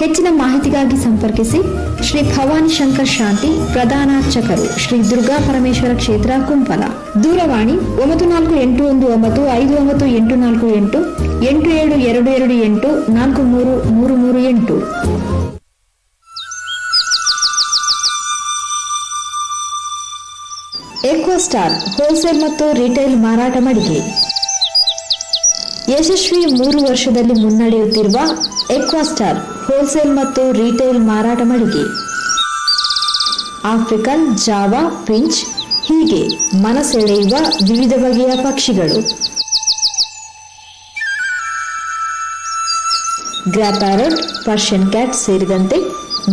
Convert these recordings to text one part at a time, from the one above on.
ಹೆಚ್ಚಿನ ಮಾಹಿತಿಗಾಗಿ ಸಂಪರ್ಕಿಸಿ ಶ್ರೀ ಭವಾನಿ ಶಂಕರ್ ಶಾಂತಿ, ಪ್ರಧಾನಾರ್ಚಕರು, ಶ್ರೀ ದುರ್ಗಾ ಪರಮೇಶ್ವರ ಕ್ಷೇತ್ರ, ಕುಂಪಲ. ದೂರವಾಣಿ 94819 59848, 87228 43338. ಎಕ್ವಾಸ್ಟಾರ್ ಹೋಲ್ಸೇಲ್ ಮತ್ತು ರಿಟೇಲ್ ಮಾರಾಟ ಮಳಿಗೆ. ಯಶಸ್ವಿ 3 ವರ್ಷದಲ್ಲಿ ಮುನ್ನಡೆಯುತ್ತಿರುವ ಎಕ್ವಾಸ್ಟಾರ್ ಹೋಲ್ಸೇಲ್ ಮತ್ತು ರಿಟೇಲ್ ಮಾರಾಟ ಮಳಿಗೆ. ಆಫ್ರಿಕನ್, ಜಾವಾ, ಫಿಂಚ್ ಹೀಗೆ ಮನಸೆಳೆಯುವ ವಿವಿಧ ಬಗೆಯ ಪಕ್ಷಿಗಳು, ಗ್ರೇ ಪ್ಯಾರಟ್, ಪರ್ಷಿಯನ್ ಕ್ಯಾಟ್ ಸೇರಿದಂತೆ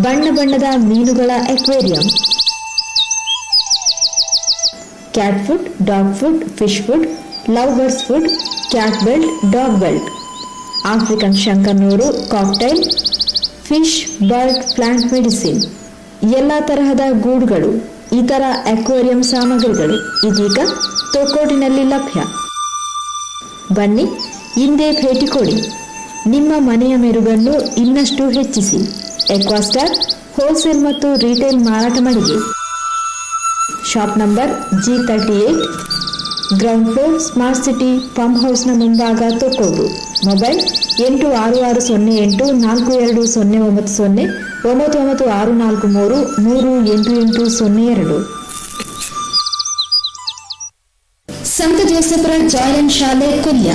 ಬಣ್ಣ ಬಣ್ಣದ ಮೀನುಗಳ aquarium, cat food, dog food, fish food, love birds food, cat belt, dog belt, African ಶಂಕನೂರು, cockatiel, fish, bird, plant medicine, ಎಲ್ಲ ತರಹದ ಗೂಡುಗಳು, ಇತರ ಅಕ್ವೇರಿಯಂ ಸಾಮಗ್ರಿಗಳು ಇದೀಗ ತೊಕ್ಕೊಟ್ಟಿನಲ್ಲಿ ಲಭ್ಯ. ಬನ್ನಿ, ಇಂದೇ ಭೇಟಿ ಕೊಡಿ. ನಿಮ್ಮ ಮನೆಯ ಮೆರುಗನ್ನು ಇನ್ನಷ್ಟು ಹೆಚ್ಚಿಸಿ. ಎಕ್ವಾಸ್ಟಾರ್ ಹೋಲ್ಸೇಲ್ ಮತ್ತು ರಿಟೇಲ್ ಮಾರಾಟ ಮಳಿಗೆ. Shop number G 38, ground floor, smart city pump ಹೌಸ್ನ ಮುಂಭಾಗ, ತೊಕ್ಕೊಟ್ಟು. ಮೊಬೈಲ್ 86608 42090, 99643 38802. ಸಂತ ಜೋಸೆಫರ ಜಾಯ್ಲನ್ ಶಾಲೆ, ಕೊಲ್ಯ.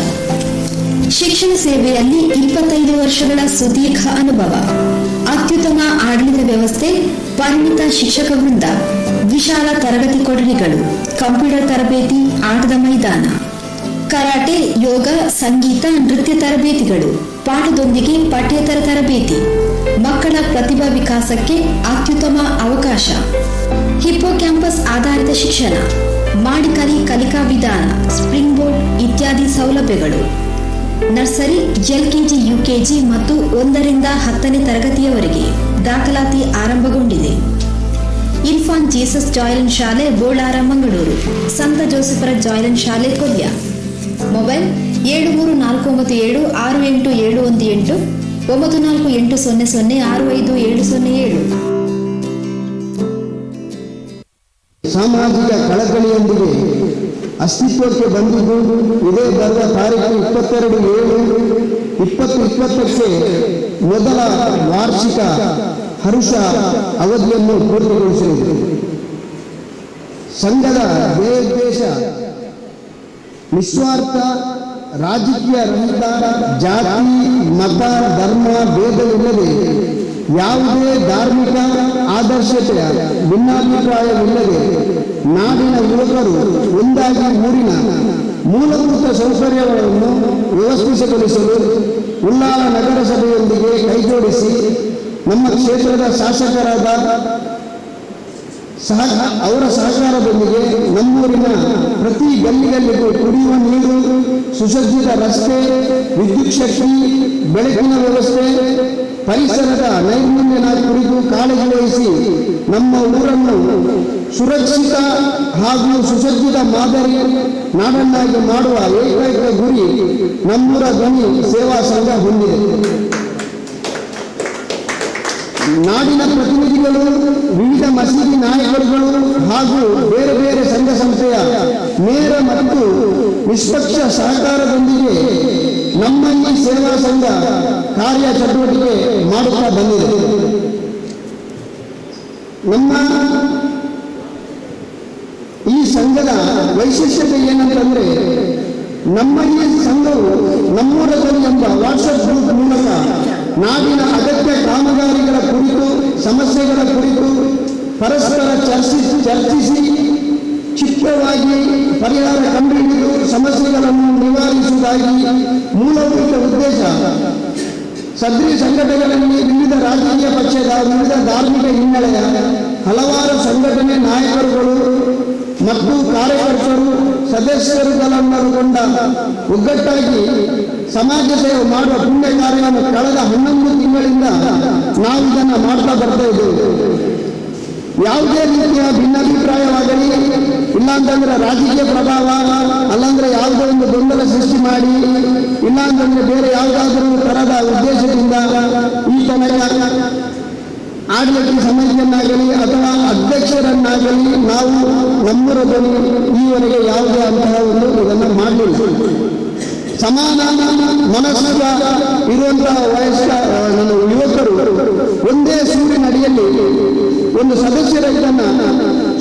ಶಿಕ್ಷಣ ಸೇವೆಯಲ್ಲಿ 25 ವರ್ಷಗಳ ಸುದೀರ್ಘ ಅನುಭವ, ಅತ್ಯುತ್ತಮ ಆಡಳಿತ ವ್ಯವಸ್ಥೆ, ಪರಿಣಿತ ಶಿಕ್ಷಕ ವೃಂದ, ವಿಶಾಲ ತರಗತಿ ಕೊಠಡಿಗಳು, ಕಂಪ್ಯೂಟರ್ ತರಬೇತಿ, ಆಟದ ಮೈದಾನ, ಕರಾಟೆ, ಯೋಗ, ಸಂಗೀತ, ನೃತ್ಯ ತರಬೇತಿಗಳು, ಪಾಠದೊಂದಿಗೆ ಪಠ್ಯೇತರ ತರಬೇತಿ, ಮಕ್ಕಳ ಪ್ರತಿಭಾ ವಿಕಾಸಕ್ಕೆ ಅತ್ಯುತ್ತಮ ಅವಕಾಶ, ಹಿಪ್ಪೋ ಕ್ಯಾಂಪಸ್ ಆಧಾರಿತ ಶಿಕ್ಷಣ, ಮಾಡಿಕಲಿ ಕಲಿಕಾ ವಿಧಾನ, ಸ್ಪ್ರಿಂಗ್ ಬೋರ್ಡ್ ಇತ್ಯಾದಿ ಸೌಲಭ್ಯಗಳು. ನರ್ಸರಿ, ಎಲ್ಕೆಜಿ, ಯುಕೆಜಿ ಮತ್ತು 1ರಿಂದ 10ನೇ ತರಗತಿಯವರೆಗೆ ದಾಖಲಾತಿ ಆರಂಭಗೊಂಡಿದೆ. ಇನ್ಫಾಂಟ್ ಜೀಸಸ್ ಜಾಯ್ಲನ್ ಶಾಲೆ, ಬೋಳಾರ, ಮಂಗಳೂರು. ಸಂತ ಜೋಸೆಫರ ಜಾಯ್ಲನ್ ಶಾಲೆ, ಕೊಲ್ಯ. ಮೊಬೈಲ್ 73497 68718, 94800 65707. ಸಾಮಾಜಿಕ ಕಳಕಳಿಯೊಂದಿಗೆ ಅಸ್ತಿತ್ವಕ್ಕೆ ಬಂದಿದ್ದು, ಇದೇ ಬರುವ ತಾರೀಕು 22/7/2020ಕ್ಕೆ ಮೊದಲ ವಾರ್ಷಿಕ ಹರುಷ ಅವಧಿಯನ್ನು ಪೂರ್ತಿಗೊಳಿಸಲಿದೆ. ಸಂಘದ ಧ್ಯೇಯೋದ್ದೇಶ ನಿಸ್ವಾರ್ಥ, ರಾಜಕೀಯ ರಹಿತ, ಜಾತಿ, ಮತ, ಧರ್ಮ ಭೇದವಿಲ್ಲದೆ, ಯಾವುದೇ ಧಾರ್ಮಿಕ ಆದರ್ಶತೆಯ ಭಿನ್ನಾಭಿಪ್ರಾಯವಿಲ್ಲದೆ ನಾಡಿನ ಯುವಕರು ಒಂದಾಗಿ ಊರಿನ ಮೂಲಭೂತ ಸೌಕರ್ಯಗಳನ್ನು ವ್ಯವಸ್ಥಿತಗೊಳಿಸಲು ಉಳ್ಳಾಲ ನಗರಸಭೆಯೊಂದಿಗೆ ಕೈಜೋಡಿಸಿ ನಮ್ಮ ಕ್ಷೇತ್ರದ ಶಾಸಕರಾದ ಸಹ ಅವರ ಸಹಕಾರದೊಂದಿಗೆ ನಮ್ಮೂರಿನ ಪ್ರತಿ ಗಲ್ಲಿಗಲ್ಲಿಗೂ ಕುಡಿಯುವ ನೀರು, ಸುಸಜ್ಜಿತ ರಸ್ತೆ, ವಿದ್ಯುತ್ ಶಕ್ತಿ, ಬೆಳಕಿನ ವ್ಯವಸ್ಥೆ, ಪರಿಸರದ ನೈರ್ಮಲ್ಯನ ಕುರಿತು ಕಾಳಜಿ ವಹಿಸಿ ನಮ್ಮ ಊರನ್ನು ಸುರಕ್ಷಿತ ಹಾಗೂ ಸುಸಜ್ಜಿತ ಮಾದರಿ ನಾಡನ್ನಾಗಿ ಮಾಡುವ ಏಕೈಕ ಗುರಿ ನಮ್ಮೂರ ಧ್ವನಿ ಸೇವಾ ಸಂಘ ಹೊಂದಿದೆ. ನಾಡಿನ ಪ್ರತಿನಿಧಿಗಳು, ವಿವಿಧ ಮಸೀದಿ ನಾಯಕರುಗಳು ಹಾಗೂ ಬೇರೆ ಬೇರೆ ಸಂಘ ಸಂಸ್ಥೆಯ ನೇರ ಮತ್ತು ನಿಷ್ಪಕ್ಷ ಸಹಕಾರದೊಂದಿಗೆ ನಮ್ಮ ಈ ಸೇವಾ ಸಂಘ ಕಾರ್ಯ ಚಟುವಟಿಕೆ ಮಾಡುತ್ತಾ ಬಂದಿದೆ. ನಮ್ಮ ಈ ಸಂಘದ ವೈಶಿಷ್ಟ್ಯತೆ ಏನಂತಂದ್ರೆ, ನಮ್ಮ ಈ ಸಂಘವು ನಮ್ಮೂರ ಧ್ವನಿ ಎಂಬ ವಾಟ್ಸಪ್ ಗ್ರೂಪ್ ಮೂಲಕ ನಾಡಿನ ಅಗತ್ಯ ಕಾಮಗಾರಿಗಳ ಕುರಿತು, ಸಮಸ್ಯೆಗಳ ಕುರಿತು ಪರಸ್ಪರ ಚರ್ಚಿಸಿ ಕ್ಷಿಪ್ರವಾಗಿ ಪರಿಹಾರ ಕಂಡುಹಿಡಿದು ಸಮಸ್ಯೆಗಳನ್ನು ನಿವಾರಿಸುವುದಾಗಿ ಮೂಲಭೂತ ಉದ್ದೇಶ. ಸದರಿ ಸಂಘಟನೆಗಳಲ್ಲಿ ವಿವಿಧ ರಾಜಕೀಯ ಪಕ್ಷದ, ವಿವಿಧ ಧಾರ್ಮಿಕ ಹಿನ್ನೆಲೆಯ ಹಲವಾರು ಸಂಘಟನೆ ನಾಯಕರುಗಳು ಮತ್ತು ಕಾರ್ಯಕರ್ತರು, ಸದಸ್ಯರುಗಳನ್ನೊಳಗೊಂಡ ಒಗ್ಗಟ್ಟಾಗಿ ಸಮಾಜ ಸೇವೆ ಮಾಡುವ ಪುಣ್ಯ ಕಾರ್ಯವನ್ನು ಕಳೆದ 11 ತಿಂಗಳಿಂದ ನಾವು ಇದನ್ನು ಮಾಡ್ತಾ ಬರ್ತಾ ಇದ್ದೇವೆ. ಯಾವುದೇ ರೀತಿಯ ಭಿನ್ನಾಭಿಪ್ರಾಯವಾಗಲಿ, ಇಲ್ಲಾಂತಂದ್ರೆ ರಾಜಕೀಯ ಪ್ರಭಾವ, ಅಲ್ಲಾಂದ್ರೆ ಯಾವುದೋ ಒಂದು ಗೊಂದಲ ಸೃಷ್ಟಿ ಮಾಡಿ, ಇಲ್ಲಾಂತಂದ್ರೆ ಬೇರೆ ಯಾವುದಾದರೂ ತರದ ಉದ್ದೇಶದಿಂದ ಈ ತನಕ ಆಡಳಿತ ಸಮಿತಿಯನ್ನಾಗಲಿ ಅಥವಾ ಅಧ್ಯಕ್ಷರನ್ನಾಗಲಿ ನಾವು ನಮ್ಮೂರ ಧ್ವನಿ ಈವರೆಗೆ ಯಾವುದೇ ಅಂತಹ ಒಂದು ಇದನ್ನು ಮಾಡಲಿಲ್ಲ. ಸಮಾನ ಮನಸ್ಕ ಇರುವಂತಹ ವಯಸ್ಕ ನನ್ನ ಯುವಕರು ಒಂದೇ ಸೂರಿನ ಅಡಿಯಲ್ಲಿ ಒಂದು ಸದಸ್ಯರ ಇದನ್ನ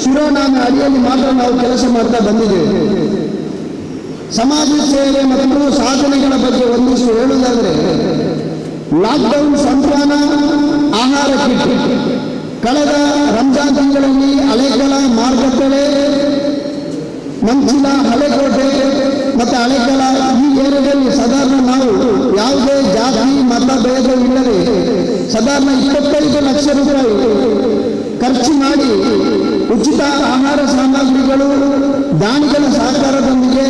ಶಿರೋನಾಮೆ ಅಡಿಯಲ್ಲಿ ಮಾತ್ರ ನಾವು ಕೆಲಸ ಮಾಡ್ತಾ ಬಂದಿದ್ದೇವೆ. ಸಮಾಜ ಸೇವೆ ಮತ್ತು ಸಾಧನೆಗಳ ಬಗ್ಗೆ ಒಂದಿಷ್ಟು ಹೇಳುವುದಾದರೆ, ಲಾಕ್ಡೌನ್ ಸಾಂತ್ವನ ಆಹಾರ ಕಿಟ್ ಕಳೆದ ರಂಜಾನ್ ತಿಂಗಳಲ್ಲಿ ಹಳೆಕಳ, ಮಾರ್ಗತ್ತಳೆ, ಮಂಚಿಲ, ಹಳೆಕೋಟೆ ಮತ್ತು ಹಳೆಕಳ ಈ ಏರಿಯಾದಲ್ಲಿ ಸಾಧಾರಣ ನಾವು ಯಾವುದೇ ಜಾತಿ ಮತ ಭೇದವಿಲ್ಲದೆ ಸಾಧಾರಣ 25 ಲಕ್ಷ ರೂಪಾಯಿ ಖರ್ಚು ಮಾಡಿ ಉಚಿತ ಆಹಾರ ಸಾಮಗ್ರಿಗಳು ದಾನಿಗಳ ಸಹಕಾರದೊಂದಿಗೆ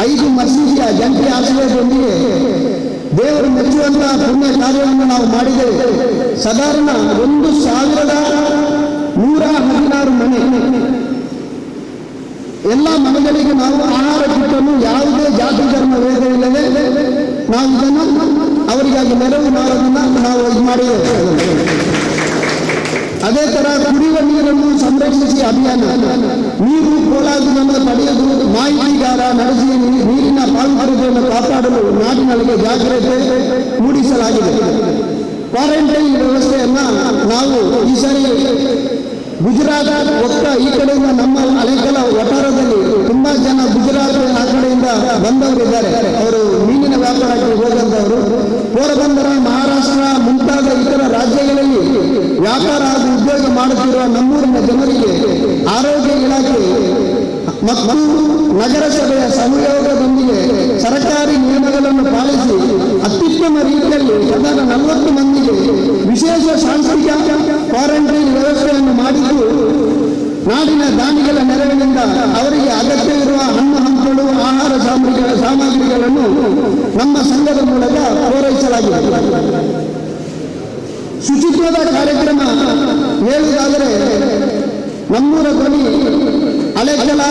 5 ಮಸೀದಿಯ ಜಂಟಿ ಆಶ್ರಯದೊಂದಿಗೆ ದೇವರು ಮೆಚ್ಚುವಂತಹ ಪುಣ್ಯ ಕಾರ್ಯವನ್ನು ನಾವು ಮಾಡಿದ್ದೇವೆ. ಸಾಧಾರಣ 1116 ಮನೆ, ಎಲ್ಲ ಮನೆಗಳಿಗೆ ನಾವು ಆಹಾರ ಕಿಟ್ಟನ್ನು ಯಾವುದೇ ಜಾತಿ ಧರ್ಮ ಭೇದವಿಲ್ಲದೆ ನಾವು ಇದನ್ನು ಅವರಿಗಾಗಿ ನೆರವು ಮಾಡೋದನ್ನ ನಾವು ಇದು ಮಾಡಿದ್ದೇವೆ. ಅದೇ ತರ ಕುಡಿಯುವ ನೀರನ್ನು ಸಂರಕ್ಷಿಸಿ ಅಭಿಯಾನ, ನೀರು ಪೋಲಾಗುವುದನ್ನು ತಡೆಯಲು ಮಾಹಿತಿಗಾರ ನಡೆಸಿ ನೀರಿನ ಪಾವಿತ್ರ್ಯತೆಯನ್ನು ಕಾಪಾಡಲು ನಾಡಿನೊಳಗೆ ಜಾಗ್ರತೆ ಮೂಡಿಸಲಾಗಿದೆ. ಕ್ವಾರಂಟೈನ್ ವ್ಯವಸ್ಥೆಯನ್ನ ನಾವು ಈ ಸಾರಿ ಗುಜರಾತ್ ಒಕ್ಕ ಈ ಕಡೆಯಿಂದ ನಮ್ಮ ಹಳೆಕಲ ವಠಾರದಲ್ಲಿ ತುಂಬಾ ಜನ ಗುಜರಾತ್ ಆ ಕಡೆಯಿಂದ ಬಂದವರಿದ್ದಾರೆ. ಅವರು ಮೀನಿನ ವ್ಯಾಪಾರಕ್ಕೆ ಹೋದಂತವರು. ಪೋರಬಂದರ, ಮಹಾರಾಷ್ಟ್ರ ಮುಂತಾದ ಇತರ ರಾಜ್ಯಗಳಲ್ಲಿ ವ್ಯಾಪಾರ ಹಾಗೂ ಉದ್ಯೋಗ ಮಾಡುತ್ತಿರುವ ನಮ್ಮೂರಿನ ಜನರಿಗೆ ಆರೋಗ್ಯ ಇಲಾಖೆ ಮತ್ತು ನಗರಸಭೆಯ ಸಹಯೋಗದೊಂದಿಗೆ ಸರ್ಕಾರಿ ನಿಯಮಗಳನ್ನು ಪಾಲಿಸಿ ಅತ್ಯುತ್ತಮ ರೀತಿಯಲ್ಲಿ ಸಾಧಾರಣ 40 ಮಂದಿಗೆ ವಿಶೇಷ ಸಾಂಸ್ಥಿಕ ಕ್ವಾರಂಟೈನ್ ವ್ಯವಸ್ಥೆಯನ್ನು ಮಾಡಿದ್ದು, ನಾಡಿನ ದಾನಿಗಳ ನೆರವಿನಿಂದ ಅವರಿಗೆ ಅಗತ್ಯವಿರುವ ಹಣ್ಣು ಹಂಪಲು, ಆಹಾರ ಸಾಮಗ್ರಿಗಳನ್ನು ನಮ್ಮ ಸಂಘದ ಮೂಲಕ ಪೂರೈಸಲಾಗಿದೆ. ಶುಚಿತ್ವದ ಕಾರ್ಯಕ್ರಮ ಹೇಳುವುದಾದರೆ, ನಮ್ಮೂರ ಧ್ವನಿ ಹಳೆಕಲ,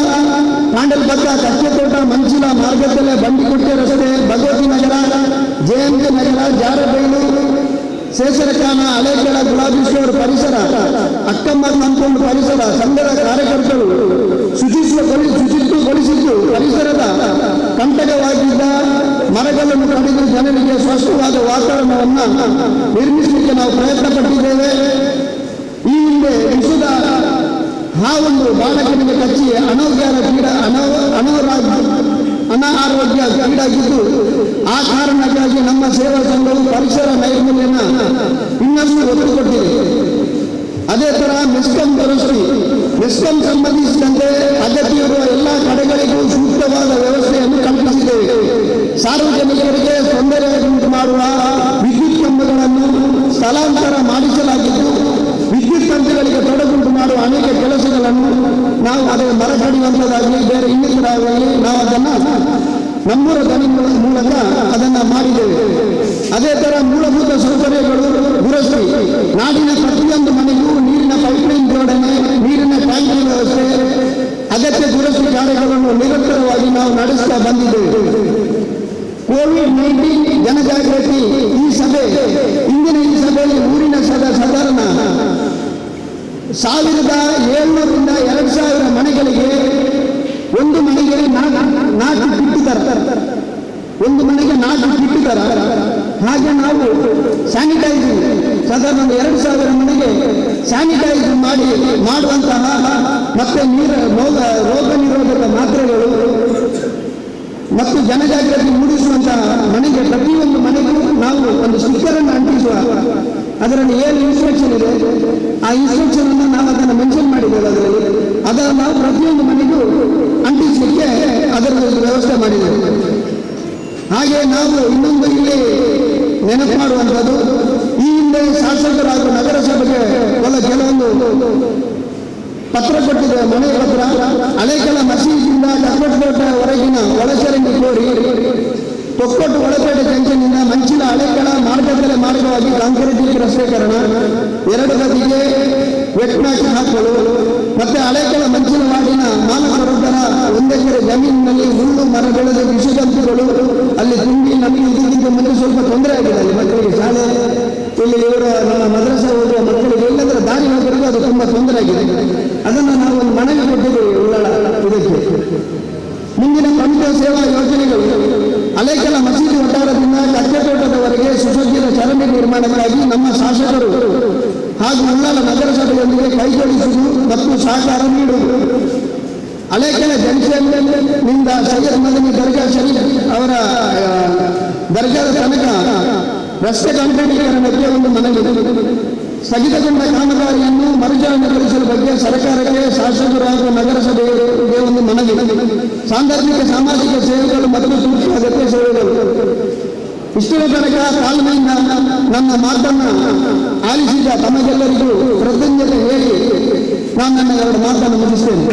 ಪಾಂಡಲ್ಬಕ್ಕ, ಕಚ್ಚೆತೋಟ, ಮಂಚಿಲ, ಮಾರ್ಗದಲ್ಲೇ ಬಂಡಿಕೊಟ್ಟೆ ರಸ್ತೆ, ಭಗವತಿ ನಗರ, ಜಯಂತಿ ನಗರ, ಜಾರಬೈಲು, ಸೇಸರಖಾನ, ಹಳೆಕಳ ಗುಲಾಬಿ ಸ್ಟೋರ್ ಪರಿಸರ, ಅಕ್ಕಮ್ಮ ಕಾಂಪೌಂಡ್ ಪರಿಸರ ಸಂಘದ ಕಾರ್ಯಕರ್ತರು ಶುಚಿತ್ವಗೊಳಿಸಿದ್ದು, ಪರಿಸರದ ಕಂಟಕವಾಗಿದ್ದ ಮರಗಳನ್ನು ಕಡಿದು ಜನರಿಗೆ ಸ್ಪಷ್ಟವಾದ ವಾತಾವರಣವನ್ನು ನಿರ್ಮಿಸಲಿಕ್ಕೆ ನಾವು ಪ್ರಯತ್ನ ಪಟ್ಟಿದ್ದೇವೆ. ಈ ಹಿಂದೆ ವಿಷದ ಹಾವೊಂದು ಬಾಲಕನಿಗೆ ಕಚ್ಚಿ ಅನಾರೋಗ್ಯ ಕೀಡಾಗಿದ್ದು, ಆ ಕಾರಣಕ್ಕಾಗಿ ನಮ್ಮ ಸೇವಾ ಸಂಘವು ಪರಿಸರ ನೈರ್ಮಲ್ಯನ ಇನ್ನಷ್ಟು ಒತ್ತು ಕೊಟ್ಟಿದೆ. ಅದೇ ತರ ಮೆಸ್ಕಾಂ ದುರಸ್ತಿ, ಮೆಸ್ಕಾಂ ಸಂಬಂಧಿಸಿದಂತೆ ಅಗತ್ಯವಿರುವ ಎಲ್ಲ ಕಡೆಗಳಿಗೂ ಸೂಕ್ತವಾದ ವ್ಯವಸ್ಥೆಯನ್ನು ಕಲ್ಪಿಸಿದ್ದೇವೆ. ಸಾರ್ವಜನಿಕರಿಗೆ ತೊಂದರೆ ಉಂಟು ಮಾಡುವ ವಿದ್ಯುತ್ ಕಂಬಗಳನ್ನು ಸ್ಥಳಾಂತರ ಮಾಡಿಸಲಾಗಿದ್ದು, ವಿದ್ಯುತ್ ತಂತಿಗಳಿಗೆ ತೊಡಗುಂಟು ಮಾಡುವ ಅನೇಕ ಕೆಲಸಗಳನ್ನು ನಾವು, ಅದೇ ಮರ ಕಡಿಯುವಂಥದ್ದಾಗಲಿ ಬೇರೆ ಇನ್ನಿತರವಾಗಲಿ, ನಾವು ಅದನ್ನು ನಮ್ಮೂರ ಧ್ವನಿ ಮೂಲಕ ಅದನ್ನು ಮಾಡಿದ್ದೇವೆ. ಅದೇ ತರ ಮೂಲಭೂತ ಸೌಕರ್ಯಗಳು ದುರಸ್ತಿ, ನಾಡಿನ ಪ್ರತಿಯೊಂದು ಮನೆಗೂ ನೀರಿನ ಪೈಪ್ಲೈನ್ ಜೋಡಣೆ, ನೀರಿನ ಟ್ಯಾಂಕಿ ವ್ಯವಸ್ಥೆ, ಅಗತ್ಯ ದುರಸ್ತಿ ಕಾರ್ಯಗಳನ್ನು ನಿರಂತರವಾಗಿ ನಾವು ನಡೆಸ್ತಾ ಬಂದಿದ್ದೇವೆ. ಕೋವಿಡ್-19 ಜನಜಾಗೃತಿ ಈ ಸಭೆ, ಇಂದಿನ ಈ ಸಭೆಯಲ್ಲಿ ಊರಿನ ಸಾಧಾರಣ 1700ರಿಂದ 2000 ಮನೆಗಳಿಗೆ, ಒಂದು ಮನೆಗೆ ನಾಲ್ಕು ನಾಲ್ಕು ಕಿಟ್ಟು ತರ, ಒಂದು ಮನೆಗೆ 4 ಕಿಟ್ಟು ತರ. ಹಾಗೆ ನಾವು ಸ್ಯಾನಿಟೈಸಿಂಗ್ ಸಾಧಾರಣ ಒಂದು 2000 ಮನೆಗೆ ಸ್ಯಾನಿಟೈಸ್ ಮಾಡುವಂತಹ ಮತ್ತೆ ನೀರ ರೋಗ ರೋಗ ನಿರೋಧಕ ಮಾತ್ರೆಗಳು ಮತ್ತು ಜನಜಾಗೃತಿ ಮೂಡಿಸುವಂತಹ ಮನೆಗೆ, ಪ್ರತಿಯೊಂದು ಮನೆಗೂ ನಾವು ಒಂದು ಸ್ಟಿಕ್ಕರ್ ಅನ್ನು ಅಂಟಿಸುವ, ಅದರಲ್ಲಿ ಏನು ಇನ್ಸ್ಟ್ರಕ್ಷನ್ ಇದೆ ಆ ಇನ್ಸ್ಟ್ರಕ್ಷನ್ ಅನ್ನು ನಾವು ಅದನ್ನು ಮೆನ್ಷನ್ ಮಾಡಿದ್ದೇವೆ ಅದರಲ್ಲಿ. ಅದನ್ನು ನಾವು ಪ್ರತಿಯೊಂದು ಮನೆಗೂ ಅಂಟಿಸಲಿಕ್ಕೆ ಅದರ ಒಂದು ವ್ಯವಸ್ಥೆ ಮಾಡಿದ್ದೇವೆ. ಹಾಗೆ ನಾವು ಇನ್ನೊಂದು ಇಲ್ಲಿ ನೆನಪು ಮಾಡುವಂಥದ್ದು, ಈ ಹಿಂದೆ ಶಾಸಕರು ಹಾಗೂ ನಗರಸಭೆಗೆ ಕೆಲವೊಂದು ಪತ್ರ ಕೊಟ್ಟಿದೆ, ಮನೆ ಪತ್ರ. ಹಳೆಕಲ ಮಸೀದಿಯಿಂದ ಕಕ್ಕಟ್ಟೋಟವರೆಗಿನ ಒಳಚರಂಡಿ ಕೋರಿ, ತೊಕ್ಕೊಟ್ಟು ಒಳಪೇಟೆ ಜಂಕ್ಷನ್ ಇಂದ ಮಂಚಿನ ಹಳೆಕಳ ಮಾರ್ಗದಲ್ಲೇ ಮಾರ್ಗವಾಗಿ ಕಾಂಕ್ರೀಟ್ ರಸ್ತೆಕರಣ, ಎರಡು ಬದಿಗೆ ವೆಟ್ಮ್ಯಾಟ್ ಹಾಕಲು, ಮತ್ತೆ ಹಳೆಕಳ ಮಂಚಿನ ವಾರ್ಡಿನ ಮಾಲಕರೊಬ್ಬರ 1 ಎಕರೆ ಜಮೀನಿನಲ್ಲಿ ಹುಲ್ಲು ಮರ ಬೆಳೆದು ವಿಷಜಂತುಗಳು ಅಲ್ಲಿ ತುಂಬಿ ನಮಗೆ ಇದಕ್ಕಿಂತ ಮುಂಚೆ ಸ್ವಲ್ಪ ತೊಂದರೆ ಆಗಿದೆ. ಅಲ್ಲಿ ಮಕ್ಕಳಿಗೆ ಶಾಲೆ ಇಲ್ಲಿ ಇವರ ನಮ್ಮ ಮದ್ರಸಾ ಹೋಗುವ ಮಕ್ಕಳಿಗೆ, ಇಲ್ಲಂದ್ರೆ ದಾರಿ ಹೋಗಲಿಕ್ಕೆ ಅದು ತುಂಬ ತೊಂದರೆ ಆಗಿದೆ. ಅದನ್ನು ನಾವು ಒಂದು ಮನವಿ ಕೊಟ್ಟಿದ್ದೇವೆ ಉಳ್ಳಾಲ ಇದಕ್ಕೆ. ಮುಂದಿನ ಪ್ರಮುಖ ಸೇವಾ ಯೋಜನೆಗಳು: ಅಲೇಕಲ ಮಸೀದಿ ವಠಾರದಿಂದ ಕಟ್ಟೆತೋಟದವರೆಗೆ ಸುಸಜ್ಜಿತ ಚರಂಡಿ ನಿರ್ಮಾಣಕ್ಕಾಗಿ ನಮ್ಮ ಶಾಸಕರು ಹಾಗೂ ಉಳ್ಳಾಲ ನಗರಸಭೆಯೊಂದಿಗೆ ಕೈಜೋಡಿಸುವುದು ಮತ್ತು ಸಹಕಾರ ನೀಡುವುದು. ಅಲೇಕೆಲ ಜಂಕ್ಷನ್ ನಿಂದ ಸೈಯದ್ ಮದನಿ ದರ್ಗಾ ಶರೀಫ್ ಅವರ ದರ್ಗಾದ ತನಕ ರಸ್ತೆ ಕಾಂಕ್ರೀಟೀಕರಣಕ್ಕೆ ಒಂದು ಮನವಿ. ಸ್ಥಗಿತಗೊಂಡ ಕಾಮಗಾರಿಯನ್ನು ಮರುಚಾಲನೆಗೊಳಿಸುವ ಬಗ್ಗೆ ಸರ್ಕಾರಕ್ಕೆ, ಶಾಸಕರು ಹಾಗೂ ನಗರಸಭೆಯವರಿಗೆ ಒಂದು ಮನವಿ. ಸಾಂದರ್ಭಿಕ ಸಾಮಾಜಿಕ ಸೇವೆಗಳು ಮತ್ತು ತುರ್ತು ಅಗತ್ಯ ಸೇವೆಗಳು. ಇಷ್ಟರ ತನಕ ತಾಳ್ಮೆಯಿಂದ ನನ್ನ ಮಾತನ್ನು ಆಲಿಸಿದ ತಮಗೆಲ್ಲರಿಗೂ ಕೃತಜ್ಞತೆ ಹೇಳಿ ನಾನು ನನ್ನ ಎರಡು ಮಾತನ್ನು ಮುಗಿಸ್ತೇನೆ.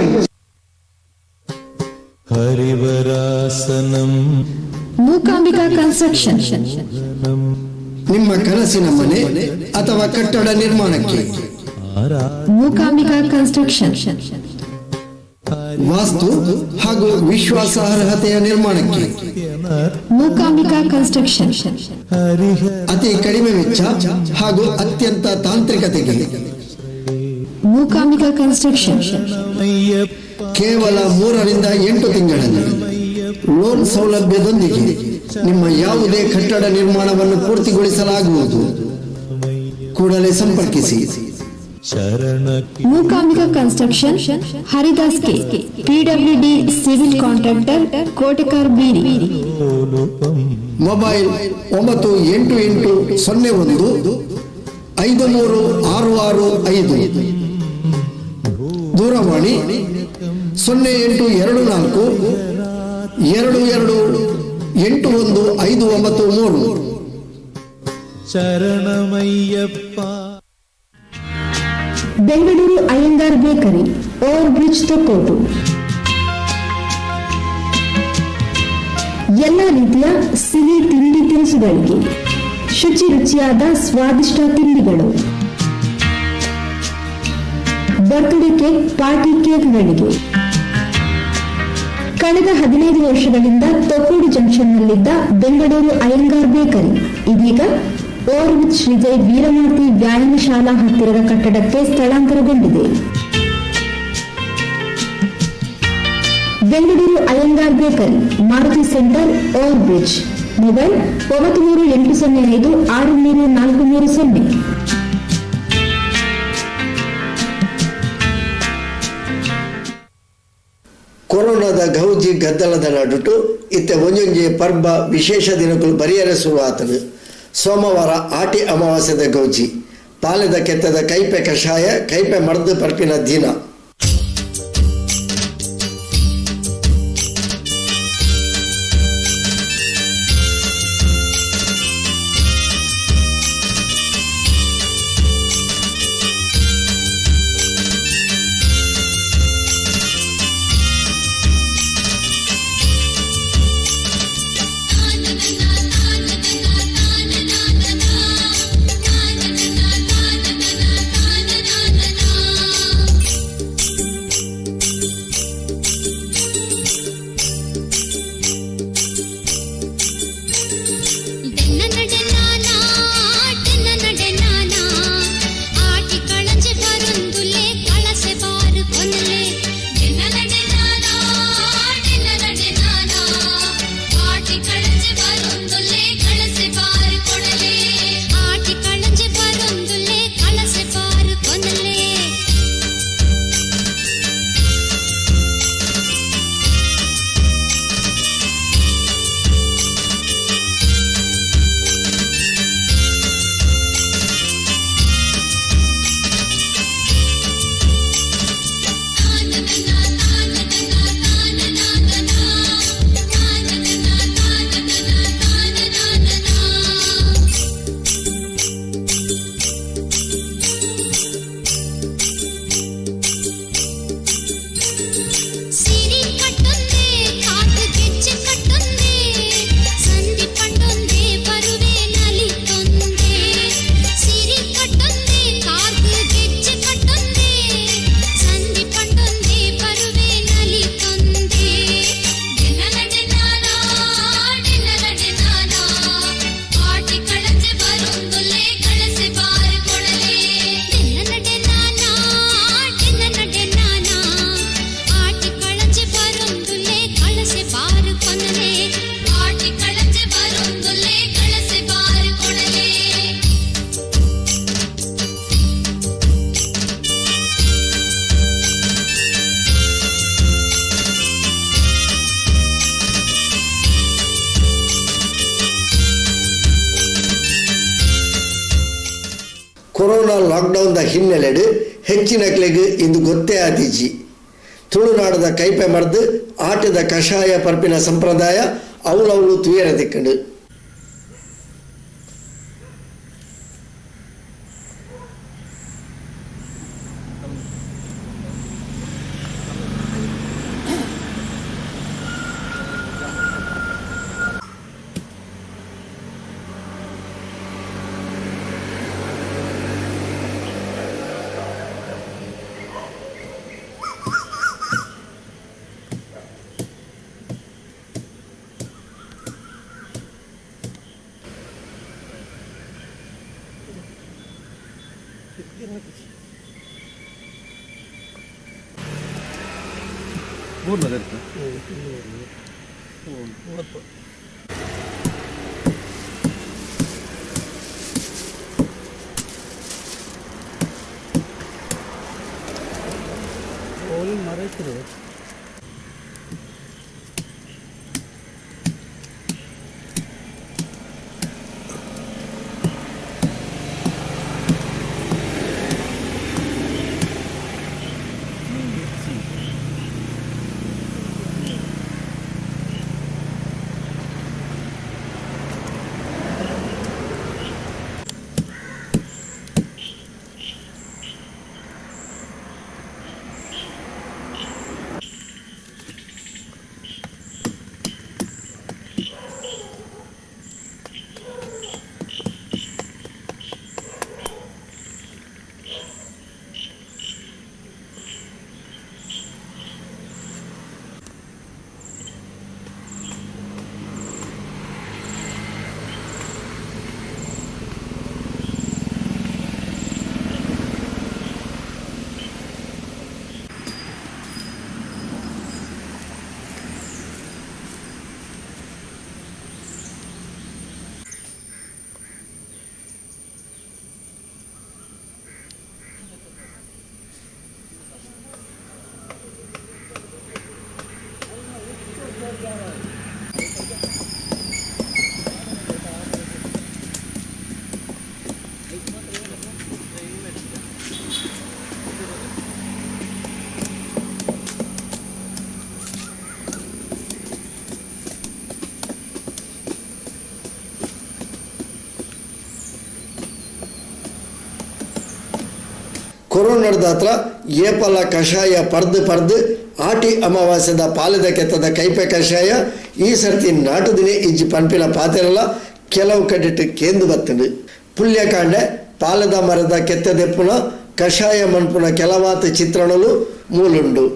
ಹರಿವರಾಸನಂ. ಮೂಕಾಂಬಿಕಾ ಕನ್ಸ್ಟ್ರಕ್ಷನ್. ನಿಮ್ಮ ಕನಸಿನ ಮನೆ ಅಥವಾ ಕಟ್ಟಡ ನಿರ್ಮಾಣಕ್ಕೆ ಮೂಕಾಂಬಿಕಾ ಕನ್ಸ್ಟ್ರಕ್ಷನ್. ವಾಸ್ತು ಹಾಗೂ ವಿಶ್ವಾಸಾರ್ಹತೆಯ ನಿರ್ಮಾಣಕ್ಕೆ ಮೂಕಾಂಬಿಕಾ ಕನ್ಸ್ಟ್ರಕ್ಷನ್. ಹರಿಹರ. ಅತಿ ಕಡಿಮೆ ವೆಚ್ಚ ಹಾಗೂ ಅತ್ಯಂತ ತಾಂತ್ರಿಕತೆಗೆ ಮೂಕಾಂಬಿಕಾ ಕನ್ಸ್ಟ್ರಕ್ಷನ್. ಅಯ್ಯಪ್ಪ. ಕೇವಲ 3ರಿಂದ 8 ತಿಂಗಳಲ್ಲಿ ಲೋನ್ ಸೌಲಭ್ಯದೊಂದಿಗೆ ನಿಮ್ಮ ಯಾವುದೇ ಕಟ್ಟಡ ನಿರ್ಮಾಣವನ್ನು ಪೂರ್ತಿಗೊಳಿಸಲಾಗುವುದು. ಕೂಡಲೇ ಸಂಪರ್ಕಿಸಿ. ಶರಣ. Mookambika construction, Haridas K, PWD civil contractor, Kotekar Beeri. ಲೋಲುಪಂ. Mobile 9880153665. ದೂರವಾಣಿ 08242281593. ಶರಣಮಯ್ಯಪ್ಪ. Bengaluru Iyengar bakery, over bridge, Thokkottu. ಎಲ್ಲ ರೀತಿಯ ಸಿಹಿ ತಿಂಡಿ ತಿನಿಸುಗಳಿಗೆ ಶುಚಿ ರುಚಿಯಾದ ಸ್ವಾದಿಷ್ಟ ತಿಂಡಿಗಳು, birthday cake, party ಕೇಕ್ಗಳಿಗೆ. ಕಳೆದ 15 ವರ್ಷಗಳಿಂದ ತೊಕ್ಕೋಡು ಜಂಕ್ಷನ್ನಲ್ಲಿದ್ದ ಬೆಂಗಳೂರು ಅಯ್ಯಂಗಾರ್ ಬೇಕರಿ ಇದೀಗ ಓವರ್ ಬ್ರಿಡ್ಜ್ ಶ್ರೀ ಜೈ ವೀರಮಾರುತಿ ವ್ಯಾಯಾಮ ಶಾಲಾ ಹತ್ತಿರದ ಕಟ್ಟಡಕ್ಕೆ ಸ್ಥಳಾಂತರಗೊಂಡಿದೆ. Bengaluru Iyengar bakery, Maruti centre, over bridge. Mobile 9380563430. ಕೊರೋನಾದ ಗೌಜಿ ಗದ್ದಲದ ನಡುಟು ಇತ್ತೆ ಒಂಜೊಂಜಿ ಪರ್ಬ, ವಿಶೇಷ ದಿನಗಳು ಬರಿಯರೆ ಶುರುವಾತನು. ಸೋಮವಾರ ಆಟಿ ಅಮಾವಾಸ್ಯದ ಗೌಜಿ. ಪಾಲೆದ ಕೆತ್ತದ ಕೈಪೆ ಕಷಾಯ, ಕೈಪೆ ಮರ್ದು ಪರ್ಪಿನ ದಿನ. Corona lockdown the ಹಿನ್ನೆಲೆಡು ಹೆಚ್ಚಿನಕ್ಲೆಗ್ ಇಂದು ಗೊತ್ತೇ ಆತಿಜಿ. ತುಳುನಾಡದ ಕೈಪೆ ಮರ್ದು ಆಟದ ಕಷಾಯ ಪರ್ಪಿನ ಸಂಪ್ರದಾಯ ಅವಲವಲು ತುಯರ ತಿಕ್ಕಂಡು. ಕೊರೋನಾದ ಏಪಲ ಕಷಾಯ ಪರ್ದು ಪರ್ದು ಆಟಿ ಅಮಾವಾಸ್ಯದ ಪಾಲದ ಕೆತ್ತದ ಕೈಪೆ ಕಷಾಯ ಈ ಸರ್ತಿ ನಾಟುದಿನೇ ಇಜ್ಜಿ ಪನ್ಪಿನ ಪಾತೆರಲ ಕೆಲವು ಕಡೆಟ್ ಕೇಂದು ಬತ್ತಂಡು. ಪುಲ್ಯಕಾಂಡೆ ಪಾಲದ ಮರದ ಕೆತ್ತದೆಪ್ಪುನ ಕಷಾಯ ಮನ್ಪುನ ಕೆಲವಾತ ಚಿತ್ರಣಲು ಮೂಲುಂಡು.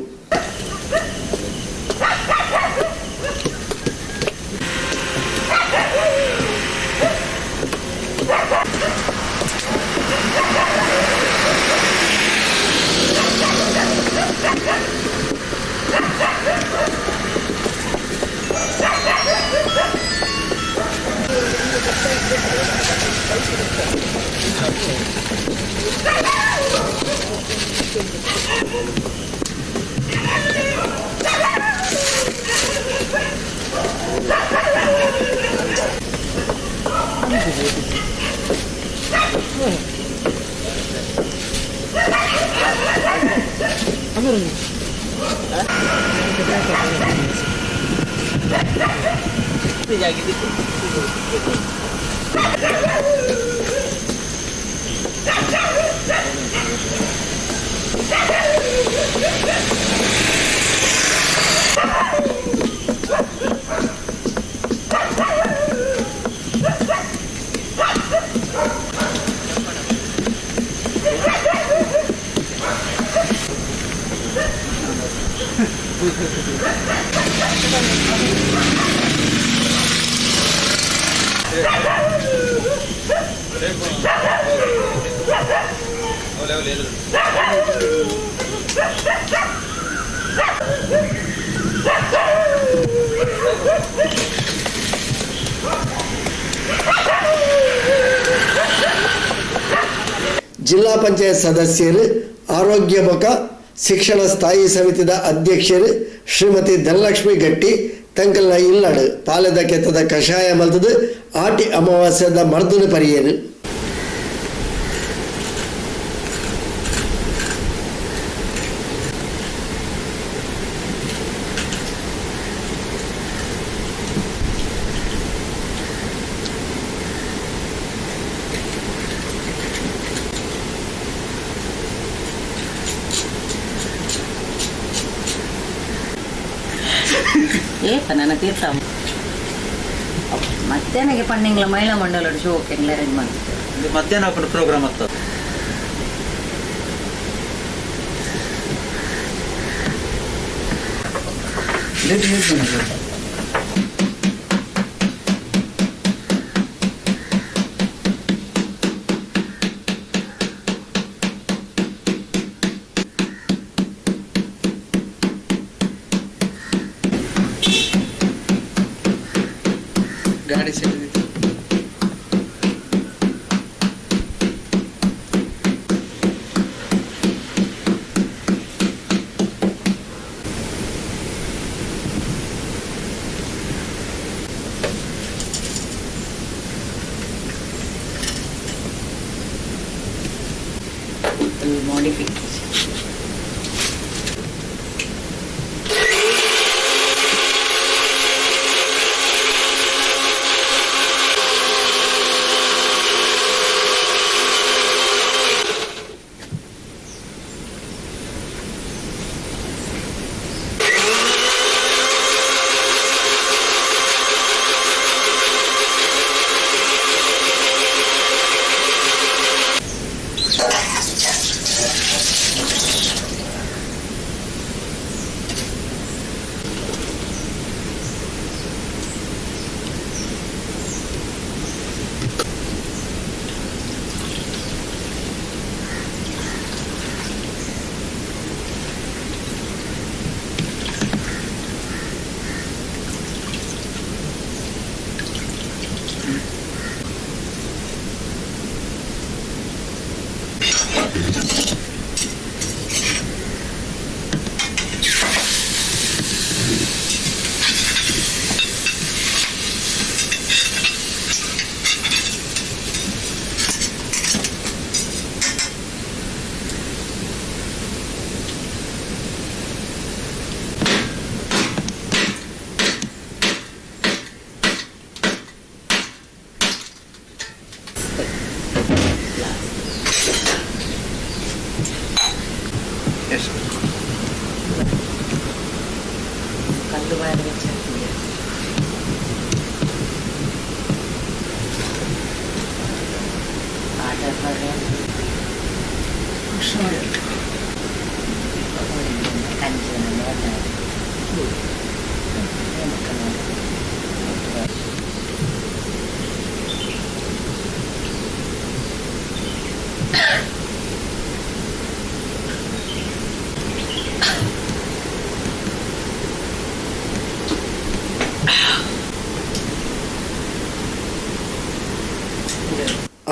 ಜಿಲ್ಲಾ ಪಂಚಾಯತ್ ಸದಸ್ಯರು, ಆರೋಗ್ಯ ಬೊಕ ಶಿಕ್ಷಣ ಸ್ಥಾಯಿ ಸಮಿತಿದ ಅಧ್ಯಕ್ಷರು ಶ್ರೀಮತಿ ಧನಲಕ್ಷ್ಮಿ ಗಟ್ಟಿ ತಂಕಲ್ನ ಇಲ್ಲಡು ಪಾಲೆದ ಕೆತ್ತದ ಕಷಾಯ ಮಲ್ತದು ಆಟಿ ಅಮಾವಾಸ್ಯದ ಮರ್ದನು ಪರಿಯರು. ಏಪ ನನ್ನ ತೀರ್ಥ ಮಧ್ಯಾಹ್ನಕ್ಕೆ ಪಣ್ಣಿಂಗ್ಲ ಮಹಿಳಾ ಮಂಡಲ ಶೋ ಅರೇಂಜ್ ಮಾಡ್ತಾರೆ. ಮಧ್ಯಾಹ್ನ ಪ್ರೋಗ್ರಾಮ್ ಆಗ್ತದೆ. ಗಾಡಿ ಸೆಟ್. ಮಾಡಿಫಿಕೇಶನ್. ಕಲ್ಲು ಬಾರಿ ಹೆಚ್ಚಾಗ್ತದೆ. ಆಟ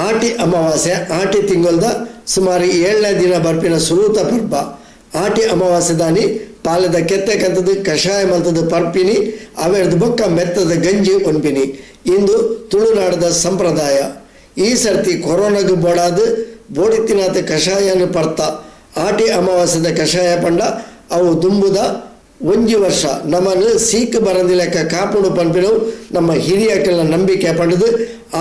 ಆಟಿ ಅಮಾವಾಸ್ಯೆ ಆಟಿ ತಿಂಗಳದ ಸುಮಾರು 7ನೇ ದಿನ ಬರ್ಪಿನ ಸುರೂತ ಪರ್ಬ. ಆಟಿ ಅಮಾವಾಸ್ಯೆ ದಾನಿ ಪಾಲದ ಕೆತ್ತೆ ಕಂತದ ಕಷಾಯ ಮಲ್ತದ ಪರ್ಪಿನಿ, ಅವೆರ್ದು ಬೊಕ್ಕ ಮೆತ್ತದ ಗಂಜಿ ಉಣ್ಪಿನಿ. ಇಂದು ತುಳುನಾಡದ ಸಂಪ್ರದಾಯ. ಈ ಸರ್ತಿ ಕೊರೋನಾಗ ಬೋಡಾದ ಬೋಡಿತ್ತಿನಾಥ ಕಷಾಯನು ಪರ್ತ. ಆಟಿ ಅಮಾವಾಸ್ಯದ ಕಷಾಯ ಪಂಡ ಅವು ದುಂಬುದ ಒಂಜಿ ವರ್ಷ ನಮ್ಮನ್ನು ಸೀಕ್ ಬರಂದಿಲೆಕ್ಕ ಕಾಪುಡು ಪನ್ಪಿನವು ನಮ್ಮ ಹಿರಿಯಕಲ್ನ ನಂಬಿಕೆ ಪಡೆದು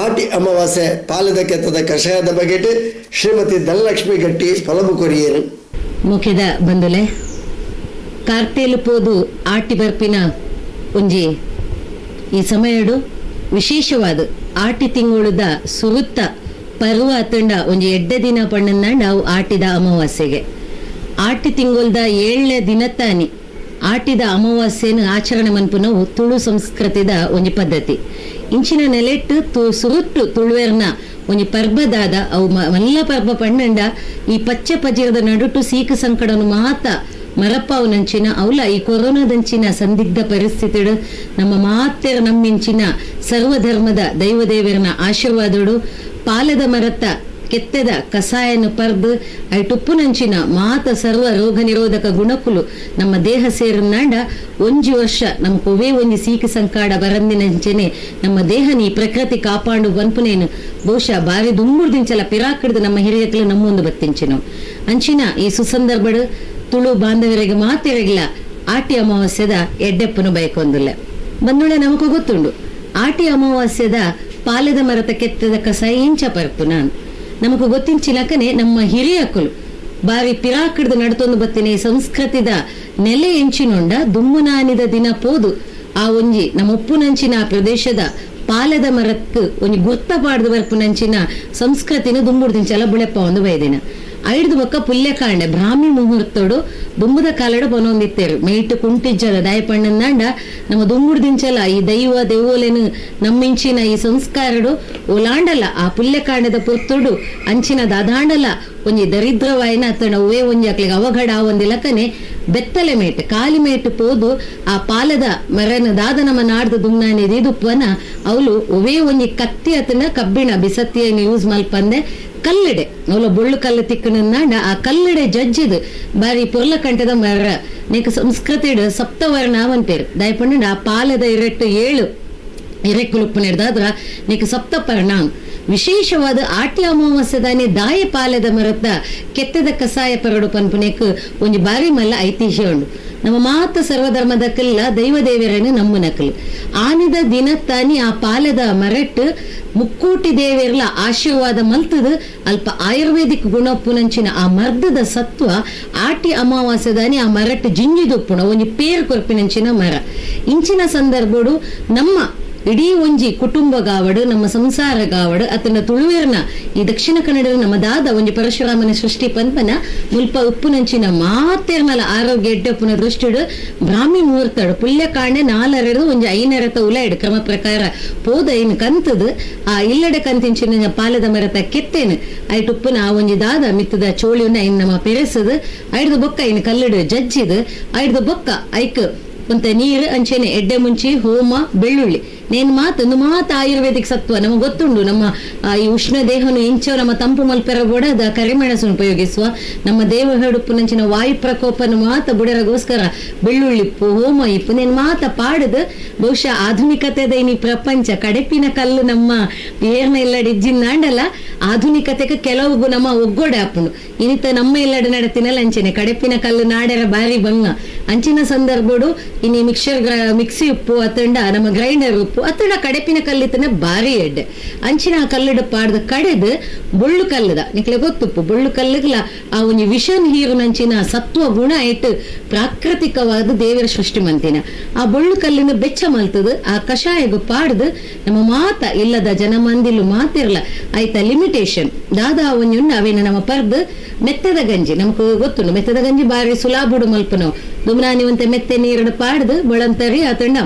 ಆಟಿ ಅಮಾವಾಸ್ಯೆ ಪಾಲದ ಕೆತ್ತದ ಕಷಾಯದ ಬಗೆಟ್ ಶ್ರೀಮತಿ ಧನಲಕ್ಷ್ಮಿ ಗಟ್ಟಿ ಫಲಬು ಕೊರಿಯರು. ಮುಖ್ಯದ ಬಂದುಲೆ ಕಾರ್ತೇಲು ಪೋದು ಆಟಿ ಬರ್ಪಿನ ಒಂಜಿ ಈ ಸಮಯಡು ವಿಶೇಷವಾದ ಆಟಿ ತಿಂಗಳುದ ಸುರುತ್ತ ಪರ್ವ ಅತಂಡ ಒಂಜಿ ಎಡ್ಡೆ ದಿನ ಪಣ್ಣನ್ನ ನಾವು ಆಟಿದ ಅಮಾವಾಸ್ಯೆಗೆ ಆಟಿ ತಿಂಗಳ್ದ 7ನೇ ದಿನತ್ತಾನಿ ಆಟಿದ ಅಮಾವಾಸ್ಯೆಯನ್ನು ಆಚರಣೆ ಮನ್ಪುನವು ತುಳು ಸಂಸ್ಕೃತಿದ ಒಂಜಿ ಪದ್ಧತಿ. ಇಂಚಿನ ನೆಲೆಟ್ಟು ಸುರುಟ್ಟು ತುಳುವೆರ್ನ ಒಂಜಿ ಪರ್ಬದಾದ ಅವು ಮಲ್ಲ ಪರ್ಬ ಪಣ್ಣಂಡ ಈ ಪಚ್ಚೆ ಪಜಿರದ ನಡುಟು ಸೀಕ ಸಂಕಡನು ಮಾತ ಮರಪ್ಪಾವನಂಚಿನ ಅವಲ ಈ ಕೊರೋನಾದಂಚಿನ ಸಂದಿಗ್ಧ ಪರಿಸ್ಥಿತಿಡು ನಮ್ಮ ಮಾತೆರ ನಮ್ಮಿಂಚಿನ ಸರ್ವಧರ್ಮದ ದೈವದೇವರನ ಆಶೀರ್ವಾದಡು ಪಾಲದ ಮರತ್ತ ಕೆತ್ತೆದ ಕಸಾಯನು ಪರ್ದು ಐಟುಪ್ಪುನಂಚಿನ ಮಾತ ಸರ್ವ ರೋಗ ನಿರೋಧಕ ಗುಣಕುಲು ನಮ್ಮ ದೇಹ ಸೇರಿನಾಂಡ ಒಂಜಿ ವರ್ಷ ನಮ್ಮ ಕೊವೇ ಒಂಜಿ ಸೀಕ ಸಂಕಾಡ ಬರಂದಿನಂಚನೆ ನಮ್ಮ ದೇಹನಿ ಪ್ರಕೃತಿ ಕಾಪಾಡು ಬನ್ಪುನೇನು ಬಹುಶಃ ಬಾರಿ ದುಂಬುರ್ದಿಂಚಲ ಪಿರಾಕಿಡ್ದು ನಮ್ಮ ಹಿರಿಯಕಲು ನಮ್ಮೊಂದು ಬತ್ತಿಂಚಿನ ಅಂಚಿನ ಈ ಸುಸಂದರ್ಭಡು ತುಳು ಬಾಂಧವರಿಗೆ ಮಾತಿರಗಿಲ್ಲ ಆಟಿ ಅಮಾವಾಸ್ಯದ ಎಡ್ಡೆಪ್ಪನು ಬಯಕೊಂದಿಲ್ಲ ಬಂದುಳೆ ನಮಗೂ ಗೊತ್ತುಂಡು ಆಟಿ ಅಮಾವಾಸ್ಯದ ಪಾಲದ ಮರತ ಕೆತ್ತದ ಕಸಾಯ ಇಂಚ ಪರ್ಪು ನಾನು ನಮಗೂ ಗೊತ್ತಿಂಚಿಲಕನೆ ನಮ್ಮ ಹಿರಿಯಕುಲು ಬಾರಿ ಪಿರಾಕಿಡ್ದು ನಡ್ತೊಂದು ಬತ್ತಿನ ಈ ಸಂಸ್ಕೃತಿದ ನೆಲೆ ಎಂಚಿನುಂಡ ದುಮ್ಮುನಾನಿದ ದಿನ ಪೋದು ಆ ಒಂಜಿ ನಮ್ಮ ಉಪ್ಪುನಂಚಿನ ಆ ಪ್ರದೇಶದ ಪಾಲೆದ ಮರಕ್ ಒಂಜಿ ಗುರ್ತ ಪಾಡ್ದು ಬರ್ಪುನಂಚಿನ ಸಂಸ್ಕೃತಿನ ದುಂಬುಡ್ದಿಂಚಲ ಬುಳೆಪ್ಪ ಒಂದು ಬೈದಿನ. ಐಡ್ದು ಬೊಕ್ಕ ಪುಲ್ಯಕಾಂಡೆ ಬ್ರಾಹ್ಮಿ ಮುಹೂರ್ತೋಡು ದುಂಬುದ ಕಾಲಡು ಬನೊಂದಿತ್ತೇರು ಮೇಟ್ ಕುಂಟಿಜ್ಜದ ದಾಯಪಣ್ಣಂದಾಂಡ ನಮ್ಮ ದುಂಬುಡ್ದಿಂಚಲ ಈ ದೈವ ದೆವ್ವಲೆನು ನಮ್ಮಿಂಚಿನ ಈ ಸಂಸ್ಕಾರಡು ಓಲಾಂಡಲ ಆ ಪುಲ್ಯಕಾಂಡದ ಪೊರ್ತುಡು ಅಂಚಿನ ದಾದಾಂಡಲ ಒಂಜಿ ದರಿದ್ರವಾಯಿನ ಅತ್ತಣ ಒವೇ ಒಂಜಿ ಅಕ್ಲಿಗೆ ಅವಘಡ ಒಂದಿಲಕನೆ ಬೆತ್ತಲೆ ಮೇಟ್ ಕಾಲಿ ಮೇಟ್ ಪೋದು ಆ ಪಾಲದ ಮರನ ದಾದ ನಮ್ಮ ನಾಡ್ದ ದುಮ್ನಾನಿ ದೀದುಪ್ಪನ ಅವಳು ಒವೇ ಒಂಜಿ ಕತ್ತಿ ಅತನ ಕಬ್ಬಿಣ ಬಿಸತ್ತಿಯನ್ನು ಯೂಸ್ ಮಲ್ಪಂದೆ ಕಲ್ಲಡೆ ಅವಳ ಬೊಳ್ಳು ಕಲ್ಲು ತಿಕ್ಕನಂದಾಂಡ ಆ ಕಲ್ಲಡೆ ಜಜ್ಜಿದು ಬಾರಿ ಪೊರ್ಲ ಕಂಠದ ಮರ ನೀಕ ಸಂಸ್ಕೃತಿಡ್ ಸಪ್ತವರ್ಣ ಪೇರು ದಯಪಂಡ ಆ ಪಾಲದ ಇರಟ್ಟು 7 ಇರೆಕ್ಕುಲುಪ್ಪು ನೀಕ ಸಪ್ತಪರ್ಣ. ವಿಶೇಷವಾದ ಆಟಿ ಅಮಾವಾಸ್ಯದಾನಿ ದಾಯ ಪಾಲೆದ ಮರತ್ತ ಕೆತ್ತದ ಕಸಾಯ ಪರಡು ಪನ್ಪುನೇಕ್ ಒಂಜಿ ಬಾರಿ ಮಲ್ಲ ಐತಿಹ್ಯ ಉಂಡು. ನಮ್ಮ ಮಾತ ಸರ್ವಧರ್ಮದ ಕಲ್ಲ ದೈವ ದೇವರನ್ನು ನಮ್ಮ ನಕಲು ಆನಿದ ದಿನತ್ತಾನಿ ಆ ಪಾಲೆದ ಮರಟ್ ಮುಕ್ಕೋಟಿ ದೇವರ್ಲ ಆಶೀರ್ವಾದ ಮಲ್ತದ ಅಲ್ಪ ಆಯುರ್ವೇದಿಕ್ ಗುಣಪ್ಪುನಂಚಿನ ಆ ಮರ್ದದ ಸತ್ವ ಆಟಿ ಅಮಾವಾಸ್ಯದಾನಿ ಆ ಮರಟ್ ಜಿಂಜಿದುಪ್ಪುಣ ಒಂಜಿ ಪೇರು ಕೊರ್ಪಿನಂಚಿನ ಮರ. ಇಂಚಿನ ಸಂದರ್ಭಡು ನಮ್ಮ ಇಡೀ ಒಂಜಿ ಕುಟುಂಬ ಗಾವಡು ನಮ್ಮ ಸಂಸಾರ ಗಾವಡು ಅತನ ತುಳುವೇರ್ನ ಈ ದಕ್ಷಿಣ ಕನ್ನಡ ನಮ್ಮ ದಾದ ಒಂಜಿ ಪರಶುರಾಮನ ಸೃಷ್ಟಿ ಪನ್ಪನ ಮುಲ್ಪ ಉಪ್ಪುನಂಚಿನ ಮಾತೇರ್ನಲ ಆರೋಗ್ಯ ಎಡ್ಡಪ್ಪುನ ದೃಷ್ಟಿಡು ಬ್ರಾಹ್ಮಿ ಮುಹೂರ್ತಡು ಪುಲ್ಯಕಾಂಡೆ 4 ಒಂಜಿ 5 ಉಲೈಡು ಕ್ರಮ ಪ್ರಕಾರ ಪೋದ ಇನ್ ಕಂತದು ಆ ಇಲ್ಲಡೆ ಕಂತಿಂಚಿನ ಪಾಲದ ಮರತ ಕೆತ್ತೇನು ಐಟುಪ್ಪುನ ಆ ಒಂಜಿ ದಾದ ಮಿತ್ತದ ಚೋಳಿನ ಇನ್ ನಮ್ಮ ಪೆರೆಸದು ಐಡ್ದು ಬೊಕ್ಕ ಇನ್ ಕಲ್ಲಡು ಜಜ್ಜಿದು ಐಡ್ದು ಬೊಕ್ಕ ಐಕ್ ಒಂತ ನೀರು ಅಂಚೆನೆ ಎಡ್ಡೆ ಮುಂಚಿ ಹೋಮ ಬೆಳ್ಳುಳ್ಳಿ ನೇನ್ ಮಾತು ಒಂದು ಮಾತು ಆಯುರ್ವೇದಿಕ್ ಸತ್ವ ನಮಗೆ ಗೊತ್ತುಂಡು. ನಮ್ಮ ಈ ಉಷ್ಣ ದೇಹನು ಇಂಚೋ ನಮ್ಮ ತಂಪು ಮಲ್ಪೆರ ಬೋಡದ ಕರಿಮೆಣಸನ್ನು ಉಪಯೋಗಿಸುವ ನಮ್ಮ ದೇಹ ಹೇಡುಪ್ಪುನಂಚಿನ ವಾಯು ಪ್ರಕೋಪನ ಮಾತ ಬುಡರಗೋಸ್ಕರ ಬೆಳ್ಳುಳ್ಳಿ ಇಪ್ಪು ಹೋಮ ಇಪ್ಪು ನೇನ್ ಮಾತ ಪಾಡದು ಬಹುಶಃ ಆಧುನಿಕತೆದ ಇನಿ ಪ್ರಪಂಚ ಕಡೆಪಿನ ಕಲ್ಲು ನಮ್ಮ ಏರ್ನ ಇಲ್ಲಡೆ ಇಜ್ಜಿನ್ನಾಂಡಲ್ಲ ಆಧುನಿಕತೆಗೆ ಕೆಲವು ನಮ್ಮ ಒಗ್ಗೋಡೆ ಆಪುಂಡು ಇನಿತ ನಮ್ಮ ಇಲ್ಲಡೆ ನಡತಿನಲ್ಲ ಅಂಚೆನೆ ಕಡೆಪಿನ ಕಲ್ಲು ನಾಡೆರ ಬಾರಿ ಬಂಗ ಅಂಚಿನ ಸಂದರ್ಭಡು ಇನಿ ಮಿಕ್ಸರ್ ಮಿಕ್ಸಿ ಉಪ್ಪು ಅತ್ತಂಡ ನಮ್ಮ ಗ್ರೈಂಡರ್ ಉಪ್ಪು ಅತ್ತಂಡ ಕಡೆಪಿನ ಕಲ್ಲಿತನ ಬಾರಿ ಎಡ್ಡೆ ಅಂಚಿನ ಆ ಕಲ್ಲುಡು ಪಾಡ್ದ ಕಡೆದು ಬೊಳ್ಳು ಕಲ್ಲದ ನಿಕ್ಲೆ ಗೊತ್ತುಪ್ಪು ಬೊಳ್ಳು ಕಲ್ಲುಗ್ಲ ಆ ಒಂಜಿ ವಿಷನ್ ಹೀರುನಂಚಿನ ಸತ್ವ ಗುಣ ಇಟ್ಟು ಪ್ರಾಕೃತಿಕವಾದ ದೇವರ ಸೃಷ್ಟಿ ಮಂತಿನ ಆ ಬೊಳ್ಳು ಕಲ್ಲಿನ ಬೆಚ್ಚ ಮಲ್ತದ ಆ ಕಷಾಯಗು ಪಾಡ್ದು ನಮ್ಮ ಮಾತ ಇಲ್ಲದ ಜನ ಮಂದಿಲು ಮಾತಿರ್ಲ ಆಯ್ತಾ ಲಿಮಿಟೇಷನ್ ದಾದಾ ಒಂಜಿ ಅವೇನ ನಮ್ಮ ಪರ್ದು ಮೆತ್ತದ ಗಂಜಿ ನಮಕ್ ಗೊತ್ತುಂಡು ಮೆತ್ತದ ಗಂಜಿ ಬಾರಿ ಸುಲಾಬುಡು ಮಲ್ಪುನವು ದುಮ್ನಾನಿ ಮೆತ್ತೆ ನೀರಡು ಪಾಡ್ದು ಬೊಳಂತರಿ ಆತಂಡ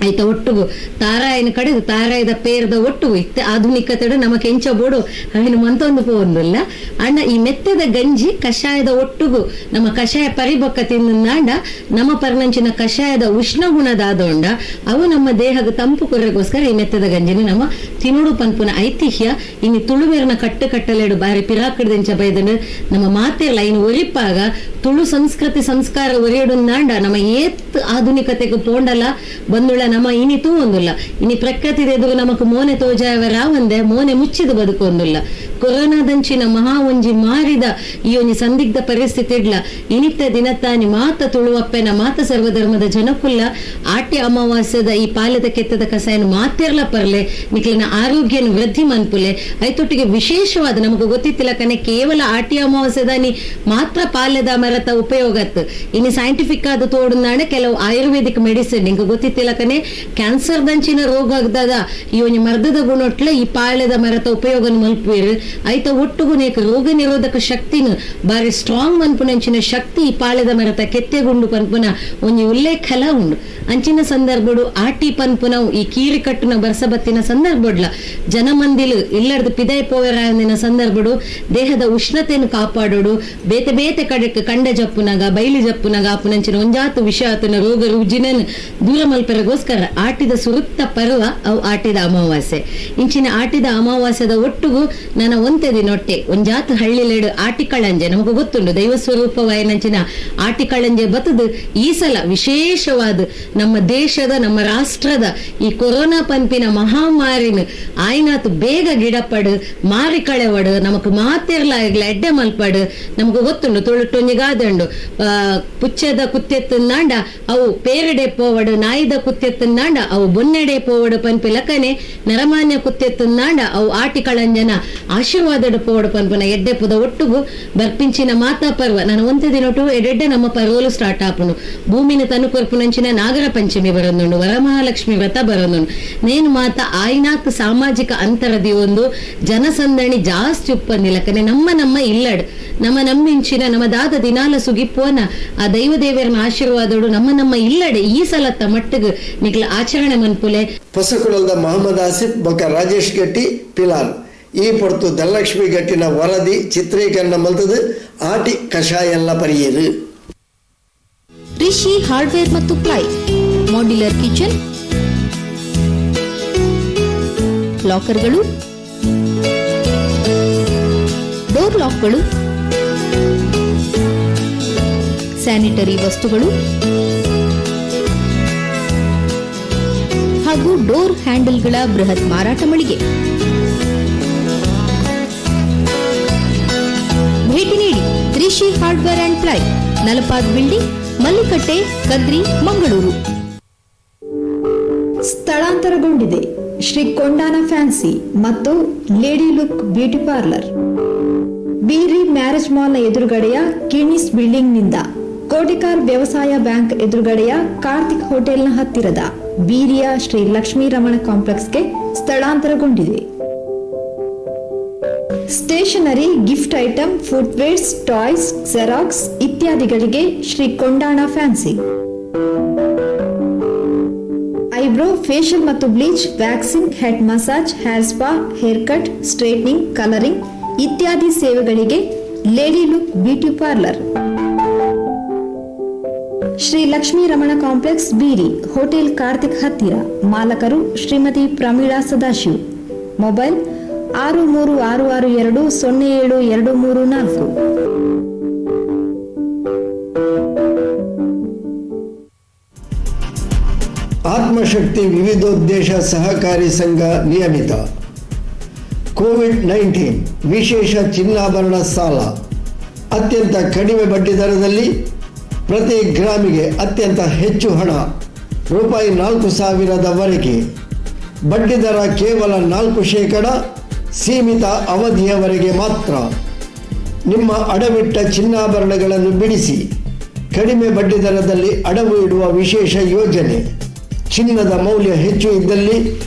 ಆಯ್ತಾ ಒಟ್ಟುಗು ತಾರಾಯಿನ ಕಡೆದು ತಾರಾಯದ ಪೇರ್ದ ಒಟ್ಟುಗು ಇತ್ತ ಆಧುನಿಕತೆಡು ನಮಕ್ ಎಂಚ ಬೋಡು ಅವನು ಮಂತೊಂದು ಪೋವೊಂದುಲ್ಲ ಅಣ್ಣ ಈ ಮೆತ್ತದ ಗಂಜಿ ಕಷಾಯದ ಒಟ್ಟುಗು ನಮ್ಮ ಕಷಾಯ ಪರಿಬೊಕ್ಕ ತಿಂದಾಂಡ ನಮ್ಮ ಪರ್ನಂಚಿನ ಕಷಾಯದ ಉಷ್ಣ ಗುಣದಾದೊಂಡ ಅವು ನಮ್ಮ ದೇಹದ ತಂಪು ಕೊರಗೋಸ್ಕರ ಈ ಮೆತ್ತದ ಗಂಜಿನ ನಮ್ಮ ತಿನುಡು ಪನ್ಪುನ ಐತಿಹ್ಯ ಇನ್ನು ತುಳುವೇರ್ನ ಕಟ್ಟು ಕಟ್ಟಲೆಡು ಬಾರಿ ಪಿರಾಕಡ್ದೆಂಚ ಬೈದನು ನಮ್ಮ ಮಾತೆಲ್ಲ ಇನ್ನು ಒರಿಪಾಗ ತುಳು ಸಂಸ್ಕೃತಿ ಸಂಸ್ಕಾರ ಒರೆಯಡುಂದಾಂಡ ನಮ್ಮ ಏತ್ ಆಧುನಿಕತೆಗೆ ಪೋಂಡಲ ಬಂದುಳ ನಮ್ಮ ಇನಿ ತೂ ಒಂದುಲ್ಲ ಇನಿ ಪ್ರಕೃತಿ ಎದುರು ನಮಕ್ ಮೋನೆ ತೋಜಾಯವರ ಒಂದೆ ಮೋನೆ ಮುಚ್ಚಿದ ಬದುಕೊಂದುಲ್ಲ ಕೊರೋನಾದಂಚಿನ ಮಹಾ ಒಂಜಿ ಮಾರಿದ ಈ ಒಂಜಿ ಸಂದಿಗ್ಧ ಪರಿಸ್ಥಿತಿ ಇಡ್ಲ ಇನಿತ್ತ ದಿನತ್ತಾನಿ ಮಾತ ತುಳುವಪ್ಪೆನ ಮಾತ ಸರ್ವಧರ್ಮದ ಜನಕುಲ್ಲ ಆಟ್ಯ ಅಮಾವಾಸ್ಯದ ಈ ಪಾಲದ ಕೆತ್ತದ ಕಸಾಯನ ಮಾತೆರ್ಲ ಪರ್ಲೆ ನಿಕ್ಲಿನ ಆರೋಗ್ಯನ ವೃದ್ಧಿ ಮನ್ಪುಲೆ ಐತೊಟ್ಟಿಗೆ ವಿಶೇಷವಾದ ನಮಗ್ ಗೊತ್ತಿತ್ತಿಲ್ಲ ಕನೆ ಕೇವಲ ಆಟ್ಯ ಅಮಾವಾಸ್ಯದಾನಿ ಮಾತ್ರ ಪಾಲದ ಮರತ ಉಪಯೋಗತ್ತು ಇನ್ನು ಸೈಂಟಿಫಿಕ್ ಆದ ತೋಡುನಾಡೆ ಕೆಲವು ಆಯುರ್ವೇದಿಕ್ ಮೆಡಿಸಿನ್ ನಿಂಗೆ ಗೊತ್ತಿತ್ತಿಲ್ಲ ಕನೆ ಕ್ಯಾನ್ಸರ್ ದಂಚಿನ ರೋಗ ಆಗದ ಈ ಒಂಜಿ ಮರ್ದದ ಗುಣೊಟ್ಲ ಈ ಪಾಳೆದ ಮರತ ಉಪಯೋಗ ಮಲ್ಪುವೆರ್ ಐತ ಒಟ್ಟುಗು ನೇಕ್ ರೋಗ ನಿರೋಧಕ ಶಕ್ತಿನ ಬಾರಿ ಸ್ಟ್ರಾಂಗ್ ಮನ್ಪುನಂಚಿನ ಶಕ್ತಿ ಈ ಪಾಳೆದ ಮರತ ಕೆತ್ತೆಗುಂಡು ಪನ್ಪುನ ಒಂಜಿ ಉಲ್ಲೇಖಲ ಉಂಡು. ಅಂಚಿನ ಸಂದರ್ಭಡು ಆಟಿ ಪನ್ಪುನವು ಈ ಕೀರಿ ಕಟ್ಟುನ ಬರ್ಸಬತ್ತಿನ ಸಂದರ್ಭಡ್ಲ ಜನಮಂದಿಲು ಇಲ್ಲಡ್ದು ಪಿದೈ ಪೋವೆರಾಯಂದಿನ ಸಂದರ್ಭಡು ದೇಹದ ಉಷ್ಣತೆಯನ್ನು ಕಾಪಾಡೋಡು ಬೇತೆ ಬೇತೆ ಕಡೆಕ್ ಕಂಡ ಜಪ್ಪುನಾಗ ಬೈಲಿ ಜಪ್ಪುನಾಗ ಆಪುನಂಚಿನ ಒಂಜಾತು ವಿಷ ಆತನ ರೋಗ ರುಜಿನ ದೂರ ಮಲ್ಪೆರಗೋಸ್ಕರ ಆಟಿದ ಸುರುತ್ತ ಪರ್ವ ಅವು ಆಟಿದ ಅಮಾವಾಸ್ಯೆ. ಇಂಚಿನ ಆಟಿದ ಅಮಾವಾಸ್ಯದ ಒಟ್ಟುಗು ನನ್ನ ಒಂತೆ ದಿನೊಟ್ಟೆ ಒಂಜಾತು ಹಳ್ಳಿಲೇಡು ಆಟಿ ಕಳಂಜೆ ನಮಗೂ ಗೊತ್ತುಂಡು ದೈವ ಸ್ವರೂಪವಾಯನಂಚಿನ ಆಟಿ ಕಳಂಜೆ ಬತ್ತದು ಈ ಸಲ ವಿಶೇಷವಾದ ನಮ್ಮ ದೇಶದ ನಮ್ಮ ರಾಷ್ಟ್ರದ ಈ ಕೊರೋನಾ ಪಂಪಿನ ಮಹಾಮಾರಿನ ಆಯ್ನಾತು ಬೇಗ ಗಿಡಪಡು ಮಾರಿ ಕಳೆವಡು ನಮಕ್ ಮಾತೆರ್ಲ ಎಡ್ಡೆ ಮಲ್ಪಡು ನಮಗೂ ಗೊತ್ತುಂಡು ತುಳುಟೊಂಜಿಗಾದಂಡು ಪುಚ್ಚದ ಕುತ್ತೆತ್ತಂದಾಂಡ ಅವು ಪೇರಡೆ ಪೋವಡು ನಾಯಿದ ಕುತ್ತೆತ್ತು ಕುತ್ತೆತ್ತಂದಾಂಡ ಅವು ಬೊನ್ನೆಡೆ ಪೋವಡು ಪನ್ಪಿ ಲಕ್ಕನೆ ನರಮಾನ್ಯ ಕುತ್ತೆತ್ತಂದಾಂಡ ಅವು ಆಟಿ ಕಳಂಜನ ಆಶೀರ್ವಾದಡು ಪೋವಡು ಪನ್ಪನ ಎಡ್ಡೆ ಪುದ ಒಟ್ಟುಗು ಬರ್ಪಿಂಚಿನ ಮಾತಾ ಪರ್ವ ನಾನು ಒಂತೆ ದಿನೊಟು ಎಡೆಡ್ಡೆ ನಮ್ಮ ಪರ್ವಲು ಸ್ಟಾರ್ಟ್ ಆಪುನು ಭೂಮಿನ ತನು ಕೊರ್ಪುನಂಚಿನ ನಾಗರ ಪಂಚಮಿ ಬರೊಂದುಂಡು, ವರಮಹಾಲಕ್ಷ್ಮಿ ವ್ರತ ಬರೊಂದುಂಡು. ನೇನು ಮಾತ ಆಯ್ನಾಕ್ ಸಾಮಾಜಿಕ ಅಂತರದಿ ಒಂದು ಜನಸಂದಣಿ ಜಾಸ್ತಿ ಉಪ್ಪಂದಿಲ್ಲಕನೆ ನಮ್ಮ ನಮ್ಮ ಇಲ್ಲಡ್ ನಮ್ಮ ನಮ್ಮಿಂಚಿನ ನಮ್ಮ ದಾದ ದಿನಾಲ ಸುಗಿಪ್ಪುವನ ಆ ದೈವ ದೇವರನ ಆಶೀರ್ವಾದೋಡು ನಮ್ಮ ನಮ್ಮ ಇಲ್ಲಡೆ ಈ ಸಲತ್ತ ಮಟ್ಟಿಗೆ ನಿಕ್ಲ ಆಚರಣೆ ಮನ್ಪುಲೆ. ಪೊಸಕುಲದ ಮಹಮ್ಮದ್ ಆಸಿಫ್ ಬೊಕ ರಾಜೇಶ್ ಗಟ್ಟಿ ಪಿಲಾರ್ ಈ ಪೊರ್ತು ಧನಲಕ್ಷ್ಮಿ ಗಟ್ಟಿನ ವರದಿ ಚಿತ್ರೀಕರಣ ಮಲ್ತದು ಆಟಿ ಕಷಾಯ ಎಲ್ಲ ಪರಿಯೇರು. ರಿಷಿ ಹಾರ್ಡ್ವೇರ್ ಮತ್ತು ply, modular kitchen, ಲಾಕರ್ಗಳು, door ಲಾಕ್ಗಳು, sanitary ವಸ್ತುಗಳು ಹಾಗೂ ಡೋರ್ ಹ್ಯಾಂಡಲ್ಗಳ ಬೃಹತ್ ಮಾರಾಟ ಮಳಿಗೆ. ಭೇಟಿ ನೀಡಿ Rishi hardware and ply, Nalapad building, Mallikatte, Kadri, Mangaluru. ಸ್ಥಳಾಂತರಗೊಂಡಿದೆ Shri Kondana fancy ಮತ್ತು lady look beauty parlour, Beeri marriage ಮಾಲ್ನ ಎದುರುಗಡೆಯ ಕಿಣಿಸ್ ಬಿಲ್ಡಿಂಗ್ನಿಂದ ಕೋಟಿಕಾರ್ ವ್ಯವಸಾಯ ಬ್ಯಾಂಕ್ ಎದುರುಗಡೆಯ ಕಾರ್ತಿಕ್ ಹೋಟೆಲ್ನ ಹತ್ತಿರದ ಬೀರಿಯ Shri Lakshmi Ramana ಕಾಂಪ್ಲೆಕ್ಸ್ಗೆ ಸ್ಥಳಾಂತರಗೊಂಡಿದೆ. Stationery, gift item, footwears, toys, xerox ಇತ್ಯಾದಿಗಳಿಗೆ Shri Kondana fancy. Eyebrow, facial ಮತ್ತು bleach, waxing, head massage, hair spa, hair cut, straightening, colouring ಇತ್ಯಾದಿ ಸೇವೆಗಳಿಗೆ lady look beauty parlour, Shri Lakshmi Ramana complex, Beeri, hotel Karthik ಹತ್ತಿರ. ಮಾಲಕರು ಶ್ರೀಮತಿ Pramila Sadashiv. Mobile 63662 07234. ಆತ್ಮಶಕ್ತಿ ವಿವಿಧೋದ್ದೇಶ ಸಹಕಾರಿ ಸಂಘ ನಿಯಮಿತ COVID-19 ವಿಶೇಷ ಚಿನ್ನಾಭರಣ ಸಾಲ ಅತ್ಯಂತ ಕಡಿಮೆ ಬಡ್ಡಿ ದರದಲ್ಲಿ ಪ್ರತಿ ಗ್ರಾಮಿಗೆ ಅತ್ಯಂತ ಹೆಚ್ಚು ಹಣ ರೂಪಾಯಿ 4,000ದವರೆಗೆ ಬಡ್ಡಿ ದರ ಕೇವಲ 4% ಸೀಮಿತ ಅವಧಿಯವರೆಗೆ ಮಾತ್ರ. ನಿಮ್ಮ ಅಡವಿಟ್ಟ ಚಿನ್ನಾಭರಣಗಳನ್ನು ಬಿಡಿಸಿ ಕಡಿಮೆ ಬಡ್ಡಿ ದರದಲ್ಲಿ ಅಡವು ಇಡುವ ವಿಶೇಷ ಯೋಜನೆ. ಚಿನ್ನದ ಮೌಲ್ಯ ಹೆಚ್ಚು ಇದ್ದಲ್ಲಿ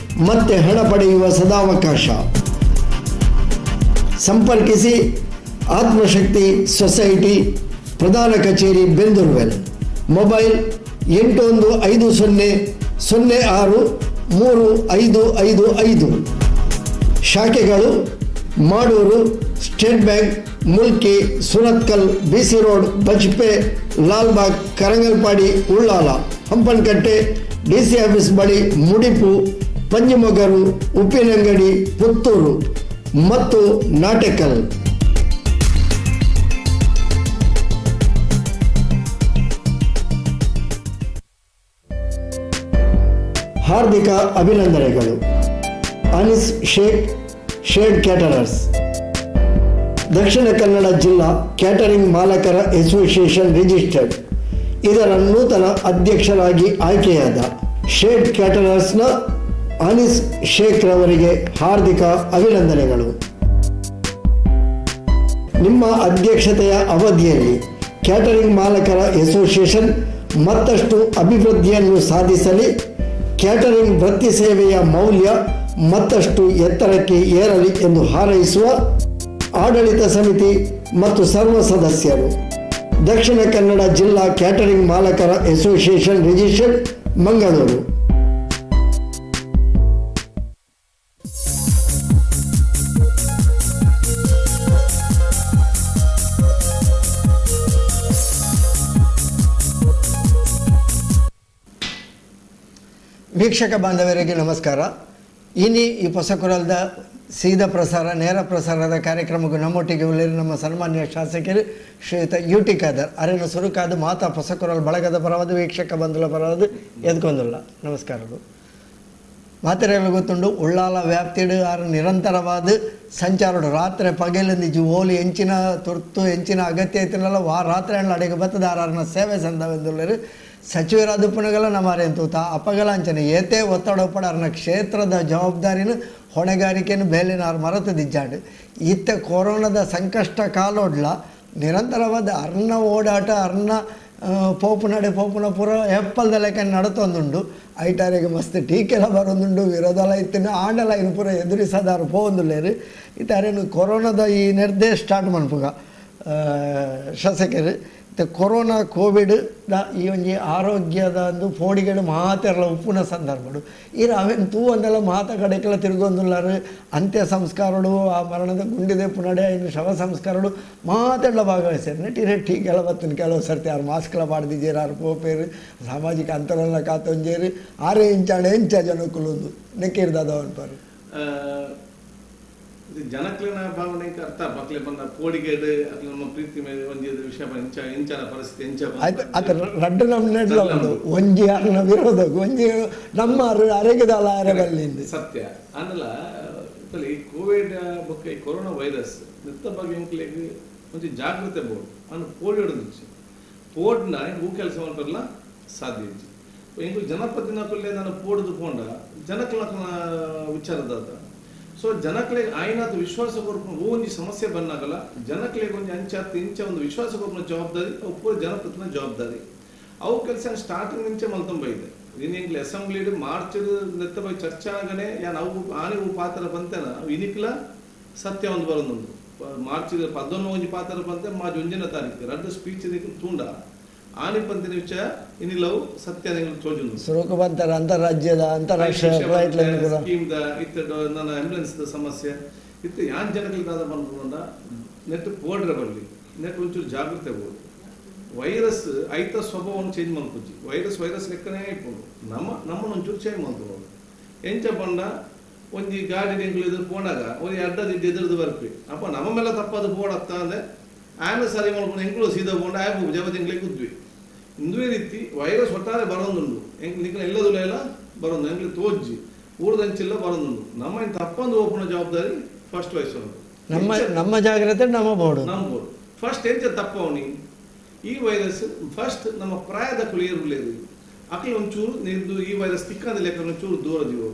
ಮತ್ತೆ ಹಣ ಪಡೆಯುವ ಸದಾವಕಾಶ. ಸಂಪರ್ಕಿಸಿ ಆತ್ಮಶಕ್ತಿ ಸೊಸೈಟಿ, ಪ್ರಧಾನ ಕಚೇರಿ ಬೆಂದೂರ್ವೆಲ್. ಮೊಬೈಲ್ 8150 06 3555. ಶಾಖೆಗಳು Madur, state bank, Mulki, Surathkal, BC road, Bajpe, Lalbagh, Karangalpady, Ullal, Hampankatta, DC office ಬಳಿ ಮುಡಿಪು, ಪಂಜಿಮೊಗರು, ಉಪ್ಪಿನಂಗಡಿ, ಪುತ್ತೂರು ಮತ್ತು ನಾಟೆಕಲ್. ಹಾರ್ದಿಕ ಅಭಿನಂದನೆಗಳು. Annies Sheikh, shade caterers. ದಕ್ಷಿಣ ಕನ್ನಡ ಜಿಲ್ಲಾ ಕ್ಯಾಟರಿಂಗ್ ಮಾಲಕರ ಅಸೋಸಿಯೇಷನ್ ರಿಜಿಸ್ಟರ್ಡ್ ಇದರ ನೂತನ ಅಧ್ಯಕ್ಷರಾಗಿ ಆಯ್ಕೆಯಾದ ಶೇಡ್ ಕ್ಯಾಟರರ್ಸ್ನ ಅನಿಸ್ ಶೇಖ್ ರವರಿಗೆ ಹಾರ್ದಿಕ ಅಭಿನಂದನೆಗಳು. ನಿಮ್ಮ ಅಧ್ಯಕ್ಷತೆಯ ಅವಧಿಯಲ್ಲಿ ಕ್ಯಾಟರಿಂಗ್ ಮಾಲಕರ ಅಸೋಸಿಯೇಷನ್ ಮತ್ತಷ್ಟು ಅಭಿವೃದ್ಧಿಯನ್ನು ಸಾಧಿಸಲಿ, ಕ್ಯಾಟರಿಂಗ್ ವೃತ್ತಿ ಸೇವೆಯ ಮೌಲ್ಯ ಮತ್ತಷ್ಟು ಎತ್ತರಕ್ಕೆ ಏರಲಿ ಎಂದು ಹಾರೈಸುವ ಆಡಳಿತ ಸಮಿತಿ ಮತ್ತು ಸರ್ವ ಸದಸ್ಯರು. ದಕ್ಷಿಣ ಕನ್ನಡ ಜಿಲ್ಲಾ ಕ್ಯಾಟರಿಂಗ್ ಮಾಲಕರ ಅಸೋಸಿಯೇಷನ್ ರಿಜಿಸ್ಟರ್ಡ್, ಮಂಗಳೂರು. ವೀಕ್ಷಕ ಬಾಂಧವರಿಗೆ ನಮಸ್ಕಾರ. ಇನಿ ಈ ಹೊಸಕುರಲ್ದ ಸೀದಾ ಪ್ರಸಾರ ನೇರ ಪ್ರಸಾರದ ಕಾರ್ಯಕ್ರಮಕ್ಕೆ ನಮ್ಮೊಟ್ಟಿಗೆ ಉಳ್ಳೇರು ನಮ್ಮ ಸನ್ಮಾನ್ಯ ಶಾಸಕರು ಶ್ರೀಯುತ ಯು ಟಿ ಖಾದರ್ ಅರೆನ ಸುರುಕಾದ ಮಾತಾ ಹೊಸಕುರಲ್ ಬಳಗದ ಪರವಾದ ವೀಕ್ಷಕ ಬಂಧುಲ ಪರವಾದ ಎದ್ಕೊಂದುಲ್ಲ ನಮಸ್ಕಾರಗಳು. ಮಾತೆರೆಲ್ಲ ಗೊತ್ತುಂಡು ಉಳ್ಳಾಲ ವ್ಯಾಪ್ತಿಡು ಆರು ನಿರಂತರವಾದ ಸಂಚಾರಡು ರಾತ್ರಿ ಪಗೆಲಂದಿಜು ಓಲಿ ಎಂಚಿನ ತುರ್ತು ಎಂಚಿನ ಅಗತ್ಯ ಐತಿನಲ್ಲ ವಾ ರಾತ್ರಿ ಅಡೆಗೆ ಬತ್ತದ ಆರನ ಸೇವೆ ಸಂದವೆಂದುಳ್ಳರು. ಸಚಿವರಾದ ಪುನಗಲ ನಮ್ಮ ತೂತ ಅಪಗಲ ಅಂಚನೆ ಏತೇ ಒತ್ತಡ ಒಪ್ಪಡ ಅರ್ನ ಕ್ಷೇತ್ರದ ಜವಾಬ್ದಾರಿನ ಹೊಣೆಗಾರಿಕೆಯನ್ನು ಬೇಲೆನಾರು ಮರತದಿಜ್ಜಾಂಡು. ಇತ್ತೆ ಕೊರೋನಾದ ಸಂಕಷ್ಟ ಕಾಲೋಡ್ಲ ನಿರಂತರವಾದ ಅರ್ನ ಓಡಾಟ ಅರ್ನ ಪೋಪು ನಡೆ ಪೋಪುನ ಪೂರ ಹೆಪ್ಪಲ್ದ ಲೆಕ್ಕ ನಡತೊಂದುಂಡು. ಐಟಾರಿಗೆ ಮಸ್ತ್ ಟೀಕೆಲ ಬರೊಂದುಂಡು, ವಿರೋಧಲ ಇತ್ತಿನ ಆಂಡಲ ಇನ್ನು ಪೂರ ಎದುರಿಸದಾರು ಪೋವೊಂದುಲ್ಲೇರು. ಇತ್ತೆ ಕೊರೋನಾದ ಈ ನಿರ್ದೇಶ ಸ್ಟಾರ್ಟ್ ಮನ್ಪುಗ ಶಾಸಕರು ಇತ್ತೆ ಕೊರೋನಾ ಕೋವಿಡ್ the ಈ ಒಂಜಿ ಆರೋಗ್ಯದ ಒಂದು ಪೋಡಿಗೆಡು ಮಾತೆರ್ಲ ಉಪ್ಪುನ ಸಂದರ್ಭಡು ಈರ್ ಅವೆನ್ ತೂವಂದೆಲ್ಲ ಮಾತ ಕಡೆಕೆಲ್ಲ ತಿರುಗೊಂದುಲ್ಲಾರು. ಅಂತ್ಯ ಸಂಸ್ಕಾರಡು ಆ ಮರಣದ ಗುಂಡಿದೆ ಪುನಡೆ ಇನ್ನು ಶವ ಸಂಸ್ಕಾರಡು ಮಾತೆಲ್ಲ ಭಾಗವಹಿಸ್ಯಾರ. ನೆಟ್ಟಿರೆ ಟೀಕೆಲ್ಲ ಬತ್ತಿನ ಕೆಲವು ಸರ್ತಿ ಆರು ಮಾಸ್ಕ್ಲ ಪಾಡ್ದಿಜೇರು, ಆರು ಪೋಪೇರು, ಸಾಮಾಜಿಕ ಅಂತರಲ್ಲ ಕಾತೊಂಜೇರು, ಆರೇ ಇಂಚಾಣ ಎಂಚ ಜನಕ್ಕುಲೊಂದು ನೆಕ್ಕಿರ್ದಾದ ಅನ್ಪಾರು. ಜನಕ್ಲೆನ ಭಾವನೆ ಅರ್ಥ ಮಕ್ಳೆ ಬಂದ ಪೋಡಿಗೇಡು ಅಕ್ಲೆ ನಮ್ಮ ಪ್ರೀತಿ ಮೇಲೆ ಒಂಜಿ ವಿಷಯ ಎಂಚ ಎಂಚನ ಪರಿಸ್ಥಿತಿ ಎಂಚ ಆಯ್ತು ಅತ ರಡ್ಡು ನಮ್ಮ ನೆಡ್ಲ ಉಂಡು ಒಂಜಿ ಅರ್ನ ವಿರೋಧ ಒಂಜಿ ನಮ್ಮ ಅರೆಗದಲ್ಲ ಅರೆ ಬಲ್ಲಿಂದ ಸತ್ಯ ಆಂಡಲ ಈ ಕೋವಿಡ್ ಬೊಕ್ಕ ಈ ಕೊರೋನಾ ವೈರಸ್ ನೆತ್ತ ಬಗ್ಗೆ ಎಂಕ್ಲೆಗ್ ಒಂಜಿ ಜಾಗೃತೆ ಬೋಡು ಅನ್ನು ಪೋಡಿ ಪೋಡ್ನ ಹೂ ಕೆಲಸ ಮಲ್ಪೆರ್ಲ ಸಾಧ್ಯ ಇಜ್ಜಿ. ಎಂಕುಲು ಜನಪ್ರತಿನಿಧಿನಕುಲೆ ನಾನು ಪೋಡುದು ಪೋಂಡ ಜನಕ್ಲನ ವಿಚಾರದಾತ. ಸೊ ಜನಕ್ಲೆಗ್ ಆಯ್ನಾತ್ ವಿಶ್ವಾಸ ಕೊರ್ಪುನ ಒಂಜಿ ಸಮಸ್ಯೆ ಬಂದಾಗಲ ಜನಕ್ಲೆಗ್ ಒಂಜಿ ಅಂಚ ಇಂಚ ಒಂದು ವಿಶ್ವಾಸ ಕೊರ್ಪುನ ಜವಾಬ್ದಾರಿ ಅವು ಪೂರ ಜನಪ್ರತಿನಿಧಿನ ಜವಾಬ್ದಾರಿ. ಅವು ಕೆಲಸ ಸ್ಟಾರ್ಟಿಂಗ್ ನಿಂಚೆ ಮಲ್ತೊಂಬ ಇದೆ. ಇನ್ನು ಎಂಕ್ಲೆ ಅಸೆಂಬ್ಲಿ ಮಾರ್ಚ್ ನೆತ್ತ ಬೈ ಚರ್ಚೆ ಆಗನೆ ಯಾನ್ ಅವು ಆನೆ ಹೂ ಪಾತ್ರ ಬಂತೇನ ಇನಿಕ್ಲ ಸತ್ಯ ಒಂದು ಬರೋದೊಂದು ಮಾರ್ಚ್ 11 ಒಂಜಿ ಪಾತ್ರ ಬಂತೆ ಮಾರ್ಚ್ 1ನೇ ತಾರೀಕು ರಡ್ಡು ಸ್ಪೀಚ್ ತೂಂಡ ಆನೆ ಪಂತಿನ ವಿಷಯ ಇನ್ನಿಲ್ಲವು ಸತ್ಯ ತೋಜುಂಡು. ಸುರುಕು ಬಂತಾರೆ ಅಂತಾರಾಜ್ಯದ ಅಂತಾರಾಷ್ಟ್ರೀಯ ಫ್ಲೈಟ್ ಲೈನ್ ಕೂಡ ಸ್ಕೀಮ್ the ಇತ್ತ ನನ್ನ ಆಂಬ್ಯುಲೆನ್ಸ್ the ಸಮಸ್ಯೆ ಇತ್ತು. ಯಾನ್ ಜನಗಳಿಗೆ ದಾದ ಬಂದ್ಕೊಂಡ ನೆಟ್ ಪೋಡ್ರೆ ಬರಲಿ ನೆಟ್ ಒಂಚೂರು ಜಾಗೃತೆ ಬೋಡು. ವೈರಸ್ ಐತ ಸ್ವಭಾವವನ್ನು ಚೇಂಜ್ ಮಲ್ಪುಜ್ಜಿ. ವೈರಸ್ ವೈರಸ್ ಲೆಕ್ಕನೇ ಇಪ್ಪುಂಡು. ನಮ್ಮ ನಮ್ಮನ್ನು ಒಂಚೂರು ಚೇಂಜ್ ಮಲ್ತು ಎಂಚ ಪಂಡ ಒಂಜಿ ಗಾಡಿ ಎಂಕುಲು ಎದುರು ಪೋನಾಗ ಒಂಜಿ ಅಡ್ಡದಿದ್ದು ಎದುರುದು ಬರ್ಪಿ ಅಪ್ಪ ನಮ್ಮ ಮೇಲೆ ತಪ್ಪದು ಪೋಡತ್ತ ಅಂದ್ರೆ ಆಯನ ಸರಿ ಮಲ್ಕೊಂಡು ಎಂಕುಲು ಸೀದಾ ಪೋಂಡ ಆಯ ಜವದ ಎಂಕ್ಲೆ ಕುದ್ವಿ. ಇಂದುವೇ ರೀತಿ ವೈರಸ್ ಒಟ್ಟಾರೆ ಬರೋದುಂಡು ಎಂಕ್ ನಿಕ್ಲ ಎಲ್ಲದಲ್ಲ ಎಲ್ಲ ಬರೋದು ಎಂಕ್ಲೆ ತೋಜ್ಜಿ ಊರ್ದಂಚಿಲ್ಲ ಬರೋದುಂಡು. ನಮ್ಮ ಏನು ತಪ್ಪಂದು ಓಪನ ಜವಾಬ್ದಾರಿ ಫಸ್ಟ್ ವಯಸ್ಸು ನಮ್ಮ ನಮ್ಮ ಜಾಗ್ರತೆ ನಮ್ಮ ಬೋರ್ಡು ನಮ್ಮ ಬೋರ್ಡು ಫಸ್ಟ್ ಎಂಚ ತಪ್ಪವನಿ ಈ ವೈರಸ್ ಫಸ್ಟ್ ನಮ್ಮ ಪ್ರಾಯದ ಕುಳಿಯರು ಅಕ್ಲೆ ಒಂಚೂರು ನಿರ್ದು ಈ ವೈರಸ್ ತಿಕ್ಕಂದ ಲೆಕ್ಕ ಒಂಚೂರು ದೂರ ದಿವು.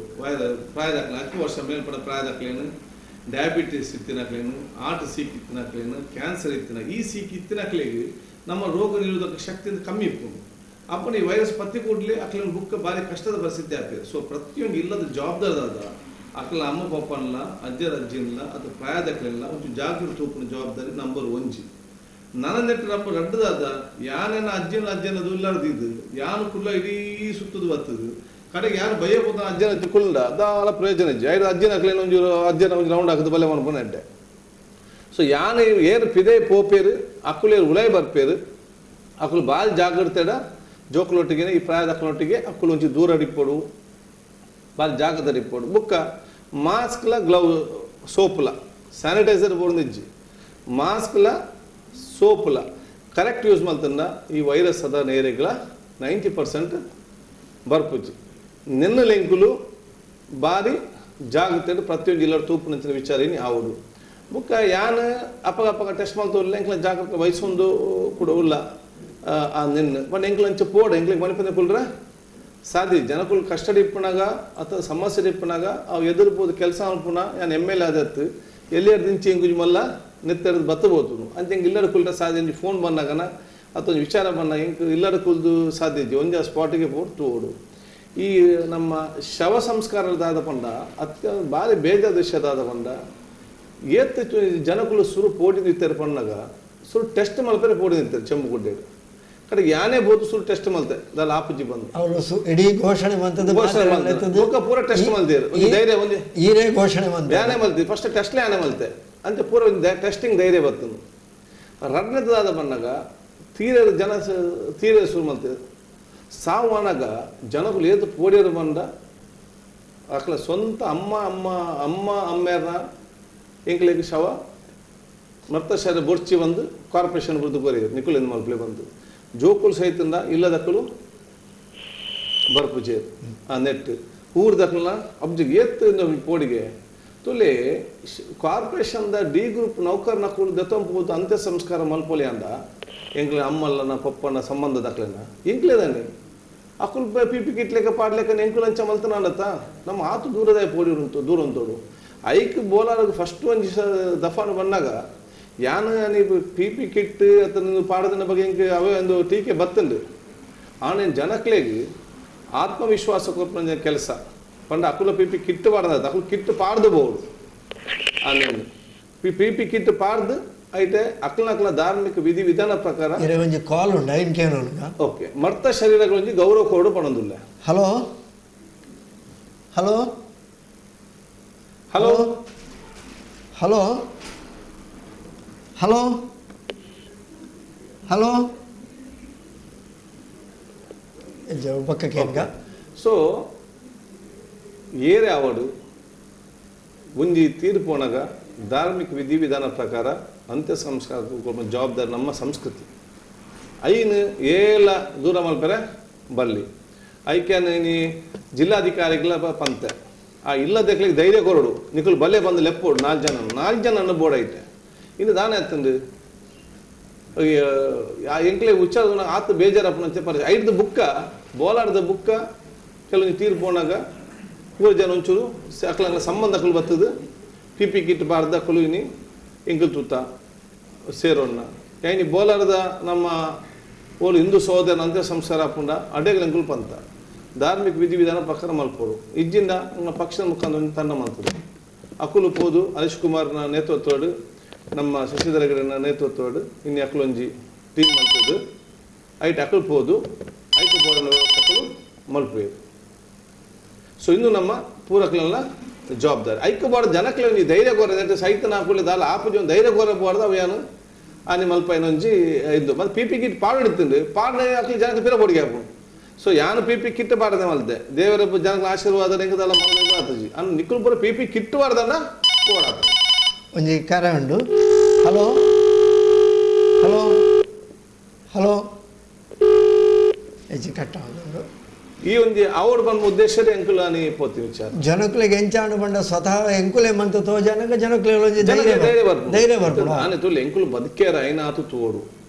ಪ್ರಾಯದ ಅಕ್ಲೆ 10 ವರ್ಷ ಮೇಲ್ಪಡ ಪ್ರಾಯದ ಅಕ್ಲೇನು ಡಯಾಬಿಟಿಸ್ ಇತ್ತಿನಕ್ಲೇನು ಆರ್ಟ್ ಸೀಕ್ ಇತ್ತಿನಕ್ಲೇನು ಕ್ಯಾನ್ಸರ್ ಇತ್ತಿನ ಈ ಸೀಕ್ ಇತ್ತಿನಕ್ಲೆಗೆ ನಮ್ಮ ರೋಗ ನಿರೋಧಕ ಶಕ್ತಿ ಕಮ್ಮಿ ಇಪ್ಪು. ಅಪ್ಪನ ಈ ವೈರಸ್ ಪತ್ತಿ ಕೂಡಲೇ ಅಕ್ಲಿನ ಬುಕ್ಕ ಭಾರಿ ಕಷ್ಟದ ಪರಿಸ್ಥಿತಿ ಆಗ್ತದೆ. ಸೊ ಪ್ರತಿಯೊಂದು ಇಲ್ಲದ ಜವಾಬ್ದಾರಿ ಅಕ್ಲ ಅಮ್ಮ ಪಪ್ಪನಲ್ಲ ಅಜ್ಜರ ಅಜ್ಜಿನಿಲ್ಲ ಅದು ಪ್ರಾಯದಕ್ಲೆಲ್ಲ ಒಂದು ಜಾಗೃತಿ ತೂಪಿನ ಜವಾಬ್ದಾರಿ ನಂಬರ್ ಒಂಜಿ. ನನ್ನ ನೆಟ್ಟು ನಮ್ಮ ರಡ್ಡದಾದ ಯಾನೇನ ಅಜ್ಜಿನ ಅಜ್ಜನ ಇಲ್ಲಾರ್ದಿದ್ದು ಯಾನು ಕುಲ್ಲ ಇಡೀ ಸುತ್ತದು ಬರ್ತದೆ ಕಡೆಗೆ ಯಾರು ಭಯ ಪೋತ ಅಜ್ಜನ ಅಜ್ಜಿ ಕುಲ್ಲ ದಾಲ ಪ್ರಯೋಜನ ಇಜ್ಜಿ. ಐದು ಅಜ್ಜಿನ ಅಕ್ಲೇನ ಒಂಜೂರು ಅಜ್ಜನ ಒಂಜಿ ರೌಂಡ್ ಹಾಕದು ಬಲ್ಲೆ ಮನ್ಪುನ ಅಡ್ಡೆ. ಸೊ ಯಾನೆ ಏರು ಪಿದೆ ಪೋಪೇರು ಅಕ್ಕುಲೇರು ಉಲೈ ಬರ್ಪೇರು ಅಕ್ಕುಲು ಬಾಲ್ ಜಾಗ್ರತೆಡ ಜೋಕುಲೊಟ್ಟಿಗೆ ಈ ಪ್ರಾಯದ ಅಕ್ಕಲೊಟ್ಟಿಗೆ ಅಕ್ಕುಲು ಒಂಚಿ ದೂರ ಅಡಿಪೋಡು ಬಾಲ್ ಜಾಗ್ರತೆ ಅಡಿಪೋಡು. ಬುಕ್ಕ ಮಾಸ್ಕ್ಲ ಗ್ಲೌ ಸೋಪುಲ ಸ್ಯಾನಿಟೈಸರ್ ಬೋರ್ದಿಜ್ಜಿ ಮಾಸ್ಕ್ಲ ಸೋಪುಲ ಕರೆಕ್ಟ್ ಯೂಸ್ ಮಲ್ತಂದ ಈ ವೈರಸ್ ಅದ ನೇರೆಗಳ 90% ಬರ್ಪುಜ್ಜಿ. ನಿನ್ನ ಲೆಂಕುಲು ಬಾರಿ ಜಾಗ್ರತೆ ಪ್ರತಿಯೊಂದು ಜಿಲ್ಲೆ ತೂಪು ವಿಚಾರ ಏನಿ ಆవుಡು. ಬುಕ್ಕ ಯಾನ್ ಅಪ್ಪಗ ಅಪ್ಪಗ ಟೆಸ್ಟ್ ಮಲ್ತೋಲ್ಲ ಎಂಕ್ಲ ಜಾಗ್ರತೆ ವಯಸ್ಸೊಂದು ಕೂಡ ಉಲ್ಲ ಆ ನಿನ್ನ ಬಟ್ ಎಂಕ್ಲ ಅಂಚ ಪೋಡ ಎಂಕ್ಲಿಗೆ ಮನಿಪಂದೆ ಕುಲ್ರ ಸಾಧ್ಯ ಜನಕುಲು ಕಷ್ಟಡ್ ಇಪ್ಪನಾಗ ಅಥವಾ ಸಮಸ್ಯೆ ಇಪ್ಪನಾಗ ಅವು ಎದುರ್ಬೋದು ಕೆಲಸ ಅನ್ಪುನ ಯಾನ್ M L A ಆದತ್ತು ಎಲ್ಲಿಯರ್ ದಿಂಚಿ ಎಂಗುಜಿ ಮಲ್ಲ ನೆತ್ತೆರ್ದು ಬತ್ತಬೋದು ಅಂತ ಎಂಕ್ ಇಲ್ಲರ ಕುಲ್ರ ಸಾಧ್ಯ ಒಂಜಿ ಫೋನ್ ಬಂದಾಗನ ಅಥವಾ ಒಂಜಿ ವಿಚಾರ ಬಂದಾಗ ಎಂಕ್ ಇಲ್ಲರ ಕುಲ್ದು ಸಾಧ್ಯ ಇಜ್ಜಿ ಒಂಜಿ ಆ ಸ್ಪಾಟಿಗೆ ಪೋಡು ತೋಡು. ಈ ನಮ್ಮ ಶವ ಸಂಸ್ಕಾರದಾದ ಪಂಡ ಅತ್ಯಂತ ಭಾರಿ ಬೇಜಾದ ವಿಷಯದಾದ ಪಂಡ ಏತ್ ಜನಕುಲು ಸುರು ಪೋಟಿ ನಿಂತಾರೆ ಪಣ್ಣಾಗ ಸುರು ಟೆಸ್ಟ್ ಮಲ್ಪರೆ ಪೋಡಿ ನಿಂತಾರೆ ಚೆಮ್ಮುಗುಡ್ಡೆ ಕಡೆಗೆ ಯಾನೇ ಬೋದು ಸುರು ಟೆಸ್ಟ್ ಮಲ್ತೆ ದಾಲ ಆಪುಜಿ ಬಂದು ಅವರು ಇಡೀ ಘೋಷಣೆ ಮಂತದ್ದು ಘೋಷಣೆ ಮಲ್ತದ್ದು. ಬೊಕ್ಕ ಪೂರ ಟೆಸ್ಟ್ ಮಲ್ತೇರು. ಒಂದು ಧೈರ್ಯ ಒಂದು ಈರೇ ಘೋಷಣೆ ಮಂತ ಯಾನೇ ಮಲ್ತಿ ಫಸ್ಟ್ ಟೆಸ್ಟ್ಲೇ ಯಾನೆ ಮಲ್ತೆ ಅಂತ ಪೂರ ಒಂದು ಟೆಸ್ಟಿಂಗ್ ಧೈರ್ಯ ಬರ್ತದೆ. ರಡ್ನದಾದ ಬಂದಾಗ ತೀರ ಜನ ತೀರ ಶುರು ಮಲ್ತೆ ಸಾವು ಅನಾಗ ಜನಗಳು ಏತು ಪೋಡಿಯರು ಬಂದ ಅಕ್ಲ ಸ್ವಂತ ಅಮ್ಮ ಅಮ್ಮ ಅಮ್ಮ ಅಮ್ಮೇರ್ನ ಎಂಕ್ಲೆಗ್ ಶವ ಮರ್ತ ಶಾಲೆ ಬೊರ್ಚಿ ಬಂದು ಕಾರ್ಪೊರೇಷನ್ ಬುರ್ದು ಬರೀ ನಿಕುಲಿಂದ ಮಲ್ಪಲೆ ಬಂದು ಜೋಕುಲು ಸಹಿತಂದ ಇಲ್ಲದಕ್ಕಲು ಬರ್ಪುಜೆ ಆ ನೆಟ್ ಊರ್ದಕ್ಕಲ ಅಬ್ಜಿಗೆ ಏತ್ ಪೋಡಿಗೆ ತುಲೆ ಕಾರ್ಪೊರೇಷನ್ದ ಡಿ ಗ್ರೂಪ್ ನೌಕರನ ಕೂಡ ದತ್ತಂಪೋದು ಅಂತ್ಯ ಸಂಸ್ಕಾರ ಮಲ್ಪೊಲಿ ಅಂದ ಎಂಕ್ಲೆ ಅಮ್ಮಲ್ಲನ ಪಪ್ಪನ ಸಂಬಂಧ ದಾಖಲೆನ ಎಂಕ್ಲೇದಾನೆ ಅಕುಲ್ ಪಿಪಿ ಕಿಟ್ಲೆಕ ಪಾಡ್ಲೆಕ ಎಂಕುಲು ಅಂಚ ಮಲ್ತನಾಂಡತ್ತ ನಮ್ಮ ಆತು ದೂರದ ಪೋಡಿ ಉಂಟು ದೂರ ಉಂಟೋಡು ಐಕ್ ಬೋಲಾರ ಫಸ್ಟ್ ಒಂಜಿ ದಫಾನು ಬಂದಾಗ ಯಾನ್ ನೀವು P P kit ಅತ್ತ ಪಾಡದನ ಬಗ್ಗೆ ಎಂಕ್ ಅವೇ ಒಂದು ಟೀಕೆ ಬತ್ತಂಡು. ಆನೆ ಜನಕ್ಲೆಗ್ ಆತ್ಮವಿಶ್ವಾಸ ಕೊರ್ಪುನ ಕೆಲಸ ಪಂಡ ಅಕುಲ P P kit ಪಾಡದ ಅಕುಲು ಕಿಟ್ ಪಾಡ್ದು ಬೋಡು ಆನೆ P P kit ಪಾಡ್ದು ಐತೆ ಅಕ್ಲ ಅಕ್ಲ ಧಾರ್ಮಿಕ ವಿಧಿ ವಿಧಾನ ಪ್ರಕಾರ ಇರೆ ಒಂಜಿ ಕಾಲ್ ಉಂಡು ಐನ್ ಕೇನೋನುಗ. ಓಕೆ ಮರ್ತ ಶರೀರಗಳೊಂಜಿ ಗೌರವ ಕೊಡು ಪಣೊಂದುಲ್ಲ. Hello hello hello hello hello hello ಪಕ್ಕ ಕೇನ್ಗ. ಸೊ ಏರೆ ಅವಡು ಒಂಜಿ ತೀರ್ಪೋಣಗ ಧಾರ್ಮಿಕ ವಿಧಿ ವಿಧಾನ ಪ್ರಕಾರ ಅಂತ್ಯ ಸಂಸ್ಕಾರ ಜವಾಬ್ದಾರಿ ನಮ್ಮ ಸಂಸ್ಕೃತಿ ಐನು ಏಲ ದೂರ ಮಲ್ಪರೆ ಬಲ್ಲಿ ಐಕ್ಯಾನ ನೀ ಜಿಲ್ಲಾಧಿಕಾರಿಗಳ ಪಂತೆ ಆ ಇಲ್ಲದಕ್ಲಿಗೆ ಧೈರ್ಯ ಕೊರಡು ನಿಕುಲು ಬಲ್ಲೆ ಬಂದು ಲೆಪ್ಪೋಡು ನಾಲ್ಕು ಜನ ಅನ್ನ ಬೋರ್ಡ್ ಐತೆ ಇನ್ನು ದಾನ ಎತ್ತಂದು ಎಂಕ್ಲೆ ಉಚ್ಚಾರ ಆತ ಬೇಜಾರಪ್ಪನಂತೆ ಪರಿಚಯ ಐದು ಬುಕ್ಕ ಬೋಲಾರ್ದ ಬುಕ್ಕ ಕೆಲವೊಂದು ತೀರ್ಪೋಣಾಗ ಮೂರು ಜನ ಒಂಚೂರು ಅಕ್ಲ ಸಂಬಂಧಗಳು ಬರ್ತದೆ P P kit ಬಾರ್ದ ಕೊಲುವಿನಿ ಎಂಕಲ್ ತೂತ ಸೇರೋಣ್ಣ ಯಾನಿ ಬೋಲಾರ್ದ ನಮ್ಮ ಓಲು ಹಿಂದೂ ಸಹೋದರನ ಅಂತ್ಯ ಸಂಸ್ಕಾರ ಹಾಪುಂಡ ಅಡೆಗಳ ಎಂಕುಲು ಪಂತ ಧಾರ್ಮಿಕ ವಿಧಿವಿಧಾನ ಪ್ರಕಾರ ಮಲ್ಪೋಡು ಇಜ್ಜಿಂದ ನಮ್ಮ ಪಕ್ಷದ ಮುಖಾಂತರ ಒಂದು ತಂಡ ಮಾಡ್ತದೆ ಅಕುಲು ಪೋದು ಹರೀಶ್ ಕುಮಾರ್ನ ನೇತೃತ್ವಡು ನಮ್ಮ ಶಶಿಧರ ಹೆಗಡೆನ ನೇತೃತ್ವಡು ಇನ್ನು ಅಕುಲೊಂಜಿ ಟೀಮ್ ಮಾಡ್ತದೆ ಐಟ್ ಅಕುಲು ಪೋದು ಐಟು ಬೋರ್ಡನ ವ್ಯವಸ್ಥೆ ಮಲ್ಪೇರು. ಸೊ ಇನ್ನು ನಮ್ಮ ಪೂರಕಲೆಲ್ಲ ಜವಾಬ್ದಾರಿ ಐಕ್ಯ ಜನಕ್ಲೆ ಒಂಜಿ ಧೈರ್ಯ ಕೋರ ಸಹಿತ ನಾಕುಲೆ ದಾಲ ಆಪುಜಿ ಒಂದು ಧೈರ್ಯ ಕೋರ ಬೋರ್ದ ಅವು ಏನು ಆನಿ ಮಲ್ಪೈನೊಂಜಿ ಇದು ಮತ್ತು P P kit ಪಾಡಿಡ್ತಿಂಡು ಪಾಡ ಅಕ್ಲಿ ಜನಕ್ಕೆ ಪಿರ ಬೋಡಿಗೆ ಆಪು. ಸೊ ಯಾನು P P kit ಪಾಡದೆ ಮಲ್ತೆ ದೇವರ ಜನಕ್ಕೆ ಆಶೀರ್ವಾದ ಎಂಕದಲ್ಲ ಮಲ್ದೆ ಆತಜಿ ಅನ್ ನಿಕ್ಕುಲು ಪೂರ P P kit ಪಾಡ್ದನ್ನ ಪೋಡ ಒಂಜಿ ಕರೆ ಉಂಡು. Hello hello hello ಎಜ್ಜಿ ಕಟ್ಟ ಉಂಡು. ಈ ಒಂಜಿ ಅವಡು ಬಂದ ಉದ್ದೇಶದೇ ಎಂಕುಲು అని ಪೋತಿ ವಿಚಾರ ಜನಕುಲೆಗ್ ಎಂಚಾಂಡು ಬಂಡ ಸ್ವತಃ ಎಂಕುಲೆ ಮಂತ ತೋ ಜನಕ ಜನಕುಲೆ ಒಂಜಿ ಜನಕ್ಕೆ ಧೈರ್ಯ ಧೈರ್ಯ ಬರ್ಪುಂಡು. ಧೈರ್ಯ ಬರ್ಪುಂಡು. ಆನೆ ತುಲೆ ಎಂಕುಲು ಬದುಕೇರ ಐನ ಆತು ತೋಡು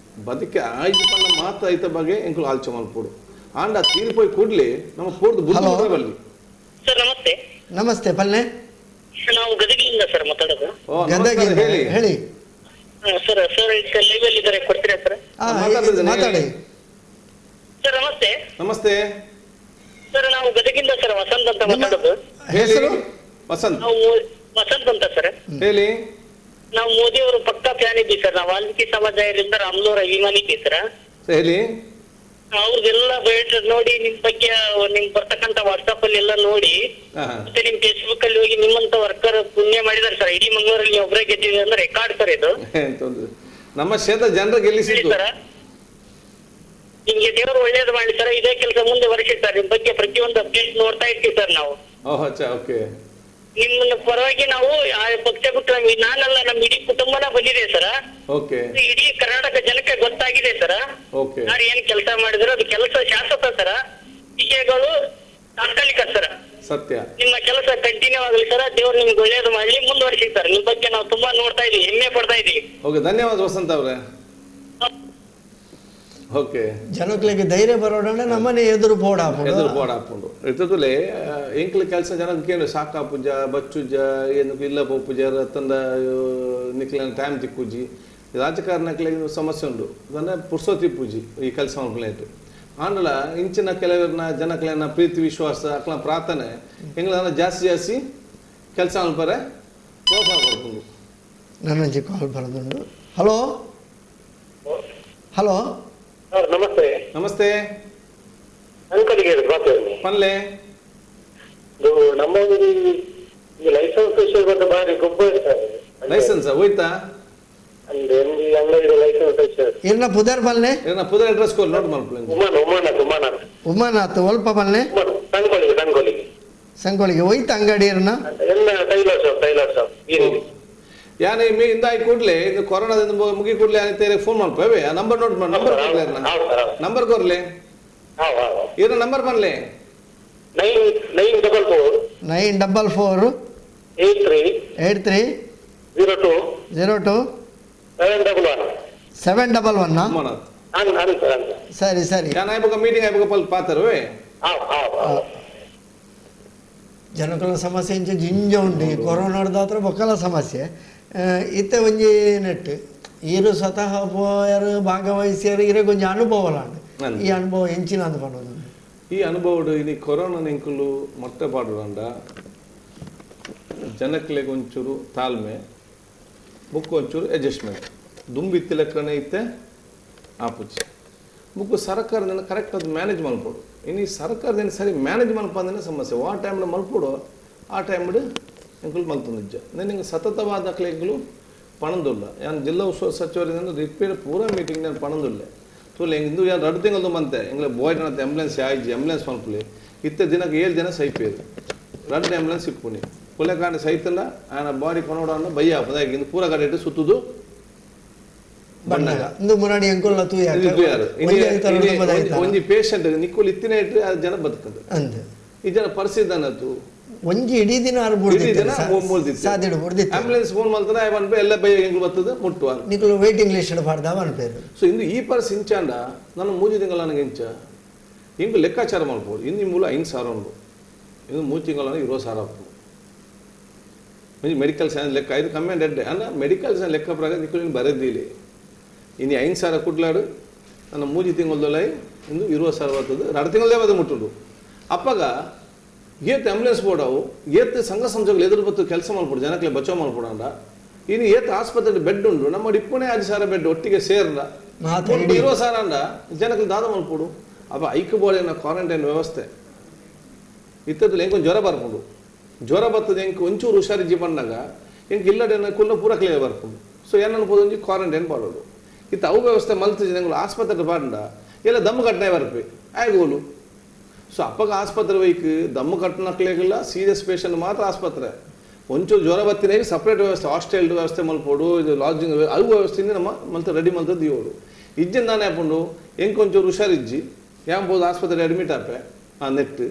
ಬದುಕೆ ಆಯ್ತು ಪಂಡ ಮಾತ ಐತ ಬಗ್ಗೆ ಎಂಕುಲು ಆಲ್ಚ ಮಲ್ಪೋಡು ಆಂಡ ತೀರ್ಪೋಯ್ ಕೂಡ್ಲೆ ನಮ್ಮ ಪೋರ್ದು ಬುದ್ಧಿ ಹಲೋ. ಮಾತ್ರ ಬಲ್ಲಿ. ಸರ್ ನಮಸ್ತೆ. ನಮಸ್ತೆ ಪಲ್ಲೆ. ನಾವು ಗದಗಿನಿಂದ ಸರ್ ಮಾತಾಡೋದು. ಓ, ನಮಸ್ಕಾರ, ಗದಗಿಂದ ಹೇಳಿ ಹೇಳಿ. Sir sir live ಅಲ್ಲಿ ಇದ್ದಾರೆ ಕೊಡ್ತೀರಾ ಸರ್? ಮಾತಾಡ್ತಿದ್ದೇನೆ, ಮಾತಾಡಿ. ಹೇಳಿ. ಸರ್ ನಮಸ್ತೆ. ನಮಸ್ತೆ ಸರ್ ನಾವು ಗದಗಿಂದ ಸರ್ ವಸಂತ್ ಅಂತ ನಿಮ್ಮ ಮಾತಾಡೋದು. ಹೇಳಿ ಹೆಸರು? ವಸಂತ್. ನಾವು ವಸಂತ್ ಅಂತ ಸರ್. ಹೇಳಿ. ನಾವು ಮೋದಿ ಅವರು ಪಕ್ಕಾ ಫ್ಯಾನ್ ಇದ್ದೀವಿ ಸರ್. ನಾವು ವಾಲ್ಮೀಕಿ ಸಮಾಜ ಇರಿಂದ ರಾಮ್ಲೂರ್ ಅಭಿಮಾನಿ ಇದ್ದೀವಿ ಸರ್. ಹೇಳಿ. ಅವ್ರದ್ದೆಲ್ಲ ಬಯೋಡೇಟಾ ನೋಡಿ ನಿಮ್ ಬಗ್ಗೆ ನಿಮ್ ಬರ್ತಕ್ಕಂತ ವಾಟ್ಸ್ಆಪ್ ಅಲ್ಲಿ ಎಲ್ಲ ನೋಡಿ ಹಾ. ಮತ್ತೆ ನಿಮ್ ಫೇಸ್ಬುಕ್ ಅಲ್ಲಿ ಹೋಗಿ ನಿಮ್ಮಂತ ವರ್ಕರ್ ಪುಣ್ಯ ಮಾಡಿದಾರೆ ಸರ್. ಇಡೀ ಮಂಗಳೂರಲ್ಲಿ ನೀವು ಒಬ್ಬರೇ ಗೆದ್ದಿದ್ದೀರಿ ಅಂದ್ರೆ ರೆಕಾರ್ಡ್ ಸರ್ ಇದು. ಏನ್ ತೊಂದ್ರೆ ನಮ್ಮ ಕ್ಷೇತ್ರ ಜನರ ಹೇಳಿ ಗೆಲ್ಲಿಸಿದ್ದು. ಸರ್, ನಿಮ್ಗೆ ದೇವರು ಒಳ್ಳೇದು ಮಾಡಿ ಸರ್. ಇದೇ ಕೆಲಸ ಮುಂದೆ ವರ್ಷಿ ಸರ್. ನಿಮ್ ಬಗ್ಗೆ ಪ್ರತಿಯೊಂದು ಅಪ್ಡೇಟ್ ನೋಡ್ತಾ ಇರ್ತೀವಿ ಸರ್ ನಾವು. ಓಹ್ ಅಚ್ಚಾ ಓಕೆ. ನಿಮ್ಮನ್ನ ಪರವಾಗಿ ನಾವು ಆ ಪಕ್ಷ ಬಿಟ್ಟು ನಾನಲ್ಲ ನಮ್ಮ ಇಡೀ ಕುಟುಂಬನ ಬಂದಿದೆ ಸರ್. ಓಕೆ. ಇಡೀ ಕರ್ನಾಟಕ ಜನಕ್ಕೆ ಗೊತ್ತಾಗಿದೆ ಸರ್. ಓಕೆ. ಯಾರು ಏನ್ ಕೆಲಸ ಮಾಡಿದ್ರು ಅದು ಕೆಲಸ ಶಾಶ್ವತ ಸರ್, ಟೀಕೆಗಳು ತಾತ್ಕಾಲಿಕ ಸರ್. ಸತ್ಯ. ನಿಮ್ಮ ಕೆಲಸ ಕಂಟಿನ್ಯೂ ಆಗಲಿ ಸರ್. ದೇವ್ರು ನಿಮ್ಗೆ ಒಳ್ಳೇದು ಮಾಡ್ಲಿ, ಮುಂದುವರಿಸಿ ಸರ್. ನಿಮ್ ಬಗ್ಗೆ ನಾವು ತುಂಬಾ ನೋಡ್ತಾ ಇದೀವಿ, ಹೆಮ್ಮೆ ಪಡ್ತಾ ಇದೀವಿ. ಓಕೆ, ಧನ್ಯವಾದ ವಸಂತ ಅವರೇ. ಓಕೆ. ಜನಕ್ಲೆಗ್ ಧೈರ್ಯ ಬರೋಣ ನಮ್ಮನೆ ಎದುರು ಬೋರ್ಡ್ ಹಾಪುಂಡು. ಎದುರು ಬೋರ್ಡ್ ಹಾಪುಂಡು ಇರ್ತದಲ್ಲೇ ಎಂಕ್ಲ ಕೆಲಸ ಜನಕ್ಕೆ ಏನು ಸಾಕಾಪುಜ ಬಚ್ಚುಜ ಏನು ಇಲ್ಲ ಪೋಪುಜ ತಂದ ನಿಕ್ಲ ಟೈಮ್ ತಿಕ್ಕುಜಿ ರಾಜಕಾರಣಕ್ಕೆ ಸಮಸ್ಯೆ ಉಂಡು ಅಂದ್ರೆ ಪುರ್ಸೋತಿ ಪೂಜಿ ಈ ಕೆಲಸ ಮಲ್ಪಲೇಟ್ ಆಂಡಲ ಇಂಚಿನ ಕೆಲವರನ್ನ ಜನಕ್ಲೆನ ಪ್ರೀತಿ ವಿಶ್ವಾಸ ಅಕ್ಲ ಪ್ರಾರ್ಥನೆ ಎಂಗ್ಲ ಜಾಸ್ತಿ ಜಾಸ್ತಿ ಕೆಲಸ ಮಲ್ಪರೆ ಪ್ರೋತ್ಸಾಹ ಕೊಡ್ಕೊಂಡು. ನನ್ನೊಂಜಿ ಕಾಲ್ ಬರೋದುಂಡು. Hello hello sir namaste. Namaste. ಅಂಕಲಿಗೆ ಪನ್ಲೆ. ಇದು ನಮ್ಮ ಊರಿಗೆ ಈ ಲೈಸೆನ್ಸ್ ವಿಷಯ ಬಂದು ಬಾರಿ ಗೊಬ್ಬರ ಸರ್. ಲೈಸೆನ್ಸ್ ಹೋಯ್ತಾ? ಅಂದ್ರೆ ಎಲ್ಲಿ ಅಂಗಡಿ ಲೈಸೆನ್ಸ್ ವಿಷಯ. ಇರ್ನ ಪುದರ್ ಪಲ್ಲೆ. ಏನ ಪುದರ್ ಅಡ್ರೆಸ್ ಕೊಡ್ ನೋಟ್ ಮಲ್ಪಲೆ. ಉಮಾನ್ ಉಮಾನಾಥ್ ಉಮಾನಾಥ್. ಉಮಾನಾಥ್ ಒಲ್ಪ ಪಲ್ಲೆ. ಉಮಾನ್ ಸಂಗೊಳ್ಳಿಗೆ ಸಂಗೊಳ್ಳಿಗೆ. ಸಂಗೊಳ್ಳಿಗೆ ಹೋಯ್ತ ಅಂಗಡಿ ಇರ್ನ? ಎಲ್ಲ tailor shop tailor shop ಏನಿದೆ. ಯಾನೆ ಮೇ ಇಂದಾಯಿ ಕೂಡ್ಲೆ ಇದು ಕೊರೋನಾದಿಂದ ಮುಗಿ ಕೂಡ್ಲೆ ಅಂತ ಫೋನ್ ಮಾಡ್ಪೇವೆ. ಆ ನಂಬರ್ ನೋಟ್ ಮಾಡಿ ನಂಬರ್ ಕೊಡ್ಲೆ ಹೌದು ಸರ್ ಹೌದು. ನಂಬರ್ ಕೊರ್ಲೆ. ಹೌದು ಹೌದು. ಇರ ನಂಬರ್ ಪನ್ಲೆ. 9 9 44 9 44 8 3 8 3 0 2 0 2 7 11 7 11. ಉಮಾನಾಥ್. ಅಂದ್ ಸರ್, ಅಂದ್. ಸರಿ ಸರಿ. ಯಾನ್ ಆಯ್ಬೊಕ ಮೀಟಿಂಗ್ ಆಯ್ಬೊಕ ಪಲ್ ಪಾತರುವೆ. ಹಾವ್ ಹಾವ್ ಹಾವ್. ಜನಕುಲ ಸಮಸ್ಯೆ ಇಂಚ ಜಿಂಜ ಉಂಡು. ಈ ಕೊರೋನಾಡ್ದಾತ್ರ ಬೊಕ್ಕಲ ಸಮಸ್ಯೆ. ಇತ್ತೆ ಒಂಜಿ ನೆಟ್ ಈರು ಸ್ವತಃ ಪೋಯರು ಭಾಗವಹಿಸಿಯರು, ಇರೆಗ್ ಒಂಜಿ ಅನುಭವ ಲಾಂಡ್. ಅಂದ್. ಈ ಅನುಭವ ಎಂಚಿನ ಅಂದ್ ಪನೊಂದು? ಈ ಅನುಭವಡು ಇನಿ ಕೊರೋನಾ ನಿಂಕುಲು ಮೊಟ್ಟೆ ಪಾಡುವಂಡ ಜನಕ್ಲೆಗ್ ಒಂಚೂರು ತಾಳ್ಮೆ, ಬುಕ್ ಒಂಚೂರು ಅಡ್ಜಸ್ಟ್ಮೆಂಟ್. ದುಂಬು ಇತ್ತಿ ಲೆಕ್ಕನೆ ಇತ್ತೆ ಆಪುಜಿ. ಬುಕ್ ಸರ್ಕಾರದಿಂದ ಕರೆಕ್ಟ್ ಅದು ಮ್ಯಾನೇಜ್ ಮಲ್ಪೊಡು. ಇನಿ ಸರ್ಕಾರದಿಂದ ಸರಿ ಮ್ಯಾನೇಜ್ ಮಲ್ಪಂದನೆ ಸಮಸ್ಯೆ. ಆ ಟೈಮ್ಡ್ ಮಲ್ಪೊಡು, ಆ ಟೈಮ್ಡ್ ಎಂಕುಲು ಮಲ್ತೊಂದಿಜ್ಜ. ನಿಂಗೆ ಸತತವಾದ ಎಂಕುಲು ಪಣಂದುಲ್ಲ. ಯಾನ್ ಜಿಲ್ಲಾ ಉಸ್ತುವಾರಿ ಸಚಿವರಿಂದ ರಿಪೇರ್ ಪೂರ ಮೀಟಿಂಗ್ ನಾನು ಪಣಂದುಲ್ಲೆ. ತೂಲೆ, ಇಂದು ಯಾನ್ ರಡ್ಡು ತಿಂಗಳದು ಮಂತೆ ಎಂಗ್ಲೆ ಬಾಯ್ ಆಂಬುಲೆನ್ಸ್ ಆಯ್ಜಿ, ಆಂಬುಲೆನ್ಸ್ ಮಲ್ಪುಲೆ. ಇತ್ತೆ ದಿನಕ್ಕೆ 7 ಜನ ಸೈಪೇರು, ರಡ್ಡು ಆಂಬುಲೆನ್ಸ್ ಇಪ್ಪುನಿ. ಪುಲೆಕಾಂಡ ಸೈತಲ್ಲ ಆಯನ ಬಾಡಿ ಕೊನೋಡ ಅಂದ ಬಯ್ಯ ಆಪುಂಡು. ಇಂದು ಪೂರ ಗಾಡಿ ಇಟ್ಟು ಸುತ್ತುದು ಬಣ್ಣಗ ಇಂದು ಮುರಾಣಿ ಎಂಕುಲ್ಲ ತೂಯಾಕ. ಇದು ತೂಯಾರು. ಒಂಜಿ ಐತಾರ ಒಂಬತ್ತು ಐತಾರ. ಒಂಜಿ ಪೇಷಂಟ್ ನಿಕ್ಕುಲು ಇತ್ತಿನ ಇಟ್ಟು ಅದು ಜನ ಬದುಕದು. ಅಂದ್. ಈ ಜನ ಪರಿಸ್ಥಿತಿ ಅನ್ನತ್ತು. ಒಂಜಿ ಇಡೀ ದಿನ ಆರು ಇಡೀ ಬುಡ್ದಿತ್ತೆರ್. ದಿನ ಮೂರ್ದಿತ್ತು. ಸಾದಿಡು ಬುಡ್ದಿತ್ತೆರ್. ಆಂಬುಲೆನ್ಸ್ ಫೋನ್ ಮಲ್ತನ ಆಯ್ ಪನ್ಪೆ ಎಲ್ಲ ಬಯ್ಯ ಎಂಕುಲು ಬರ್ತದೆ ಮುಟ್ಟುವ. ನಿಕುಲು ವೇಟಿಂಗ್ ಲಿಸ್ಟ್ ಪಾಡ್ದ ಪನ್ಪೇರು. ಸೊ ಇಂದು ಈ ಪರಿಸ್ಥಿತಿ ಇಂಚಾಂಡ ನನ್ನ ಮೂಜಿ ತಿಂಗಳ ನನಗೆ ಇಂಚ ಇಂಗು ಲೆಕ್ಕಾಚಾರ ಮಲ್ಪೋಡು. ಇನ್ನು ಮೂಲ 5,000 ಉಂಡು, ಇನ್ನು 3 ತಿಂಗಳ 20,000 ಆಪುಂಡು. ಒಂಜಿ ಮೆಡಿಕಲ್ ಸೈನ್ಸ್ ಲೆಕ್ಕ ಇದು ಕಮ್ಮಿ ಅಂಡ್ ಎಡ್ಡೆ ಅಲ್ಲ. ಮೆಡಿಕಲ್ ಸೈನ್ಸ್ ಲೆಕ್ಕ ಪ್ರಕಾರ ನಿಕ್ಕುಲು ಇನ್ನು ಬರೆದಿಲ್ಲ. ಇನ್ನು 5,000 ಕುಡ್ಲಾಡು ನನ್ನ ಮೂಜಿ ತಿಂಗಳದೊಲೈ ಇಂದು 20,000 ಬರ್ತದೆ. 2 ತಿಂಗಳದೇ ಬದ ಮುಟ್ಟುಂಡು. ಅಪ್ಪಗ ಏತ್ ಆಂಬುಲೆನ್ಸ್ ಬೋಡವು, ಏತ್ ಸಂಘ ಸಂಸ್ಥೆಗಳು ಎದುರು ಬತ್ತು ಕೆಲಸ ಮಲ್ಪೊಡು, ಜನಕ್ಕೆ ಬಚಾವ್ ಮಲ್ಪೊಡಂಡ. ಇನ್ನು ಏತ್ ಆಸ್ಪತ್ರೆ ಬೆಡ್ ಉಂಡು, ನಮ್ಮ ಇಪ್ಪುನೇ 5,000 ಬೆಡ್ ಒಟ್ಟಿಗೆ ಸೇರ್ಲ ಮಾತ್ರ ಇಡೀ. 20,000 ಅಂಡ ಜನಕ್ಕೆ ದಾದ ಮಲ್ಪೊಡು. ಅಪ್ಪ ಐಕ್ ಬೋಡಿನ ಕ್ವಾರಂಟೈನ್ ವ್ಯವಸ್ಥೆ ಇತ್ತದಲ್ಲಿ ಎಂಕೊಂದು ಜ್ವರ ಬರ್ಪುಂಡು. ಜ್ವರ ಬರ್ತದೆ ಎಂಕ್ ಒಂಚೂರು ಹುಷಾರಿಜ್ಜಿ ಬಂದಾಗ ಎಂಕ್ ಇಲ್ಲಡೆ ಕುಲ್ಲ ಪೂರ ಕ್ಲಿಯರ್ ಬರ್ಪುಂಡು. ಸೊ ಏನನ್ನು ಒಂಜಿ ಕ್ವಾರಂಟೈನ್ ಪಾಡೋಡು. ಇತ್ತ ಅವು ವ್ಯವಸ್ಥೆ ಮಲ್ತು ಜನಗಳು ಆಸ್ಪತ್ರೆ ಪಾಡಂಡ ಎಲ್ಲ ದಮ್ಮು ಕಟ್ಟನೆ ಬರ್ಪೆ ಆಯ್ಗೋಲು. ಸೊ ಅಪ್ಪಗ ಆಸ್ಪತ್ರೆ ವೈಕ್ ದಮ್ಮು ಕಟ್ಟನಕ್ಲೇಗಿಲ್ಲ, ಸೀರಿಯಸ್ ಪೇಷಂಟ್ ಮಾತ್ರ ಆಸ್ಪತ್ರೆ. ಒಂಚೂರು ಜ್ವರ ಬತ್ತಿನಾಗ ಸಪ್ರೇಟ್ ವ್ಯವಸ್ಥೆ, ಹಾಸ್ಟೆಲ್ ವ್ಯವಸ್ಥೆ ಮಲ್ಪೋಡು, ಇದು ಲಾಡ್ಜಿಂಗ್ ಅವು ವ್ಯವಸ್ಥೆಯಿಂದ ನಮ್ಮ ಮಲ್ತ ರೆಡಿ ಮಲ್ತದ್ದು ದಿಯೋಡು. ಇಜ್ಜಿನ ದಾನೆ ಆಪುಂಡು ಎಂಕ್ ಒಂಚೂರು ಹುಷಾರಿಜ್ಜಿ ಯಾನ್ ಪೋದು ಆಸ್ಪತ್ರೆ ಅಡ್ಮಿಟ್ ಆಪೆ. ಆ ನೆಟ್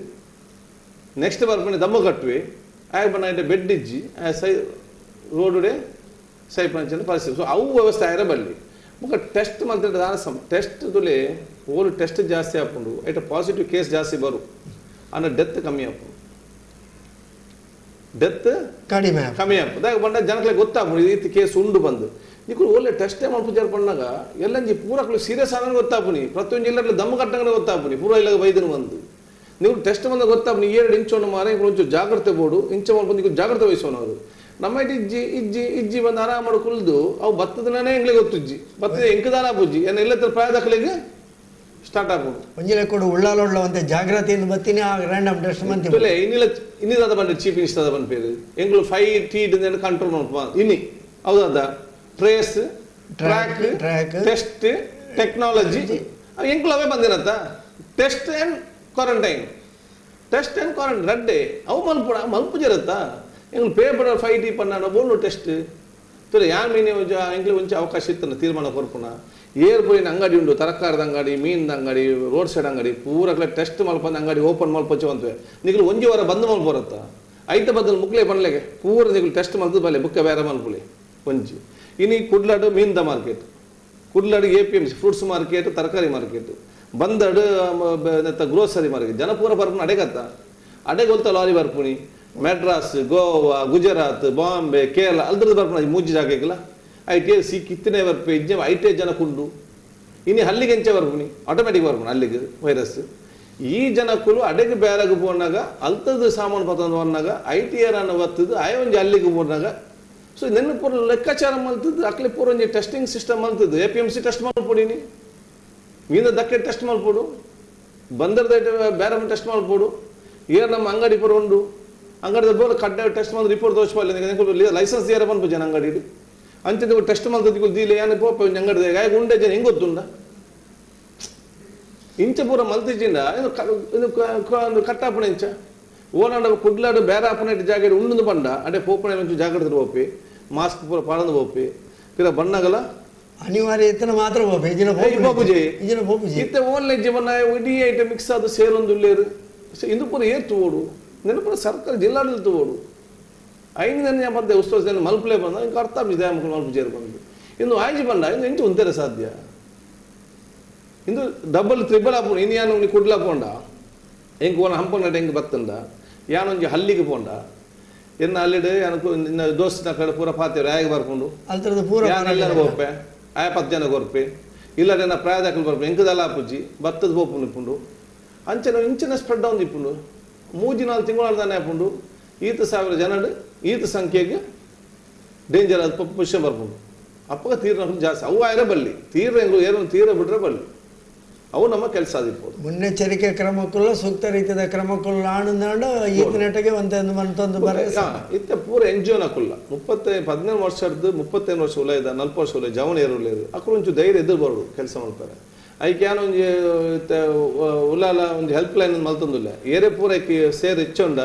ನೆಕ್ಸ್ಟ್ ಬರ್ಪಣೆ ದಮ್ಮು ಕಟ್ಟುವೆ ಆಗ ಬಣ್ಣ ಬೆಡ್ ಇಜ್ಜಿ, ಆ ಸೈ ರೋಡುಡೆ ಸೈ ಪಂಚನ ಪರಿಸ್ಥಿತಿ. ಸೊ ಅವು ವ್ಯವಸ್ಥೆ ಆಯ್ರ ಬಲ್ಲಿ. ಬೊಕ ಟೆಸ್ಟ್ ಮಲ್ತಿಂಡ ದಾನ ಸಮ ಟೆಸ್ಟ್ ತುಲೆ ಓಲು ಟೆಸ್ಟ್ ಜಾಸ್ತಿ ಆಪುಂಡು, ಐಟ ಪಾಸಿಟಿವ್ ಕೇಸ್ ಜಾಸ್ತಿ ಬರು ಅನ್ನ ಡೆತ್ ಕಮ್ಮಿ ಆಪುಂಡು. ಡೆತ್ ಕಡಿಮೆ ಆಪುಂಡು. ಕಮ್ಮಿ ಆಪುಂಡು. ದಾಯೆ ಪಂಡ ಜನಕ್ಲೆ ಗೊತ್ತಾಪುಂಡು ಈ ರೀತಿ ಕೇಸ್ ಉಂಡು ಬಂದು. ನಿಕುಲು ಒಳ್ಳೆ ಟೆಸ್ಟೇ ಮಲ್ಪುಜಾರ್ ಪಣ್ಣಾಗ ಎಲ್ಲಂಜಿ ಪೂರಕ್ಲು ಸೀರಿಯಸ್ ಆದ್ರೆ ಗೊತ್ತಾಪುನಿ. ಪ್ರತಿಯೊಂದು ಜಿಲ್ಲೆಡ್ಲ ದಮ್ಮು ಕಟ್ಟಂಗನೆ ಗೊತ್ತಾಪುನಿ ಪೂರ ಇಲ್ಲ ವೈದ್ಯನು ಬಂದು. ನೀವು ಟೆಸ್ಟ್ ಬಂದ ಗೊತ್ತಾಪುನಿ 7 ಇಂಚು ಮಾರ ಇಂಕುಲು ಒಂಚೂರು ಜಾಗ್ರತೆ ಬೋಡು ಇಂಚ ಮಲ್ಪುಂದು ನಿಕುಲು ಜಾಗ್ರತೆ ವಹಿಸೋನವರು. ನಮ್ಮ ಇಟ್ಟು ಇಜ್ಜಿ ಇಜ್ಜಿ ಇಜ್ಜಿ ಬಂದು ಆರಾಮ ಮಾಡು ಕುಲ್ದು ಅವು ಬತ್ತದನೇ ಎಂಗ್ಲಿಗೆ ಗೊತ್ತುಜ್ಜಿ ಬತ್ತದ ಎಂಕದಾನ ಪೂಜಿ ಏನ ಇಲ್ಲ ಪ್ರಾಯದಕ್ಲಿಗೆ ಸ್ಟಾರ್ಟ್ ಆಪುಂಡು. ಒಂಜಿ ಲೆಕ್ಕಡು ಉಳ್ಳಾಲೊಳ್ಳ ಒಂತೆ ಜಾಗ್ರತೆಯಿಂದ ಬತ್ತೀನಿ ಆ ರ್ಯಾಂಡಮ್ ಟೆಸ್ಟ್ ಮಂತಿ. ತುಲೆ ಇನ್ನಿಲ್ಲ ಇನ್ನಿದಾದ ಬಂದು ಚೀಫ್ ಮಿನಿಸ್ಟರ್ ಆದ ಬಂದು ಪೇರು ಎಂಗ್ಲು 5 T control ಮಲ್ಪ ಇನ್ನಿ ಹೌದಾದ trace track track. Test technology ಎಂಕ್ಲು ಅವೇ ಬಂದಿನತ್ತ test and quarantine, test and quarantine ರಡ್ಡೆ ಅವು ಮಲ್ಪುಡ ಮಲ್ಪುಜಿರತ್ತ ಎಂಗ್ಲು ಪೇಪರ್ 5 T ಪನ್ನಾಡ ಬೋಲು ಟೆಸ್ಟ್ ತುಲೆ ಯಾನ್ ಮೀನಿ ಎಂಕ್ಲು ಒಂಚೆ ಅವಕಾಶ ಇತ್ತನ ತೀರ್ಮಾನ ಕೊರ್ಪುನ. ಏರ್ ಪೋಯಿನ ಅಂಗಡಿ ಉಂಡು, ತರಕಾರಿದ ಅಂಗಡಿ, ಮೀನಿನ ಅಂಗಡಿ, ರೋಡ್ ಸೈಡ್ ಅಂಗಡಿ ಪೂರಕ್ಲೆ ಟೆಸ್ಟ್ ಮಲ್ಪಂದು ಅಂಗಡಿ ಓಪನ್ ಮಲ್ಪೊಚ್ಚು ಅಂತವೆ. ನಿಕ್ಲು ಒಂಜಿ ವಾರ ಬಂದ್ ಮಲ್ಪೊರತ್ತ ಐತ ಬದಲು ಮುಕ್ಲೆ ಪನ್ಲೆಗೆ ಪೂರ ನಿಕ್ಲು ಟೆಸ್ಟ್ ಮಲ್ತದ ಬಲೆ ಬುಕ್ಕ ಬೇರೆ ಮಲ್ಪುಲೆ ಒಂಜಿ. ಇನಿ ಕುಡ್ಲಾಡು ಮೀನ್ದ ಮಾರ್ಕೆಟ್, ಕುಡ್ಲಾಡು APMC fruits market, ತರಕಾರಿ ಮಾರ್ಕೆಟ್, ಬಂದಡು ಗ್ರೋಸರಿ ಮಾರ್ಕೆಟ್. ಜನ ಪೂರ ಬರ್ಪುನ ಅಡೆಗತ್ತ ಅಡೆಗೊಲ್ತ ಲಾರಿ ಬರ್ಪುನಿ. ಮೆಡ್ರಾಸ್, ಗೋವಾ, ಗುಜರಾತ್, ಬಾಂಬೆ, ಕೇರಳ ಅಲ್ದ್ರದ್ದು ಬರ್ಪುನ ಮೂಜಿ ಜಾಗಕ್ಕೆಲ್ಲ I T I C ಕಿತ್ತನೆ ಬರ್ಪೆ ಇಜ್ಜೆ I T I ಜನ ಕುಂಡು. ಇನ್ನು ಹಲ್ಲಿಗೆ ಎಂಚೆ ಬರ್ಪುನಿ ಆಟೋಮೆಟಿಕ್ ಬರ್ಪುನಿ ಅಲ್ಲಿಗೆ ವೈರಸ್. ಈ ಜನಕ್ಕುಲು ಅಡೆಗೆ ಬೇರೆಗೆ ಪೋನಾಗ ಅಲ್ತದ ಸಾಮಾನು ಪತ್ತಂದು ಅನ್ನಾಗ I T R ಅನ್ನ ಬತ್ತದು ಆಯ ಒಂಜಿ ಅಲ್ಲಿಗೆ ಪೋನಾಗ. ಸೊ ನೆನ್ನ ಪೂರ ಲೆಕ್ಕಾಚಾರ ಮಲ್ತದ್ದು ಅಕ್ಲೆ ಪೂರ ಒಂಜಿ ಟೆಸ್ಟಿಂಗ್ ಸಿಸ್ಟಮ್ ಮಲ್ತದ್ದು. APMC test ಮಲ್ಪೊಡಿನಿ, ಮೀನ ದಕ್ಕೆ ಟೆಸ್ಟ್ ಮಲ್ಪೊಡು, ಬಂದರ್ದ ಬೇರೆ ಟೆಸ್ಟ್ ಮಲ್ಪೊಡು. ಏರ್ ನಮ್ಮ ಅಂಗಡಿ ಪೂರ ಉಂಡು, ಅಂಗಡಿದ ಬೋಲ ಕಡ್ಡಾಯ ಟೆಸ್ಟ್ ಮಾಡಿ ರಿಪೋರ್ಟ್ ತೋರಿಸ್ಬಲ್ಲ, ಲೈಸೆನ್ಸ್ ದಿಯರ ಪನ್ಪು ಜನ ಅಂಗಡಿ ಅಂಚಿನ ಟೆಸ್ಟ್ ಮಲ್ತದ್ದು ದೀಲೆ ಯಾನೆ ಪೋಪ ಒಂಜಿ ಅಂಗಡಿ ಆಗ ಉಂಡೆ ಜನ ಹೆಂಗೆ ಗೊತ್ತುಂಡ ಇಂಚ ಪೂರ ಮಲ್ತಿಜಿಂಡ ಇದು ಕಟ್ಟಾಪುಣ ಇಂಚ ಓನಾಂಡ ಕುಡ್ಲಾಡು ಬೇರೆ ಆಪುನ ಜಾಗ ಉಂಡು ಬಂಡ ಅಡೆ ಪೋಪಣೆ ಒಂಚೂರು ಜಾಗ್ರತೆ ಪೋಪಿ, ಮಾಸ್ಕ್ ಪೂರ ಪಾಡಂದು ಪೋಪಿ ಪಿರ ಬಣ್ಣಗಲ ಅನಿವಾರ್ಯ ಇತ್ತನ ಮಾತ್ರ ಪೋಪೆ ಇಜಿನ. ಪೋಪುಜಿ. ಇಜಿನ ಪೋಪುಜಿ. ಇತ್ತೆ ಓನ್ಲೈನ್ ಜೀವನ ಇಡೀ ಐಟಮ್ ಮಿಕ್ಸ್ ಆದ ಸೇರೊಂದುಲ್ಲೇರು. ಸೊ ಇಂದು ಪೂರ ಏರ್ ತೋಡು ನೆನಪುರ ಸರ್ಕಾರ ಜಿಲ್ಲಾಡಳಿತ ತೋಡು ಐದು ನೆನೆ ಬಂದೆ ಉಸ್ತುವಾರಿ ಜನ ಮಲ್ಪಲೆ ಬಂದ ಇಂಕ ಅರ್ಥ ಆಗಿದೆ ಮಕ್ಕಳು ಮಲ್ಪು ಜೇರು ಬಂದು ಇನ್ನು ಆಯ್ಜಿ ಬಂಡ ಇನ್ನು ಎಂಚು ಉಂತೆರೆ ಸಾಧ್ಯ. ಇಂದು ಡಬಲ್ ತ್ರಿಬಲ್ ಆಪುಂಡು. ಇನ್ನು ಯಾನು ಒಂಜಿ ಕುಡ್ಲ ಪೋಂಡ ಎಂಕ್ ಓನ ಹಂಪನಗಡ ಎಂಕ್ ಬತ್ತಂಡ ಯಾನೊಂಜಿ ಹಲ್ಲಿಗೆ ಪೋಂಡ ಎನ್ನ ಅಲ್ಲಿಡ್ ಯಾನ್ ದೋಸ್ತಿನ ಕಡೆ ಪೂರ ಪಾತೆರ ಆಯಗ್ ಬರ್ಪುಂಡು ಅಲ್ತರದ ಪೂರ ಯಾನ್ ಎಲ್ಲರ ಪೋಪೆ ಆಯ 10 ಜನ ಕೊರ್ಪೆ ಇಲ್ಲಡೆ ಎನ್ನ ಪ್ರಾಯದಕುಲು ಬರ್ಪೆ ಎಂಕದಲ್ಲ ಆಪುಜಿ ಬತ್ತದ ಪೋಪುಂಡು ಇಪ್ಪುಂಡು ಅಂಚನೆ ಇಂಚಿನ ಸ್ಪ್ರೆಡ್ ಆವೊಂದು ಇಪ್ಪುಂಡು. 3-4 ತಿಂಗಳು ದಾನೆ ಆಪುಂಡು ಈತ ಸಾವಿರ ಜನಡ್ ಈತ ಸಂಖ್ಯೆಗೆ ಡೇಂಜರ್ ಅದು ಪುಷ್ಯ ಬರ್ಪುಂಡು. ಅಪ್ಪಗ ತೀರ್ನಕುಲು ಜಾಸ್ತಿ ಅವು ಆಯರ ಬಲ್ಲಿ ತೀರ ಎಂಗ್ಲು ಏನು ತೀರ ಬಿಟ್ರೆ ಬಲ್ಲಿ ಅವು ನಮ್ಮ ಕೆಲಸ ಆದಿರ್ಬೋದು. ಮುನ್ನೆಚ್ಚರಿಕೆ ಕ್ರಮಕ್ಕಲ್ಲ ಸೂಕ್ತ ರೀತಿಯ ಕ್ರಮಕ್ಕಲ್ಲ ಆಣಂದಾಂಡ ಈತನೆಟಗೆ ಒಂದೊಂದು ಮಂತೊಂದು ಬರ ಇತ್ತೆ ಪೂರ ಎನ್ ಜಿ ಒನಕುಲ್ಲ 18 ವರ್ಷದ್ದು 35 ವರ್ಷ ಉಲೈದ 40 ವರ್ಷ ಉಲೈ ಜವನ ಏರುಲೇರು ಅಕುಲು ಒಂಚು ಧೈರ್ಯ ಎದುರು ಬರೋಡು ಕೆಲಸ ಮಾಡ್ತಾರೆ. ಐಕೆ ಯಾನ ಒಂಜಿ ಇತ್ತೆ ಉಲಾಲ ಒಂಜಿ ಹೆಲ್ಪ್ ಲೈನ್ ಮಲ್ತೊಂದುಲ್ಲ ಏರೇ ಪೂರ ಐಕೆ ಸೇರ್ ಹೆಚ್ಚೊಂಡ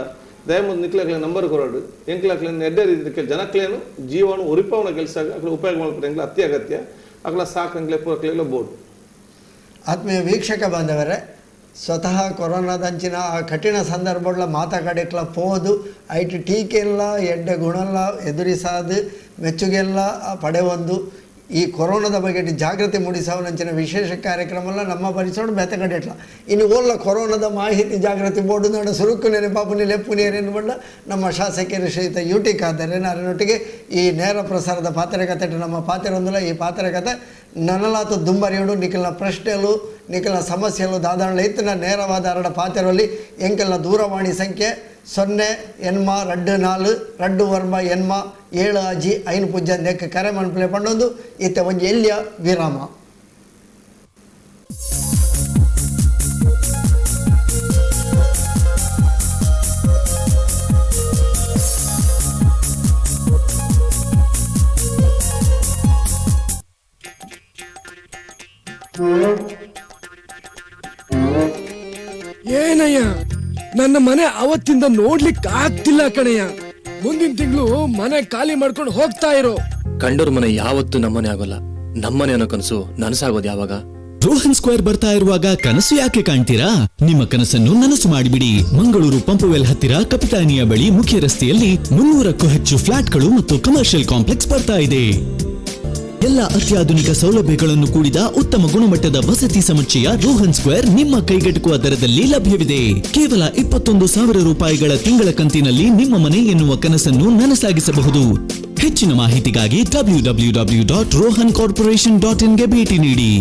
ದಯಮುಂದು ನಿಕ್ಲಕ್ಲೆ ನಂಬರ್ ಕೊರಡು ಎಂಕ್ಲಕ್ಲೆ ಎಡ್ಡೆ ರೀತಿ ಜನಕ್ಲೇನು ಜೀವನ ಉರಿಪವನ ಕೆಲಸ ಅಕ್ಲೆ ಉಪಯೋಗ ಮಾಡ್ತಾರೆ ಎಂಕ್ಲ ಅತ್ಯ ಅಗತ್ಯ ಅಕ್ಲ ಸಾಕಂಗ್ಲೆ ಪೂರಕ್ಲೆಲ್ಲ ಬೋರ್ಡು. ಆತ್ಮೀಯ ವೀಕ್ಷಕ ಬಾಂಧವರೇ, ಸ್ವತಃ ಕೊರೋನಾದಂಚಿನ ಆ ಕಠಿಣ ಸಂದರ್ಭಗಳ ಮಾತಾಕಡೆಕ್ಲ ಪೋದು ಐಟ್ ಟೀಕೆಲ್ಲ ಎಡ್ಡೆ ಗುಣಲ್ಲ ಎದುರಿಸಾದು ಮೆಚ್ಚುಗೆಲ್ಲ ಪಡೆವೊಂದು ಈ ಕೊರೋನಾದ ಬಗ್ಗೆ ಜಾಗೃತಿ ಮೂಡಿಸವನಂಚಿನ ವಿಶೇಷ ಕಾರ್ಯಕ್ರಮ ನಮ್ಮ ಪರಿಸರ ಬೆತ್ತಕಡೆಟ್ಲ ಇನ್ನು ಓಲ್ಲ ಕೊರೋನಾದ ಮಾಹಿತಿ ಜಾಗೃತಿ ಬೋರ್ಡು ನಾಡ ಸುರುಕು ನೆನಪಾಪು ಲೆಪ್ಪು ನೀರೇನು ಬಂಡ ನಮ್ಮ ಶಾಸಕರು ಶ್ರೀಯುತ ಯು ಟಿ ಖಾದರ್ ನಾರನೊಟ್ಟಿಗೆ ಈ ನೇರ ಪ್ರಸಾರದ ಪಾತ್ರೆ ಕತೆ ನಮ್ಮ ಪಾತ್ರೆ ಈ ಪಾತ್ರೆ ಕತೆ ನನಲಾತ ದುಂಬರಿಯುಡು ನಿಖಲ್ನ ಪ್ರಶ್ನೆಲು ನಿಖಲ್ನ ಸಮಸ್ಯೆಲು ದಾದಾಣಲ ಇತ್ತಿನ ನೇರವಾದ ಅರಡ ಪಾತ್ರೆಯಲ್ಲಿ ಎಂಕಲ್ನ ದೂರವಾಣಿ ಸಂಖ್ಯೆ 0 8 2 4 2 9 8 7 5 5 0 ನೆಕ್ ಕರೆ ಮನ್ಪ್ಲೆ ಪಂಡೊಂದು ಇತ್ತೆ ಒಂಜಿ ಎಲ್ಲಿಯ ವಿರಾಮ. ಏನಯ್ಯ, ನನ್ನ ಮನೆ ಅವತ್ತಿಂದ ನೋಡ್ಲಿಕ್ಕೆ ಆಗ್ತಿಲ್ಲ ಕಣಯ್ಯ. ಮುಂದಿನ ತಿಂಗಳು ಮನೆ ಖಾಲಿ ಮಾಡ್ಕೊಂಡು ಹೋಗ್ತಾ ಇರೋ. ಕಂಡೋರ್ ಮನೆ ಯಾವತ್ತೂ ನಮ್ಮನೆ ಆಗೋಲ್ಲ, ನಮ್ಮನೆ ಅನ್ನೋ ಕನಸು ನನಸಾಗೋದು ಯಾವಾಗ? ರೋಹನ್ ಸ್ಕ್ವೇರ್ ಬರ್ತಾ ಇರುವಾಗ ಕನಸು ಯಾಕೆ ಕಾಣ್ತೀರಾ? ನಿಮ್ಮ ಕನಸನ್ನು ನನಸು ಮಾಡಿಬಿಡಿ. ಮಂಗಳೂರು ಪಂಪುವೆಲ್ ಹತ್ತಿರ ಕಪಿತಾನಿಯ ಬಳಿ ಮುಖ್ಯ ರಸ್ತೆಯಲ್ಲಿ 300ಕ್ಕೂ ಹೆಚ್ಚು ಫ್ಲಾಟ್ಗಳು ಮತ್ತು ಕಮರ್ಷಿಯಲ್ ಕಾಂಪ್ಲೆಕ್ಸ್ ಬರ್ತಾ ಇದೆ. ಎಲ್ಲ ಅತ್ಯಾಧುನಿಕ ಸೌಲಭ್ಯಗಳನ್ನು ಕೂಡಿದ ಉತ್ತಮ ಗುಣಮಟ್ಟದ ವಸತಿ ಸಮುಚ್ಚಯ ರೋಹನ್ ಸ್ಕ್ವೇರ್ ನಿಮ್ಮ ಕೈಗೆಟುಕುವ ದರದಲ್ಲಿ ಲಭ್ಯವಿದೆ. ಕೇವಲ 21,000 ರೂಪಾಯಿಗಳ ತಿಂಗಳ ಕಂತಿನಲ್ಲಿ ನಿಮ್ಮ ಮನೆ ಎನ್ನುವ ಕನಸನ್ನು ನನಸಾಗಿಸಬಹುದು. ಹೆಚ್ಚಿನ ಮಾಹಿತಿಗಾಗಿ www.rohancorporation.in ಗೆ ಭೇಟಿ ನೀಡಿ.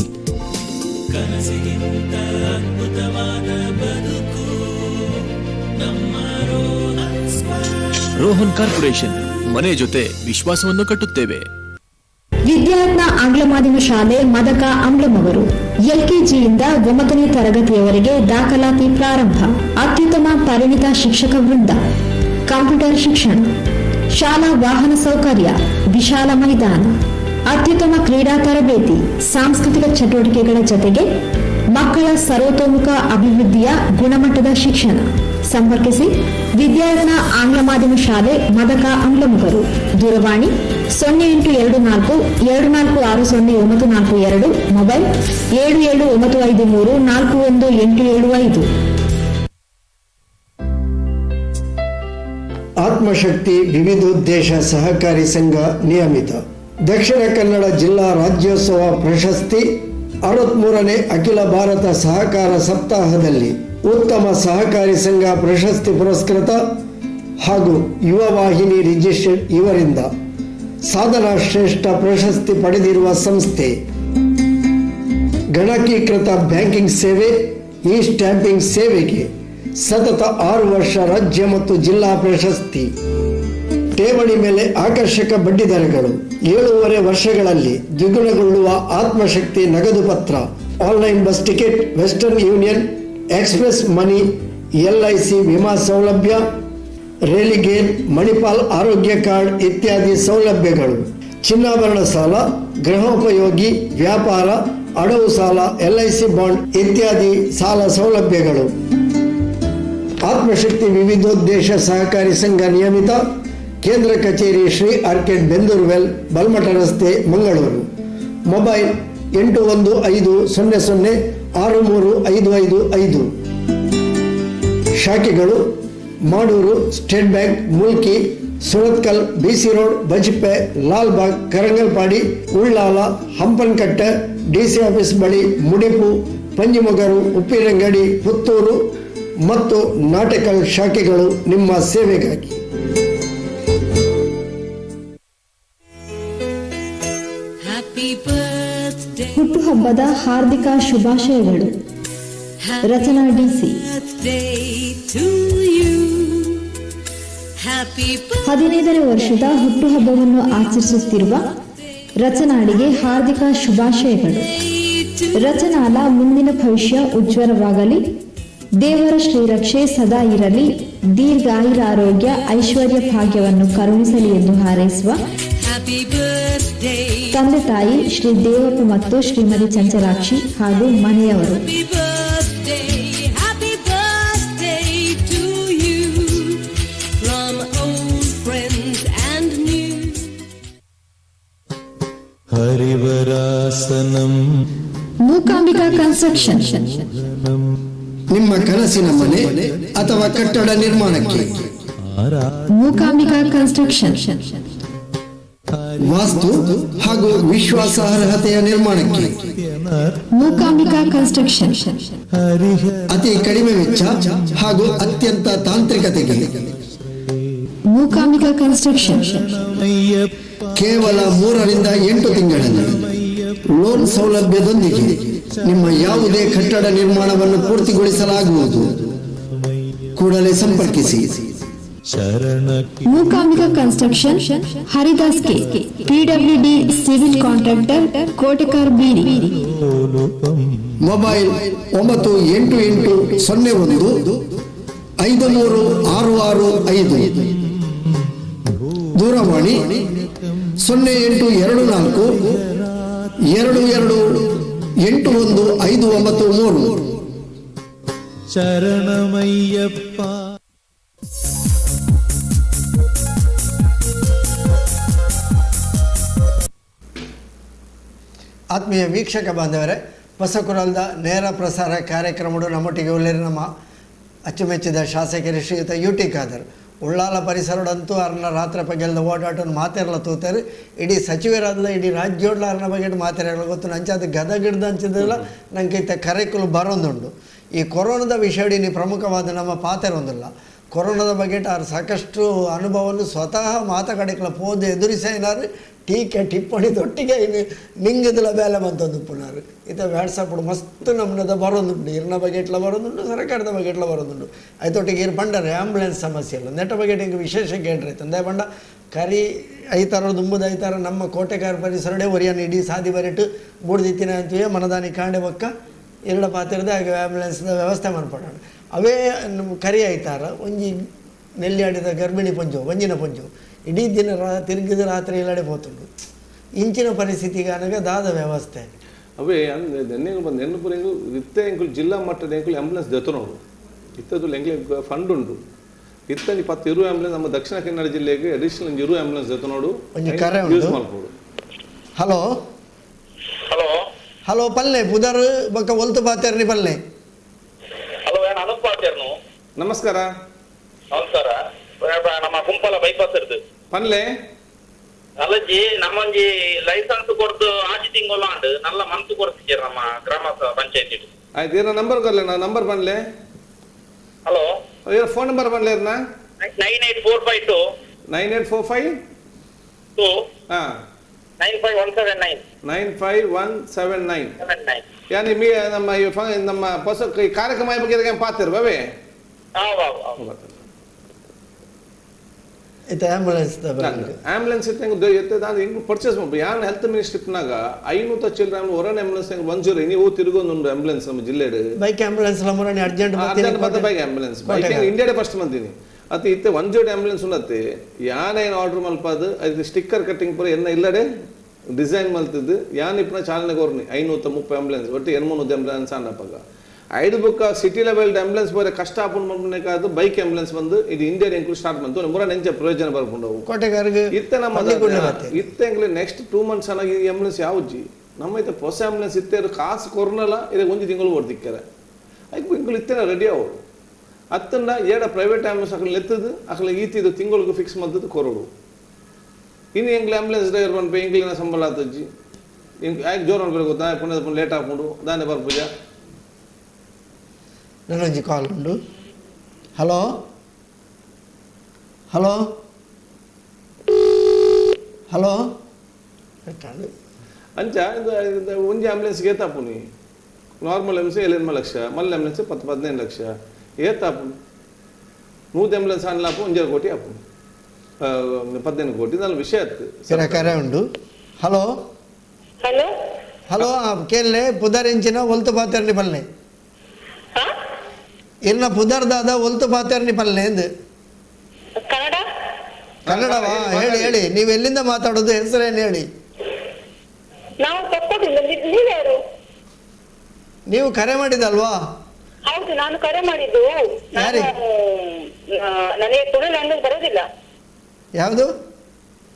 ಕನಸಿಗಿಂತ ಅದ್ಭುತವಾದ ಬದುಕು ನಮ್ಮ ರೋಹನ್ ಸ್ಕ್ವೇರ್. ರೋಹನ್ ಕಾರ್ಪೊರೇಷನ್, ಮನೆ ಜೊತೆ ವಿಶ್ವಾಸವನ್ನು ಕಟ್ಟುತ್ತೇವೆ. ವಿದ್ಯಾರತ್ನ ಆಂಗ್ಲ ಮಾಧ್ಯಮ ಶಾಲೆ ಮದಕ ಅಂಬ್ಲಮವರು ಎಲ್ಕೆಜಿಯಿಂದ 9ನೇ ತರಗತಿಯವರೆಗೆ ದಾಖಲಾತಿ ಪ್ರಾರಂಭ. ಅತ್ಯುತ್ತಮ ಪರಿಣಿತ ಶಿಕ್ಷಕ ವೃಂದ, ಕಂಪ್ಯೂಟರ್ ಶಿಕ್ಷಣ, ಶಾಲಾ ವಾಹನ ಸೌಕರ್ಯ, ವಿಶಾಲ ಮೈದಾನ, ಅತ್ಯುತ್ತಮ ಕ್ರೀಡಾ ತರಬೇತಿ, ಸಾಂಸ್ಕೃತಿಕ ಚಟುವಟಿಕೆಗಳ ಜೊತೆಗೆ ಮಕ್ಕಳ ಸರ್ವತೋಮುಖ ಅಭಿವೃದ್ಧಿಯ ಗುಣಮಟ್ಟದ ಶಿಕ್ಷಣ. ಸಂಪರ್ಕಿಸಿ ವಿದ್ಯಾರತ್ನ ಆಂಗ್ಲ ಮಾಧ್ಯಮ ಶಾಲೆ ಮದಕ ಅಂಬ್ಲಮೊಗರು. ದೂರವಾಣಿ 0824 2460942, ಮೊಬೈಲ್ 77953 41875. ಆತ್ಮಶಕ್ತಿ ವಿವಿಧೋದ್ದೇಶ ಸಹಕಾರಿ ಸಂಘ ನಿಯಮಿತ. ದಕ್ಷಿಣ ಕನ್ನಡ ಜಿಲ್ಲಾ ರಾಜ್ಯೋತ್ಸವ ಪ್ರಶಸ್ತಿ 63ನೇ ಅಖಿಲ ಭಾರತ ಸಹಕಾರ ಸಪ್ತಾಹದಲ್ಲಿ ಉತ್ತಮ ಸಹಕಾರಿ ಸಂಘ ಪ್ರಶಸ್ತಿ ಪುರಸ್ಕೃತ ಹಾಗೂ ಯುವ ವಾಹಿನಿ ರಿಜಿಸ್ಟರ್ಡ್ ಇವರಿಂದ ಸಾಧನಾ ಶ್ರೇಷ್ಠ ಪ್ರಶಸ್ತಿ ಪಡೆದಿರುವ ಸಂಸ್ಥೆ. ಗಣಕೀಕೃತ ಬ್ಯಾಂಕಿಂಗ್ ಸೇವೆ, ಇ ಸ್ಟ್ಯಾಂಪಿಂಗ್ ಸೇವೆಗೆ ಸತತ 6 ವರ್ಷ ರಾಜ್ಯ ಮತ್ತು ಜಿಲ್ಲಾ ಪ್ರಶಸ್ತಿ. ಠೇವಣಿ ಮೇಲೆ ಆಕರ್ಷಕ ಬಡ್ಡಿ ದರಗಳು, 7.5 ವರ್ಷಗಳಲ್ಲಿ ದ್ವಿಗುಣಗೊಳ್ಳುವ ಆತ್ಮಶಕ್ತಿ ನಗದು ಪತ್ರ, online bus ticket, Western Union, express money, LIC ವಿಮಾ ಸೌಲಭ್ಯ, ರೇಲಿಗೇರ್, ಮಣಿಪಾಲ್ ಆರೋಗ್ಯ ಕಾರ್ಡ್ ಇತ್ಯಾದಿ ಸೌಲಭ್ಯಗಳು. ಚಿನ್ನಾಭರಣ ಸಾಲ, ಗೃಹೋಪಯೋಗಿ, ವ್ಯಾಪಾರ, ಅಡವು ಸಾಲ, LIC bond ಇತ್ಯಾದಿ ಸಾಲ ಸೌಲಭ್ಯಗಳು. ಆತ್ಮಶಕ್ತಿ ವಿವಿಧೋದ್ದೇಶ ಸಹಕಾರಿ ಸಂಘ ನಿಯಮಿತ. ಕೇಂದ್ರ ಕಚೇರಿ ಶ್ರೀ ಆರ್ಕಿಡ್ ಬೆಂದೂರ್ವೆಲ್, ಬಲ್ಮಠ ರಸ್ತೆ, ಮಂಗಳೂರು. ಮೊಬೈಲ್ 8150 0635 55. ಶಾಖೆಗಳು Madur, State Bank, Mulki, Surathkal, BC road, Bajpe, Lalbagh, Karangalpady, Ullal, Hampankatta, DC office ಬಳಿ, ಮುಡಿಪು, ಪಂಜಿಮೊಗರು, ಉಪ್ಪಿನಂಗಡಿ, ಪುತ್ತೂರು ಮತ್ತು ನಾಟಕಲ್ ಶಾಖೆಗಳು ನಿಮ್ಮ ಸೇವೆಗಾಗಿ. ಹುಟ್ಟುಹಬ್ಬದ ಹಾರ್ದಿಕ ಶುಭಾಶಯಗಳು. ರಚನಾ ಡಿಸಿ. 15ನೇ ವರ್ಷದ ಹುಟ್ಟುಹಬ್ಬವನ್ನು ಆಚರಿಸುತ್ತಿರುವ ರಚನಾಳಿಗೆ ಹಾರ್ದಿಕ ಶುಭಾಶಯಗಳು. ರಚನಾಲ ಮುಂದಿನ ಭವಿಷ್ಯ ಉಜ್ವಲವಾಗಲಿ, ದೇವರ ಶ್ರೀರಕ್ಷೆ ಸದಾ ಇರಲಿ, ದೀರ್ಘಾಯುರಾರೋಗ್ಯ ಐಶ್ವರ್ಯ ಭಾಗ್ಯವನ್ನು ಕರುಣಿಸಲಿ ಎಂದು ಹಾರೈಸುವ ತಂದೆ ತಾಯಿ ಶ್ರೀ ದೇವಪ್ಪ ಮತ್ತು ಶ್ರೀಮತಿ ಚಂಚಲಾಕ್ಷಿ ಹಾಗೂ ಮನೆಯವರು. ಮೂಕಾಂಬಿಕಾ ಕನ್ಸ್ಟ್ರಕ್ಷನ್, ನಿಮ್ಮ ಕನಸಿನ ಮನೆ ಅಥವಾ ಕಟ್ಟಡ ನಿರ್ಮಾಣಕ್ಕೆ ಮೂಕಾಂಬಿಕಾ ಕನ್ಸ್ಟ್ರಕ್ಷನ್, ವಾಸ್ತು ಹಾಗೂ ವಿಶ್ವಾಸಾರ್ಹತೆಯ ನಿರ್ಮಾಣಕ್ಕೆ ಮೂಕಾಂಬಿಕಾ ಕನ್ಸ್ಟ್ರಕ್ಷನ್, ಅತಿ ಕಡಿಮೆ ವೆಚ್ಚ ಹಾಗೂ ಅತ್ಯಂತ ತಾಂತ್ರಿಕತೆಗೆ ಮೂಕಾಂಬಿಕಾ ಕನ್ಸ್ಟ್ರಕ್ಷನ್, ಕೇವಲ 3 ರಿಂದ 8 ತಿಂಗಳಲ್ಲಿ ಲೋನ್ ಸೌಲಭ್ಯದೊಂದಿಗೆ ನಿಮ್ಮ ಯಾವುದೇ ಕಟ್ಟಡ ನಿರ್ಮಾಣವನ್ನು ಪೂರ್ತಿಗೊಳಿಸಲಾಗುವುದು. ಕೂಡಲೇ ಸಂಪರ್ಕಿಸಿ. Mookambika construction, Haridas K, PWD civil contractor, Kotekar Beeri. Mobile 988 01 53665. ದೂರವಾಣಿ 0824 22 81 593. ಶರಣಮಯ್ಯಪ್ಪ. ಆತ್ಮೀಯ ವೀಕ್ಷಕ ಬಾಂಧವರೇ, ಹೊಸಕುರಲ್ದ ನೇರ ಪ್ರಸಾರ ಕಾರ್ಯಕ್ರಮಡು ನಮ್ಮೊಟ್ಟಿಗೆ ಉಳ್ಳೇರಿ ನಮ್ಮ ಅಚ್ಚುಮೆಚ್ಚಿದ ಶಾಸಕರು ಶ್ರೀಯುತ ಯು ಟಿ ಖಾದರ್. ಉಳ್ಳಾಲ ಪರಿಸರಡಂತೂ ಅರ್ನ ರಾತ್ರಿ ಪಗೆಲ್ದ ಓಡಾಟವನ್ನು ಮಾತೆರಲ ತೂತಾರೆ. ಇಡೀ ಸಚಿವರಾದಲ ಇಡೀ ರಾಜ್ಯೋಡ್ಲ ಅರ್ನ ಬಗ್ಗೆ ಮಾತೆರಲ್ಲ ಗೊತ್ತು. ನಂಚಾದ ಗದಗಿಡ್ದ ಅಂಚಿದಲ್ಲ ನಂಗೆ ಇತ್ತ ಕರೆಕುಲು ಬರೋದುಂಡು. ಈ ಕೊರೋನಾದ ವಿಷಯಡಿ ಪ್ರಮುಖವಾದ ನಮ್ಮ ಪಾತೆರೊಂದಿಲ್ಲ. ಕೊರೋನಾದ ಬಗ್ಗೆ ಆರು ಸಾಕಷ್ಟು ಅನುಭವವನ್ನು ಸ್ವತಃ ಮಾತುಕಡೆಗಳ ಪೋದು ಎದುರಿಸೈನಾರು ಟೀಕೆ ಟಿಪ್ಪಣಿ ದೊಟ್ಟಿಗೆ ಇನ್ನು ನಿಂಗದಲ ಬೇಲೆ ಬಂತಂದು ಪುನಾರು. ಇತ ವ್ಯಾಟ್ಸಪ್ ಮಸ್ತ್ ನಮ್ಮನದ ಬರೋದುಂಟು, ಇರ್ನ ಬಗೆಟ್ಲ ಬರೋದುಂಟು, ಸರ್ಕಾರದ ಬಗೆಟ್ಲ ಬರೋದುಂಟು. ಐತೊಟ್ಟಿಗೆ ಇರ್ ಬಂಡರೆ ಆ್ಯಂಬುಲೆನ್ಸ್ ಸಮಸ್ಯೆ ಇಲ್ಲ ನೆಟ್ಟ ಬಗೆಟ್ ಹಿಂಗೆ ವಿಶೇಷ ಕೇಳ್ರಿ ತಂದೆ ಬಂಡ ಕರಿ ಐತಾರ ದುಂಬುದ ಐತಾರ ನಮ್ಮ ಕೋಟೆಕಾರ ಪರಿಸರಡೆ ಒರಿಯನ್ ಇಡೀ ಸಾದಿ ಬರಿಟ್ಟು ಬೂಡ್ದಿತ್ತಿನ ಅಂತೀವಿ ಮನದಾನಿ ಕಾಂಡೆ ಬಕ್ಕ ಎರಡ ಪಾತ್ರದ ಆ್ಯಂಬುಲೆನ್ಸ್ದ ವ್ಯವಸ್ಥೆ ಮಾಡ್ಪಡೋಣ. ಅವೇ ನಮ್ಮ ಕರಿ ಐತಾರ ಒಂಜಿ ನೆಲ್ಲಿಯಾಡಿದ ಗರ್ಭಿಣಿ ಪಂಜು ಒಂಜಿನ ಪಂಜು ಇಡೀ ದಿನ ತಿರುಗಿದ ರಾತ್ರಿ ಎಲ್ಲಡೆ ಪೋತುಂಡು. ಇಂಚಿನ ಪರಿಸ್ಥಿತಿಗೆ ಅನಗ ದಾದ ವ್ಯವಸ್ಥೆ ಅವೇ ನೆನ್ನೆ ಬಂದು ನೆನ್ಪು ಇತ್ತೆ ಎಂಕುಲು ಜಿಲ್ಲಾ ಮಟ್ಟದ ಎಂಕುಲು ಆಂಬುಲೆನ್ಸ್ ದೆತ್ತನೋಡು ಇತ್ತದು ಎಂಕ್ಲೆ ಫಂಡ್ ಉಂಟು. ಇತ್ತನಿ 10 ಇರು ಆಂಬುಲೆನ್ಸ್ ನಮ್ಮ ದಕ್ಷಿಣ ಕನ್ನಡ ಜಿಲ್ಲೆಗೆ ಅಡಿಷನಲ್ ಇರು ಆಂಬುಲೆನ್ಸ್ ದೆತ್ತನೋಡು ಯೂಸ್ ಮಾಡ್ಬೋದು. Hello hello hello ಪಲ್ಲೆ ಪುದರ್ ಬಕ್ಕ ಒಲ್ತು ಪಾತೇರ್ನಿ ಪಲ್ಲೆ. ಹಲೋ ಅನುಪ್ ಪಾತೇರ್ನು. ನಮಸ್ಕಾರ. ನಮಸ್ಕಾರ. ನಮ್ಮ ಕುಂಪಲ ಬೈಪಾಸ್ ಇರ್ದು ಪನ್ಲೆ ಅಲ್ಲಜಿ ನಮ್ಮೊಂಜಿ ಲೈಸೆನ್ಸ್ ಕೊಡ್ದು ಆಜಿ ತಿಂಗಳು ಅಂಡ್ ನಲ್ಲ ಮಂತ್ ಕೊಡ್ತಿದ್ದೀರ ನಮ್ಮ ಗ್ರಾಮ ಪಂಚಾಯತಿ. ಆಯ್ತು ಇರ ನಂಬರ್ ಕೊರ್ಲೆ ನಾ ನಂಬರ್ ಪನ್ಲೆ. ಹಲೋ ಇರ ಫೋನ್ ನಂಬರ್ ಪನ್ಲೆ ಇರ್ನ 98452 98452 ಹಾ 95179 95179 ಯಾನಿ ಮೀ ನಮ್ಮ ನಮ್ಮ ಹೊಸ ಕಾರ್ಯಕ್ರಮ ಬಗ್ಗೆ ಪಾತಿರ್ ಬಾವೆ. ಇತ್ತ ಆಂಬುಲೆನ್ಸ್ ಆಂಬುಲೆನ್ಸ್ ಇತ್ತು ಹೆಂಗೆ ಪರ್ಚೇಸ್ ಮಾಡ್ಬೋದು. ಯಾನ್ ಹೆಲ್ತ್ ಮಿನಿಸ್ಟ್ರಿ ಇಪ್ಪನಾಗ 500 ಚಿಲ್ಲರೆ ಹೊರನ ಆಂಬುಲೆನ್ಸ್ ಹೆಂಗೆ 10 ನೀವು ತಿರುಗೊಂದು ಆಂಬುಲೆನ್ಸ್ ನಮ್ಮ ಜಿಲ್ಲೆ bike ambulance urgent urgent bike ambulance bike ಇಂಡಿಯಾಡೆ first ಬಂದೀನಿ. ಅದು ಇತ್ತೆ 108 ಆಂಬುಲೆನ್ಸ್ ಉನ್ನತ್ತೆ ಯಾನೇನು ಆರ್ಡರ್ ಮಲ್ಪದು ಅದು ಸ್ಟಿಕ್ಕರ್ ಕಟ್ಟಿಂಗ್ ಪೂರ ಎನ್ನ ಇಲ್ಲಡೆ ಡಿಸೈನ್ ಮಲ್ತಿದ್ದು ಯಾನ್ ಇಪ್ಪನ ಚಾಲನೆ ಕೋರ್ನಿ 530 ಆಂಬುಲೆನ್ಸ್ ಒಟ್ಟು 800 ಆಂಬುಲೆನ್ಸ್ ಅನ್ನಪ್ಪಾಗ ಐದು ಬುಕ್ಕ city level ambulance ಬೋರೆ ಕಷ್ಟ ಆಪುಂಡು ಬೈಕ್ ಆಂಬುಲೆನ್ಸ್ ಬಂದು ಇದು ಇಂಡಿಯನ್ ಎಂಕುಲು ಸ್ಟಾರ್ಟ್ ಬಂತು ಮುರ ನೆಂಚ ಪ್ರಯೋಜನ ಬರ್ಕೊಂಡು ಕೋಟೆಗಾರಿಗೆ ಇತ್ತೆ ನಮ್ಮ ಇತ್ತೆ ಎಂಕ್ಲೆ ನೆಕ್ಸ್ಟ್ 2 ಮಂತ್ಸ್ ಅನ್ನ ಈ ಆಂಬುಲೆನ್ಸ್ ಯಾವ್ಜಿ ನಮ್ಮ ಇತ್ತೆ ಹೊಸ ಆಂಬುಲೆನ್ಸ್ ಇತ್ತೆ ಕಾಸು ಕೊರ್ನಲ್ಲ ಇದು ಒಂದು ತಿಂಗಳು ಓಡ್ದಿಕ್ಕರೆ ಐಕ್ ಎಂಕುಲು ಇತ್ತೆ ರೆಡಿ ಅವು. ಅತ್ತಂಡ ಏಡ ಪ್ರೈವೇಟ್ ಆಂಬ್ಯುಲೆನ್ಸ್ ಅಕಲ್ ಎತ್ತದು ಅಕಲ ಈತಿದು ತಿಂಗಳಿಗೆ ಫಿಕ್ಸ್ ಮಲ್ತದ್ದು ಕೊರಡು. ಇನ್ನು ಎಂಗ್ಲ ಆಂಬ್ಯುಲೆನ್ಸ್ ಡ್ರೈವರ್ ಪನ್ಪೆ ಎಂಕ್ಲಿನ ಸಂಬಳ ಆತಜ್ಜಿ ಎಂಕ್ ಆಯ್ಕೆ ಜೋರು ಅನ್ಬೇಕು ಗೊತ್ತಾ, ಪುಣ್ಯದ ಪುಣ್ಯ ಲೇಟ್ ಆಪುಂಡು ದಾನೆ ಬರ್ಪುಜ. ನನ್ನೊಂಜಿ ಕಾಲ್ ಉಂಡು. Hello hello hello ಅಂಚ ಇದು ಒಂಜಿ ಆಂಬ್ಯುಲೆನ್ಸ್ಗೆ ಏತಾಪುನಿ ನಾರ್ಮಲ್ ಆಂಬ್ಯುಲೆನ್ಸ್ 7 ಲಕ್ಷ, ಮಲ್ಲ ಆಂಬ್ಯುಲೆನ್ಸ್ 10-15 ಲಕ್ಷ ಏತಾಪುನಿ. 100 ಆಂಬ್ಯುಲೆನ್ಸ್ ಅನ್ಲಾಪು 1.5 ಕೋಟಿ ಆಪು, 15 ಕೋಟಿ ನನ್ನ ವಿಷಯ ಆಯ್ತು. ಸರ ಕರೆ ಉಂಡು. Hello hello hello ಕೇಳಲೆ ಪುದರ್ ಎಂಚಿನ ಒಲ್ತು ಪಾತೆರ್ನಿ ಪಲ್ಲೆ ಇರ್ನ ಪುದರ್ ದಾದ ಒಲ್ತು ಪಾತೆರ್ನಿ ಪಲ್ಲೆ ಎಂದು. ಕನ್ನಡ ಕನ್ನಡವಾ? ಹೇಳಿ ಹೇಳಿ, ನೀವು ಎಲ್ಲಿಂದ ಮಾತಾಡೋದು, ಹೆಸರೇನು ಹೇಳಿ? ನಾವು ತಕ್ಕೋಟಿಂದ. ನೀವ್ಯಾರು? ನೀವು ಕರೆ ಮಾಡಿದಲ್ವಾ? ಹೌದು, ನಾನು ಕರೆ ಮಾಡಿದ್ದು. ಯಾರಿಗೆ? ನನಗೆ ತುಳು ಲ್ಯಾಂಗ್ವೇಜ್ ಬರೋದಿಲ್ಲ. ಯಾವುದು?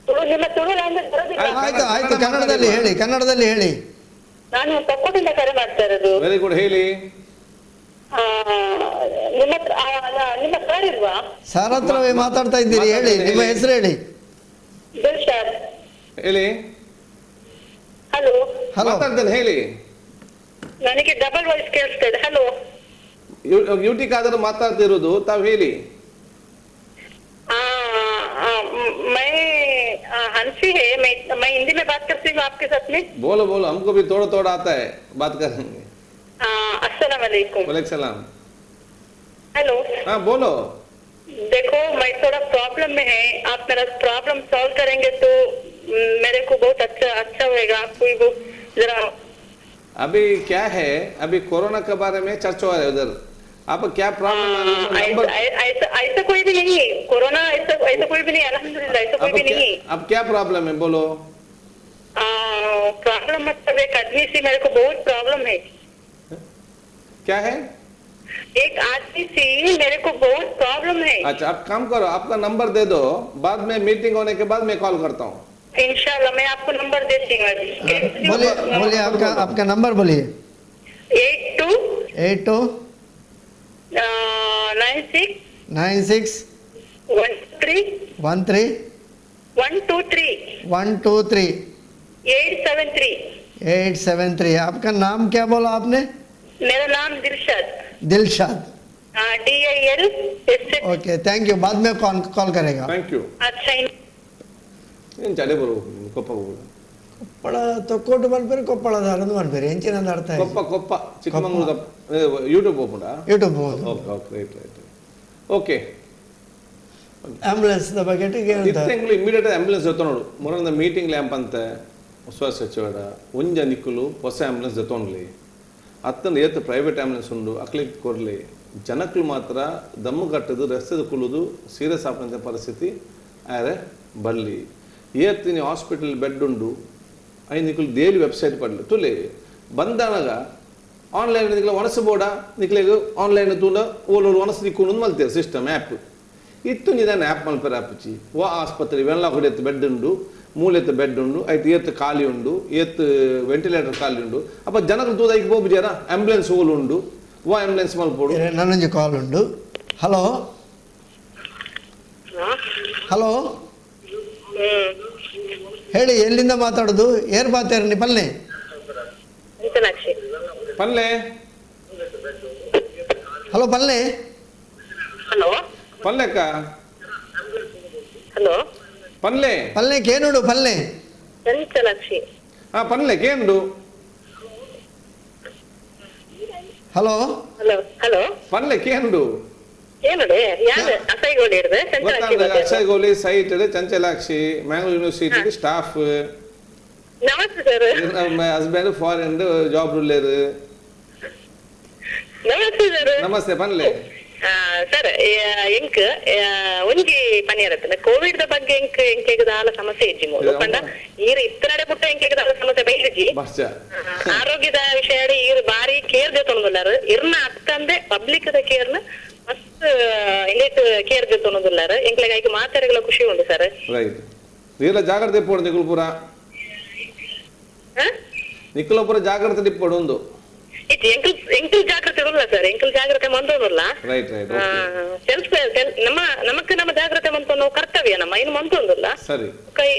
ತುಳು, ನಿಮ್ಮ ತುಳು ಲ್ಯಾಂಗ್ವೇಜ್ ಬರೋದಿಲ್ಲ. ಆಯ್ತು ಆಯ್ತು, ಕನ್ನಡದಲ್ಲಿ ಹೇಳಿ, ಕನ್ನಡದಲ್ಲಿ ಹೇಳಿ. ನಾನು ತಕ್ಕೋಟಿಂದ ಕರೆ ಮಾಡ್ತಾ ಇರೋದು. ವೆರಿ ಗುಡ್, ಹೇಳಿ. ನಿಮ್ಮ ನಿಮ್ಮ ಸರ್ ಇಲ್ವಾ? ಸರ್ ಹತ್ರವೇ ಮಾತಾಡ್ತಾ ಇದ್ದೀರಿ, ಹೇಳಿ, ನಿಮ್ಮ ಹೆಸರು ಹೇಳಿ. ದಿಲ್ಶಾದ್. ಹೇಳಿ. ಹಲೋ ಹಲೋ ಮಾತಾಡ್ತೇನೆ, ಹೇಳಿ. ನನಗೆ ಡಬಲ್ ವಾಯ್ಸ್ ಕೇಳಿಸ್ತಾ ಇದೆ. ಹಲೋ ಯುಟಿ ಕಾದ್ರೆ ಮಾತಾಡ್ತಿರೋದು, ತಾವು ಹೇಳಿ. मैं हंसी है, मैं हिंदी में बात करती हूँ आपके साथ में। बोलो बोलो, हमको भी थोड़ा थोड़ा आता है, बात करेंगे। अस्सलाम वालेकुम। वालेकुम सलाम। हेलो। हाँ बोलो। देखो मैं थोड़ा प्रॉब्लम में है, आप मेरा प्रॉब्लम सॉल्व करेंगे तो मेरे को बहुत अच्छा अच्छा होएगा। आपको वो जरा अभी क्या है, अभी कोरोना के बारे में चर्चा हो रहा है उधर, आप क्या प्रॉब्लम? नंबर ऐसा ऐसा कोई भी नहीं है, कोरोना ऐसा ऐसा कोई भी नहीं, अल्हम्दुलिल्लाह ऐसा कोई भी नहीं। अब क्या प्रॉब्लम है बोलो? प्रॉब्लम मतलब एक आदमी से मेरे को बहुत प्रॉब्लम है। क्या है? एक आदमी से मेरे को बहुत प्रॉब्लम है। अच्छा आप काम करो, आपका नंबर दे दो, बाद में मीटिंग होने के बाद मैं कॉल करता हूँ। इंशाल्लाह मैं आपको नंबर देती हूँ अभी। बोलिए बोलिए, आपका आपका नंबर बोलिए। 82 82 96 96 13 13 123 123 873 873। आपका नाम क्या बोला आपने? मेरा नाम Dilshad. Dilshad, DIL S. Okay thank you, बाद में कॉल कॉल करेगा। Thank you. अच्छा ಏನು ಚಡೆ ಬರು ಕೊಪ್ಪ ಕೊಪ್ಪಳ ತೊಕ್ಕೋಟು ಮನ್ಪೇರು, ಕೊಪ್ಪಳದಾರದು ಮನ್ಪೇರು ಎಂಚಿನ ಅರ್ಥ? ಕೊಪ್ಪ ಕೊಪ್ಪ ಚಿಕ್ಕಮಂಗ್ಳೂರು ಯೂಟ್ಯೂಬ್ ಹೋಗ್ಬಿಡ? YouTube. Okay okay right right okay. Ambulance ಬಗ್ಗೆ ತಿಂಗಳು ಇಮಿಡಿಯೇಟ್ ಆಂಬ್ಯುಲೆನ್ಸ್ ಜೊತೆ ನೋಡು. ಮೊರನ ಮೀಟಿಂಗ್ ಲ್ಯಾಂಪ್ ಅಂತ ಉಸ್ತುವಾರಿ ಸಚಿವರ ಒಂಜ ನಿಕ್ಕುಲು ಹೊಸ ಆಂಬ್ಯುಲೆನ್ಸ್ ಜೊತೊಂಡ್ಲಿ ಅತ್ತಂದು ಏತ್ ಪ್ರೈವೇಟ್ ಆಂಬ್ಯುಲೆನ್ಸ್ ಉಂಡು ಅಕ್ಲಿಗೆ ಕೊರ್ಲಿ. ಜನಕ್ಕಳು ಮಾತ್ರ ದಮ್ಮು ಕಟ್ಟದು ರಸ್ತೆದ ಕುಲ್ಲುದು ಸೀರಿಯಸ್ ಆಪಂತ ಪರಿಸ್ಥಿತಿ ಆರೆ ಬಲ್ಲಿ. ಏತ್ತಿನಿ ಹಾಸ್ಪಿಟಲ್ ಬೆಡ್ ಉಂಡು I ನಿಕ್ಕುಲು ಡೈಲಿ ವೆಬ್ಸೈಟ್ ಪಡ್ಲಿ ತುಲೆ ಬಂದಾನಗ ಆನ್ಲೈನ್ ನಿಕ್ಲ ಒಣಸು ಬೋಡ ನಿಕ್ಲೆಗ್ ಆನ್ಲೈನ್ ತೂಂಡ ಓಲೋಲು ಒಣಸು ನಿಕ್ಕೊಂಡು ಮಲ್ತೇವೆ ಸಿಸ್ಟಮ್ ಆ್ಯಪ್ ಇತ್ತು ನಿಧಾನ ಆ್ಯಪ್ ಮಲ್ಪೆರ ಆಪುಚಿ. ಓ ಆಸ್ಪತ್ರೆ ವೆನ್ಲಾ ಹೊಡೆಯತ್ತು ಬೆಡ್ ಉಂಡು, ಮೂಲೆತ್ತು ಬೆಡ್ ಉಂಡು, ಐತು ಏತ್ ಖಾಲಿ ಉಂಡು, ಏತ್ ವೆಂಟಿಲೇಟರ್ ಖಾಲಿ ಉಂಡು. ಅಪ್ಪ ಜನಗಳು ತೂದ ಐಕ್ ಪೋಪುಜಾರ ಆಂಬ್ಯುಲೆನ್ಸ್ ಓಲು ಉಂಡು, ಓ ಆಂಬ್ಯುಲೆನ್ಸ್ ಮಲ್ಪೋಡು. ನನ್ನೊಂಜಿ ಕಾಲ್ ಉಂಡು. ಹಲೋ ಹಲೋ ಹೇಳಿ, ಎಲ್ಲಿಂದ ಮಾತಾಡೋದು? ಏರ್ ಪಾತೇರ್ನಿ ಪಲ್ಲೆ? ಪಲ್ಲೆ. ಹಲೋ ಪಲ್ಲೆ. ಹಲೋ ಪಲ್ಲೆಕ್ಕ. ಹಲೋ ಪಲ್ಲೆ ಪಲ್ಲೆ ಕೇನುಡು ಪಲ್ಲೆ. ಚಂಚಲಾಕ್ಷಿ. ಹಾ ಪಲ್ಲೆ ಕೇನುಡು. Hello hello hello ಪಲ್ಲೆ ಕೇನುಡು. ಏನುಡೆ ಯಾರು ಅಸೈಗೋಲಿ ಹಿಡ್ದೆ ಚಂಚಲಾಕ್ಷಿ. Asaigoli site Chanchalakshi Mangalore university staff. ನಮಸ್ತೆ ಸರ್. ನಮ್ಮ husband foreign job ಉಳ್ಳೇರು. ನಮಸ್ತೆ ಸರ್. ನಮಸ್ತೆ ಪನ್ಲೆ. ಸರ್ ಎಂಕ್ ಒಂಜಿ ಪನಿಯರತ್ತಲ್ಲ ಕೋವಿಡ್ ದ ಬಗ್ಗೆ ಎಂಕ್ ಎಂಕೆಗ್ ದಾಲ ಸಮಸ್ಯೆ ಇಜ್ಜಿ ಮೂಲು ಪಂಡ ಈರ್ ಇತ್ತನಡೆ ಪುಟ್ಟ ಎಂಕೆಗ್ ದಾಲ ಸಮಸ್ಯೆ ಬೈದಿಜಿ. ಆರೋಗ್ಯದ ವಿಷಯ ಈರ್ ಬಾರಿ ಕೇರ್ ದೆತೊಂದುಲ್ಲಾರ್ ಇರ್ನ ಅತ್ತಂದೆ ಪಬ್ಲಿಕ್ ದ ಕೇರ್ನ ಮಸ್ತ್ ಇಂದೇಟ್ ಕೇರ್ ದೆತೊಂದುಲ್ಲಾರ್ ಎಂಕ್ಲೆಗ್ ಐಕ್ ಮಾತಾಡಗಳ ಖುಷಿ ಉಂಡು ಸರ್. ರೈಟ್ ಈರ್ಲ ಜಾಗ್ರತೆ ಇಪ್ಪೊಡು ನಿಕುಲು ಪೂರ, ನಿಕುಲ ಪೂರ ಜಾಗ್ರತೆ ಇಪ್ಪೊಡು ಒಂದು. ಇಜ್ಜಿ, ಎಂಕಲ್ ಎಂಕಲ್ ಜಾಗ್ರತೆ ಉಲ್ಲ ಸರ್, ಎಂಕಲ್ ಜಾಗ್ರತೆ ಮಂತೊಂದುಲ್ಲ. Right right. Self ನಮ್ಮ ನಮಕ್ ನಮ್ಮ ಜಾಗ್ರತೆ ಮಂತೊಂದು ಕರ್ತವ್ಯ ನಮ್ಮ ಏನು ಮಂತೊಂದುಲ್ಲ. ಸರಿ. ಕೈ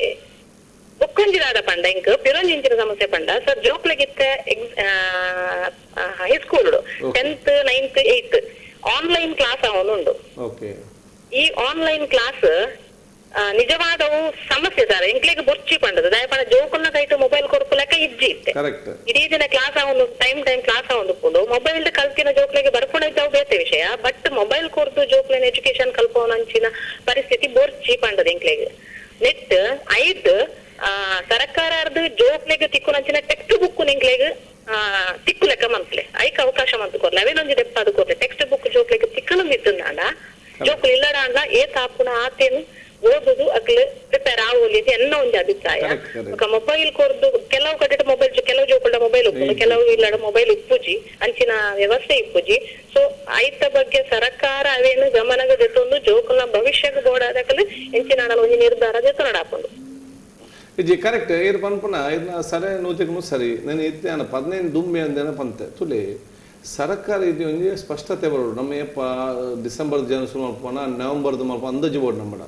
ಬೊಕ್ಕೊಂಜಿದಾದ ಪಂಡ ಇಂಕ್ ಪಿರೊಂಜಿಂಚಿನ ಸಮಸ್ಯೆ ಪಂಡ ಸರ್, ಜೋಕ್ಲೆಗಿತ್ತ high school 10th 9th 8th online class ಅವನುಂಡು. ಈ ಆನ್ಲೈನ್ ಕ್ಲಾಸ್ ನಿಜವಾದವು ಸಮಸ್ಯೆ ಸರ್. ಎಂಕ್ಲೆಗ್ ಬೊರ್ಚಿ ಪಂಡದು ದಯಪಂಡ ಜೋಕುಲ್ನ ಕೈಟ್ ಮೊಬೈಲ್ ಕೊರ್ಪುಲೆಕ ಇಜ್ಜಿ ಇತ್ತೆ. ಇಡೀ ದಿನ ಕ್ಲಾಸ್ ಅವನು time time class ಅವನು ಮೊಬೈಲ್ ಕಲ್ತಿನ ಜೋಕ್ಲೆಗೆ ಬರ್ಪುಣ ಇದ್ದವು ಬೇತೆ ವಿಷಯ, ಬಟ್ ಮೊಬೈಲ್ ಕೊರ್ದು ಜೋಕ್ಲೆನ ಎಜುಕೇಶನ್ ಕಲ್ಪವನಂಚಿನ ಪರಿಸ್ಥಿತಿ ಬೊರ್ಚಿ ಪಂಡದು ಎಂಕ್ಲೆಗ್. ನೆಟ್ ಐಟ್ ಸರ್ಕಾರದ ಜೋಕ್ಲೆಗ್ ತಿಕ್ಕುನಂಚಿನ ಟೆಕ್ಸ್ಟ್ ಬುಕ್ ನಿಂಕ್ಲೆಗ್ ತಿಕ್ಕು ಲೆಕ್ಕ ಮಂತ್ಲೆ ಐಕ್ ಅವಕಾಶ ಮಂತ್ ಕೊರ್ಲೆ, ಅವೇನೊಂಜಿ ದೆಪ್ಪಾದ್ ಕೊರ್ಲೆ. ಟೆಕ್ಸ್ಟ್ ಬುಕ್ ಜೋಕ್ಲೆಗ್ ತಿಕ್ಕಲು ಇತ್ತಂದಾಂಡ ಜೋಕುಲು ಇಲ್ಲಡಾಂಡ ಏ ತಾಪುನ ಆತೇನು ಓದುದು ಅಕ್ಲು ಪ್ರಿಪೇರ್ ಆವೊಲಿ ಎನ್ನ ಒಂಜಿ ಅಭಿಪ್ರಾಯ. ಮೊಬೈಲ್ ಕೊರ್ದು ಕೆಲವು ಕಡೆ ಮೊಬೈಲ್, ಕೆಲವು ಜೋಕುಲ್ಡ ಮೊಬೈಲ್ ಉಪ್ಪುಂಡು, ಕೆಲವು ಇಲ್ಲಡ ಮೊಬೈಲ್ ಇಪ್ಪುಜಿ, ಅಂಚಿನ ವ್ಯವಸ್ಥೆ ಇಪ್ಪುಜಿ. ಸೊ ಐತ ಬಗ್ಗೆ ಸರ್ಕಾರ ಅವೇನು ಗಮನಗ ದೆತ್ತೊಂದು ಜೋಕುಲ್ನ ಭವಿಷ್ಯಕ್ಕೆ ಬೋಡಾದಕಲು ಎಂಚಿನ ಒಂಜಿ ನಿರ್ಧಾರ ದೆತ್ತೊನಡಾಪುಂಡು. ಇಜ್ಜಿ ಕರೆಕ್ಟ್ ಇರ್ ಪನ್ಪುನ ಇದನ್ನ ಸರಿ ನೂತಿಗೂ ಸರಿ. ನಾನು ಇತ್ತೆ ನಾನು 15 ದುಂಬೆ ಅಂದೇನ ಪಂತೆ ತುಲಿ ಸರ್ಕಾರ ಇದು ಒಂಜಿ ಸ್ಪಷ್ಟತೆ ಬರೋಡು. ನಮ್ಮ ಏಪ ಡಿಸೆಂಬರ್ ಜನ ಶುರು ಮಲ್ಪೋಣ, ನವೆಂಬರ್ದು ಮಲ್ಪ ಅಂದಾಜು ಬೋರ್ಡ್ ನಮ್ಮಡ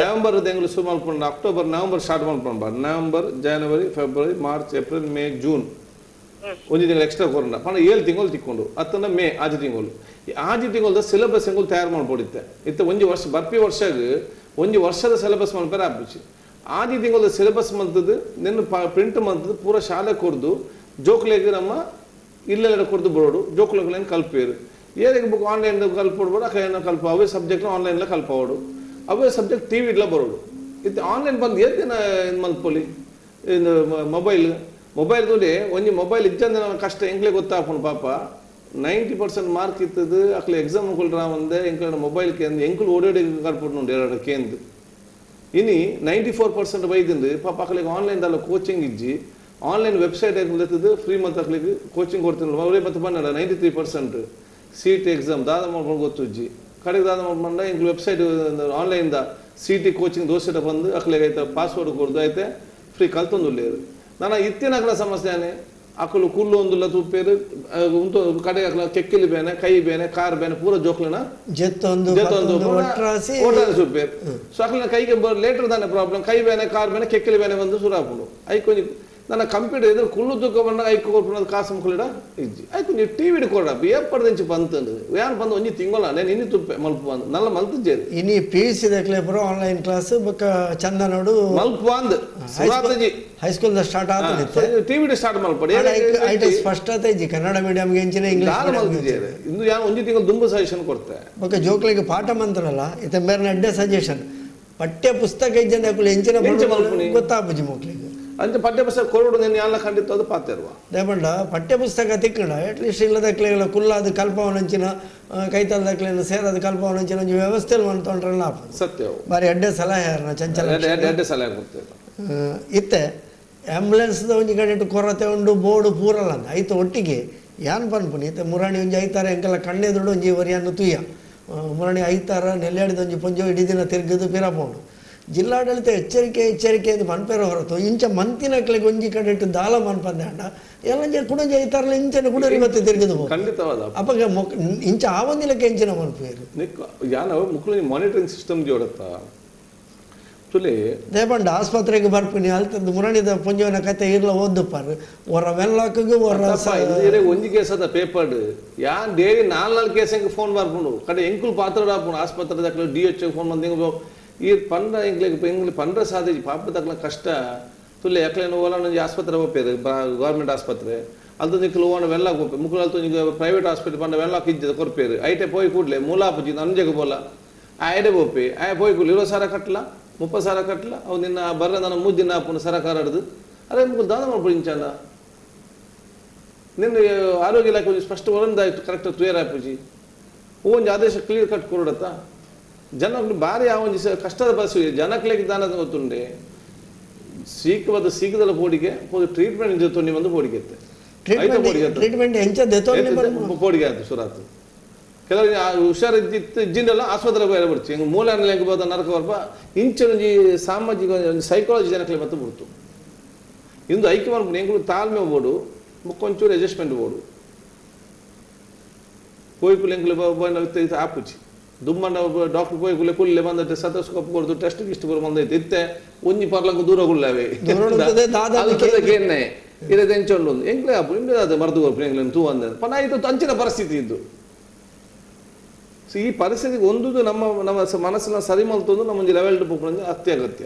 ನವೆಂಬರ್ ಎಂಗ್ಲು ಶುರು ಮಲ್ಪೊಂಡು October November start ಮಲ್ಪೊಂಡು November January February March April May June ಒಂಜಿ ತಿಂಗಳು ಎಕ್ಸ್ಟ್ರಾ ಕೊರಂಡ ಪಂಡ 7 ತಿಂಗಳು ತಿಕ್ಕೊಂಡು ಅತ್ತಂಡ ಮೇ ಆಜಿ ತಿಂಗಳು ಈ ಆಜಿ ತಿಂಗಳದ ಸಿಲೆಬಸ್ ಎಂಗುಲು ತಯಾರು ಮಾಡ್ಬೋಡಿತ್ತೆ. ಇತ್ತೆ ಒಂಜಿ ವರ್ಷ ಬರ್ಪಿ ವರ್ಷಗ್ ಒಂಜಿ ವರ್ಷದ ಸಿಲೆಬಸ್ ಮಲ್ಪೆರ ಆಪುಜಿ. ಆದಿ ತಿಂಗಳ ಸಿಲೆಬಸ್ ಮಂತದ್ದು ನಿನ್ನ ಪ್ರಿಂಟ್ ಮಂತದ್ದು ಪೂರ ಶಾಲೆ ಕೊರ್ದು ಜೋಕ್ಲೆಗ್ ನಮ್ಮ ಇಲ್ಲೆಲ್ಲ ಕೊರ್ದು ಬರೋಡು ಜೋಕ್ಲೆಗ್ ಕಲ್ಪೇರು ಏರಿಗೆ ಬುಕ್ ಆನ್ಲೈನ್ ಕಲ್ಪೋಡ್ಬೋಡು ಅಕ್ಕ ಕಲ್ಪ ಅವೇ ಸಬ್ಜೆಕ್ಟ್ ಆನ್ಲೈನ್ಲ ಕಲ್ಪವಡು ಅವೇ ಸಬ್ಜೆಕ್ಟ್ ಟಿ ವಿಡ್ಲ ಬರೋಡು. ಇತ್ತು ಆನ್ಲೈನ್ ಬಂದು ಏತ್ ದಿನ ಇದು ಮಲ್ಪೊಲಿ ಇದು ಮೊಬೈಲ್ ಮೊಬೈಲ್ ತೋಲಿ ಒಂಜಿ ಮೊಬೈಲ್ ಇಜ್ಜಂದೆ ನನ್ನ ಕಷ್ಟ ಎಂಕ್ಲೆ ಗೊತ್ತಾಪುಂಡು ಪಾಪ. 90% ಮಾರ್ಕ್ ಇತ್ತದು ಅಕ್ಲೆ ಎಕ್ಸಾಮ್ ಕೊಲ್ರ ಒಂದೆ ಎಂಕ್ಲೆ ಮೊಬೈಲ್ ಕೇಂದ್ರ ಎಂಕುಲು ಓಡೋಡಿ ಕಲ್ಪೊಡು ಎರಡು ಕೇಂದ್ರ ಇನಿ 94% ಬೈದಿಂದು ಪಾಪ ಅಕ್ಲಿಗೆ ಆನ್ಲೈನ್ ದಾಲ ಕೋಚಿಂಗ್ ಇಜ್ಜಿ ಆನ್ಲೈನ್ ವೆಬ್ಸೈಟ್ ಎತ್ತದು ಫ್ರೀ ಮತ್ತು ಅಕ್ಲಿಗೆ ಕೋಚಿಂಗ್ ಕೊಡ್ತೀನಿ ಅವರೇ ಮತ್ತೆ ಬಂದ 93% C T exam ದಾದ ಮಾಡ್ಕೊಂಡು ಗೊತ್ತುಜ್ಜಿ ಕಡೆಗೆ ದಾದ ಮಾಡ್ಕೊಂಡ ಇಂಗ್ಲ website online the C T coaching ದೋಸೆಟ ಬಂದು ಅಕ್ಲಿಗೆ ಐತೆ ಪಾಸ್ವರ್ಡ್ ಕೊಡ್ದು ಐತೆ ಫ್ರೀ ಕಲ್ತೊಂದು ನಾನು ಇತ್ತಿನ ಅಕ್ಲ ಸಮಸ್ಯೆ ಅಕಲು ಕುಲ್ಲು ಒಂದುಲ್ಲ ತುಪ್ಪೇರು ಉಂಟು ಕಡೆಗೆ ಅಕ್ಲ ಕೆಕ್ಕಿಲಿ ಬೇನೆ ಕೈ ಬೇನೆ ಕಾರ್ ಬೇನೆ ಪೂರ ಜೋಕ್ಲನ ಜೆತ್ತೊಂದು ಸುಪ್ಪೇರು. ಸೊ ಅಕ್ಲಿನ ಕೈಗೆ ಲೇಟರ್ ತಾನೆ ಪ್ರಾಬ್ಲಮ್, ಕೈ ಬೇನೆ ಕಾರ್ ಬೇನೆ ಕೆಕ್ಕಿಲಿ ಬೇನೆ ಬಂದು ಸುರಾಪುಂಡು. ಐಕೊಂಜಿ ನನ್ನ ಕಂಪ್ಯೂಟರ್ ಎದುರು ಕುಲ್ಲು ತೂಕ ಬಂಡ ಐಕು ಕೊರ್ಪುನದು ಕಾಸು ಮುಕ್ಕಲಿಡ ಇಜ್ಜಿ ಐಕು ನೀವು ಟಿ ವಿಡ್ ಕೊಡಪ್ಪ ಏರ್ಪಡ್ದಿಂಚಿ ಬಂತಂದು ಯಾರು ಬಂದು ಒಂಜಿ ತಿಂಗಳ నేను ಇನ್ನು ತುಪ್ಪೆ ಮಲ್ಪು ಬಂದು ನಲ್ಲ ಮಲ್ತು ಇನಿ P U C ದಕ್ಲೆ ಪೂರ ಆನ್ಲೈನ್ ಕ್ಲಾಸ್ ಬೊಕ್ಕ ಚಂದ ನೋಡು ಮಲ್ಪು ಅಂದ್ ಸುರಾತಜಿ high school start ಆತನಿತ್ತು T we'd start ಮಲ್ಪಡಿ ಐಟ ಸ್ಪಷ್ಟತೆ ಇಜ್ಜಿ ಕನ್ನಡ ಮೀಡಿಯಂಗೆ ಎಂಚಿನ ಇಂಗ್ಲೀಷ್ ಮಲ್ತಿದ್ದೇವೆ ಇಂದು ಯಾರು ಒಂಜಿ ತಿಂಗಳು ದುಂಬು ಸಜೆಷನ್ ಕೊಡ್ತೆ ಬೊಕ್ಕ ಜೋಕ್ಲಿಗೆ ಪಾಠ ಮಂತ್ರಲ್ಲ ಇತ್ತೆ ಬೇರೆ ಅಡ್ಡೆ ಸಜೆಷನ್ ಪಠ್ಯ ಪುಸ್ತಕ ಇಜ್ಜಂದೆ ಅಕುಲು ಎಂಚಿನ ಗೊತ್ತಾಪುಜಿ ಮಕ್ಳಿಗೆ ಅಂಚೆ ಪಠ್ಯ ಪುಸ್ತಕ ಕೊರಡು నేను ಎಲ್ಲ ಖಂಡಿತ ಅದು ಪಾತಿರುವ ದೇಪಂಡ ಪಠ್ಯ ಪುಸ್ತಕ ತಿಕ್ಕಂಡ ಅಟ್ಲೀಸ್ಟ್ ಇಲ್ಲದಕ್ಲೆಗಳ ಕುಲ್ಲಾದ ಕಲ್ಪವನಂಚಿನ ಕೈತಲ್ದಕ್ಲೆನ ಸೇರದ ಕಲ್ಪವನಂಚಿನ ಒಂಜಿ ವ್ಯವಸ್ಥೆ ಮಂತೊಂಡ್ರಲ್ಲ ಸತ್ಯ ಬಾರಿ ಅಡ್ಡೆ ಸಲಹೆ ಚಂಚಲ ಅಡ್ಡೆ ಸಲಹೆ ಕೊಡ್ತೇವೆ. ಇತ್ತೆ ಆಂಬ್ಯುಲೆನ್ಸ್ದ ಒಂಜಿ ಕಡೆ ಕೊರತೆ ಉಂಡು ಬೋರ್ಡು ಪೂರಲ್ಲ ಅಂದ ಐತ ಒಟ್ಟಿಗೆ ಯಾನ್ ಪನ್ಪುನಿ ಇತ್ತೆ ಮುರಾಣಿ ಒಂಜಿ ಐತಾರ ಎಂಕೆಲ್ಲ ಕಣ್ಣೆದುಡು ಒಂಜಿ ಒರಿಯನ್ನು ತುಯ್ಯ ಮುರಾಣಿ ಐತಾರ ನೆಲ್ಯಾಡಿದ ಒಂಜಿ ಪೊಂಜೋ ಇಡೀ ದಿನ ತಿರ್ಗದು ಪಿರಪೋಂಡು ಜಿಲ್ಲಾಡಳಿತ ಎಚ್ಚರಿಕೆ ಎಚ್ಚರಿಕೆ ಎಂದು ಮನ್ಪೇರ ಹೊರತು ಇಂಚ ಮಂತಿನಕ್ಲೆಗ್ ಒಂಜಿ ಕಡೆ ಇಟ್ಟು ದಾಲ ಮನ್ಪಂದೆ ಅಂಡ ಎಲ್ಲ ಕುಡಂಜ ಐತಾರಲ್ಲ ಇಂಚನೆ ಕುಡರಿ ಮತ್ತೆ ತಿರ್ಗದು ಖಂಡಿತವಾದ ಅಪ್ಪಗ ಇಂಚ ಆವಂದಿಲಕ್ಕೆ ಎಂಚಿನ ಮನ್ಪೇರು ಯಾನ ಮುಕ್ಕಳು ಮಾನಿಟರಿಂಗ್ ಸಿಸ್ಟಮ್ ಜೋಡತ್ತ ತುಲಿ ದೇಪಂಡ ಆಸ್ಪತ್ರೆಗೆ ಬರ್ಪಿನಿ ಅಲ್ತದ್ದು ಮುರಣಿದ ಪುಂಜವನ ಕತೆ ಇರ್ಲ ಓದುಪಾರು ಒರ ವೆಲ್ಲಾಕಿಗೆ ಒರ ಒಂಜಿ ಕೇಸ್ ಅದ ಪೇಪರ್ಡ್ ಯಾನ್ ಡೈಲಿ 4 ಕೇಸ್ ಎಂಕ್ ಫೋನ್ ಬರ್ಪುಂಡು ಕಡೆ ಎಂಕುಲು ಪಾತ್ರ ಆಪುಂಡು ಆಸ್ಪತ್ರೆ ದಕ್ಲ D H phone ಬಂದು ಈ ಪಂಡ ಎಂಕ್ಲೆಗ್ ಎಂಕ್ಲೆ ಪಂಡ್ರ ಸಾಧ್ಯ ಪಾಪ ತಕ್ಲ ಕಷ್ಟ ತುಲೆ ಎಕ್ಲೇನು ಓಲ ಒಂಜಿ ಆಸ್ಪತ್ರೆ ಹೋಗ್ಪೇರು ಗೌರ್ಮೆಂಟ್ ಆಸ್ಪತ್ರೆ ಅಲ್ತ ನಿಕ್ಲು ಓಣ ವೆಲ್ಲಾಕ್ ಹೋಗ್ಪೆ ಮುಕ್ಕುಲು ಅಲ್ತ ಒಂಜಿ ಪ್ರೈವೇಟ್ ಹಾಸ್ಪಿಟಲ್ ಪಂಡ ವೆಲ್ಲಾಕ್ ಇಜ್ಜದ ಕೊರ್ಪೇರು ಐಟೆ ಪೋಯಿ ಕೂಡ್ಲೆ ಮೂಲಾಪುಜಿ ನಂಜೆಗ್ ಬೋಲ ಆಯ್ಡೆ ಪೋಪೆ ಆಯ್ ಪೋಯಿ ಕೂಡ್ಲೆ 20,000 ಕಟ್ಲ 30,000 ಕಟ್ಲ ಅವು ನಿನ್ನ ಬರ್ರ ನನ್ನ 3 ದಿನ ಆಪುಂಡು ಸರಕಾರ ಹಿಡ್ದು ಅರೆ ಮುಕ್ಕುಲು ದಾದ ಮಾಡ್ಪುಂಡು ನಿನ್ನ ಆರೋಗ್ಯ ಇಲಾಖೆ ಒಂಜಿ ಸ್ಪಷ್ಟ ಒರಂದಾಯ್ತು ಕರೆಕ್ಟ್ ತುಯರ್ ಆಪುಜಿ ಒಂಜಿ ಆದೇಶ ಕ್ಲಿಯರ್ ಕಟ್ ಕೊರಡತ್ತ ಜನಕ್ಕೆ ಭಾರಿ ಆ ಒಂಜಿ ಕಷ್ಟದ ಬಸ್ಸು ಜನಕ್ಲೆಗ್ ದಾನ ಗೊತ್ತುಂಡೆ ಸೀಕವಾದ ಸೀಕದಲ್ಲ ಪೋಡಿಗೆ ಟ್ರೀಟ್ಮೆಂಟ್ ಜೊತೆ ಬಂದು ಪೋಡಿಗೆ ಟ್ರೀಟ್ಮೆಂಟ್ ಎಂಚ ಪೋಡಿಗೆ ಆಯ್ತು ಸುರಾತು ಕೆಲವು ಹುಷಾರಿದ್ದಿತ್ತು ಇಜ್ಜಿಂದೆಲ್ಲ ಆಸ್ಪತ್ರೆಗೆ ಹೋಗಿ ಬಿಡ್ತು ಹಿಂಗೆ ಮೂಲ ಹೆಂಗೆ ಬೋದ ನರಕ ಬರ್ಪ ಇಂಚೊಂಜಿ ಸಾಮಾಜಿಕ ಒಂಜಿ ಸೈಕಾಲಜಿ ಜನಕ್ಲೆ ಮತ್ತೆ ಬಿಡ್ತು ಇಂದು ಐಕ್ಯ ಮನ್ಪುಂಡು ಎಂಕುಲು ತಾಳ್ಮೆ ಬೋಡು ಬೊಕ್ಕೊಂಚೂರು ಅಡ್ಜಸ್ಟ್ಮೆಂಟ್ ಬೋಡು. ಪೋಯಿಪುಲೆಂಕ್ಲೆ ಆಪುಜಿ ದುಮ್ಮಣ್ಣ ಡಾಕ್ಟರ್ ಪೋಯಿಪುಲೆ ಕುಲ್ಲೆ ಬಂದಟ್ಟೆ ಸತಸ್ಕೋಪ್ ಕೊರ್ದು ಟೆಸ್ಟ್ ಗಿಸ್ಟ್ ಪೂರ ಬಂದೈತೆ ಇತ್ತೆ ಒಂಜಿ ಪರ್ಲಂಕ ದೂರ ಕುಲ್ಲವೆ ಕೇನ್ನೆ ಇರದೆ ಎಂಚೊಂಡು ಎಂಕ್ಲೆ ಆಪು ಇಂಬ್ಲೆ ದಾದ ಮರ್ದು ಕೊರ್ಪು ಎಂಕ್ಲೆ ತೂ ಅಂದ ಪನ ಇದು ಅಂಚಿನ ಪರಿಸ್ಥಿತಿ ಇದ್ದು. ಸೊ ಈ ಪರಿಸ್ಥಿತಿಗೆ ಒಂದುದು ನಮ್ಮ ನಮ್ಮ ಮನಸ್ಸಿನ ಸರಿ ಮಲ್ತೊಂದು ನಮ್ಮ ಒಂಜಿ ಲೆವೆಲ್ ಪೋಪುನ ಅತ್ಯಗತ್ಯ.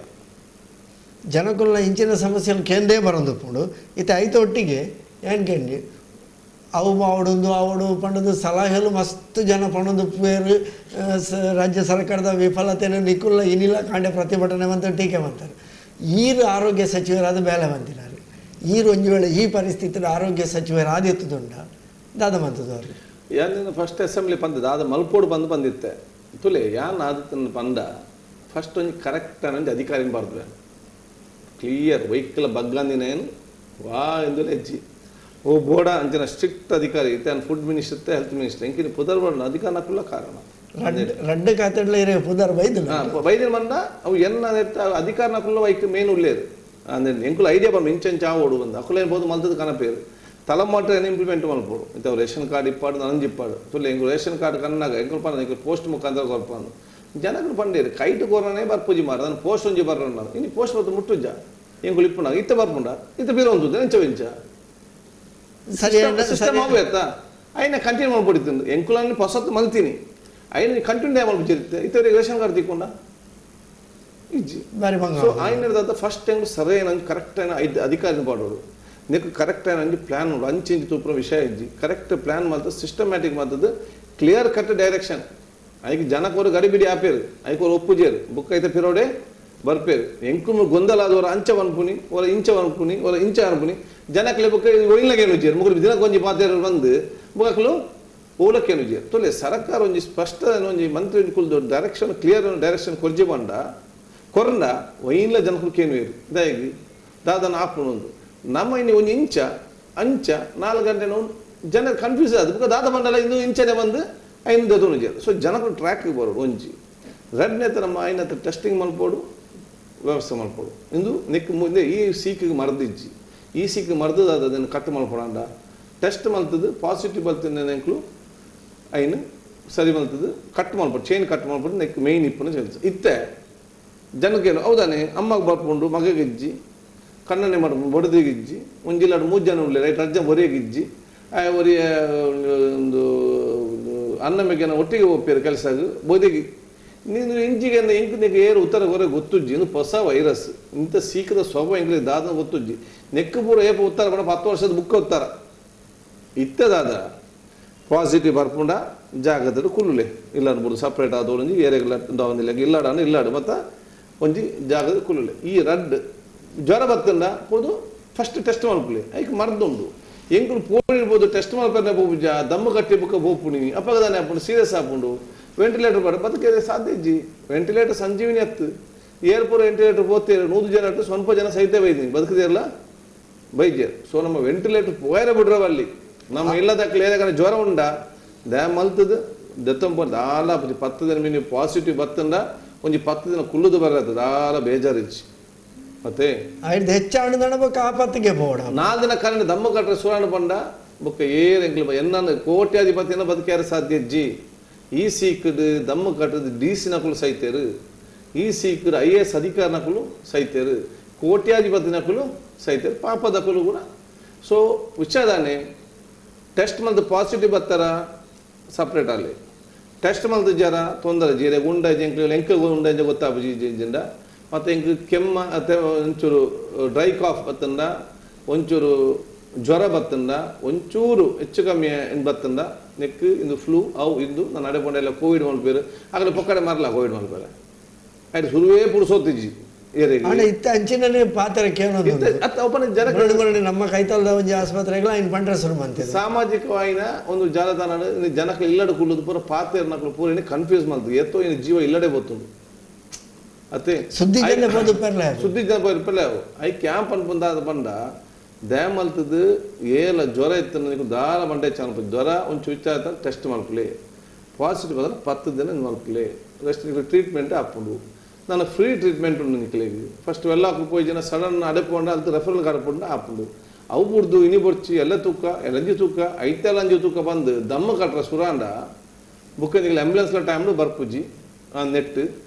ಜನಕುಲ್ನ ಇಂಚಿನ ಸಮಸ್ಯೆలు ಕೇಂದೇ ಬರೊಂದುಪ್ಪುಂಡು ಇತ್ತೆ ಐತ ಒಟ್ಟಿಗೆ ಏನ್ ಕೇಂಡಿ ಅವು ಅವಡೊಂದು ಅವಡು ಪಂಡದು ಸಲಹೆಲು ಮಸ್ತ್ ಜನ ಪಣೊಂದು ಪೇರು ರಾಜ್ಯ ಸರ್ಕಾರದ ವಿಫಲತೆಯನ್ನು ನಿಕ್ಕುಲ್ಲ ಇನಿಲ್ಲ ಕಾಂಡೆ ಪ್ರತಿಭಟನೆ ಮಂತ ಟೀಕೆ ಮಾಡ್ತಾರೆ. ಈರು ಆರೋಗ್ಯ ಸಚಿವರಾದ ಬೇಲೆ ಬಂದಿದ್ದಾರೆ ಈರು ಒಂದು ವೇಳೆ ಈ ಪರಿಸ್ಥಿತಿ ಆರೋಗ್ಯ ಸಚಿವರಾದಿತ್ತುಂಡ ದಾದ ಮಂತದವರು ಯಾನ್ ಫಸ್ಟ್ ಅಸೆಂಬ್ಲಿ ಪಂದ ದಾದ ಮಲ್ಪೋಡು ಬಂದು ಬಂದಿತ್ತೆ ತುಲೆ ಯಾನ್ ಆದತ್ತನ್ನು ಪಂದ ಫಸ್ಟ್ ಒಂಜಿ ಕರೆಕ್ಟ್ ಒಂಜಿ ಅಧಿಕಾರಿನ ಬಾರ್ದು ಕ್ಲಿಯರ್ ವೆಹಿಕಲ್ ಬಗ್ಗಂದಿನೇನು ವಾ ಎಂದು ಹೆಜ್ಜಿ ಓ ಬೋಡ ಅಂಚಿನ ಸ್ಟ್ರಿಕ್ಟ್ ಅಧಿಕಾರಿ ಇತ್ತೆ food minister health minister ಎಂಕಿನ ಪುದರ್ ಬೋಡ ಅಧಿಕಾರ ನಕುಲ್ಲ ಕಾರಣ ರಡ್ಡು ಖಾತೆಡ್ಲ ಇರೇ ಪುದರ್ ಬೈದಿಲ್ಲ ಬೈದಿನ ಬಂದ ಅವು ಎನ್ನ ಅಧಿಕಾರ ನಕುಲ್ಲ ವೈಕ್ ಮೇನ್ ಉಳ್ಳೇರು ಅಂದ್ರೆ ಎಂಕುಲ ಐಡಿಯಾ ಬಂದು ಇಂಚಂಚ ಓಡು ಬಂದು ಅಕುಲೇನು ಬೋದು ಮಲ್ತದ ಕನಪೇರು ತಲಮಾಟ ಇಂಪ್ಲಿಮೆಂಟ್ ಮಲ್ಪೋಡು ಇಂಥ ರೇಷನ್ ಕಾರ್ಡ್ ಇಪ್ಪಾಡು ನಂಜಿ ಇಪ್ಪಾಡು ತುಲೆ ಎಂಕು ರೇಷನ್ ಕಾರ್ಡ್ ಕಣ್ಣಾಗ ಎಂಕುಲು ಪಂಡ ಎಂಕುಲು ಪೋಸ್ಟ್ ಮುಖಾಂತರ ಕೊರ್ಪಂದು ಜನಗಳು ಪಂಡೇರು ಕೈಟ್ ಕೊರನೇ ಬರ್ಪೂಜಿ ಮಾರ ನಾನು ಪೋಸ್ಟ್ ಒಂಜಿ ಬರ್ರಣ್ಣ ಇನ್ನು ಪೋಸ್ಟ್ ಬತ್ತು ಮುಟ್ಟುಜ್ಜ ಎಂಕುಲು ಇಪ್ಪುನಾಗ ಇತ್ತ ಬರ್ಪುಂಡ ಇತ್ತ ಬೀರ ಒಂದು ಎಂಚ ಇಂಚ ಸರಿ ಸಿಸ್ಟಮ್ ಆಗುತ್ತಾ అయిన ಕಂಟಿನ್ಯೂ ಮಲ್ಪೊಡಿతుంది ಎಂಕುಲನ್ನು ಹೊಸತ್ತು ಮಲ್ತೀನಿ అయిన ಕಂಟಿನ್ಯೂ ಮಲ್ಪುಜಿರುತ್ತೆ ಇತ್ತವರಿಗೆ ರೇಷನ್ ಕಾರ್ಡ್ ತಿಕ್ಕೊಂಡ ಇಜ್ಜಿ. ಸೊ ఆయన ಫಸ್ಟ್ ಟೈಮ್ ಸరైన ಕರೆಕ್ಟ್ అయిన ಅಧಿಕಾರಿని ಪಾಡೋಡು నీకు కరెక్ట్ అయిన అంజి ప్లాన్ ఉండు అంచి తూపున విషయ ఇజ్జి కరెక్ట్ ప్లాన్ మాత్రం సిస్టమేటిక్ మాత్రం clear cut direction ఐకి ಜನಕೋರು ಗಡಿಬಿಡಿ ಆಪೇರು ಐಕೋರು ಒಪ್ಪುಜೇರು ಬುಕ್ అయితే పిరోడే ಬರ್ಪೇರು ಎಂಕುನು ಗೊಂದಲ ಅದು ಅಂಚ ಅನ್ಪುನಿ ಒರ ಇಂಚ ಅನ್ಪುನಿ ಒರ ಇಂಚ ಅನ್ಪುನಿ ಜನಕ್ಲೆ ಬುಕ್ ಒಯ್ಲಗೇನು ಜೇರು ಮುಗುರು ದಿನಕ್ಕೆ ಒಂಜಿ ಪಾತೇರು ಬಂದು ಬುಕ್ಕಲು ಓಲಕ್ಕೇನು ಜೇರು ತೊಲೆ ಸರ್ಕಾರ ಒಂಜಿ ಸ್ಪಷ್ಟ ಒಂಜಿ ಮಂತ್ರಿ ಕುಲ್ದು direction clear direction ಕೊರ್ಜಿ ಬಂಡ ಕೊರಂಡ ಒಯ್ಲ ಜನಕುಲು ಕೇನು ಇರು ಇದಾಗಿ ದಾದನ ಆಪುನೊಂದು ನಮ್ಮ ಇನ್ನು ಒಂಜಿ ಇಂಚ ಅಂಚ 4 ಗಂಟೆ ಜನ ಕನ್ಫ್ಯೂಸ್ ಆದ ಬುಕ್ಕ ದಾದ ಬಂಡಲ ಇನ್ನು ಇಂಚನೆ ಬಂದು ಐನು ದೊನು ಜೇರು. ಸೊ ಜನಕುಲು ಟ್ರ್ಯಾಕ್ ಬರೋಡು ಒಂಜಿ ರಡ್ನೇತ ನಮ್ಮ ಐನತ್ತ ಟೆಸ್ಟಿಂಗ್ ಮಲ್ಪೋಡು ವ್ಯವಸ್ಥೆ ಮಲ್ಪೋಡು ಇಂದು ನೆಕ್ ಮುಂದೆ ಈ ಸೀಕಿಗೆ ಮರದಿಜ್ಜಿ ಈ ಸೀಕಿಗೆ ಮರದದ ಅದನ್ನು ಕಟ್ ಮಲ್ಪೊಡಂಡ ಟೆಸ್ಟ್ ಮಲ್ತದ್ದು ಪಾಸಿಟಿವ್ ಬಲ್ತಿನ ಎಂಕ್ಲು ಐನು ಸರಿ ಮಲ್ತದ್ದು ಕಟ್ ಮಲ್ಪೊಡು ಚೈನ್ ಕಟ್ ಮಲ್ಪೊಡು ನೆಕ್ ಮೇಯ್ನ್ ಇಪ್ಪುನ ಕೆಲಸ ಇತ್ತೆ ಜನಕ್ಕೇನು ಹೌದಾನೆ ಅಮ್ಮಗೆ ಬರ್ಪುಂಡು ಮಗಗಿಜ್ಜಿ ಕಣ್ಣನೆ ಮಾಡ ಬಡದಿಗಿಜ್ಜಿ ಒಂಜಿಲ್ಲಾಡು 3 ಜನ ಉಳ್ಳೆ ರೈಟ್ ಅಜ್ಜ ಒರೆಗಿಜ್ಜಿ ಆ ಒರಿಯ ಒಂದು ಅನ್ನ ಮೆಗ್ಗನ ಒಟ್ಟಿಗೆ ಒಪ್ಪಿರು ಕೆಲಸ ಬೋದಿಗೆ ನೀನು ಇಂಜಿಗೆ ಇಂಕ್ ನೀಕು ಏರು ಉತ್ತರ ಹೊರ ಗೊತ್ತುಜ್ಜಿ ಇನ್ನು ಹೊಸ ವೈರಸ್ ಇಂಥ ಸೀಕದ ಸ್ವಭಾವ ಇಂಗ್ಲೀಷ್ ದಾದ ಗೊತ್ತುಜ್ಜಿ ನೆಕ್ಕು ಪೂರ ಏಪ ಉತ್ತರ ಪಡ 10 ವರ್ಷದ ಬುಕ್ ಉತ್ತರ ಇತ್ತದಾದ ಪಾಸಿಟಿವ್ ಬರ್ಪುಂಡ ಜಾಗದಲ್ಲಿ ಕುಲ್ಲುಲೆ ಇಲ್ಲ ಅನ್ಬೋದು ಸಪ್ರೇಟ್ ಆದವರು ಒಂಜಿ ಏರೆಗ್ಲ ದಾವಂದಿಲ್ಲ ಇಲ್ಲಾಡಾನು ಇಲ್ಲಾಡು ಮತ್ತು ಒಂಜಿ ಜಾಗದ ಕುಲ್ಲುಲೆ ಈ ರಡ್ ಜ್ವರ ಬತ್ತಂಡ ಪೋದು ಫಸ್ಟ್ ಟೆಸ್ಟ್ ಮಲ್ಪುಲೆ ಐಕ್ ಮರ್ದುಂಡು ಎಂಕುಲು ಪೋಡಿರ್ಬೋದು ಟೆಸ್ಟ್ ಮಲ್ಪನೆ ಪೋಪುಜ ದಮ್ಮು ಕಟ್ಟಿ ಬುಕ್ಕ ಪೋಪುಣಿ ಅಪ್ಪಗದಾನೆ ಆಪುಂಡು ಸೀರಿಯಸ್ ಆಪುಂಡು ವೆಂಟಿಲೇಟರ್ ಬಡ ಬದುಕೆ ಸಾಧ್ಯ ಇಜ್ಜಿ ವೆಂಟಿಲೇಟರ್ ಸಂಜೀವಿನಿ ಅತ್ತು ಏರ್ಪೋರ್ ವೆಂಟಿಲೇಟರ್ ಪೋತೇರು 100 ಜನ ಅಟ್ಟು ಸ್ವಲ್ಪ ಜನ ಸಹಿತ ಬೈದೀನಿ ಬದುಕದಿರಲ್ಲ ಬೈಜೇರು. ಸೊ ನಮ್ಮ ವೆಂಟಿಲೇಟರ್ ಪೋಯರ ಬಿಡ್ರವಲ್ಲಿ ನಮ್ಮ ಇಲ್ಲದಕ್ಕೆ ಏನಾಗ ಜ್ವರ ಉಂಡ ದ್ಯಾ ಮಲ್ತದ ದತ್ತಂಪ ದಾಲ 10 ದಿನ ನೀವು ಪಾಸಿಟಿವ್ ಬತ್ತಂಡ ಒಂಜಿ 10 ದಿನ ಕುಲ್ಲುದು ಬರತ್ತ ದಾಲ ಬೇಜಾರಿಜ್ಜಿ ಮತ್ತೆ ಹೆಚ್ಚಾಣು ಕಾಪತ್ತಿಗೆ ಪೋಡ 4 ದಿನ ಕರೆಂಟ್ ದಮ್ಮು ಕಟ್ಟರೆ ಸುರಾಣ ಪಂಡ ಬೊಕ್ಕ ಏರ್ ಎಂಕ್ಲು ಎನ್ನ ಕೋಟ್ಯಾಧಿಪತಿನ ಬದುಕ್ಯಾರ ಸಾಧ್ಯ ಇಜ್ಜಿ ಈ ಸೀಕಡ್ ದಮ್ಮು ಕಟ್ಟದ ಡಿ ಸಿ ನಕುಲು ಸೈತೇರು ಈ ಸೀಕಡ್ IAS ಅಧಿಕಾರ ನಕುಲು ಸೈತೇರು ಕೋಟ್ಯಾಧಿಪತಿ ನಕುಲು ಸೈತೇರು ಪಾಪದಕುಲು ಕೂಡ. ಸೊ ವಿಚಾರದಾನೆ ಟೆಸ್ಟ್ ಮಲ್ದು ಪಾಸಿಟಿವ್ ಬತ್ತಾರ ಸಪ್ರೇಟ್ ಅಲ್ಲಿ ಟೆಸ್ಟ್ ಮಲ್ದು ಜರ ತೊಂದರೆ ಜೀರೆ ಗುಂಡ ಎಂಕ್ಲು ಎಂಕ ಗುಂಡ ಗೊತ್ತಾಪುಜಿ ಜಿಂಡ ಮತ್ತು ಎಂಕ್ ಕೆಮ್ಮ ಒಂಚೂರು ಡ್ರೈ ಕಾಫ್ ಬತ್ತಂಡ ಒಂಚೂರು ಜ್ವರ ಬತ್ತಂಡ ಒಂಚೂರು ಹೆಚ್ಚು ಕಮ್ಮಿ ಬತ್ತಂಡ ನೆಕ್ ಇಂದು ಫ್ಲೂ ಅವು ಇಂದು ನಾನು ಅಡೆಪೊಂಡೆಲ್ಲ ಕೋವಿಡ್ ಮಲ್ಪೇರು ಆಗಲೇ ಪೊಕ್ಕಡೆ ಮರಲ ಕೋವಿಡ್ ಮಲ್ಪೇರೆ ಆಯ್ತು ಸುರುವೇ ಪುರುಸೋತಿಜ್ಜಿ ಇತ್ತ ಅಂಚಿನನೇ ಪಾತ್ರ ಕೇಳೋದು ನಮ್ಮ ಕೈತಲ್ದ ಒಂಜಿ ಆಸ್ಪತ್ರೆಗಳ ಇನ್ ಪಂಡ್ರೆ ಶುರು ಮಂತೆ ಸಾಮಾಜಿಕವಾಯಿನ ಒಂದು ಜಾಲತಾಣ ಜನಕ್ಕೆ ಇಲ್ಲಡೆ ಕುಲ್ಲುದು ಪೂರ ಪಾತ್ರ ನಕಲು ಪೂರ ಕನ್ಫ್ಯೂಸ್ ಮಾಡ್ತು ಎತ್ತೋ ಇನ್ನು ಜೀವ ಇಲ್ಲಡೆ ಬತ್ತುಂಡು ಅತ್ತೆ ಸುದ್ದಿ ಜನ ಪೋದು ಪೆರ್ಲೆ ಸುದ್ದಿ ಜನ ಪೆರ್ಲೆ I camp ಅನ್ಪುಂದಾದ ಪಂಡ ದ್ಯಾಮ್ ಅಲ್ತದ್ದು ಏಲ ಜ್ವರ ಇತ್ತು ನನಗೆ ದಾರ ಬಂಡೆ ಚಾನಪ ಜ್ವರ ಒಂದು ಚುಚ್ಚ ಟೆಸ್ಟ್ ಮಲ್ಪಲೆ ಪಾಸಿಟಿವ್ ಬಂದ್ರೆ 10 ದಿನ ಮಲ್ಪಲೆ ರೆಸ್ಟ್ ಟ್ರೀಟ್ಮೆಂಟ್ ಆಪುಂಡು ನಾನು ಫ್ರೀ ಟ್ರೀಟ್ಮೆಂಟ್ ಉಂಡು ನಿಕ್ಲೇಗ್ ಫಸ್ಟ್ ವೆಲ್ಲಾಕು ಪೋಯಿ ಜನ ಸಡನ್ ಅಡೆಪೊಂಡ ಅಲ್ತು ರೆಫರಲ್ ಕಡಪುಂಡು ಆಪುಂಡು ಅವು ಬುಡ್ದು ಇನಿ ಬೊಡ್ಚಿ ಎಲ್ಲ ತೂಕ ಎಲಂಜಿ ತೂಕ ಐತೆಲಂಜಿ ತೂಕ ಬಂದು ದಮ್ಮ ಕಟ್ರ ಸುರಾಂಡ ಬುಕ್ಕ ನಿಗಲ ಆಂಬ್ಯುಲೆನ್ಸ್ಲ ಟೈಮ್ಡು ಬರ್ಪುಜಿ ಆ ನೆಟ್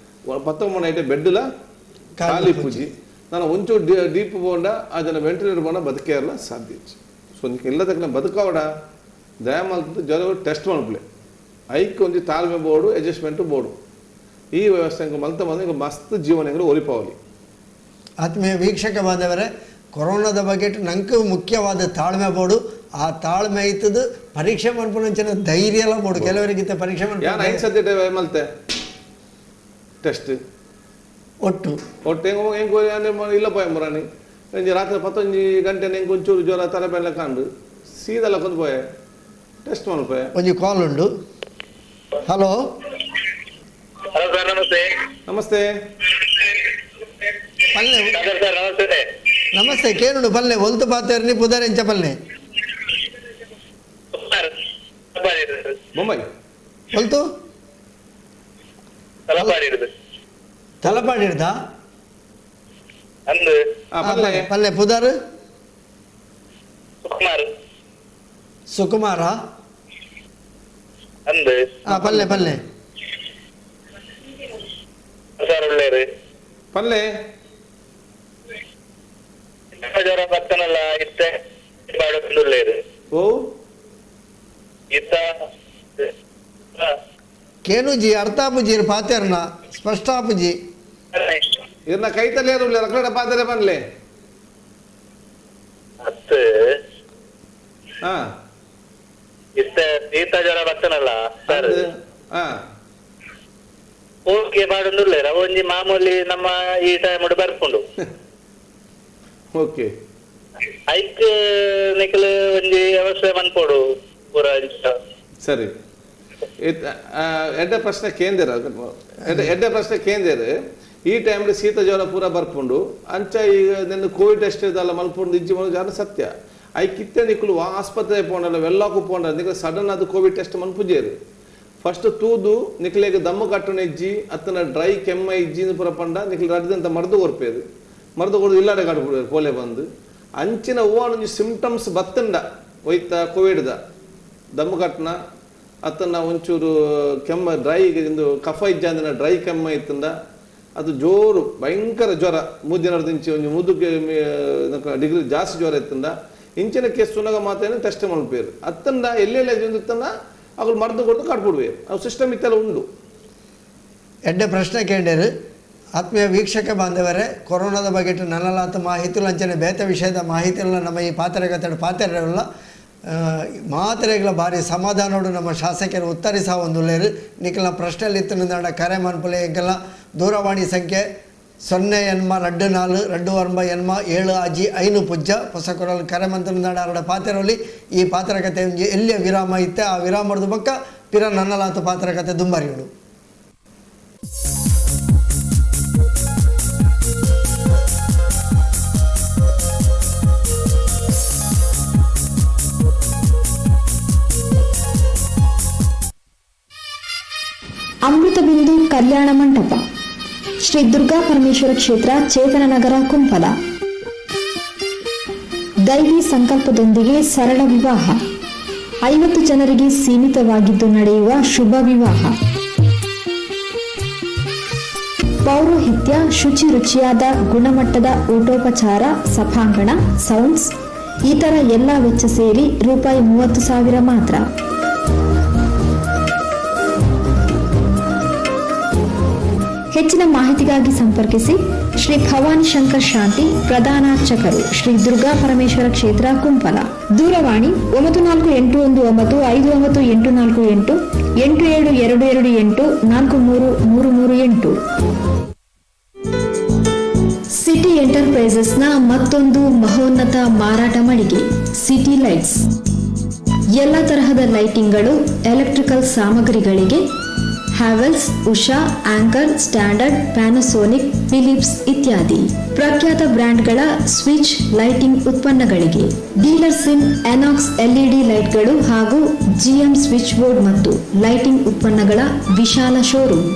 19 ಐಟೆ ಬೆಡ್ಲ ಖಾಲಿ ಪೂಜಿ ನಾನು ಒಂಚೂರು ಡೀಪ್ ಬೋಂಡ ಆ ಜನ ವೆಂಟಿಲೇಟರ್ ಬೋಂಡ ಬದುಕೇರಲ್ಲ ಸಾಧ್ಯ. ಸೊ ನಿಕ್ ಎಲ್ಲ ತಕ್ಕನ ಬದುಕವಡ ದಯಮಾಲ್ತು ಜ್ವರ ಟೆಸ್ಟ್ ಮಲ್ಪಲೆ ಐಕ್ ಒಂಜಿ ತಾಳ್ಮೆ ಬೋರ್ಡು ಅಡ್ಜಸ್ಟ್ಮೆಂಟ್ ಬೋರ್ಡು ಈ ವ್ಯವಸ್ಥೆ ಮಲ್ತ ಬಂದು ಮಸ್ತ್ ಜೀವನ ಒಲಿಪಾವಲಿ. ಆತ್ಮೀಯ ವೀಕ್ಷಕ ಬಾಂಧವರೇ, ಕೊರೋನಾದ ಬಗ್ಗೆ ನಂಗೆ ಮುಖ್ಯವಾದ ತಾಳ್ಮೆ ಬೋರ್ಡು. ಆ ತಾಳ್ಮೆ ಐತದು ಪರೀಕ್ಷೆ ಮನ್ಪುನಂಚಿನ ಧೈರ್ಯ ಎಲ್ಲ ಬೋರ್ಡು. ಕೆಲವರಿಗಿಂತ ಪರೀಕ್ಷೆ ಯಾನ್ ಐದು ಸದ್ಯ ಮಲ್ತೆ ಟೆಸ್ಟ್ ಒಟ್ಟು ಒಟ್ಟು ಹೆಂಗೆ ಹೆಂಗೆ ಇಲ್ಲ ಪೋಯ ಮುರಾಣಿ ಒಂಜಿ ರಾತ್ರಿ 11 ಗಂಟೆ ಹೆಂಗೆ ಒಂಚೂರು ಜ್ವರ ತಲೆ ಬೆಲ್ಲ ಕಾಂಡು ಸೀದಲ್ಲ ಕೊಂದು ಪೋಯೆ ಟೆಸ್ಟ್ ಮಲ್ಪೋಯೆ. ಒಂಜಿ ಕಾಲ್ ಉಂಡು. Hello hello sir, namaste. Namaste ಪಲ್ಲೆ. ಸರ್ ನಮಸ್ತೆ. ನಮಸ್ತೆ ಕೇನುಡು ಪಲ್ಲೆ ಒಲ್ತು ಪಾತೇರ್ನಿ ಪುದರ್ ಎಂಚ ಪಲ್ಲೆ? ಬೊಂಬೈ ಒಲ್ತು ತಲಪಾಡಿ ಹಿಡ್ದಾ? ಪಲ್ಲೆ ಪುದರ್ ಸುಕುಮಾರ್. ಸುಕುಮಾರ ಪಲ್ಲೆ ಪಲ್ಲೆ ಸರ್ ಒಳ್ಳೇದು ಪಲ್ಲೆ ಜ್ವರ ಬರ್ತನಲ್ಲ ಇತ್ತೆ ಒಳ್ಳೇದು. ಓ ಇತ್ತ ಕೇನುಜಿ ಅರ್ಥಾಪುಜಿ ಪಾತೇರ್ನ ಸ್ಪಷ್ಟಾಪುಜಿ ಇರ್ನ ಕೈತಲ್ಲೇ ಇರಲಿ ರಕಡ ಪಾತ್ರೆ ಬನ್ಲೆ ಅತ್ತು ಹಾ ಇತ್ತ ಶೀತ ಜ್ವರ ಬರ್ತನಲ್ಲ ಸರ್. ಹಾ ಓಕೆ ಮಾಡೋದಿಲ್ಲ ಒಂಜಿ ಮಾಮೂಲಿ ನಮ್ಮ ಈ ಟೈಮ್ ಬರ್ಕೊಂಡು. ಓಕೆ ಐಕ್ ನಿಕಲ್ ಒಂಜಿ ವ್ಯವಸ್ಥೆ ಮನ್ಪೋಡು ಪೂರ. ಸರಿ, ಎಡ್ಡೆ ಪ್ರಶ್ನೆ ಕೇಂದ್ರ ಎಡ್ಡೆ ಪ್ರಶ್ನೆ ಕೇಂದ್ರ. ಈ ಟೈಮ್ ಶೀತ ಜ್ವರ ಪೂರ ಬರ್ಪುಂಡು ಅಂಚ ಈಗ ನಿನ್ನ ಕೋವಿಡ್ ಟೆಸ್ಟ್ ಇದೆಲ್ಲ ಮಲ್ಪುಂಡು ಇಜ್ಜಿ ಮಲ್ಪು ಜಾನ ಸತ್ಯ. I ಕಿತ್ತೆ ನಿಕ್ಕಲು ಆಸ್ಪತ್ರೆ ಪೋಂಡಲ್ಲ ವೆಲ್ಲಾಕು ಪೋಂಡ ನಿಕ್ಲು ಸಡನ್ ಅದು ಕೋವಿಡ್ ಟೆಸ್ಟ್ ಮನ್ಪುಜೇರು. ಫಸ್ಟ್ ತೂದು ನಿಕ್ಲೆಗ್ ದಮ್ಮು ಕಟ್ಟುನ ಇಜ್ಜಿ ಅತ್ತನ ಡ್ರೈ ಕೆಮ್ಮ ಇಜ್ಜಿ ಪೂರ ಪಂಡ ನಿಕ್ಲು ರಡ್ದಂತ ಮರ್ದು ಕೊರ್ಪೇರು ಮರ್ದು ಕೊಡ್ದು ಇಲ್ಲಾಡೆ ಕಾಡ್ಬಿಡುವೇರು ಪೋಲೆ ಬಂದು ಅಂಚಿನ ಹೂವನೊಂಜಿ ಸಿಂಪ್ಟಮ್ಸ್ ಬತ್ತಂಡ ಒಯ್ತ ಕೋವಿಡ್ದ ದಮ್ಮು ಕಟ್ಟನ ಅತ್ತನ ಒಂಚೂರು ಕೆಮ್ಮ ಡ್ರೈ ಇಂದು ಕಫ ಇಜ್ಜಾಂದಿನ ಡ್ರೈ ಕೆಮ್ಮ ಇತ್ತಂದ ಅದು ಜೋರು ಭಯಂಕರ ಜ್ವರ ಮುದ್ದಿನರ್ದಿಂಚಿ ಒಂಜಿ ಮುದುಕೆ ಡಿಗ್ರಿ ಜಾಸ್ತಿ ಜ್ವರ ಇತ್ತಂದ ಇಂಚಿನ ಕೇಸ್ ಸುನಗ ಮಾತ್ರ ಟೆಸ್ಟ್ ಮಲ್ಪೇರು ಅತ್ತಂದ ಎಲ್ಲೆಲ್ಲ ಇತ್ತಂದ ಅವು ಮದ್ದು ಕೊಡ್ದು ಕಾಡ್ಬಿಡುವೇರು ಅವು ಸಿಸ್ಟಮ್ ಇತ್ತೆಲ್ಲ ಉಂಡು. ಎಡ್ಡೆ ಪ್ರಶ್ನೆ ಕೇಂಡೇರು. ಆತ್ಮೀಯ ವೀಕ್ಷಕ ಬಾಂಧವರೇ, ಕೊರೋನಾದ ಬಗ್ಗೆ ನನ್ನಲಾತ ಮಾಹಿತಿಗಳು ಅಂಚನೆ ಬೇತೆ ವಿಷಯದ ಮಾಹಿತಿಗಳನ್ನ ನಮ್ಮ ಈ ಪಾತ್ರೆಗತ್ತಡ ಪಾತ್ರೆಲ್ಲ ಮಾತ್ರೆಗಳ ಭಾರಿ ಸಮಾಧಾನೋಡು ನಮ್ಮ ಶಾಸಕರು ಉತ್ತರಿಸ ಒಂದುಲ್ಲೇರು. ನಿಕಲ್ನ ಪ್ರಶ್ನೆಯಲ್ಲಿ ಇತ್ತು ಕರೆ ಮನ್ಪುಲೆ ಎಂಕೆಲ್ಲ ದೂರವಾಣಿ ಸಂಖ್ಯೆ 0 8 2 4 2 9 8 7 5 5 ಪುಜ್ಜ ಹೊಸಕೊರಲ್ ಕರೆ ಮಂತ್ರನಾಡ ಅರಡ ಪಾತ್ರೆಯಲ್ಲಿ ಈ ಪಾತ್ರಕತೆ ಎಲ್ಲಿಯ ವಿರಾಮ ಇತ್ತೆ ಆ ವಿರಾಮದ ಪಕ್ಕ ಪಿರ ನನ್ನಲಾತ ಪಾತ್ರಕತೆ ದುಂಬರಿಗಳು. ಅಮೃತಬಿಂದು ಕಲ್ಯಾಣ ಮಂಟಪ, ಶ್ರೀ ದುರ್ಗಾ ಪರಮೇಶ್ವರ ಕ್ಷೇತ್ರ, ಚೇತನನಗರ, ಕುಂಪಲ. ದೈವಿ ಸಂಕಲ್ಪದೊಂದಿಗೆ ಸರಳ ವಿವಾಹ, 50 ಜನರಿಗೆ ಸೀಮಿತವಾಗಿದ್ದು ನಡೆಯುವ ಶುಭ ವಿವಾಹ. ಪೌರೋಹಿತ್ಯ, ಶುಚಿ ರುಚಿಯಾದ ಗುಣಮಟ್ಟದ ಊಟೋಪಚಾರ, ಸಭಾಂಗಣ, ಸೌಂಡ್ಸ್ ಇತರ ಎಲ್ಲ ವೆಚ್ಚ ಸೇರಿ ₹30,000 ಮಾತ್ರ. ಹೆಚ್ಚಿನ ಮಾಹಿತಿಗಾಗಿ ಸಂಪರ್ಕಿಸಿ ಶ್ರೀ ಭವಾನಿ ಶಂಕರ್ ಶಾಂತಿ, ಪ್ರಧಾನಾರ್ಚಕರು, ಶ್ರೀ ದುರ್ಗಾ ಪರಮೇಶ್ವರ ಕ್ಷೇತ್ರ, ಕುಂಪಲ. ದೂರವಾಣಿ 9481 95948 87228 43338. ಸಿಟಿ ಎಂಟರ್ಪ್ರೈಸಸ್ನ ಮತ್ತೊಂದು ಮಹೋನ್ನತ ಮಾರಾಟ ಮಳಿಗೆ ಸಿಟಿ ಲೈಟ್ಸ್. ಎಲ್ಲ ತರಹದ ಲೈಟಿಂಗ್ಗಳು, ಎಲೆಕ್ಟ್ರಿಕಲ್ ಸಾಮಗ್ರಿಗಳಿಗೆ Havells, Usha, Anchor, Standard, Panasonic, Philips ಇತ್ಯಾದಿ ಪ್ರಖ್ಯಾತ ಬ್ರ್ಯಾಂಡ್ಗಳ ಸ್ವಿಚ್ ಲೈಟಿಂಗ್ ಉತ್ಪನ್ನಗಳಿಗೆ ಡೀಲರ್ಸ್ ಇನ್ ಎನಾಕ್ಸ್ ಎಲ್ಇಡಿ ಲೈಟ್ಗಳು ಹಾಗೂ ಜಿಎಂ ಸ್ವಿಚ್ ಬೋರ್ಡ್ ಮತ್ತು ಲೈಟಿಂಗ್ ಉತ್ಪನ್ನಗಳ ವಿಶಾಲ ಶೋರೂಮ್.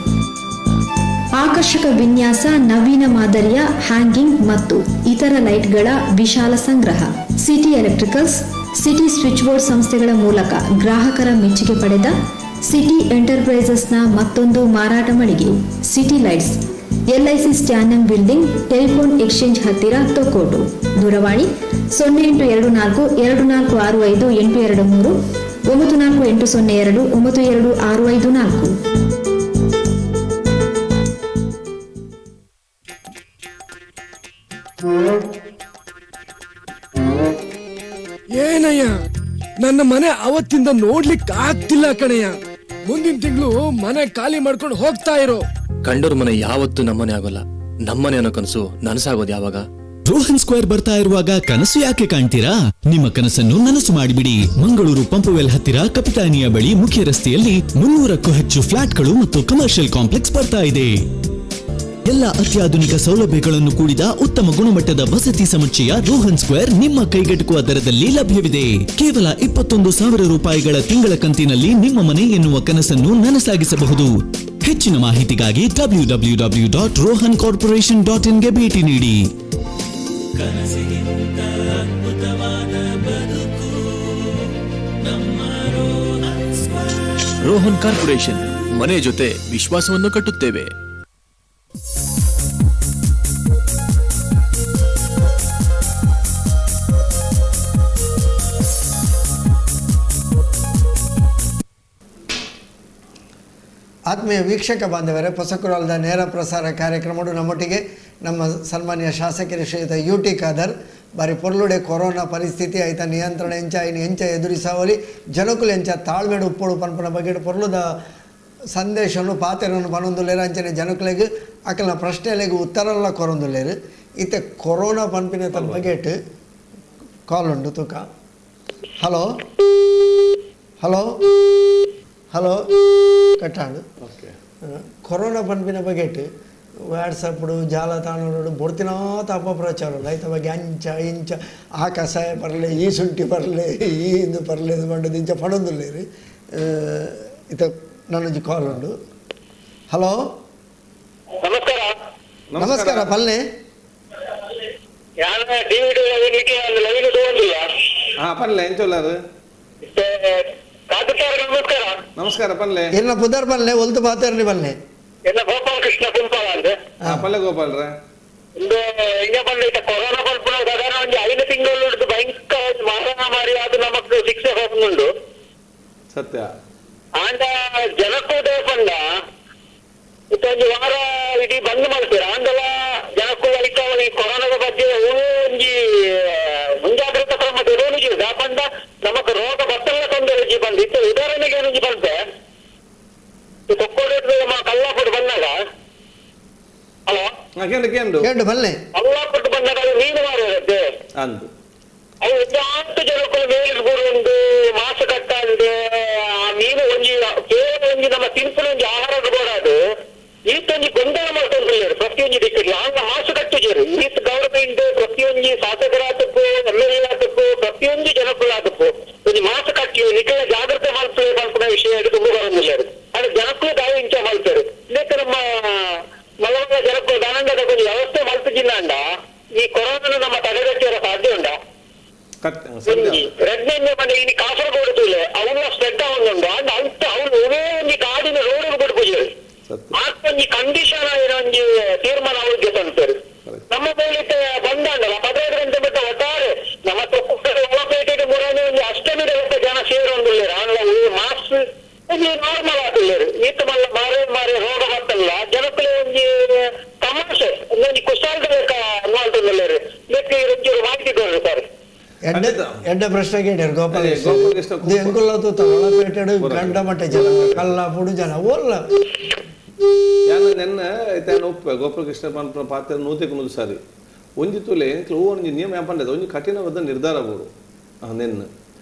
ಆಕರ್ಷಕ ವಿನ್ಯಾಸ, ನವೀನ ಮಾದರಿಯ ಹ್ಯಾಂಗಿಂಗ್ ಮತ್ತು ಇತರ ಲೈಟ್ಗಳ ವಿಶಾಲ ಸಂಗ್ರಹ. City electricals, city switch board ಸಂಸ್ಥೆಗಳ ಮೂಲಕ ಗ್ರಾಹಕರ ಮೆಚ್ಚುಗೆ ಪಡೆದ ಸಿಟಿ ಎಂಟರ್ಪ್ರೈಸಸ್ನ ಮತ್ತೊಂದು ಮಾರಾಟ ಮಳಿಗೆ city lights, LIC ಸ್ಟ್ಯಾನಂ building, telephone exchange ಹತ್ತಿರ, ತೊಕ್ಕೋಟು. ದೂರವಾಣಿ 0824 2465 823, 94802 92654. ಏನಯ್ಯ, ನನ್ನ ಮನೆ ಅವತ್ತಿಂದ ನೋಡ್ಲಿಕ್ಕೆ ಆಗ್ತಿಲ್ಲ ಕಣಯ್ಯ. ಮುಂದಿನ ತಿಂಗಳು ಮನೆ ಖಾಲಿ ಮಾಡ್ಕೊಂಡು ಹೋಗ್ತಾ ಇರೋ. ಕಂಡೋರ್ ಮನೆ ಯಾವತ್ತೂ ನಮ್ಮನೆ ಆಗೋಲ್ಲ. ನಮ್ಮನೆ ಅನ್ನೋ ಕನಸು ನನಸಾಗೋದು ಯಾವಾಗ? ರೋಹನ್ ಸ್ಕ್ವೇರ್ ಬರ್ತಾ ಇರುವಾಗ ಕನಸು ಯಾಕೆ ಕಾಣ್ತೀರಾ? ನಿಮ್ಮ ಕನಸನ್ನು ನನಸು ಮಾಡಿಬಿಡಿ. ಮಂಗಳೂರು ಪಂಪುವೆಲ್ ಹತ್ತಿರ ಕಪಿತಾನಿಯ ಬಳಿ ಮುಖ್ಯ ರಸ್ತೆಯಲ್ಲಿ 300ಕ್ಕೂ ಹೆಚ್ಚು ಫ್ಲಾಟ್ಗಳು ಮತ್ತು ಕಮರ್ಷಿಯಲ್ ಕಾಂಪ್ಲೆಕ್ಸ್ ಬರ್ತಾ ಇದೆ. ಎಲ್ಲ ಅತ್ಯಾಧುನಿಕ ಸೌಲಭ್ಯಗಳನ್ನು ಕೂಡಿದ ಉತ್ತಮ ಗುಣಮಟ್ಟದ ವಸತಿ ಸಮುಚ್ಚಯ ರೋಹನ್ ಸ್ಕ್ವೇರ್ ನಿಮ್ಮ ಕೈಗೆಟುಕುವ ದರದಲ್ಲಿ ಲಭ್ಯವಿದೆ. ಕೇವಲ 21,000 ರೂಪಾಯಿಗಳ ತಿಂಗಳ ಕಂತಿನಲ್ಲಿ ನಿಮ್ಮ ಮನೆ ಎನ್ನುವ ಕನಸನ್ನು ನನಸಾಗಿಸಬಹುದು. ಹೆಚ್ಚಿನ ಮಾಹಿತಿಗಾಗಿ www.rohancorporation.in ಗೆ ಭೇಟಿ ನೀಡಿ. ಕನಸಿಗಿಂತ ಅದ್ಭುತವಾದ ಬದುಕು ನಮ್ಮ ರೋಹನ್ ಸ್ಕ್ವೇರ್. ರೋಹನ್ ಕಾರ್ಪೊರೇಷನ್, ಮನೆ ಜೊತೆ ವಿಶ್ವಾಸವನ್ನು ಕಟ್ಟುತ್ತೇವೆ. ಆತ್ಮೀಯ ವೀಕ್ಷಕ ಬಾಂಧವರೇ, ಪೊಸಕುರಾಲದ ನೇರ ಪ್ರಸಾರ ಕಾರ್ಯಕ್ರಮಡು ನಮ್ಮೊಟ್ಟಿಗೆ ನಮ್ಮ ಸನ್ಮಾನ್ಯ ಶಾಸಕರ ಶ್ರೀಯುತ ಯು ಟಿ ಖಾದರ್ ಬಾರಿ ಪೊರ್ಲುಡೆ ಕೊರೋನಾ ಪರಿಸ್ಥಿತಿ ಆಯ್ತ ನಿಯಂತ್ರಣ ಎಂಚ ಇನ್ನು ಎಂಚ ಎದುರಿಸವಲಿ ಜನಕುಲು ಎಂಚ ತಾಳ್ಮೆಡು ಉಪ್ಪೊಡು ಪನ್ಪನ ಬಗ್ಗೆ ಪೊರ್ಲುದ ಸಂದೇಶನು ಪಾತೆರನ್ನು ಪನೊಂದುಲ್ಲೇರು. ಅಂಚನೆ ಜನಕುಲೆಗ್ ಅಕಲ್ನ ಪ್ರಶ್ನೆಲೆಗ್ ಉತ್ತರಲ್ಲ ಕೊರೊಂದುಲ್ಲೇರು. ಇತ್ತೆ ಕೊರೋನಾ ಪನ್ಪಿನ ತನ್ನ ಬಗೆಟ್ ಕಾಲ್ ಉಂಡು ತೂಕ. ಹಲೋ ಹಲೋ ಹಲೋ ಕಟ್ಟಾಂಡು. ಓಕೆ. ಕೊರೋನಾ ಪನ್ಪಿನ ಬಗೆಟ್ ವಾಟ್ಸಪ್ಡು ಜಾಲತಾಣಗಳು ಬೊಡ್ತಿನೋ ಅಪಪ್ರಚಾರ ಐತ ಬಗ್ಗೆ ಅಂಚ ಇಂಚ ಆ ಕಷಾಯ ಪರ್ಲೆ, ಈ ಶುಂಠಿ ಪರ್ಲೆ, ಈ ಇಂದು ಪರ್ಲೆ ಪಂಡದು ಇಂಚ ಪಡೊಂದುಲ್ಲೇರು. ಇತ್ತ ನನ್ನೊಂಜಿ ಕಾಲ್ ಉಂಡು. ಹಲೋ, ನಮಸ್ಕಾರ. ನಮಸ್ಕಾರ ಪಲ್ಲೆ. ಹಾ ಪನ್ಲೆ, ಎಂಚೊಲ್ಲಾರು? ನಮಸ್ಕಾರ. ನಮಸ್ಕಾರ ಪನ್ಲೆ. ಎನ್ನ ಪುದರ್ ಪಲ್ಲೆ, ಒಲ್ತು ಪಾತೆರ್ನಿ ಪಲ್ಲೆ? ಎಲ್ಲ ಗೋಪಾಲ ಕೃಷ್ಣ ಕುಂಪಾಲ ಅಂದೆ. ಹಾ ಪಲ್ಲೆ ಗೋಪಾಲ್ರ. ಇಂದು ಇಂಗ ಬಂದ ಕೊರೋನಾ ಪಲ್ಪುನ ಸಾಧಾರಣ ಒಂಜಿ 5 ತಿಂಗಳು ಭಯಂಕರ ಮಾರಾಮಾರಿ ಆದ್ ನಮಕ್ ಶಿಕ್ಷೆ ಹೋಗುಂಡು. ಸತ್ಯ. ಆಂಡ ಜನಕ್ಕೂ ಪಂಡ ಇತ್ತ ಒಂಜಿ ವಾರ ಇಡೀ ಬಂದ್ ಮಾಡ್ತೀರ ಆಂಡಲ ಜನಕ್ಕೂ ಐತ ಈ ಕೊರೋನಾದ ಬಗ್ಗೆ ಒಂಜಿ ಮುಂಜಾಗ್ರತಾ ಕ್ರಮ ತೆರವಣಿಗೆ ಪಂಡ ನಮಕ್ ರೋಗ ಬತ್ತಲ್ಲ ತೊಂದರೆ ಬಂದು ಇತ್ತ ಉದಾಹರಣೆಗೆ ಏನೊಂಜಿ ಬಂತೆ ಕೊಕ್ಕೋಡು ಕಲ್ಲಾಪುರ ಬಂದಾಗ. ಹಲೋ. ಕೇಂದ್ರ ಕೇಂದ್ರ ಕೇಂದ್ರ ಬಲ್ಲೆ. ಕಲ್ಲಾಪುರ ಬಂದಾಗ ಅದು ಮೀನು ಮಾರಿರುತ್ತೆ ಅಂದು ಅವು ಒಂದಾಷ್ಟು ಜನಕ್ಕೂ ಮೇಲ್ ಒಂದು ಮಾಸ ಕಟ್ಟಾಂದೆ ಆ ಮೀನು ಒಂಜಿ ಕೇವಲ ಒಂಜಿ ನಮ್ಮ ತಿನ್ಪುನ ಒಂಜಿ ಆಹಾರ ಬೋಡಾದು ಈತೊಂಜಿ ಗೊಂದಲ ಮಾಡ್ಕೊಂಡ್ರೆ ಪ್ರತಿಯೊಂಜಿ ದಿಕ್ಕಿಲ್ಲ ಆಂಗ ಮಾಸು ಕಟ್ಟುಜೇರು ಈತ ಗೌರ್ಮೆಂಟ್ ಪ್ರತಿಯೊಂಜಿ ಶಾಸಕರಾತಕ್ಕೂ ಎಮ್ ಎಲ್ ಎ ಆತಕ್ಕೂ ಪ್ರತಿಯೊಂಜಿ ಜನಕ್ಕೂ ಒಂಜಿ ಮಾಸು ಕಟ್ಟಿ ನಿಖರ ಜಾಗ್ರತೆ ಮಾಡ್ತೇವೆ ಪನ್ಪುನ ವಿಷಯ ತುಂಬ ಬರೋದಿಲ್ಲ. ಅದು ಜನಕ್ಕೂ ದಾಯಿ ಇಂಚ ಮಾಡ್ತಾರೆ. ಇದಕ್ಕೆ ನಮ್ಮ ಮಲಮಲ ಜನಕ್ಕೂ ದಾನಂದದ కొంచెం ವ್ಯವಸ್ಥೆ ಮಲ್ತುಜಿಲ್ಲ ಈ ಕೊರೋನಾ ನಮ್ಮ ತಡೆಗಟ್ಟಿರ ಸಾಧ್ಯ ಉಂಡ. ರಡ್ನೇ ಪಂಡ ಇನಿ ಕಾಸರಗೋಡು ತೂಲೆ ಅವನ್ನ ಸ್ಪ್ರೆಡ್ ಆವೊಂದುಂಡು. ಅಂಡ ಅಂತ ಅವ್ನು ಒವೇ ಒಂಜಿ ಗಾಡಿನ ರೋಡ್ ಕೊಡ್ಪುಜೆರ್ ಆತ್ ಒಂಜಿ ಕಂಡೀಷನ್ ಒಂಜಿ ತೀರ್ಮಾನ ಅವ್ರಿಗೆ ತಂತಾರೆ. ನಮ್ಮ ಮೇಲಿತ್ತ ಬಂದಾಂಡಲ 15 ಗಂಟೆ ಬಿಟ್ಟ ಒಟ್ಟಾರೆ ನಮ್ಮ ಪೇಟೆಗೆ ಮುರಾನಿ ಒಂಜಿ ಅಷ್ಟಮಿದ ಜನ ಸೇರೊಂದುಲ್ಲೇರು. ಆಂಡ ಮಾಸ್ ಒಂಜಿ ನಾರ್ಮಲ್ ಆತುಲ್ಲೇರು. ಈತ ಮಲ್ಲ ಮಾರೇ ಮಾರೇ ರೋಗ ಬತ್ತಲ್ಲ ಜನಕ್ಕುಲೆ ಒಂಜಿ ತಮಾಷೆ ಒಂಜಿ ಕುಶಾಲದ ಲೆಕ್ಕ ಮಾಡ್ತುಲ್ಲೇರು. ಇದಕ್ಕೆ ಒಂಚೂರು ಮಾಹಿತಿ ಕೊಡ್ರಿ ಸರ್. ಎಡ್ಡೆ ಪ್ರಶ್ನೆ ಕೇಳ್ಯಾರ ಗೋಪಾಲ ಎಂಕುಲ್ಲ ತೂತ ಒಳಪೇಟೆಡು ಗಂಡ ಮಟ್ಟ ಜನ ಕಲ್ಲಾಪುಡು ಜನ ಓಲ್ಲ ಯಾನ ನೆನ್ನ ಐತೆ ಒಪ್ಪೆ ಗೋಪಾಲಕೃಷ್ಣ ಪನ್ಪುನ ಪಾತ್ರ 100ಕ್ಕೆ 100 ಸಾರಿ. ಒಂಜಿ ತುಲೆ ಎಂಕ್ಲು ಒಂಜಿ ನಿಯಮ ಪಂಡದ ಒಂಜಿ ಕಠಿಣವಾದ ನಿರ್ಧಾರ ಬೋಡು ನೆನ್ನ.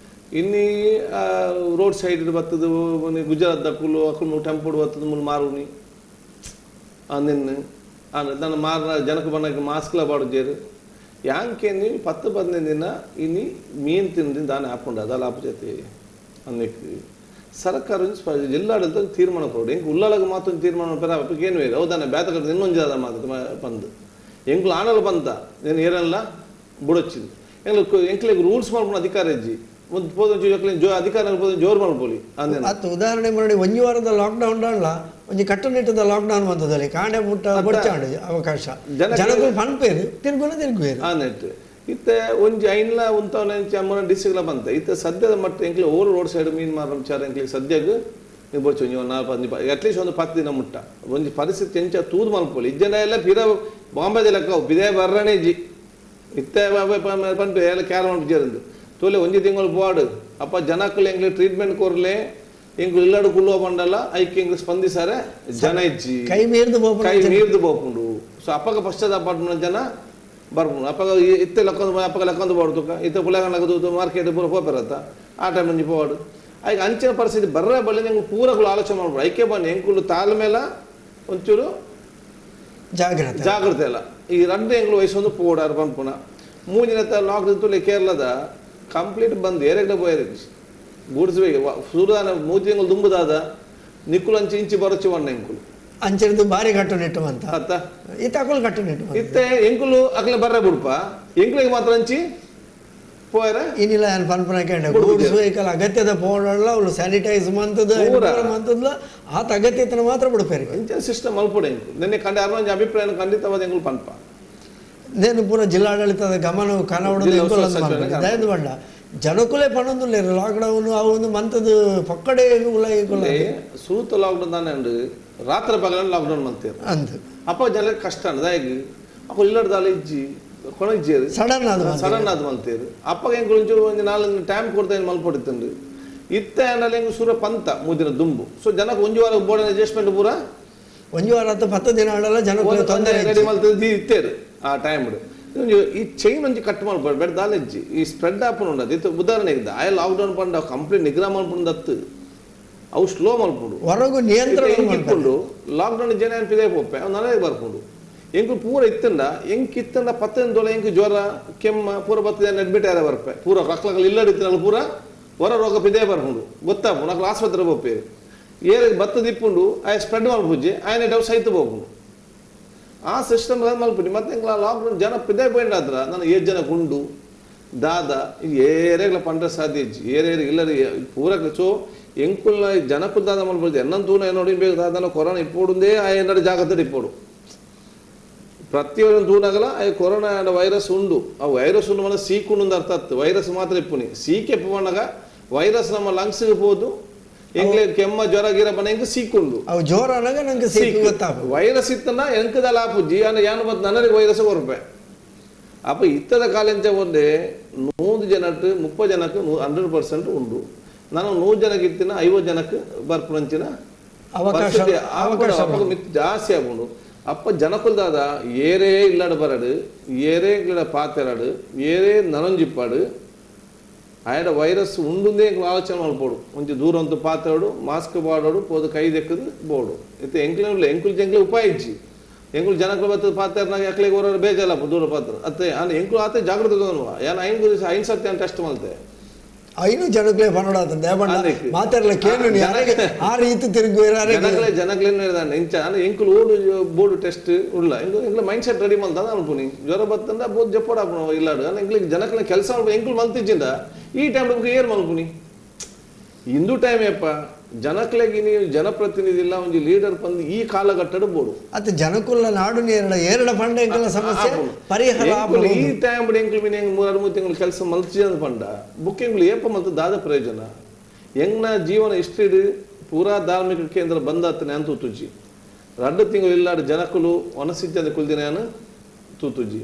ಇನ್ನಿ ರೋಡ್ ಸೈಡ್ ಬತ್ತದು ಗುಜರಾತ್ ದಕ್ಕುಲು ಅಕುಲು ಟೆಂಪೋಡು ಬತ್ತದು ಮುಲ್ ಮಾರುನಿ ನಿನ್ನ ನನ್ನ ಮಾರ ಜನಕ್ಕೆ ಬಣ್ಣಕ್ಕೆ ಮಾಸ್ಕ್ಲ ಬಾಡುಜೇರು ಯಾಂಕೆ 10-15 ದಿನ ಇನಿ ಮೀನು ತಿಂದು ದಾನ ಹಾಕೊಂಡು ಅದಲ್ಲ ಆಪುಜತೆ ಅನ್ನಕ್ಕೆ ಸರ್ಕಾರ ಜಿಲ್ಲಾಡಳಿತ ಒಂದು ತೀರ್ಮಾನ ಕೊಡು. ಎಂಕ್ ಉಳ್ಳಾಲಗ ಮಾತ್ರ ಒಂದು ತೀರ್ಮಾನ ಪೆರ ಏನು ಬೇರೆ ಹೌದಾನೆ ಬೇತ ಕಡೆ ಇನ್ನೊಂದು ಜಾದ ಮಾತು ಬಂದು ಎಂಕ್ಲು ಆನಲ್ ಬಂತ నేను ಏರಲ್ಲ ಬುಡೊಚ್ಚಿದ್ದು ಎಂಕ್ಲು ಎಂಕ್ಲೆಗ್ ರೂಲ್ಸ್ ಮಾಡ್ಕೊಂಡು ಅಧಿಕಾರ ಇಜ್ಜಿ ಒಂದು ಪೋದ ಜೋ ಅಧಿಕಾರ ಪೋದ ಜೋರು ಮಾಡ್ಬೋಲಿ ಅಂದೇನ. ಅತ್ತು ಉದಾಹರಣೆ ಮಾಡಿ ಒಂಜಿ ವಾರದ ಲಾಕ್ಡೌನ್ ಅಲ್ಲ ಒಂಜಿ ಕಟ್ಟುನಿಟ್ಟದ ಲಾಕ್ಡೌನ್ ಬಂತದಲ್ಲಿ ಕಾಂಡೆ ಮುಟ್ಟ ಬೊಡ್ಚಾಂಡು ಅವಕಾಶ ಜನಗಳು ಪನ್ಪೇರು ತಿರ್ಗುನ ತಿರ್ಗುವೇರು ಆ ನೆಟ್ ಇತ್ತೆ ಒಂಜಿ ಐನ್ಲ ಉಂತವನ ಅಮ್ಮನ ಡಿಸ್ಟ್ರಿಕ್ಟ್ಲ ಬಂತ ಇತ್ತೆ ಸದ್ಯದ ಮಟ್ಟ ಎಂಕ್ಲೆ over road side ಮೀನ್ ಮಾರ ವಿಚಾರ ಎಂಕ್ಲೆ ಸದ್ಯಗ್ ನೀವು ಬೊಚ್ಚು ಒಂಜಿ ಒಂದು ನಾಲ್ಕು ಒಂಜಿ ಅಟ್ಲೀಸ್ಟ್ ಒಂದು 10 ದಿನ ಮುಟ್ಟ ಒಂಜಿ ಪರಿಸ್ಥಿತಿ ಎಂಚ ತೂದು ಮಲ್ಪೊಲಿ ಇಜ್ಜಂಡ ಎಲ್ಲ ಪಿರ ಬಾಂಬೆ ಲೆಕ್ಕ ಬಿದೇ ಬರ್ರಣೆ ಇಜ್ಜಿ ಇತ್ತೆ ಪಂಪೆ ಎಲ್ಲ ಕ್ಯಾರ ಮಲ್ಪು ತೋಲೆ ಒಂಜಿ ತಿಂಗಳು ಬೋಡು ಅಪ್ಪ ಜನಕ್ಕಲು ಎಂಕ್ಲೆ ಟ್ರೀಟ್ಮೆಂಟ್ ಕೊರ್ಲೆ ಎಂಕ್ಲು ಇಲ್ಲಡು ಕುಲ್ಲುವ ಬಂಡಲ್ಲ ಐಕೆ ಎಂಕ್ಲು ಸ್ಪಂದಿಸಾರೆ ಜನ ಇಜ್ಜಿ ಕೈ ಮೀರ್ದು ಕೈ ಮೀರ್ದು ಬೋಪುಂಡು. ಸೊ ಅಪ್ಪಗ ಪಶ್ಚಾತ್ತಾಪ ಜನ ಬರ್ಪುಂಡು ಅಪ್ಪಗ ಇತ್ತೆ ಲಕ್ಕೊಂದು ಅಪ್ಪಗ ಲಕ್ಕೊಂದು ಬೋಡ್ತುಕ ಇತ್ತೆ ಪುಲಗಂಡ ಮಾರ್ಕೆಟ್ ಪೂರ ಪೋಪೆರತ್ತ ಆ ಟೈಮ್ ಒಂಜಿ ಪೋವಾಡು ಐಕೆ ಅಂಚಿನ ಪರಿಸ್ಥಿತಿ ಬರ್ರೆ ಬಳ್ಳಿ ಎಂಕ್ಲು ಪೂರಗಳು ಆಲೋಚನೆ ಮಾಡ್ಬೋದು ಐಕೆ ಬನ್ನಿ ಎಂಕುಲು ತಾಳ್ಮೇಲ ಒಂಚೂರು ಜಾಗ್ರತೆ ಜಾಗ್ರತೆ ಅಲ್ಲ ಈ ರಡ್ಡು ಎಂಕ್ಲು ವಯಸ್ಸೊಂದು ಪೋಡಾರು ಪನ್ಪುನ ಮೂಜಿನ ಲಾಕ್ಡೌನ್ ತುಲೆ ಕೇರಳದ ಕಂಪ್ಲೀಟ್ ಬಂದು ಏರೆಗ್ಲ ಪೋಯರು ಗೂಡ್ಸ್ ಸೂರ್ಯನ 3 ತಿಂಗಳು ದುಂಬುದಾದ ನಿಕ್ಕುಲು ಅಂಚಿ ಇಂಚಿ ಬರೊಚ್ಚಿ ವಣ್ಣ ಎಂಕುಲು ಅಂಚಿನದು ಬಾರಿ ಕಟ್ಟುನಿಟ್ಟು ಅಂತ ಅತ್ತ ಇತ್ತ ಅಕುಲು ಕಟ್ಟುನಿಟ್ಟು ಇತ್ತೆ ಎಂಕುಲು ಅಕ್ಲೆ ಬರ್ರೆ ಬುಡ್ಪ ಎಂಕುಲಿಗೆ ಮಾತ್ರ ಅಂಚಿ ಪೋಯರ ಇನ್ನಿಲ್ಲ ಏನು ಪನ್ಪುನ ಕೇಂದ್ರ ಗೂಡ್ಸ್ ವೆಹಿಕಲ್ ಅಗತ್ಯದ ಪೋಡಲ್ಲ ಅವಳು ಸ್ಯಾನಿಟೈಸ್ ಮಂತದ ಮಂತದ್ಲ ಆತ ಅಗತ್ಯತನ ಮಾತ್ರ ಬಿಡ್ಪೇರು ಇಂಚಿನ ಸಿಸ್ಟಮ್ ಮಲ್ಪೊಡು ಎಂಕು ನಿನ್ನೆ ಕಂಡ ಅರ್ನೊಂಜಿ ಅಭಿಪ್ರಾಯ ಖಂಡಿತವಾದ ಎಂಕುಲು ಪನ್ಪ నేను ಪೂರ ಜಿಲ್ಲಾಡಳಿತದ ಗಮನ ಕನವಡದು ದಯದು ಬಂಡ ಜನಕುಲೇ ಪಣೊಂದುಲ್ಲೇರು ಲಾಕ್ಡೌನ್ ಅವು ಒಂದು ಮಂತದ ಪಕ್ಕಡೆ ಸೂತ ಲಾಕ್ಡೌನ್ ತಾನೆ ಉಂಡು ರಾತ್ರಿ ಪಗಲ ಲಾಕ್ಡೌನ್ ಮಂತೇರು ಅಂದು ಅಪ್ಪ ಜನಕ್ಕೆ ಕಷ್ಟ ಅಂದ ದಾಯಗ್ ಅಪ್ಪ ಇಲ್ಲಡ್ದಾಲ ಇಜ್ಜಿ ಕೊಣ ಇಜ್ಜೇರು ಸಡನ್ ಅದು ಸಡನ್ ಅದು ಮಂತೇರು ಅಪ್ಪಗೆ ಎಂಕುಲು ಒಂಚೂರು ಒಂದು 4 ಟೈಮ್ ಕೊಡ್ತಾ ಮಲ್ಪೊಡಿತ್ತುಂಡು ಇತ್ತೆ ಅಂಡಲ ಎಂಕು ಸೂರ ಪಂತ 3 ದಿನ ದುಂಬು. ಸೊ ಜನಕ್ಕೆ ಒಂಜಿ ವಾರ ಬೋರ್ಡ್ ಅಡ್ಜಸ್ಟ್ಮೆಂಟ್ ಪೂರ ಒಂಜಿ ವಾರ ಅಥವಾ 10 ದಿನ ಆಡಲ್ಲ ಜನಕ್ಕೆ ತೊಂದರೆ ರೆಡಿ ಮಲ್ತದ್ದು ಇತ್ತೇರು ಆ ಟೈಮ್ ಈ ಚೈನ್ ಒಂಜಿ ಕಟ್ ಮಲ್ಪೊಡು ಬೇಡ ದಾಲೆಜ್ಜಿ ಈ ಸ್ಪ್ರೆಡ್ ಆಪುಂಡು ಉಂಡದು ಇತ್ತು ಉದಾಹರಣೆ ಇದ್ದ ಆಯ ಲಾಕ್ಡೌನ್ ಪಂಡ ಕಂಪ್ಲೀಟ್ ನಿಗ್ರಹ ಮಲ್ಪುಂಡು ದತ್ತು ಅವು ಸ್ಲೋ ಮಲ್ಪುಂಡು ಹೊರಗು ನಿಯಂತ್ರಣ ಇಪ್ಪುಂಡು ಲಾಕ್ಡೌನ್ ಜನ ಏನ್ಪಿದೆ ಪೋಪೆ ಅವು ನನಗೆ ಬರ್ಪುಂಡು ಎಂಕು ಪೂರ ಇತ್ತಂಡ ಎಂಕ್ ಇತ್ತಂಡ 10 ದೊಲ ಎಂಕು ಜ್ವರ ಕೆಮ್ಮ ಪೂರ 10 ಜನ ಅಡ್ಮಿಟ್ ಆಯ ಬರ್ಪೆ ಪೂರ ರಕ್ಲಗಳು ಇಲ್ಲಡಿತ್ತಿನ ಪೂರ ಹೊರ ರೋಗ ಪಿದೇ ಬರ್ಪುಂಡು ಗೊತ್ತಾಪುಂಡು ಅಕ್ಲು ಆಸ್ಪತ್ರೆ ಪೋಪೆ ಏರಿಗೆ ಬತ್ತದ ಇಪ್ಪುಂಡು ಆಯ ಸ್ಪ್ರೆಡ್ ಮಲ್ಪುಜಿ ಆಯನ ಡವ್ ಸೈತ ಪೋಪುಂಡು ಆ ಸಿಸ್ಟಮ್ ಮಲ್ಪುಂಡು ಮತ್ತೆ ಎಂಕ್ಲ ಲಾಕ್ಡೌನ್ ಜನ ಪಿದೇ ಪೋಯಿಂಡ್ ಆದ್ರ ನಾನು ಏಳು ಜನ ಗುಂಡು ದಾದ ಏರೇಗ್ಲ ಪಂಡ್ರೆ ಸಾಧ್ಯ ಇಜ್ಜಿ ಏರೇರು ಇಲ್ಲರಿ ಪೂರಕ್ಕೆ ಸೊ ಎಂಕುಲ್ನ ಜನಕುಲ್ ದಾದ ಮಲ್ಪುಜಿ ಎನ್ನಂತೂನ ನೋಡಿ ಬೇಗ ದಾದನ ಕೊರೋನಾ ಇಪ್ಪೋಡುಂದೇ ಆ ಏನಾರು ಜಾಗ್ರತೆ ಇಪ್ಪೋಡು ಪ್ರತಿಯೊಂದು ತೂನಗಲ ಆ ಕೊರೋನಾ ವೈರಸ್ ಉಂಡು ಆ ವೈರಸ್ ಉಂಡು మన ಸೀಕು ಅರ್ಥ ಆತ್ತು ವೈರಸ್ ಮಾತ್ರ ಇಪ್ಪುನಿ ಸೀಕೆ ಪೋಣಗ ವೈರಸ್ ನಮ್ಮ ಲಂಗ್ಸ್ಗೆ ಪೋದು ಎಂಗ್ಲೆ ಕೆಮ್ಮ ಜ್ವರ ಗಿರ ಬನ ಎಂಕ್ ಸೀಕುಂಡು ಅವು ಜೋರ ಅನಗ ನಂಗೆ ಸೀಕು ಗೊತ್ತಾಪು ವೈರಸ್ ಇತ್ತನ ಎಂಕದಲ್ಲ ಆಪುಜಿ ಅನ್ನ ಯಾನು ಬತ್ತು ನನಗೆ ವೈರಸ್ ಕೊರ್ಪೆ ಅಪ್ಪ ಇತ್ತದ ಕಾಲೆಂಚ ಒಂದೇ 100 ಜನಕ್ಕೆ 30 ಜನಕ್ಕೆ 100% ಉಂಡು ನಾನು 100 ಜನಕ್ಕೆ ಇತ್ತಿನ 50 ಜನಕ್ಕೆ ಬರ್ಪುನಂಚಿನ ಅವಕಾಶ ಅವಕಾಶ ಜಾಸ್ತಿ ಆಪುಂಡು. ಅಪ್ಪ ಜನಕುಲ್ದಾದ ಏರೇ ಇಲ್ಲಡ ಬರಡು ಏರೇ ಇಲ್ಲಡ ಪಾತೆರಡು ಏರೇ ನನೊಂಜಿಪ್ಪಾಡು ಆಯಡ ವೈರಸ್ ಉಂಡುಂದೇ ಆಲೋಚನೆ ಮಲ್ಪೋಡು ಒಂಜಿ ದೂರ ಅಂತೂ ಪಾತೆರಡು ಮಾಸ್ಕ್ ಪಾಡೋಡು ಪೋದು ಕೈ ದೆಕ್ಕದು ಬೋಡು ಇತ್ತೆ ಎಂಕ್ಲೆ ಎಂಕುಲು ಜಂಕ್ಲೆ ಉಪಾಯ ಇಜ್ಜಿ ಎಂಕುಲು ಜನಕುಲು ಬತ್ತದ ಪಾತೆರ್ನಾಗ ಎಕ್ಲೆಗ್ ಹೊರ ಬೇಜಾರಪ್ಪ ದೂರ ಪಾತ್ರ ಅತ್ತೆ ಆನ ಎಂಕುಲು ಆತೆ ಜಾಗೃತಿ ಯಾನ್ ಐನ್ ಗುರಿ ಐನ್ ಸತ್ಯ ಟೆಸ್ಟ್ ಮಲ್ತೆ ಐನು ಜನಕ್ಲೆ ಪನೋಡಾತ ದೇವಣ್ಣ ಮಾತಾಡಲ ಕೇಳು ಆ ರೀತಿ ತಿರುಗುವೇರ ಜನಕ್ಲೆ ಜನಕ್ಲೆ ಇಂಚ ಎಂಕುಲು ಓಡು ಬೋರ್ಡು ಟೆಸ್ಟ್ ಉಳ್ಳ ಎಂಕುಲು ಎಂಕ್ಲೆ mind set ready ಮಲ್ತದ ಅನ್ಪುನಿ ಜ್ವರ ಬತ್ತಂದ ಬೋದು ಜಪ್ಪೋಡು ಆಪುನ ಇಲ್ಲಾಡು ಎಂಕ್ಲಿಗೆ ಜನಕ್ಲೆ ಕೆಲಸ ಎಂಕುಲು ಮಲ್ತಿಜ್ಜಿಂದ ಈ ಟೈಮ್ ಏರ್ ಮಲ್ಪುನಿ ಇಂದು ಟೈಮ್ ಯಪ್ಪ ಜನಕ್ಲೆಗೆ ನೀವು ಜನಪ್ರತಿನಿಧಿ ಇಲ್ಲ ಒಂಜಿ ಲೀಡರ್ ಬಂದು ಈ ಕಾಲಘಟ್ಟದ ಬೋಡು ಅತ್ತ ಜನಕುಲ್ಲ ನಾಡು ನೇರಡ ಏರಡ ಪಂಡ ಎಂಕಲ ಸಮಸ್ಯೆ ಪರಿಹಾರ ಈ ಟೈಮ್ ಎಂಕುಲು ಮೀನ್ ಹೆಂಗ್ 3 ತಿಂಗಳು ಕೆಲಸ ಮಲ್ತಿ ಪಂಡ ಬುಕ್ಕಿಂಗ್ಲು ಏಪ ಮಲ್ತ ದಾದ ಪ್ರಯೋಜನ ಎಂಗ್ನ ಜೀವನ ಇಷ್ಟಿಡು ಪೂರಾ ಧಾರ್ಮಿಕ ಕೇಂದ್ರ ಬಂದಾತನೆ ಅಂತ ತೂತುಜಿ 2 ತಿಂಗಳು ಇಲ್ಲಾಡು ಜನಕುಲು ವನಸಿದ್ದ ಕುಲ್ದಿನ ತೂತುಜಿ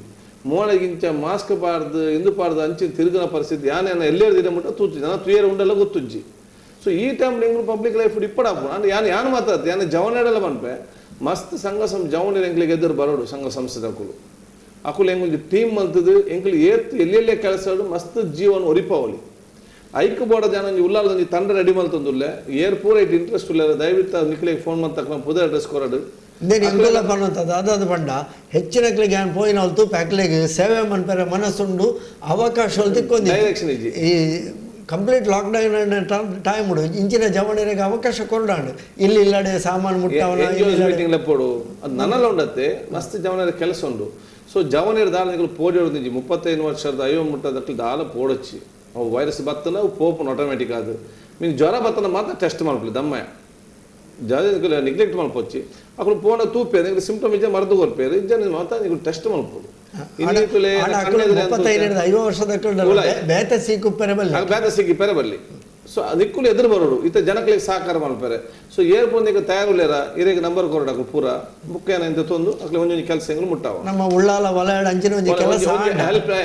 ಮೋಳೆಗಿಂಚ ಮಾಸ್ಕ್ ಪಾರ್ದು ಇಂದು ಪಾರ್ದು ಅಂಚಿನ ತಿರುಗಿನ ಪರಿಸ್ಥಿತಿ ಯಾನೇನ ಎಲ್ಲೇರ್ದಿನ ಮುಟ್ಟ ತೂತುಜಿ ನಾನು ತುಯೇರು ಉಂಡೆಲ್ಲ ಗೊತ್ತುಜ್ಜಿ. ಸೊ ಈ ಟೈಮ್ ಎಂಗ್ಲು ಪಬ್ಲಿಕ್ ಲೈಫ್ ಇಪ್ಪಡಾಪು ಅಂದ್ರೆ ಯಾನು ಯಾನು ಮಾತಾಡ್ತೆ ಯಾನು ಜವನೆಡಲ್ಲ ಪನ್ಪೆ ಮಸ್ತ್ ಸಂಘ ಸಂ ಜವನ ಎಂಕ್ಲಿಗೆ ಎದುರು ಬರೋಡು ಸಂಘ ಸಂಸ್ಥೆ ಅಕುಲು ಅಕುಲು ಎಂಗುಂಜಿ ಟೀಮ್ ಮಂತದ್ದು ಎಂಕ್ಲು ಏತ್ ಎಲ್ಲೆಲ್ಲೇ ಕೆಲಸ ಮಸ್ತ್ ಜೀವನ ಒರಿಪಾವಲಿ ಐಕ್ ಬೋಡ ಜನ ಒಂಜಿ ಉಲ್ಲಾಲದೊಂಜಿ ತಂಡ ರೆಡಿ ಮಲ್ತೊಂದುಲ್ಲೆ ಏರ್ ಪೂರ it interest ಉಲ್ಲೆ ದಯವಿಟ್ಟು ನಿಕ್ಲೆಗ್ ಫೋನ್ ಮಂತಕ್ಕ ಪುದರ್ ಅಡ್ರೆಸ್ ಕೊರಡು నేను ಎಂಕುಲ ಪನ್ನುವಂಥದ್ದು ಅದಾದ ಪಂಡ ಹೆಚ್ಚಿನಕ್ಲೆಗೆ ಯಾನ್ ಪೋಯಿನವಲ್ತು ಪ್ಯಾಕ್ಲೆಗ್ ಸೇವೆ ಮನ್ಪೆರೆ ಮನಸ್ಸುಂಡು ಅವಕಾಶ ತಿಕ್ಕೊಂದು ಡೈರೆಕ್ಷನ್ ಇಜ್ಜಿ ಈ ಕಂಪ್ಲೀಟ್ ಲಾಕ್ಡೌನ್ ಟೈಮ್ ಉಡು ಇಂಚಿನ ಜವಣರಿಗೆ ಅವಕಾಶ ಕೊರಡಾಂಡು ಇಲ್ಲಿ ಇಲ್ಲಡೆ ಸಾಮಾನು ಮುಟ್ಟವನ ಮೀಟಿಂಗ್ ಲೆಪ್ಪೋಡು ಅದು ನನ್ನಲ್ಲ ಉಂಡತ್ತೆ ಮಸ್ತ್ ಜವನರ ಕೆಲಸ ಉಂಡು. ಸೊ ಜವನರ ದಾಲ ಪೋಡಿ 35 ವರ್ಷದ 50 ಮುಟ್ಟದಕ್ಕೆ ದಾಲ ಪೋಡೊಚ್ಚಿ ಅವು ವೈರಸ್ ಬತ್ತನ ಅವು ಪೋಪುನ ಆಟೋಮೆಟಿಕ್ ಅದು ಮೀನ್ ಜ್ವರ ಬತ್ತನ ಮಾತ್ರ ಟೆಸ್ಟ್ ಮಾಡ್ಲಿ ದಮ್ಮಯ್ಯ ಜಾಸ್ತಿ ನೆಗ್ಲೆಕ್ಟ್ ಮಲ್ಪೊಚ್ಚಿ ಅಕುಲು ಪೋಣ ತೂಪೇರು ನಿಂಗೆ ಸಿಂಪ್ಟಮ್ ಇಜ್ಜೆ ಮರದು ಕೊರ್ಪೇರು ಇಜ್ಜೆ ಮಾತ್ರ ನೀವು ಟೆಸ್ಟ್ ಮಲ್ಪೊಡು. 35 ವರ್ಷದ ಬೇತೆ ಸೀಕು ಪೆರೆ ಬಲ್ಲಿ ಬೇತೆ ಸೀಕಿ ಪೆರೆ ಬಲ್ಲಿ. ಸೊ ಅದಕ್ಕೂ ಎದುರು ಬರೋಡು ಇತ್ತ ಜನಗಳಿಗೆ ಸಹಕಾರ ಮಲ್ಪೇರೆ. ಸೊ ಏರ್ಪೋಂದಿಗೆ ತಯಾರುಲೇರ ಇರೇಗ ನಂಬರ್ ಕೊರಡಕು ಪೂರ ಬುಕ್ ಏನಂತ ತೊಂದು ಅಕ್ಲೆ ಒಂಜೊಂಜಿ ಕೆಲಸ ಎಂಗ್ಲು ಮುಟ್ಟಾವ ನಮ್ಮ ಉಳ್ಳಾಲ ವಲಯಡ್ ಅಂಚಿನ ಒಂಜಿ ಕೆಲಸ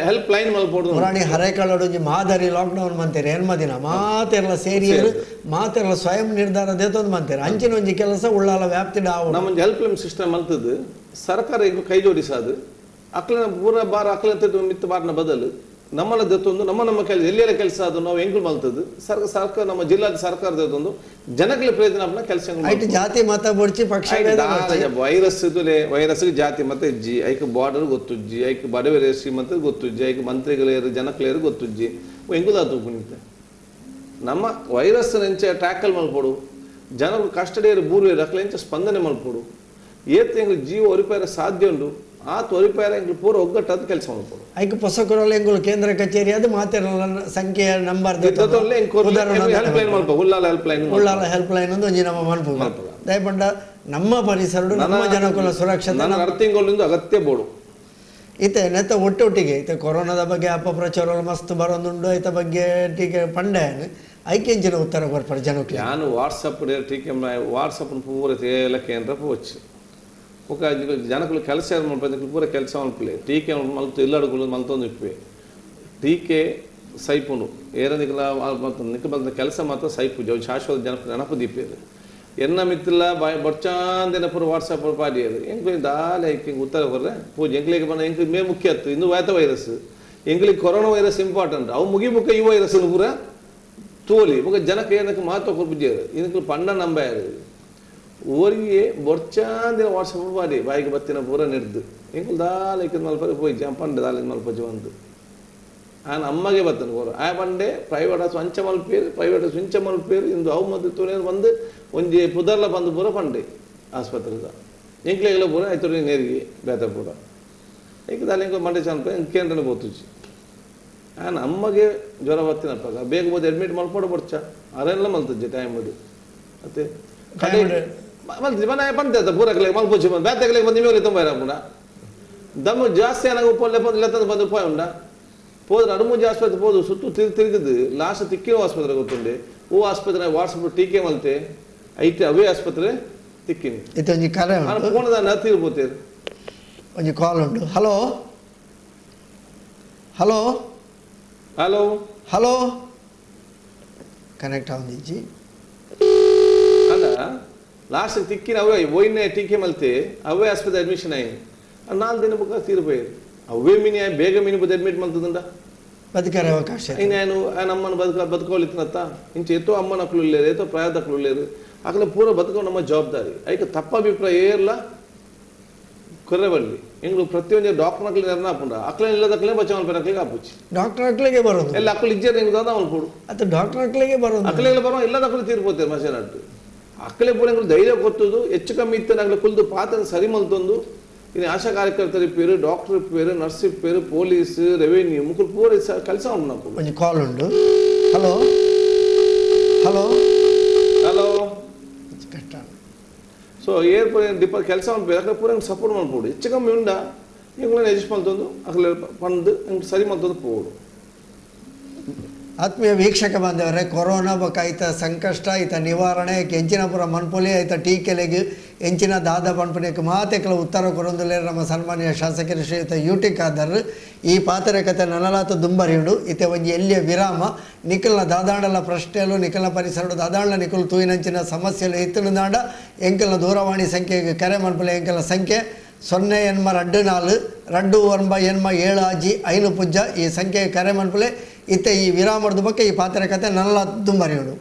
ಹೆಲ್ಪ್ ಲೈನ್ ಮಲ್ಪೊಡು. ಪುರಾಣಿ ಹರೇಕಳಡ್ ಒಂಜಿ ಮಾದರಿ ಲಾಕ್ಡೌನ್ ಮಂತೇರು ಎನ್ಮ ದಿನ ಮಾತೆರ್ಲ ಸೇರಿಯರು ಮಾತೆರ್ಲ ಸ್ವಯಂ ನಿರ್ಧಾರ ದೇತೊಂದು ಮಂತೇರು ಅಂಚಿನ ಒಂಜಿ ಕೆಲಸ ಉಳ್ಳಾಲ ವ್ಯಾಪ್ತಿ ಆವು. ನಮ್ಮ ಒಂಜಿ ಹೆಲ್ಪ್ ಲೈನ್ ಸಿಸ್ಟಮ್ ಮಲ್ತದ್ದು ಸರ್ಕಾರ ಈಗ ಕೈ ಜೋಡಿಸಾದು ಅಕ್ಲೆನ ಪೂರ ಬಾರ ಅಕ್ಲೆ ಮಿತ್ತ ಬಾರನ ಬದಲು ನಮ್ಮನ್ನ ದತ್ತೊಂದು ನಮ್ಮ ನಮ್ಮ ಕೆಲಸ ಎಲ್ಲೆಲ್ಲ ಕೆಲಸ ಅದು ನಾವು ಹೆಂಗ್ ಮಲ್ತದ್ದು ಸರ್ಕಾರ ನಮ್ಮ ಜಿಲ್ಲಾ ಸರ್ಕಾರದ ಜನಗಳ ಪ್ರಯೋಜನ ಕೆಲಸ. ಜಾತಿ ಮತ ಬೊಡ್ಚಿ ಪಕ್ಷ ವೈರಸ್ ವೈರಸ್ ಜಾತಿ ಮತ ಇಜ್ಜಿ ಐಕ್ ಬಾರ್ಡರ್ ಗೊತ್ತುಜ್ಜಿ ಐಕ್ ಬಡವರ ಶ್ರೀಮಂತ ಗೊತ್ತುಜ್ಜಿ ಐಕ್ ಮಂತ್ರಿಗಳೇರು ಜನಕ್ಲೇರು ಗೊತ್ತುಜ್ಜಿ ಹೆಂಗುದಾತು ಕುಣಿತ ನಮ್ಮ ವೈರಸ್ ಎಂಚ ಟ್ಯಾಕಲ್ ಮಲ್ಪೊಡು ಜನರು ಕಸ್ಟಡಿಯರು ಬೂರ್ವೇರು ಅಕ್ಲೆ ಎಂಚ ಸ್ಪಂದನೆ ಮಲ್ಪೊಡು ಏತ್ ಎಂಗ್ಲು ಜೀವ ಒರಿಪಾಯರ ಸಾಧ್ಯ ಉಂಡು ಆತ ಒರಿಪಾಯರ ಎಂಗ್ಲು ಪೂರ ಒಗ್ಗಟ್ಟಾದ ಕೆಲಸ ಮಲ್ಪೊಡು. ಐಕ್ ಪೊಸಕೊರಲ್ ಎಂಗುಲು ಕೇಂದ್ರ ಕಚೇರಿ ಅದು ಮಾತೆರಲ್ಲ ಸಂಖ್ಯೆಯ number Ullal help line Ullal help line ಒಂದು ಒಂಜಿ ನಮ್ಮ ಮನ್ಪು ದಯಪಂಡ ನಮ್ಮ ಪರಿಸರ ನಮ್ಮ ಜನಕುಲ ಸುರಕ್ಷತೆ ನನ್ನ ತಿಂಗಳಿಂದ ಅಗತ್ಯ ಬೋಡು. ಇತ್ತೆ ನೆತ್ತ ಒಟ್ಟೊಟ್ಟಿಗೆ ಇತ್ತೆ ಕೊರೋನಾದ ಬಗ್ಗೆ ಅಪಪ್ರಚಾರ ಮಸ್ತ್ ಬರೋದುಂಡು ಐತ ಬಗ್ಗೆ ಟೀಕೆ ಪಂಡೆ ಐಕೆಂಚಿನ ಉತ್ತರ ಕೊರ್ಪರ್ ಜನಕ್ಕೆ. ನಾನು ವಾಟ್ಸಪ್ ಟೀಕೆ ವಾಟ್ಸಪ್ ಪೂರ ತೇಲ ಕೇಂದ್ರ ಪೋಚು ఒక ಜನకులు ಕೆಲಸ ಮಲ್ಪಂದು ಪೂರ ಕೆಲಸ ಮಲ್ಪಲೆ ಟೀಕೆ ಮಲ್ತು ಇಲ್ಲಡುಗಳು ಮಲ್ತೊಂದು ಇಪ್ಪೆ ಟೀಕೆ ಸೈಪುಂಡು ಏರ ನಿಕಲ ನಿಕ್ಕ ಬಂದ ಕೆಲಸ ಮಾತ್ರ ಸೈಪು ಜವ ಶಾಶ್ವತ ಜನಪ ನೆನಪು ದೀಪೇರು ಎನ್ನ ಮಿತ್ತಿಲ್ಲ ಬಾಯ್ ಬೊಚ್ಚಾಂದಿನ ಪೂರ ವಾಟ್ಸಪ್ ಪಾಡಿಯರು ಎಂಕ್ ದಾಲೆ ಹಿಂಗೆ ಉತ್ತರ ಕೊರ್ರೆ ಪೂಜೆ ಎಂಕ್ಲಿಗೆ ಬಂದ ಎಂಕ್ ಮೇ ಮುಖ್ಯ ಅತ್ತು ಇಂದು ವಾತ ವೈರಸ್ ಎಂಕ್ಲಿಗೆ ಕೊರೋನಾ ವೈರಸ್ ಇಂಪಾರ್ಟೆಂಟ್ ಅವು ಮುಗಿ ಮುಖ ಈ ವೈರಸ್ ಪೂರ ತೋಲಿ ಮುಖ ಜನಕ್ಕೆ ಏನಕ್ಕೆ ಮಹತ್ವ ಕೊರ್ಪುಜೇರು ಇದಕ್ಕೆ ಪಂಡ ನಂಬಾರು ಓರಿಗೆ ಬೊರ್ಚಾಂದಿನ ವಾಟ್ಸಪ್ ಪಾಡಿ ಬಾಯಿಗೆ ಬತ್ತಿನ ಪೂರ ನೆಡ್ದು ಎಂಕುಲು ದಾಲ ಇಕ್ಕದ ಮಲ್ಪ ಪೋಯಿ ಪಂಡೆ ದಾಲ ಮಲ್ಪಜಿ ಬಂದು ಆನ ಅಮ್ಮಗೆ ಬತ್ತನ ಕೋರು ಆ ಪಂಡೆ ಪ್ರೈವೇಟ್ ಆಸು ಅಂಚ ಮಲ್ಪೇರು ಪ್ರೈವೇಟ್ ಆಸು ಇಂಚ ಮಲ್ಪೇರು ಇಂದು ಅವು ಮದ್ದು ತೋನೆ ಬಂದು ಒಂಜಿ ಪುದರ್ಲ ಬಂದು ಪೂರ ಪಂಡೆ ಆಸ್ಪತ್ರೆದ ಎಂಕ್ಲೆಗೆಲ್ಲ ಪೂರ ಆಯ್ತು ನೇರಿಗೆ ಬೇತ ಪೂರ ಎಂಕ್ ದಾಲ ಎಂಕು ಮಂಡೆ ಚಂಪ ಕೇಂದ್ರನೇ ಪೋತುಜಿ ಆನ ಅಮ್ಮಗೆ ಜ್ವರ ಬತ್ತಿನಪ್ಪಾಗ ಬೇಗ ಬೋದು ಅಡ್ಮಿಟ್ ಮಲ್ಪೋಡು ಬೊರ್ಚ ಅರೆಲ್ಲ ಮಲ್ತಜ್ಜಿ ಟೈಮ್ ಅದು ಮತ್ತೆ ಮಲ್ತಿ ಮನೆ ಪಂತೆ ಪೂರಕ್ಲೆ ಮಲ್ಪೊಚ್ಚಿ ಬಂದು ಬೇತೆಗ್ಲಿಗೆ ಬಂದು ನಿಮಗೆ ತುಂಬ ಪುನಃ ದಮ್ಮು ಜಾಸ್ತಿ ಅನಾಗ ಉಪ್ಪಲ್ಲೆ ಬಂದು ಲೆತ್ತದ ಬಂದು ಉಪಾಯ ಉಂಡ ಹೋದ್ರೆ ಅಡುಮುಂಜಿ ಆಸ್ಪತ್ರೆ ಹೋದು ಸುತ್ತು ತಿರುಗಿ ತಿರುಗಿದ್ದು ಲಾಸ್ಟ್ ತಿಕ್ಕಿನ ಆಸ್ಪತ್ರೆ ಗೊತ್ತುಂಡೆ ಓ ಆಸ್ಪತ್ರೆ ವಾಟ್ಸಪ್ ಟೀಕೆ ಮಲ್ತೆ ಐತೆ ಅವೇ ಆಸ್ಪತ್ರೆ ತಿಕ್ಕಿನಿ ಇದು ಕರೆ ಫೋನ್ ತಿರುಪೋತೇರು ಒಂಜಿ ಕಾಲ್ ಉಂಟು. Hello hello hello hello connect ಆವಂದಿಜ್ಜಿ ಅಲ್ಲ ಲಾಸ್ಟ್ ತಿಕ್ಕಿನ ಅವೇ ಒಯ್ನೆ ಟೀಕೆ ಮಲ್ತೆ ಅವೇ ಆಸ್ಪತ್ರೆ ಅಡ್ಮಿಷನ್ ಆಯಿ 4 ದಿನ ಬುಕ್ಕ ತೀರ್ಪೋಯರು ಅವೇ ಮಿನಿ ಬೇಗ ಮಿನಿ ಬುದ್ಧ ಅಡ್ಮಿಟ್ ಮಲ್ತದಂಡ ಬದುಕರೆ ಅವಕಾಶ నేను ఆయన అమ్మను బతుకోలేతున్నత్త ఇంచ ఏతో అమ్మను అక్కలు లేరు ఏతో ప్రయాదకులు లేరు అక్కడ పూర బతుకో ನಮ್ಮ ಜವಾಬ್ದಾರಿ ಐಕ ತಪ್ಪ ಅಭಿಪ್ರಾಯ ಏರ್ಲ ಕೊರ್ರೆಬಳ್ಳಿ ಎಂಗ್ಳು ಪ್ರತಿಯೊಂದು ಡಾಕ್ಟರ್ ಅಕ್ಲೆ ನೆರನಾಪುಂಡ ಅಕ್ಲೆ ಇಲ್ಲದಕ್ಲೆ ಬಚ್ಚ ಮಲ್ಪೇರು ಅಕ್ಲಿಗೆ ಆಪುಚಿ ಡಾಕ್ಟರ್ ಅಕ್ಲಿಗೆ ಬರೋದು ಎಲ್ಲ ಅಕ್ಕಲು ಇಜ್ಜೇರು ಎಂಗ್ ದಾದ ಮಲ್ಪೋಡು ಅದು ಡಾಕ್ಟರ್ ಅಕ್ಲಿಗೆ ಬರೋದು ಅಕ್ಲೆಲ್ಲ ಬರೋ ಇಲ್ಲದಕ್ಕಲು ತೀರ್ಪೋತೇರು ಮಸೇನಟ್ಟು ಅಕ್ಕಲೆ ಪೂರ ಎಂಗ್ಳು ಧೈರ್ಯ ಕೊತ್ತದು ಹೆಚ್ಚು ಕಮ್ಮಿ ಇತ್ತು ನಾಗ್ಲೆ ಕುಲ್ದು ಪಾತ್ರ ಸರಿ ಮಲ್ತೊಂದು ಇನ್ನು ಆಶಾ ಕಾರ್ಯಕರ್ತರು ಇಪ್ಪೇರು ಡಾಕ್ಟರ್ ಇಪ್ಪೇರು ನರ್ಸ್ ಇಪ್ಪೇರು ಪೊಲೀಸ್ ರೆವೆನ್ಯೂ ಮುಕುಲ್ ಪೂರ ಕೆಲಸ ಉಂಟು నాకు. ಒಂಜಿ ಕಾಲ್ ಉಂಡು. ಹಲೋ ಹಲೋ ಹಲೋ ಕಷ್ಟ. ಸೊ ಏರ್ ಪೂರ ಡಿಪ ಕೆಲಸ ಉಂಟು ಯಾಕಂದ್ರೆ ಪೂರ ಸಪೋರ್ಟ್ ಮಲ್ಪೋಡು ಹೆಚ್ಚು ಕಮ್ಮಿ ಉಂಡ ಎಂಗ್ಲನ್ನ ಅಡ್ಜಸ್ಟ್ ಮಲ್ತೊಂದು ಅಕ್ಲೆ ಪಂದು ಎಂಕ್ ಸರಿ ಮಲ್ತೊಂದು ಪೋಡು. ಆತ್ಮೀಯ ವೀಕ್ಷಕ ಬಾಂಧವರೇ, ಕೊರೋನಾ ಬೊಕ್ಕ ಐತ ಸಂಕಷ್ಟ ಐತ ನಿವಾರಣೆ ಎಂಚಿನಪುರ ಮನ್ಪೊಲಿ ಐತ ಟೀಕೆಲೆಗ್ ಎಂಚಿನ ದಾದ ಪನ್ಪುನೆಕ್ ಮಾತೆಕ್ಲ ಉತ್ತರ ಕೊರೊಂದುಲ್ಲೆರ್ ನಮ್ಮ ಸನ್ಮಾನ್ಯ ಶಾಸಕರು ಶ್ರೀಯುತ ಯು ಟಿ ಖಾದರ್. ಈ ಪಾತೆರ ಕತೆ ನನಲಾತ ದುಂಬರಿಯುಂಡು. ಇತ್ತೆ ಒಂಜಿ ಎಲ್ಲಿಯ ವಿರಾಮ. ನಿಖಲ್ನ ದಾದಾಂಡಲ ಪ್ರಶ್ನೆಲು ನಿಖಲ್ನ ಪರಿಸರಡು ದಾದಾಂಡಲ ನಿಖಲ್ ತೂಯಿನಂಚಿನ ಸಮಸ್ಯೆಲು ಇತ್ತಿನದಾಂಡ ಎಂಕಲ್ನ ದೂರವಾಣಿ ಸಂಖ್ಯೆಗೆ ಕರೆ ಮನ್ಪುಲೆ. ಎಂಕಲ್ನ ಸಂಖ್ಯೆ 0 8 2 4 2 9 8 7 5 ಪುಜ್ಜ. ಈ ಸಂಖ್ಯೆಗೆ ಕರೆ ಮನ್ಪುಲೆ. ಇತ್ತೆ ಈ ವಿರಾಮದ ಬಗ್ಗೆ ಈ ಪಾತ್ರ ಕತೆ ನಲ್ಲ ದುಂಬರಿಯುಂಡು.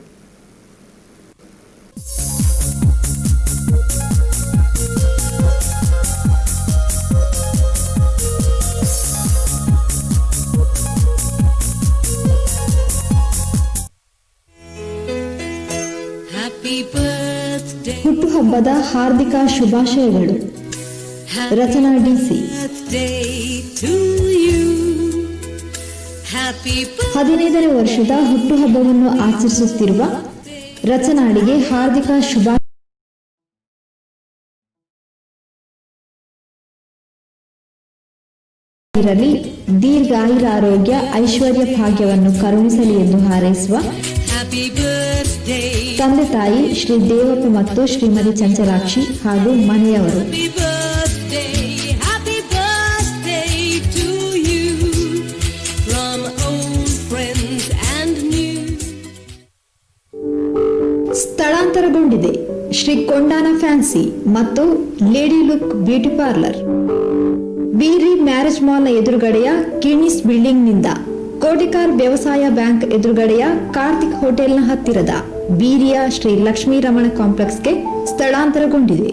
ಹುಟ್ಟುಹಬ್ಬದ ಹಾರ್ದಿಕ ಶುಭಾಶಯಗಳು. ರಚನಾ ಡಿಸಿ. 15ನೇ ವರ್ಷದ ಹುಟ್ಟುಹಬ್ಬವನ್ನು ಆಚರಿಸುತ್ತಿರುವ ರಚನಾಡಿಗೆ ಹಾರ್ದಿಕ ಶುಭ ಇರಲಿ, ದೀರ್ಘಾಯುರಾರೋಗ್ಯ ಐಶ್ವರ್ಯ ಭಾಗ್ಯವನ್ನು ಕರುಣಿಸಲಿ ಎಂದು ಹಾರೈಸುವ ತಂದೆ ತಾಯಿ ಶ್ರೀ ದೇವಪ್ಪ ಮತ್ತು ಶ್ರೀಮತಿ ಚಂಚಲಾಕ್ಷಿ ಹಾಗೂ ಮನೆಯವರು. ಸ್ಥಳಾಂತರಗೊಂಡಿದೆ ಶ್ರೀ ಕೊಂಡಾನ ಫ್ಯಾನ್ಸಿ ಮತ್ತು lady look beauty parlour, Beeri marriage ಮಾಲ್ನ ಎದುರುಗಡೆಯ ಕಿಣಿಸ್ ಬಿಲ್ಡಿಂಗ್ನಿಂದ ಕೋಟಿಕಾರ್ ವ್ಯವಸಾಯ ಬ್ಯಾಂಕ್ ಎದುರುಗಡೆಯ ಕಾರ್ತಿಕ್ ಹೋಟೆಲ್ನ ಹತ್ತಿರದ ಬೀರಿಯ Shri Lakshmi Ramana ಕಾಂಪ್ಲೆಕ್ಸ್ಗೆ ಸ್ಥಳಾಂತರಗೊಂಡಿದೆ.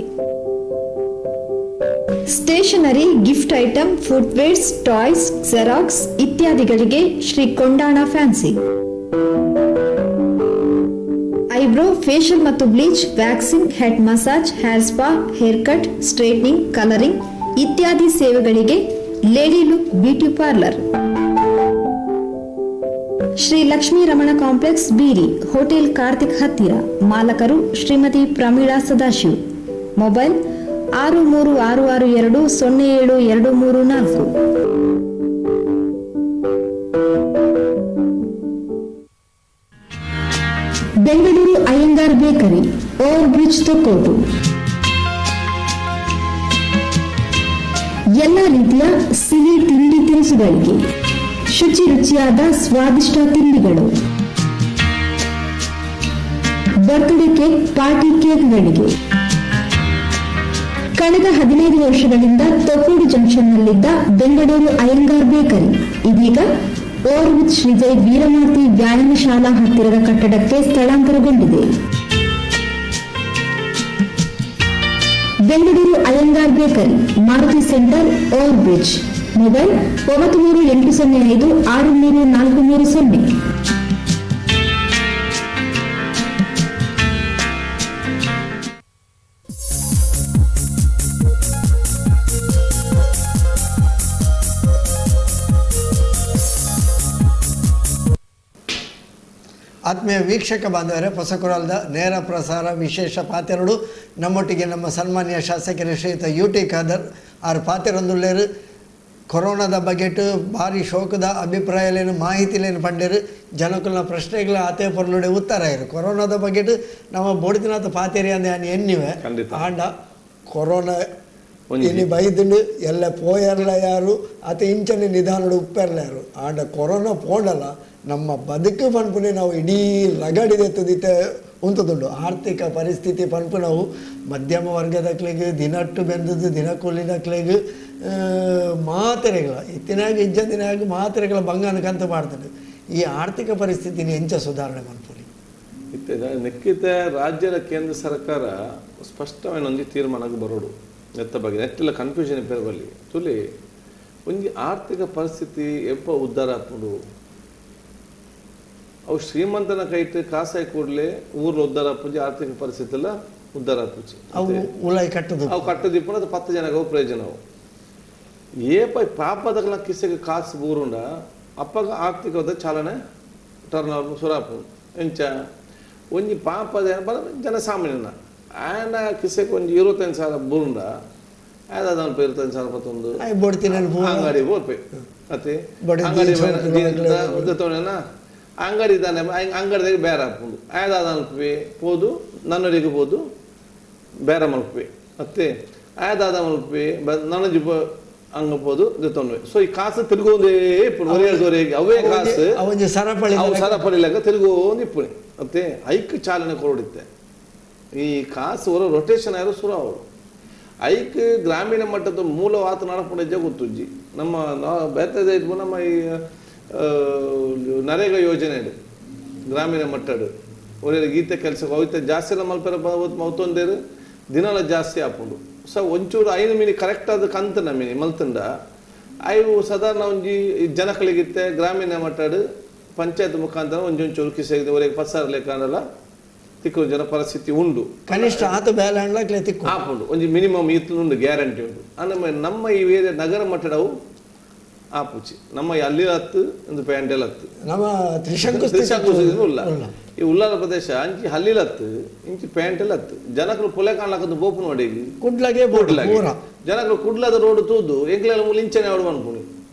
Stationery, gift item, footwears, toys, xerox ಇತ್ಯಾದಿಗಳಿಗೆ Shri Kondana fancy. Eyebrow, facial ಮತ್ತು bleach, waxing, head massage, hair spa, hair cut, straightening, colouring ಇತ್ಯಾದಿ ಸೇವೆಗಳಿಗೆ lady look beauty parlour. Shri Lakshmi Ramana complex, Beeri, hotel Karthik ಹತ್ತಿರ. ಮಾಲಕರು ಶ್ರೀಮತಿ Pramila Sadashiv. Mobile 63662 07234. Bengaluru Iyengar bakery, over bridge, Thokkottu. ಎಲ್ಲ ರೀತಿಯ ಸಿಹಿ ತಿಂಡಿ ತಿನಿಸುಗಳಿಗೆ ಶುಚಿ ರುಚಿಯಾದ ಸ್ವಾದಿಷ್ಟ ತಿಂಡಿಗಳು, birthday cake, party ಕೇಕ್ಗಳಿಗೆ ಕಳೆದ 15 ವರ್ಷಗಳಿಂದ ತೊಕ್ಕೋಡು ಜಂಕ್ಷನ್ನಲ್ಲಿದ್ದ ಬೆಂಗಳೂರು ಅಯ್ಯಂಗಾರ್ ಬೇಕರಿ ಇದೀಗ ಓವರ್ ಬ್ರಿಡ್ಜ್ ಶ್ರೀ ಜೈ ವೀರಮಾರ್ತಿ ವ್ಯಾಯಾಮ ಶಾಲಾ ಹತ್ತಿರದ ಕಟ್ಟಡಕ್ಕೆ ಸ್ಥಳಾಂತರಗೊಂಡಿದೆ. Bengaluru Iyengar bakery, Maruti centre, over bridge. Mobile 93805 63430. ಆತ್ಮೀಯ ವೀಕ್ಷಕ ಬಾಂಧವರೇ, ಹೊಸಕುರಾಲದ ನೇರ ಪ್ರಸಾರ ವಿಶೇಷ ಪಾತೆರಡು ನಮ್ಮೊಟ್ಟಿಗೆ ನಮ್ಮ ಸನ್ಮಾನ್ಯ ಶಾಸಕರ ಶ್ರೀಯುತ ಯು.ಟಿ. ಖಾದರ್ ಆರ್ ಪಾತೆರೊಂದುಲ್ಲೇರು. ಕೊರೋನಾದ ಬಗೆಟ್ ಭಾರಿ ಶೋಕದ ಅಭಿಪ್ರಾಯಲೇನು ಮಾಹಿತಿಲೇನು ಪಂಡೇರು ಜನಕುಲ್ನ ಪ್ರಶ್ನೆಗಳ ಆತೆ ಪೊರ್ಲುಡೆ ಉತ್ತರ ಇರು. ಕೊರೋನಾದ ಬಗೆಟ್ ನಮ್ಮ ಬೋಡಿತಿನಾಥ ಪಾತೆರಿ ಅಂದ ಎನ್ನಿವೆ ಆಂಡ ಕೊರೋನಾ ಇನಿ ಬೈದುಂಡು ಎಲ್ಲ ಪೋಯರ್ಲ ಯಾರು ಆತ ಇಂಚನೆ ನಿಧಾನಡು ಉಪ್ಪೆರ್ಲ ಯಾರು ಆಂಡ ಕೊರೋನಾ ಪೋಂಡಲ್ಲ ನಮ್ಮ ಬದುಕು ಪನ್ಪುನೆ ನಾವು ಇಡೀ ರಗಡಿದೆ ತುದಿತೆ ಉಂತದುಂಡು. ಆರ್ಥಿಕ ಪರಿಸ್ಥಿತಿ ಪನ್ಪು ನಾವು ಮಧ್ಯಮ ವರ್ಗದಕ್ಲೆಗ್ ದಿನಟ್ಟು ಬೆಂದದ್ದು ದಿನಕೂಲಿನಕ್ಲೆಗ್ ಮಾತ್ರೆಗಳ ಇತ್ತಿನಾಗ ಇಜ್ಜಂದಿನಾಗ ಮಾತ್ರೆಗಳ ಬಂಗಾನ ಕಂತ ಮಾಡ್ತದೆ. ಈ ಆರ್ಥಿಕ ಪರಿಸ್ಥಿತಿನ ಎಂಚ ಸುಧಾರಣೆ ಮನ್ಪುಲಿ ಇತ್ತೆ ನಿಕ್ಕಿತ ರಾಜ್ಯದ ಕೇಂದ್ರ ಸರ್ಕಾರ ಸ್ಪಷ್ಟವಾಗಿ ಒಂಜಿ ತೀರ್ಮಾನಕ್ಕೆ ಬರೋಡು ಎತ್ತ ಬಗ್ಗೆ ನೆಟ್ಟೆಲ್ಲ ಕನ್ಫ್ಯೂಷನ್ ಪೆರಬಲ್ಲಿ ತುಲಿ ಒಂಜಿ ಆರ್ಥಿಕ ಪರಿಸ್ಥಿತಿ ಎಪ್ಪ ಉದ್ಧಾರ ಆಪುಂಡು. ಅವು ಶ್ರೀಮಂತನ ಕೈಟ್ ಕಾಸಾಯಿ ಕೂಡಲೇ ಊರ್ಲ ಉದ್ಧಾರ ಆಪುಜಿ, ಆರ್ಥಿಕ ಪರಿಸ್ಥಿತಿ ಎಲ್ಲ ಉದ್ಧಾರ ಆಪುಜಿ. ಅವು ಉಲಾಯಿ ಕಟ್ಟದು ಅವು ಕಟ್ಟದಿಪ್ಪುನ ಅದು 10 ಜನಕ್ಕೆ ಅವು ಪ್ರಯೋಜನ. ಅವು ಏಪ ಪಾಪದಗಳ ಕಿಸೆಗೆ ಕಾಸು ಬೂರುಂಡ ಅಪ್ಪಗ ಆರ್ಥಿಕವಾದ ಚಾಲನೆ ಟರ್ನ್ ಓವರ್ ಸುರಾಪು ಎಂಚ ಒಂಜಿ ಪಾಪದ ಜನಸಾಮಾನ್ಯನ ಆಯನ ಕಿಸೆಗೆ ಒಂಜಿ 25,000 ಬೂರುಂಡ ಆಯ್ದ 25,000 ಪತ್ತೊಂದು ಅಂಗಡಿ ಬೋರ್ಪೆ ಅತ್ತೆ ಅಂಗಡಿ ಅಂಗಡಿ ಇದ್ದಾನೆ ಅಂಗಡಿದಾಗ ಬೇರೆ ಹಾಕೊಂಡು ಆಯ್ದಾದ ಅನ್ಪಿ ಪೋದು ನನ್ನೊರಿಗೆ ಪೋದು ಬೇರೆ ಮಲ್ಪಿ ಅತ್ತೆ ಆಯ್ದಾದ ಮಲ್ಪಿ ನನ್ನಜಿ ಅಂಗ ಪೋದು ದೆತ್ತೊಂಡು. ಸೊ ಈ ಕಾಸು ತಿರುಗೋದೇ ಇಪ್ಪುಂಡು ಒರೆಯ ಅವೇ ಕಾಸು ಸರಪಳಿ ಅವು ಸರಪಳಿ ಲೆಕ್ಕ ತಿರುಗೋಂದು ಇಪ್ಪುಣಿ ಅತ್ತೆ ಐಕ್ ಚಾಲನೆ ಕೊರಡಿತ್ತೆ. ಈ ಕಾಸು ಹೊರ ರೊಟೇಷನ್ ಆಯಿರೋ ಸುರ ಅವರು ಐಕ್ ಗ್ರಾಮೀಣ ಮಟ್ಟದ ಮೂಲ ವಾತ ನಡಪುಂಡ ಗೊತ್ತುಜ್ಜಿ ನಮ್ಮ ಬೇತದ ನಮ್ಮ ಈ ನರೇಗಾ ಯೋಜನೆ ಗ್ರಾಮೀಣ ಮಟ್ಟಡು ಒಳ್ಳೆ ಗೀತೆ ಕೆಲಸ ಹೋಯ್ತ ಜಾಸ್ತಿ ಎಲ್ಲ ಮಲ್ಪೆರ ಮೌತೊಂದೇರು ದಿನಲ ಜಾಸ್ತಿ ಆಪುಂಡು. ಸೊ ಒಂಚೂರು ಐನು ಮೀನಿ ಕರೆಕ್ಟ್ ಆದ ಕಂತ ನಮೀನಿ ಮಲ್ತುಂಡ ಐವು ಸಾಧಾರಣ ಒಂಜಿ ಜನಕಳಿಗಿತ್ತೆ ಗ್ರಾಮೀಣ ಮಟ್ಟಡು ಪಂಚಾಯತ್ ಮುಖಾಂತರ ಒಂಜೊಂಚೂರು ಕಿಸೆಗೆ ಒರೆಗೆ ಪಸ್ಸಾರ ಲೆಕ್ಕಂಡಲ ತಿಕ್ಕೋ ಜನ ಪರಿಸ್ಥಿತಿ ಉಂಡು. ಕನಿಷ್ಠ ಆತ ಬೇಲೆ ಅಂಡ್ಲಕ್ಲೆ ತಿಕ್ಕು ಆಪುಂಡು ಒಂಜಿ ಮಿನಿಮಮ್ ಇತ್ತು ಉಂಡು, ಗ್ಯಾರಂಟಿ ಉಂಡು. ಅಂದ್ರೆ ನಮ್ಮ ಈ ಬೇರೆ ನಗರ ಮಟ್ಟಡವು ಆಪುಚಿ ನಮ್ಮ ಅಲ್ಲಿ ಹತ್ತು ಒಂದು ಪ್ಯಾಂಟೆಲ್ ಹತ್ತು ನಮ್ಮ ತ್ರಿಶಂಕು ತ್ರಿಶಂಕು ಉಲ್ಲ ಈ ಉಲ್ಲಾಲ ಪ್ರದೇಶ ಅಂಚಿ ಹಲ್ಲಿಲತ್ತು ಇಂಚಿ ಪ್ಯಾಂಟೆಲ್ ಹತ್ತು ಜನಕರು ಪೊಲೆ ಕಾಣ್ಲಕ್ಕಂದು ಬೋಪು ನೋಡಿ ಕುಡ್ಲಗೆ ಕುಡ್ಲಗೆ ಜನಕರು ಕುಡ್ಲದ ರೋಡ್ ತೂದು ಎಂಕ್ಲೆಲ್ಲ ಮೂಲ ಇಂಚನೆ ಅವಡು ಅನ್ಪುಣಿ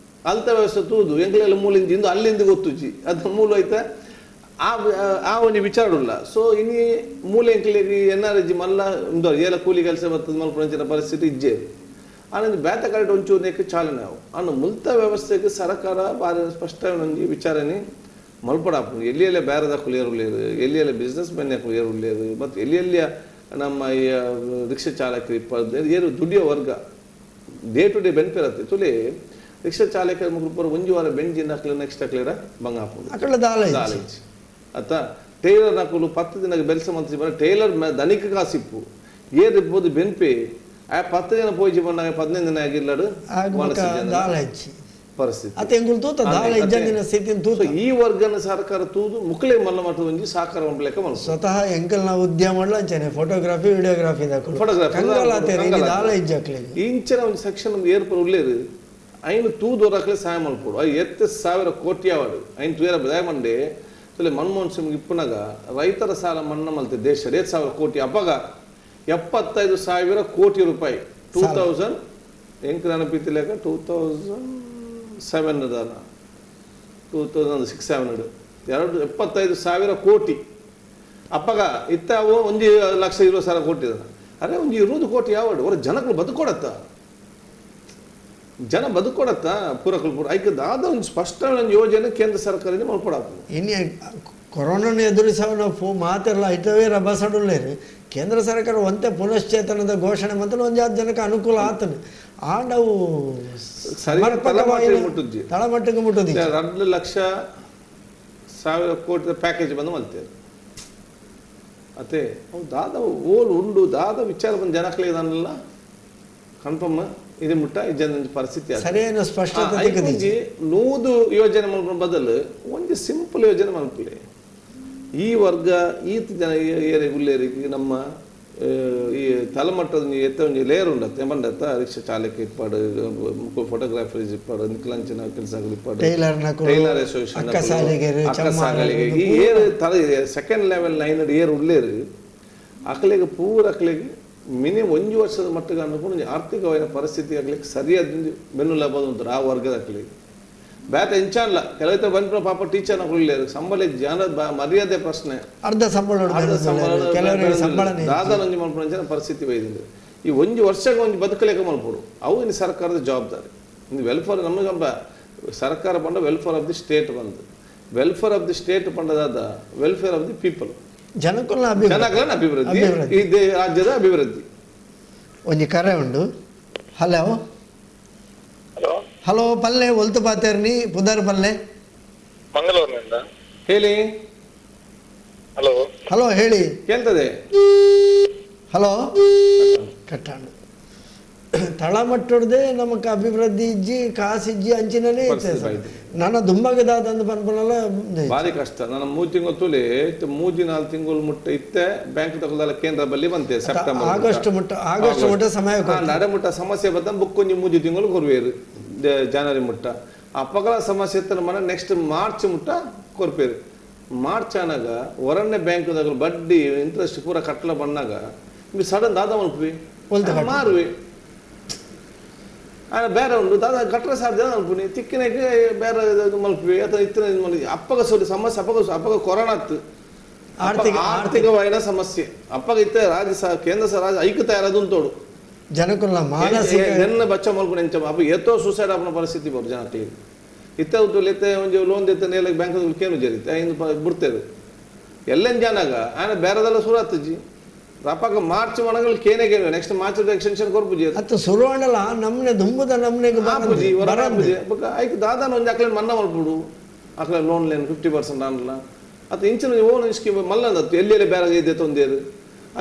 ಅಲ್ತ ವ್ಯವಸ್ಥೆ ತೂದು ಎಂಕ್ಲೆಲ್ಲ ಮೂಲ ಇಂಚಿ ಇಂದು ಅಲ್ಲಿಂದ ಗೊತ್ತುಜಿ ಅದು ಮೂಲ ಐತ ಆ ಆ ಒಂಜಿ ವಿಚಾರ ಉಲ್ಲ. ಸೊ ಇನಿ ಮೂಲ ಎಂಕ್ಲೆಗ್ ಎನ್ ಆರ್ ಜಿ ಮಲ್ಲ ಉಂದು ಏಲ ಕೂಲಿ ಕೆಲಸ ಬರ್ತದೆ ಮಲ್ಪುನಂಚಿನ ಪರಿಸ್ಥಿತಿ ಇಜ್ಜೆ. ಆನಂದ್ ಬೇತ ಕರೆಕ್ಟ್ ಒಂಚೂರು ನೆಕ್ ಚಾಲನೆ ಅವು ಅನ್ನು ಮುಲ್ತ ವ್ಯವಸ್ಥೆಗೆ ಸರ್ಕಾರ ಬಾರಿ ಸ್ಪಷ್ಟ ಒಂಜಿ ವಿಚಾರಣೆ ಮಲ್ಪಡಾಪು. ಎಲ್ಲಿ ಎಲ್ಲ ಬೇರೆದ ಕುಲಿಯರು ಎಲ್ಲಿ ಎಲ್ಲ ಬಿಸ್ನೆಸ್ ಮೆನ್ ಕುಲಿಯರು ಮತ್ತು ಎಲ್ಲಿ ಎಲ್ಲಿಯ ನಮ್ಮ ಈ ರಿಕ್ಷಾ ಚಾಲಕರು ಏನು ದುಡಿಯೋ ವರ್ಗ ಡೇ ಟು ಡೇ ಬೆನ್ಪಿರತ್ತೆ ತುಲಿ ರಿಕ್ಷಾ ಚಾಲಕರ ಮುಖ ಒಂಜಿ ವಾರ ಬೆಂಜಿನ ಹಾಕ್ಲಿ ನೆಕ್ಸ್ಟ್ ಹಾಕ್ಲಿರ ಬಂಗ ಹಾಪುದು ಅತ್ತ ಟೈಲರ್ ಹಾಕಲು 10 ದಿನ ಬೆಲ್ಸ ಮಂತ್ರಿ ಬರ ಟೈಲರ್ ದನಿಕ ಕಾಸಿಪ್ಪು ಏರ್ ಇರ್ಬೋದು ಬೆನ್ಪೆ ಆ 10 ಜನ ಪೋಯಿ ಬಂದಾಗ 15 ದಿನ ಆಗಿಲ್ಲಡು ಪರಿಸ್ಥಿತಿ. ಈ ವರ್ಗನ ಸರ್ಕಾರ ತೂದು ಮುಕ್ಲೆ ಮಲ್ಲ ಮಟ್ಟದ ಒಂಜಿ ಸಹಕಾರ ಲೆಕ್ಕ ಮಲ್ಪು. ಸ್ವತಃ ಎಂಕಲ್ನ ಉದ್ಯಮ ಫೋಟೋಗ್ರಫಿ ವಿಡಿಯೋಗ್ರಫಿ ಇಂಚಿನ ಒಂದು ಸೆಕ್ಷನ್ ಏರ್ಪಡ್ ಉಳ್ಳೇರು ಐನು ತೂದು ಹೊರಕ್ಲೆ ಸಹಾಯ ಮಲ್ಪೊಡು. ಅವು 8,000 ಕೋಟಿ ಅವಾಡು ಐನು ತೂಯರ ದಯಮಂಡೆ ತುಲೆ ಮನಮೋಹನ್ ಸಿಂಗ್ ಇಪ್ಪುನಾಗ ರೈತರ ಸಾಲ ಮನ್ನಾ ಮಲ್ತೆ ದೇಶ 8,000 ಕೋಟಿ ಅಪ್ಪಗ 75,000 ಕೋಟಿ ರೂಪಾಯಿ 2000 ಎಂಕ್ ನೆನಪಿತ್ತಿಲೇಕ 2007 ದಾನ 2006-7 75,000 ಕೋಟಿ ಅಪ್ಪಗ ಇತ್ತ ಅವು 1,20,000 ಕೋಟಿ ಇದಾನ. ಅರೆ ಒಂದು 20 ಕೋಟಿ ಯಾವಡು ಅವರ ಜನಗಳು ಬದುಕೊಡತ್ತ ಜನ ಬದುಕೊಡತ್ತ ಪೂರಕಲು ಪೂರ ಐಕೆ ದಾದ ಒಂದು ಸ್ಪಷ್ಟ ಒಂದು ಯೋಜನೆ ಕೇಂದ್ರ ಸರ್ಕಾರದಿಂದ ಮಲ್ಪಡಾಪು. ಇನ್ನು ಕೊರೋನಾನ ಎದುರಿಸೋ ಮಾತೆಲ್ಲ ಐತವೇ ರಭಸಡುಲ್ಲೇರಿ ಕೇಂದ್ರ ಸರ್ಕಾರ ಒಂತೆ ಪುನಶ್ಚೇತನದ ಘೋಷಣೆ ಮತ್ತು ಒಂದು ಜನಕ್ಕೆ ಅನುಕೂಲ ಆತನು ಆ ನಾವು ತಳಮಟ್ಟಕ್ಕೆ ಮುಟ್ಟುದು 2,00,000 ಕೋಟಿ ಪ್ಯಾಕೇಜ್ ಬಂದು ಮಲ್ತೇವೆ ಅತ್ತೆ ಅವು ದಾದ ಓಲ್ ಉಂಡು ದಾದ ವಿಚಾರ ಬಂದು ಜನಕ್ಕೆ ಇದನ್ನೆಲ್ಲ ಕನ್ಫರ್ಮ್ ಇದು ಮುಟ್ಟ ಈ ಜನ ಪರಿಸ್ಥಿತಿ ಸರಿಯಾದ ಸ್ಪಷ್ಟತೆ. ನೂದು ಯೋಜನೆ ಮಲ್ಪುನ ಬದಲು ಒಂಜಿ ಸಿಂಪಲ್ ಯೋಜನೆ ಮಲ್ಪಲೆ ಈ ವರ್ಗ ಈತ ಜನ ಏರಿಗೆ ಉಲ್ಲೇರಿಗೆ ನಮ್ಮ ಈ ತಲಮಟ್ಟದ ಎತ್ತ ಒಂಜಿ ಲೇಯರ್ ಉಂಡತ್ತೆ ಬಂಡತ್ತ ರಿಕ್ಷಾ ಚಾಲಕ ಇಪ್ಪಾಡು ಫೋಟೋಗ್ರಾಫರ್ಸ್ ಇಪ್ಪಾಡು ನಿಕ್ಲಂಚಿನ ಕೆಲಸಗಳು ಇಪ್ಪಾಡು ಟೈಲರ್ ಅಸೋಸಿಯೇಷನ್ ಅಕ್ಕಸಾಗಲಿಗೆ ಈ ಏರು ತಲ ಸೆಕೆಂಡ್ ಲೆವೆಲ್ ಲೈನ್ ಏರು ಉಲ್ಲೇರು ಅಕಲೆಗೆ ಪೂರ ಅಕಲೆಗೆ ಮಿನಿಮಮ್ ಒಂಜಿ ವರ್ಷದ ಮಟ್ಟಿಗೆ ಅನ್ಕೊಂಡು ಒಂಜಿ ಆರ್ಥಿಕವಾದ ಪರಿಸ್ಥಿತಿ ಆಗ್ಲಿಕ್ಕೆ ಸರಿಯಾದ ಬೆನ್ನು ಲಾಭ ಉಂಟು ಆ ವರ್ಗದ ಅಕಲಿಗೆ. ಬೇತ ಇಂಚಾನ್ಲ ಕೆಲವೈತೆ ಬಂದ್ರೆ ಪಾಪ ಟೀಚರ್ನ ಉಳ್ಳೇರು ಸಂಬಳ ಜನ ಮರ್ಯಾದೆ ಪ್ರಶ್ನೆ ಅರ್ಧ ಸಂಬಳ ಸಂಬಳ ದಾದನೊಂಜಿ ಮಲ್ಪುನ ಪರಿಸ್ಥಿತಿ ಬೈದಿಂದು ಈ ಒಂಜಿ ವರ್ಷಕ್ಕೆ ಒಂಜಿ ಬದುಕಲೇಕ ಮಲ್ಪೊಡು ಅವು ಇನ್ನು ಸರ್ಕಾರದ ಜವಾಬ್ದಾರಿ. ಇನ್ನು ವೆಲ್ಫೇರ್ ನಮಗೆ ಸರ್ಕಾರ ಬಂದ ವೆಲ್ಫೇರ್ ಆಫ್ the state ಬಂದು ವೆಲ್ಫೇರ್ ಆಫ್ the state ಪಂಡದಾದ ವೆಲ್ಫೇರ್ ಆಫ್ the people ಜನಕುಲ ಜನಗಳ ಅಭಿವೃದ್ಧಿ ಈ ರಾಜ್ಯದ ಅಭಿವೃದ್ಧಿ. ಒಂಜಿ ಕರೆ ಉಂಡು. ಹಲೋ ಹಲೋ ಪಲ್ಲೆ ಒಲ್ತು ಪಾತೇರ್ನಿ ಪುದರ್ ಪಲ್ಲೆ ಮಂಗಳೂರಿನಿಂದ ಹೇಳಿ. ಹಲೋ ಹಲೋ ಹೇಳಿ ಕೇಳ್ತದೆ. ಹಲೋ ಕಟ್ಟಾಣ ತಳಮಟ್ಟೊಡ್ದೆ ನಮಕ್ ಅಭಿವೃದ್ಧಿ ಇಜ್ಜಿ ಕಾಸಿಜ್ಜಿ ಅಂಚಿನನೇ ನನ್ನ ದುಂಬಗದಾದಂದು ಪನ್ಪನಲ್ಲ ಭಾರಿ ಕಷ್ಟ. ನನ್ನ 3 ತಿಂಗಳು ತುಲಿ 3-4 ತಿಂಗಳು ಮುಟ್ಟ ಇತ್ತೆ ಬ್ಯಾಂಕ್ ತಗೊಳ್ದಲ್ಲ ಕೇಂದ್ರ ಬಲ್ಲಿ ಬಂತೆ ಸೆಪ್ಟೆಂಬರ್ ಆಗಸ್ಟ್ ಮುಟ್ಟ ಆಗಸ್ಟ್ ಮುಟ್ಟ ಸಮಯ ನಡೆ ಮುಟ್ಟ ಸಮಸ್ಯೆ ಬತ್ತ ಬುಕ್ ಒಂಜಿ 3 ತಿಂಗಳು ಕೊರ್ವೇರು ಜನವರಿ ಮುಟ್ಟ ಅಪ್ಪಗಳ ಸಮಸ್ಯೆ ಇತ್ತು ಮನೆ ನೆಕ್ಸ್ಟ್ ಮಾರ್ಚ್ ಮುಟ್ಟ ಕೊರ್ಪೇರು. ಮಾರ್ಚ್ ಆನಾಗ ಹೊರನ್ನೇ ಬ್ಯಾಂಕ್ ಬಡ್ಡಿ ಇಂಟ್ರೆಸ್ಟ್ ಪೂರ ಕಟ್ಟಲ ಬಂದಾಗ ಸಡನ್ ದಾದ ಮಲ್ಪಿ ಮಾರುವೆ ಬೇರೆ ಉಂಟು ದಾದ ಕಟ್ಟರ ಸಾಧ್ಯ ಮಲ್ಪುನಿ ತಿಕ್ಕಿನಕ್ಕೆ ಬೇರೆ ಮಲ್ಪಿ ಅಥವಾ ಇತ್ತಿನ ಅಪ್ಪಗ ಸೋಲಿ ಸಮಸ್ಯೆ ಅಪ್ಪಗ ಅಪ್ಪಗ ಕೊರೋನಾ ಆರ್ಥಿಕ ಆರ್ಥಿಕವಾದ ಸಮಸ್ಯೆ ಅಪ್ಪಗ ಇತ್ತ ರಾಜ್ಯ ಕೇಂದ್ರ ರಾಜ್ಯ ಐಕ್ಯತೆ ಯಾರದು ಉಂಟೋಡು ಜನಕುಲ ಮಾನಸಿಕ ಎನ್ನ ಬಚ್ಚ ಮಲ್ಪುನಿ ಎಂಚ ಅಪ್ಪ ಎತ್ತೋ ಸೂಸೈಡ್ ಆಪನ ಪರಿಸ್ಥಿತಿ ಬರು ಜನಕ್ಕೆ ಇತ್ತ ಉಂಟು ಇತ್ತೆ ಒಂಜಿ ಲೋನ್ ದಿತ್ತ ನೇಲ ಬ್ಯಾಂಕ್ ಕೇನು ಜರಿತೆ ಇಂದು ಬಿಡ್ತೇವೆ ಎಲ್ಲೆನ್ ಜನಾಗ ಆನೆ ಬೇರೆದೆಲ್ಲ ಸುರು ಆತಜಿ ಅಪ್ಪಾಗ ಮಾರ್ಚ್ ಒಣಗಲ್ ಕೇನೆ ಕೇನೆ ನೆಕ್ಸ್ಟ್ ಮಾರ್ಚ್ ಎಕ್ಸ್ಟೆನ್ಷನ್ ಕೊರ್ಪುಜಿ ಅತ್ತ ಸುರುವಣಲ ನಮ್ನೆ ದುಂಬುದ ನಮ್ನೆಗೆ ಬಾಪುಜಿ ಬರಾಪುಜಿ ಬೊಕ ಐಕ್ ದಾದಾನ ಒಂಜಿ ಅಕ್ಲೆನ್ ಮನ್ನಾ ಮಲ್ಪುಡು ಅಕ್ಲೆ ಲೋನ್ ಲೇನ್ 50% ಆನ್ಲ ಅತ್ತ ಇಂಚಿನ ಓನ್ ಸ್ಕೀಮ್ ಮಲ್ಲಂದತ್ತು ಎಲ್ಲಿ ಎಲ್ಲಿ ಬೇರೆ ಇದೆ ತೊಂದೇರು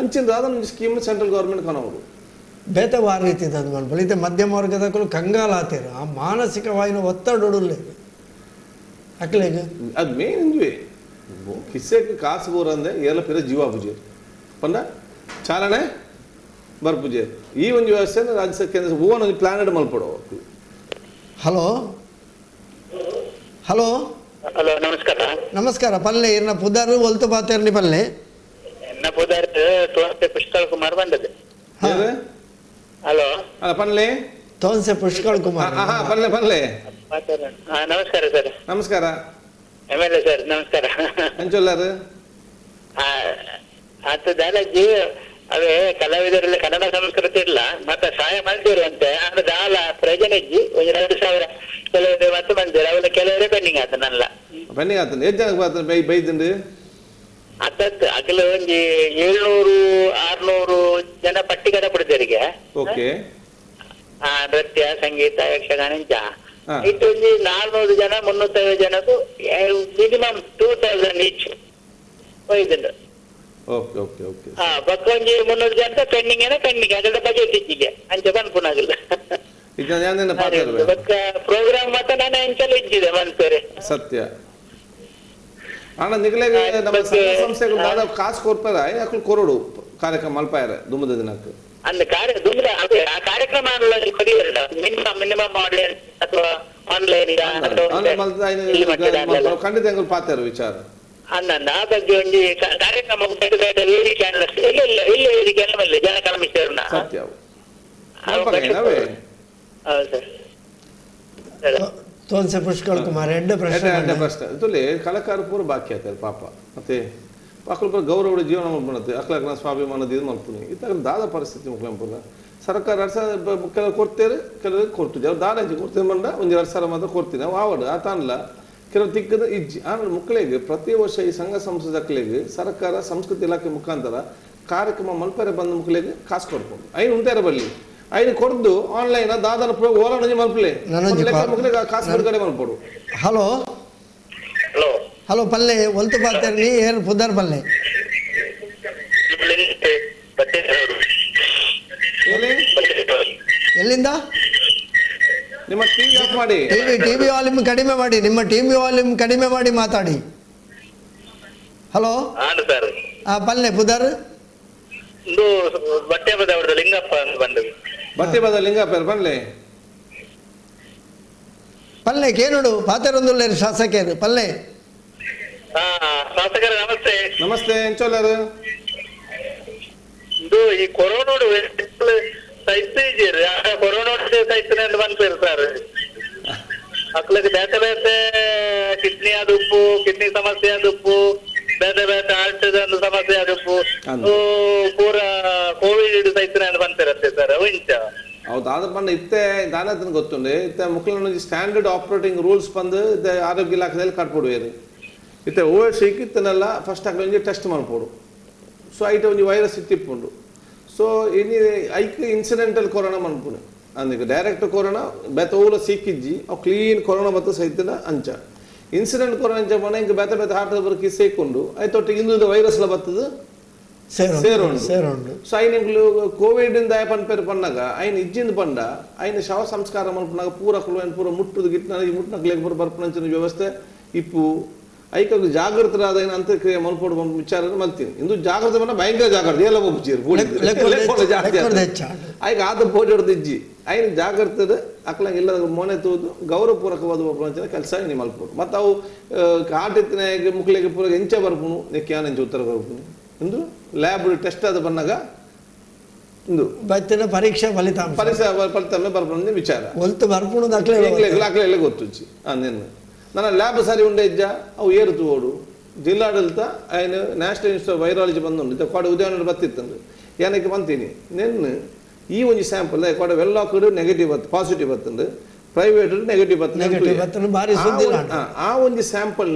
ಅಂಚಿನ ದಾದಾನ ಒಂಜಿ ಸ್ಕೀಮ್ ಸೆಂಟ್ರಲ್ ಗವರ್ಮೆಂಟ್ ಕನವರು ಬೇತೆ ವಾರ ರೀತಿ ಮಲ್ಪಲು ಇತ್ತೆ ಮಧ್ಯಮ ವರ್ಗದಕ್ಕೂ ಕಂಗಾಲಾತೇರು ಆ ಮಾನಸಿಕವಾಯಿನ ಒತ್ತಡ ಅಕ್ಲೆಗ್ ಅದು ಮೇನ್ ಇಂದುವೆ ಕಿಸೆಕ್ ಕಾಸು ಬೋರಂದೆ ಏಲ ಪಿರ ಜೀವ ಪೂಜೆ ಪಂಡ ಚಾಲನೆ ಬರ್ಪುಜೆ. ಈ ಒಂಜಿ ವ್ಯವಸ್ಥೆ ರಾಜ್ಯ ಕೇಂದ್ರ ಹೂವನ ಒಂಜಿ ಪ್ಲಾನೆಟ್ ಮಲ್ಪಡು. Hello hello hello ನಮಸ್ಕಾರ. ನಮಸ್ಕಾರ ಪಲ್ಲೆ ಇರ್ನ ಪುದಾರು ಒಲ್ತು ಪಾತೇರ್ನಿ ಪಲ್ಲೆ. ಎನ್ನ ಪುದಾರ್ ತೋನ್ಸೆ ಪುಷ್ಕಳ್ ಕುಮಾರ್ ಬಂದದ್ದು. ಹಲೋ ಅಲ್ಲ ಪಲ್ಲೆ ತೋನ್ಸೆ ಪುಷ್ಕಳ್ ಕುಮಾರ್. ಪಲ್ಲೆ ಪಲ್ಲೆ. ನಮಸ್ಕಾರ ಸರ್. ನಮಸ್ಕಾರ M L A sir ನಮಸ್ಕಾರ. ಅಂಚೊಲ್ಲಾರು ಆತ ದಾಲಾಜಿ ಅವೇ ಕಲಾವಿದರೆಲ್ಲ ಕನ್ನಡ ಸಂಸ್ಕೃತಿ ಇಲ್ಲ ಮತ್ತೆ ಸಹಾಯ ಮಾಡ್ತೀರಿ ಅಂತೆ ಅಂದ್ರೆ ದಾಲ ಪ್ರಯೋಜನ ಇಜ್ಜಿ ಒಂದು 2000 ಕೆಲವರು ಮತ್ತೆ ಬಂದಿರ ಅವೆಲ್ಲ ಕೆಲವರೇ ಪೆಂಡಿಂಗ್ ಆತ ನಲ್ಲ ಪೆಂಡಿಂಗ್ ಆತನ ಎಷ್ಟು ಜನಕ್ಕೆ ಬರ್ತಾನೆ ಬೈ ಬೈದಂಡು ಅತ್ತತ್ತು ಅಗಲ ಒಂಜಿ 700 600 ಜನ ಪಟ್ಟಿ ಕಡ ಕೊಡ್ತೀರಿಗೆ. ಓಕೆ. ನೃತ್ಯ ಸಂಗೀತ ಯಕ್ಷಗಾನ ಇಂಚ ಇಟ್ಟು ಒಂಜಿ 400 ಜನ 350 ಜನಕ್ಕೂ ಮಿನಿಮಮ್ 2000 ಈಚ್ ಒಯ್ದುಂಡು. Okay okay okay. ಬೊಕ್ಕ ಒಂಜಿ 300 ಜನ ಪೆಂಡಿಂಗ್ ಏನ ಪೆಂಡಿಂಗ್ ಅದರ ಬಜೆಟ್ ಇಜ್ಜಿಗೆ ಅಂಚ ಪನ್ಪುನಾಗಿಲ್ಲ. ಬೊಕ್ಕ ಪ್ರೋಗ್ರಾಮ್ ಮಾತ್ರ ನಾನು ಅಂಚಲ ಇಜ್ಜಿದೆ ಮನ್ಪೇರೆ. ಸತ್ಯ ಅಣ್ಣ ನಿಗಲೇಗ ನಮ್ಮ ಸಂಘ ಸಂಸ್ಥೆಗಳು ದಾದಾ ಕಾಸು ಕೊರ್ಪಾರ ಯಾಕೆ ಕೊರೋಡು ಕಾರ್ಯಕ್ರಮ ಮಲ್ಪಾಯರ ದುಮ್ಮದ ದಿನಕ್ಕೆ ಅಂದ ಕಾರ್ಯ ದುಮ್ಮದ ಆ ಕಾರ್ಯಕ್ರಮ minimum minimum online ಅಥವಾ ಆನ್ಲೈನ್ ಖಂಡಿತ ಹೆಂಗ್ ಪಾತಾರ ವಿಚಾರ ಅನ್ನ ಆ ಬಗ್ಗೆ ಒಂಜಿ ಕಾರ್ಯಕ್ರಮ ಬೇರೆ ಬೇರೆ ವೇದಿಕೆ ಇಲ್ಲ ಇಲ್ಲ ಇಲ್ಲ ವೇದಿಕೆ ಎಲ್ಲ ಬಲ್ಲೆ ಜನ ಕಲಮಿಸ್ತೇರ್ನ. ಸತ್ಯ. ಹೌದು ಸರ್. ತೋನ್ಸೆ ಪುಷ್ಕಳ್ ಕುಮಾರ್ ಎಡ್ಡೆ ಪ್ರಶ್ನೆ. ಎಡ್ಡೆ ಪ್ರಶ್ನೆ ತುಲಿ ಕಲಾಕಾರ ಪೂರ ಬಾಕಿ ಆಯ್ತಾರೆ ಪಾಪ. ಮತ್ತೆ ಅಕ್ಲ ಪೂರ ಗೌರವ ಜೀವನ ಮಲ್ಪುನತ್ತೆ ಅಕ್ಲಕ್ನ ಸ್ವಾಭಿಮಾನದ ಇದು ಮಲ್ಪುನಿ ಇತ್ತಾಗ ದಾದ ಪರಿಸ್ಥಿತಿ ಮುಕ್ಲಂಪುರ ಸರ್ಕಾರ 2000 ಕೆಲವು ಕೊಡ್ತೇವೆ ಕೆಲವರು ಕೊಡ್ತೀವಿ ಅವ್ರು ದಾದ ಹೆಂಚು ಕೊಡ್ತೇವೆ ಬಂದ ಒಂದು 2000 ಮಾತ್ರ ಕೊಡ್ತೀನಿ ಅವು ಆವಡು ಆ ತಾನಲ್ಲ ಕೆಲವು ತಿಕ್ಕದ ಇಜ್ಜಿ. ಆಮೇಲೆ ಮಕ್ಕಳಿಗೆ ಪ್ರತಿ ವರ್ಷ ಈ ಸಂಘ ಸಂಸ್ಥೆ ಮಕ್ಕಳಿಗೆ ಸರ್ಕಾರ ಸಂಸ್ಕೃತಿ ಇಲಾಖೆ ಮುಖಾಂತರ ಕಾರ್ಯಕ್ರಮ ಮಲ್ಪರೆ ಬಂದ ಮಕ್ಕಳಿಗೆ ಕಾಸು ಕೊಡ್ಕೊಂಡು ಐನು ಉಂಟಾರ ಬರಲಿ ಐನು ಕೊಡ್ದು ಆನ್ಲೈನ್ ದಾದನ ಓಲಾಡ ಮಲ್ಪಲೆ ಮಕ್ಕಳಿಗೆ ಕಾಸು ಬಿಡುಗಡೆ ಮಲ್ಪಡು. Hello hello hello ಪಲ್ಲೆ ಒಲ್ತು ಪಾತೇರ್ನಿ ಏರ್ ಪುದರ್ ಪಲ್ಲೆ. ಎಲ್ಲಿಂದ? ನಿಮ್ಮ ಟಿವಿ ಆಫ್ ಮಾಡಿ. ಟಿವಿ ವಾಲ್ಯೂಮ್ ಕಡಿಮೆ ಮಾಡಿ, ನಿಮ್ಮ ಟಿವಿ ವಾಲ್ಯೂಮ್ ಕಡಿಮೆ ಮಾಡಿ ಮಾತಾಡಿ. Hello sir. ಪಲ್ಲೆ ಪುದರ್ ಬಟ್ಟೆ ಬದ ಲಿಂಗಪ್ಪ ಅಂತ ಬಂದದ್ದು. ಬಟ್ಟೆ ಬದ ಲಿಂಗಪ್ಪ ಪಲ್ಲೆ ಪಲ್ಲೆ ಕೇನುಡು ಪಾತೆರೊಂದುಲ್ಲೇರು ಶಾಸಕರು ಪಲ್ಲೆ. ಶಾಸಕರ ನಮಸ್ತೆ. ನಮಸ್ತೆ ಎಂಚೊಲ್ಲಾರು. ಇದು ಈ ಕೊರೋನೋಡು ಸೈತ್ ಇದ್ದೀರಿ ಕೊರೋನಾ ಸೈತನೆ ಅಂತ ಬಂದ್ಪೇರು ಸರ್. ಅಕ್ಲಕ್ಕೆ ಬೇತೆ ಬೇತೆ ಕಿಡ್ನಿ ಆದುಪ್ಪು ಕಿಡ್ನಿ ಸಮಸ್ಯೆ ಆದುಪ್ಪು ಬೇತೆ ಬೇತೆ ಹಾರ್ಟ್ ಸಮಸ್ಯೆ ಆದುಪ್ಪು ಪೂರ ಕೋವಿಡ್ ಸೈತನೆ ಅಂತ ಬಂತಿರತ್ತೆ ಸರ್ ಅವು ಇಂಚ. ಹೌದು ಆದ್ರೆ ಪಂಡ ಇತ್ತೆ ದಾನತನ ಗೊತ್ತುಂಡು ಇತ್ತೆ ಮುಕ್ಳ standard operating rules ಬಂದು ಇತ್ತೆ ಆರೋಗ್ಯ ಇಲಾಖೆದಲ್ಲಿ ಕಟ್ಕೊಡುವೇರು ಇತ್ತೆ ಓ ಸಿಕ್ಕಿತ್ತನೆಲ್ಲ ಫಸ್ಟ್ ಅಕ್ಲ ಟೆಸ್ಟ್ ಮಾಡ್ಕೊಡು. ಸೊ ಐಟ ಒಂಜಿ ವೈರಸ್ ಇತ್ತಿಪ್ಪುಂಡು. ಸೊ ಇನಿ ಐಕ್ ಇನ್ಸಿಡೆಂಟಲ್ ಕೊರೋನಾ ಮನ್ಪುನು ಅಂದಿಗೆ ಡೈರೆಕ್ಟ್ ಕೊರೋನಾ ಬೇತೆ ಓಲ ಸೀಕಿಜ್ಜಿ ಅವು ಕ್ಲೀನ್ ಕೊರೋನಾ ಬತ್ತ ಸೈತನ ಅಂಚ ಇನ್ಸಿಡೆಂಟ್ ಕೊರೋನಾ ಅಂಚ ಪಂಡ ಇಂಕ ಬೇತೆ ಬೇತೆ ಹಾರ್ಟ್ ಬರಕ್ಕೆ ಸೇಕೊಂಡು ಐತೊಟ್ಟಿಗೆ ಇಂದು ವೈರಸ್ಲ ಬತ್ತದು ಸೇರೋಂಡು ಸೇರೋಂಡು. ಸೊ ಐನ ಕೋವಿಡ್ ಇಂದ ಪನ್ಪೇರು ಪನ್ನಾಗ ಐನ ಇಜ್ಜಿಂದ ಪಂಡ ಐನ ಶವ ಸಂಸ್ಕಾರ ಮಲ್ಪನಾಗ ಪೂರ ಕುಲು ಪೂರ ಮುಟ್ಟುದು ಗಿಟ್ನ ಮುಟ್ಟನಕ್ಲೆ ಪೂರ ಬರ್ಪನಂಚಿನ ವ್ಯವಸ್ಥೆ ಇಪ್ಪು ಐಕ ಜಾಗೃತರಾದ ಅಂತ್ಯಕ್ರಿಯೆ ಮಲ್ಪೋಡು ವಿಚಾರ ಮಲ್ತೀನಿ. ಇಂದು ಜಾಗೃತ ಬಂದ ಭಯಂಕರ ಜಾಗೃತಿ ಎಲ್ಲ ಒಪ್ಪುಚೀರು ಜಾಸ್ತಿ ಐಕ ಆದ ಪೋಟಿ ಹೊಡೆದು ಇಜ್ಜಿ ಐನ ಜಾಗೃತದ ಅಕ್ಲ ಇಲ್ಲ ಮೋನೆ ತೂದು ಗೌರವಪೂರ್ವಕವಾದ ಕೆಲಸ ಇನಿ ಮಲ್ಪೋಡು. ಮತ್ತು ಅವು ಆಟಿತ್ತಿನ ಮುಕ್ಳಿಗೆ ಪೂರ ಎಂಚ ಬರ್ಪುನು ನೆಕ್ಯಾನ ಎಂಚ ಉತ್ತರ ಬರ್ಪುನು ಇಂದು ಲ್ಯಾಬ್ ಟೆಸ್ಟ್ ಆದ ಬಂದಾಗ ಇಂದು ಬತ್ತಿನ ಪರೀಕ್ಷಾ ಫಲಿತಾಂಶ ಪರೀಕ್ಷಾ ಫಲಿತಾಂಶ ಬರ್ಪುನ ವಿಚಾರ ಒಲ್ತು ಬರ್ಪುನು ದಾಖಲೆ ದಾಖಲೆ ಗೊತ್ತುಜ್ಜಿ ನಿನ್ನ ನನ್ನ ಲ್ಯಾಬ್ ಸರಿ ಉಂಡೆ ಇಜ್ಜ ಅವು ಏರುತು ಓಡು ಜಿಲ್ಲಾಡಳಿತ ಐನು national institute of virology ಬಂದುಂಡು ಇತ್ತ ಕೋಡೆ ಉದ್ಯಾನ ಬತ್ತಿತ್ತಂದು ಏನಕ್ಕೆ ಬಂತೀನಿ ನಿನ್ನ ಈ ಒಂಜಿ ಸ್ಯಾಂಪಲ್ ಕೋಡೆ ವೆಲ್ಲಾಕ್ಡ್ ನೆಗೆಟಿವ್ ಬತ್ತು ಪಾಸಿಟಿವ್ ಬತ್ತಂದು ಪ್ರೈವೇಟ್ ನೆಗೆಟಿವ್ ಬತ್ತು ಭಾರಿ ಸುದ್ದಿ. ಆ ಒಂಜಿ ಸ್ಯಾಂಪಲ್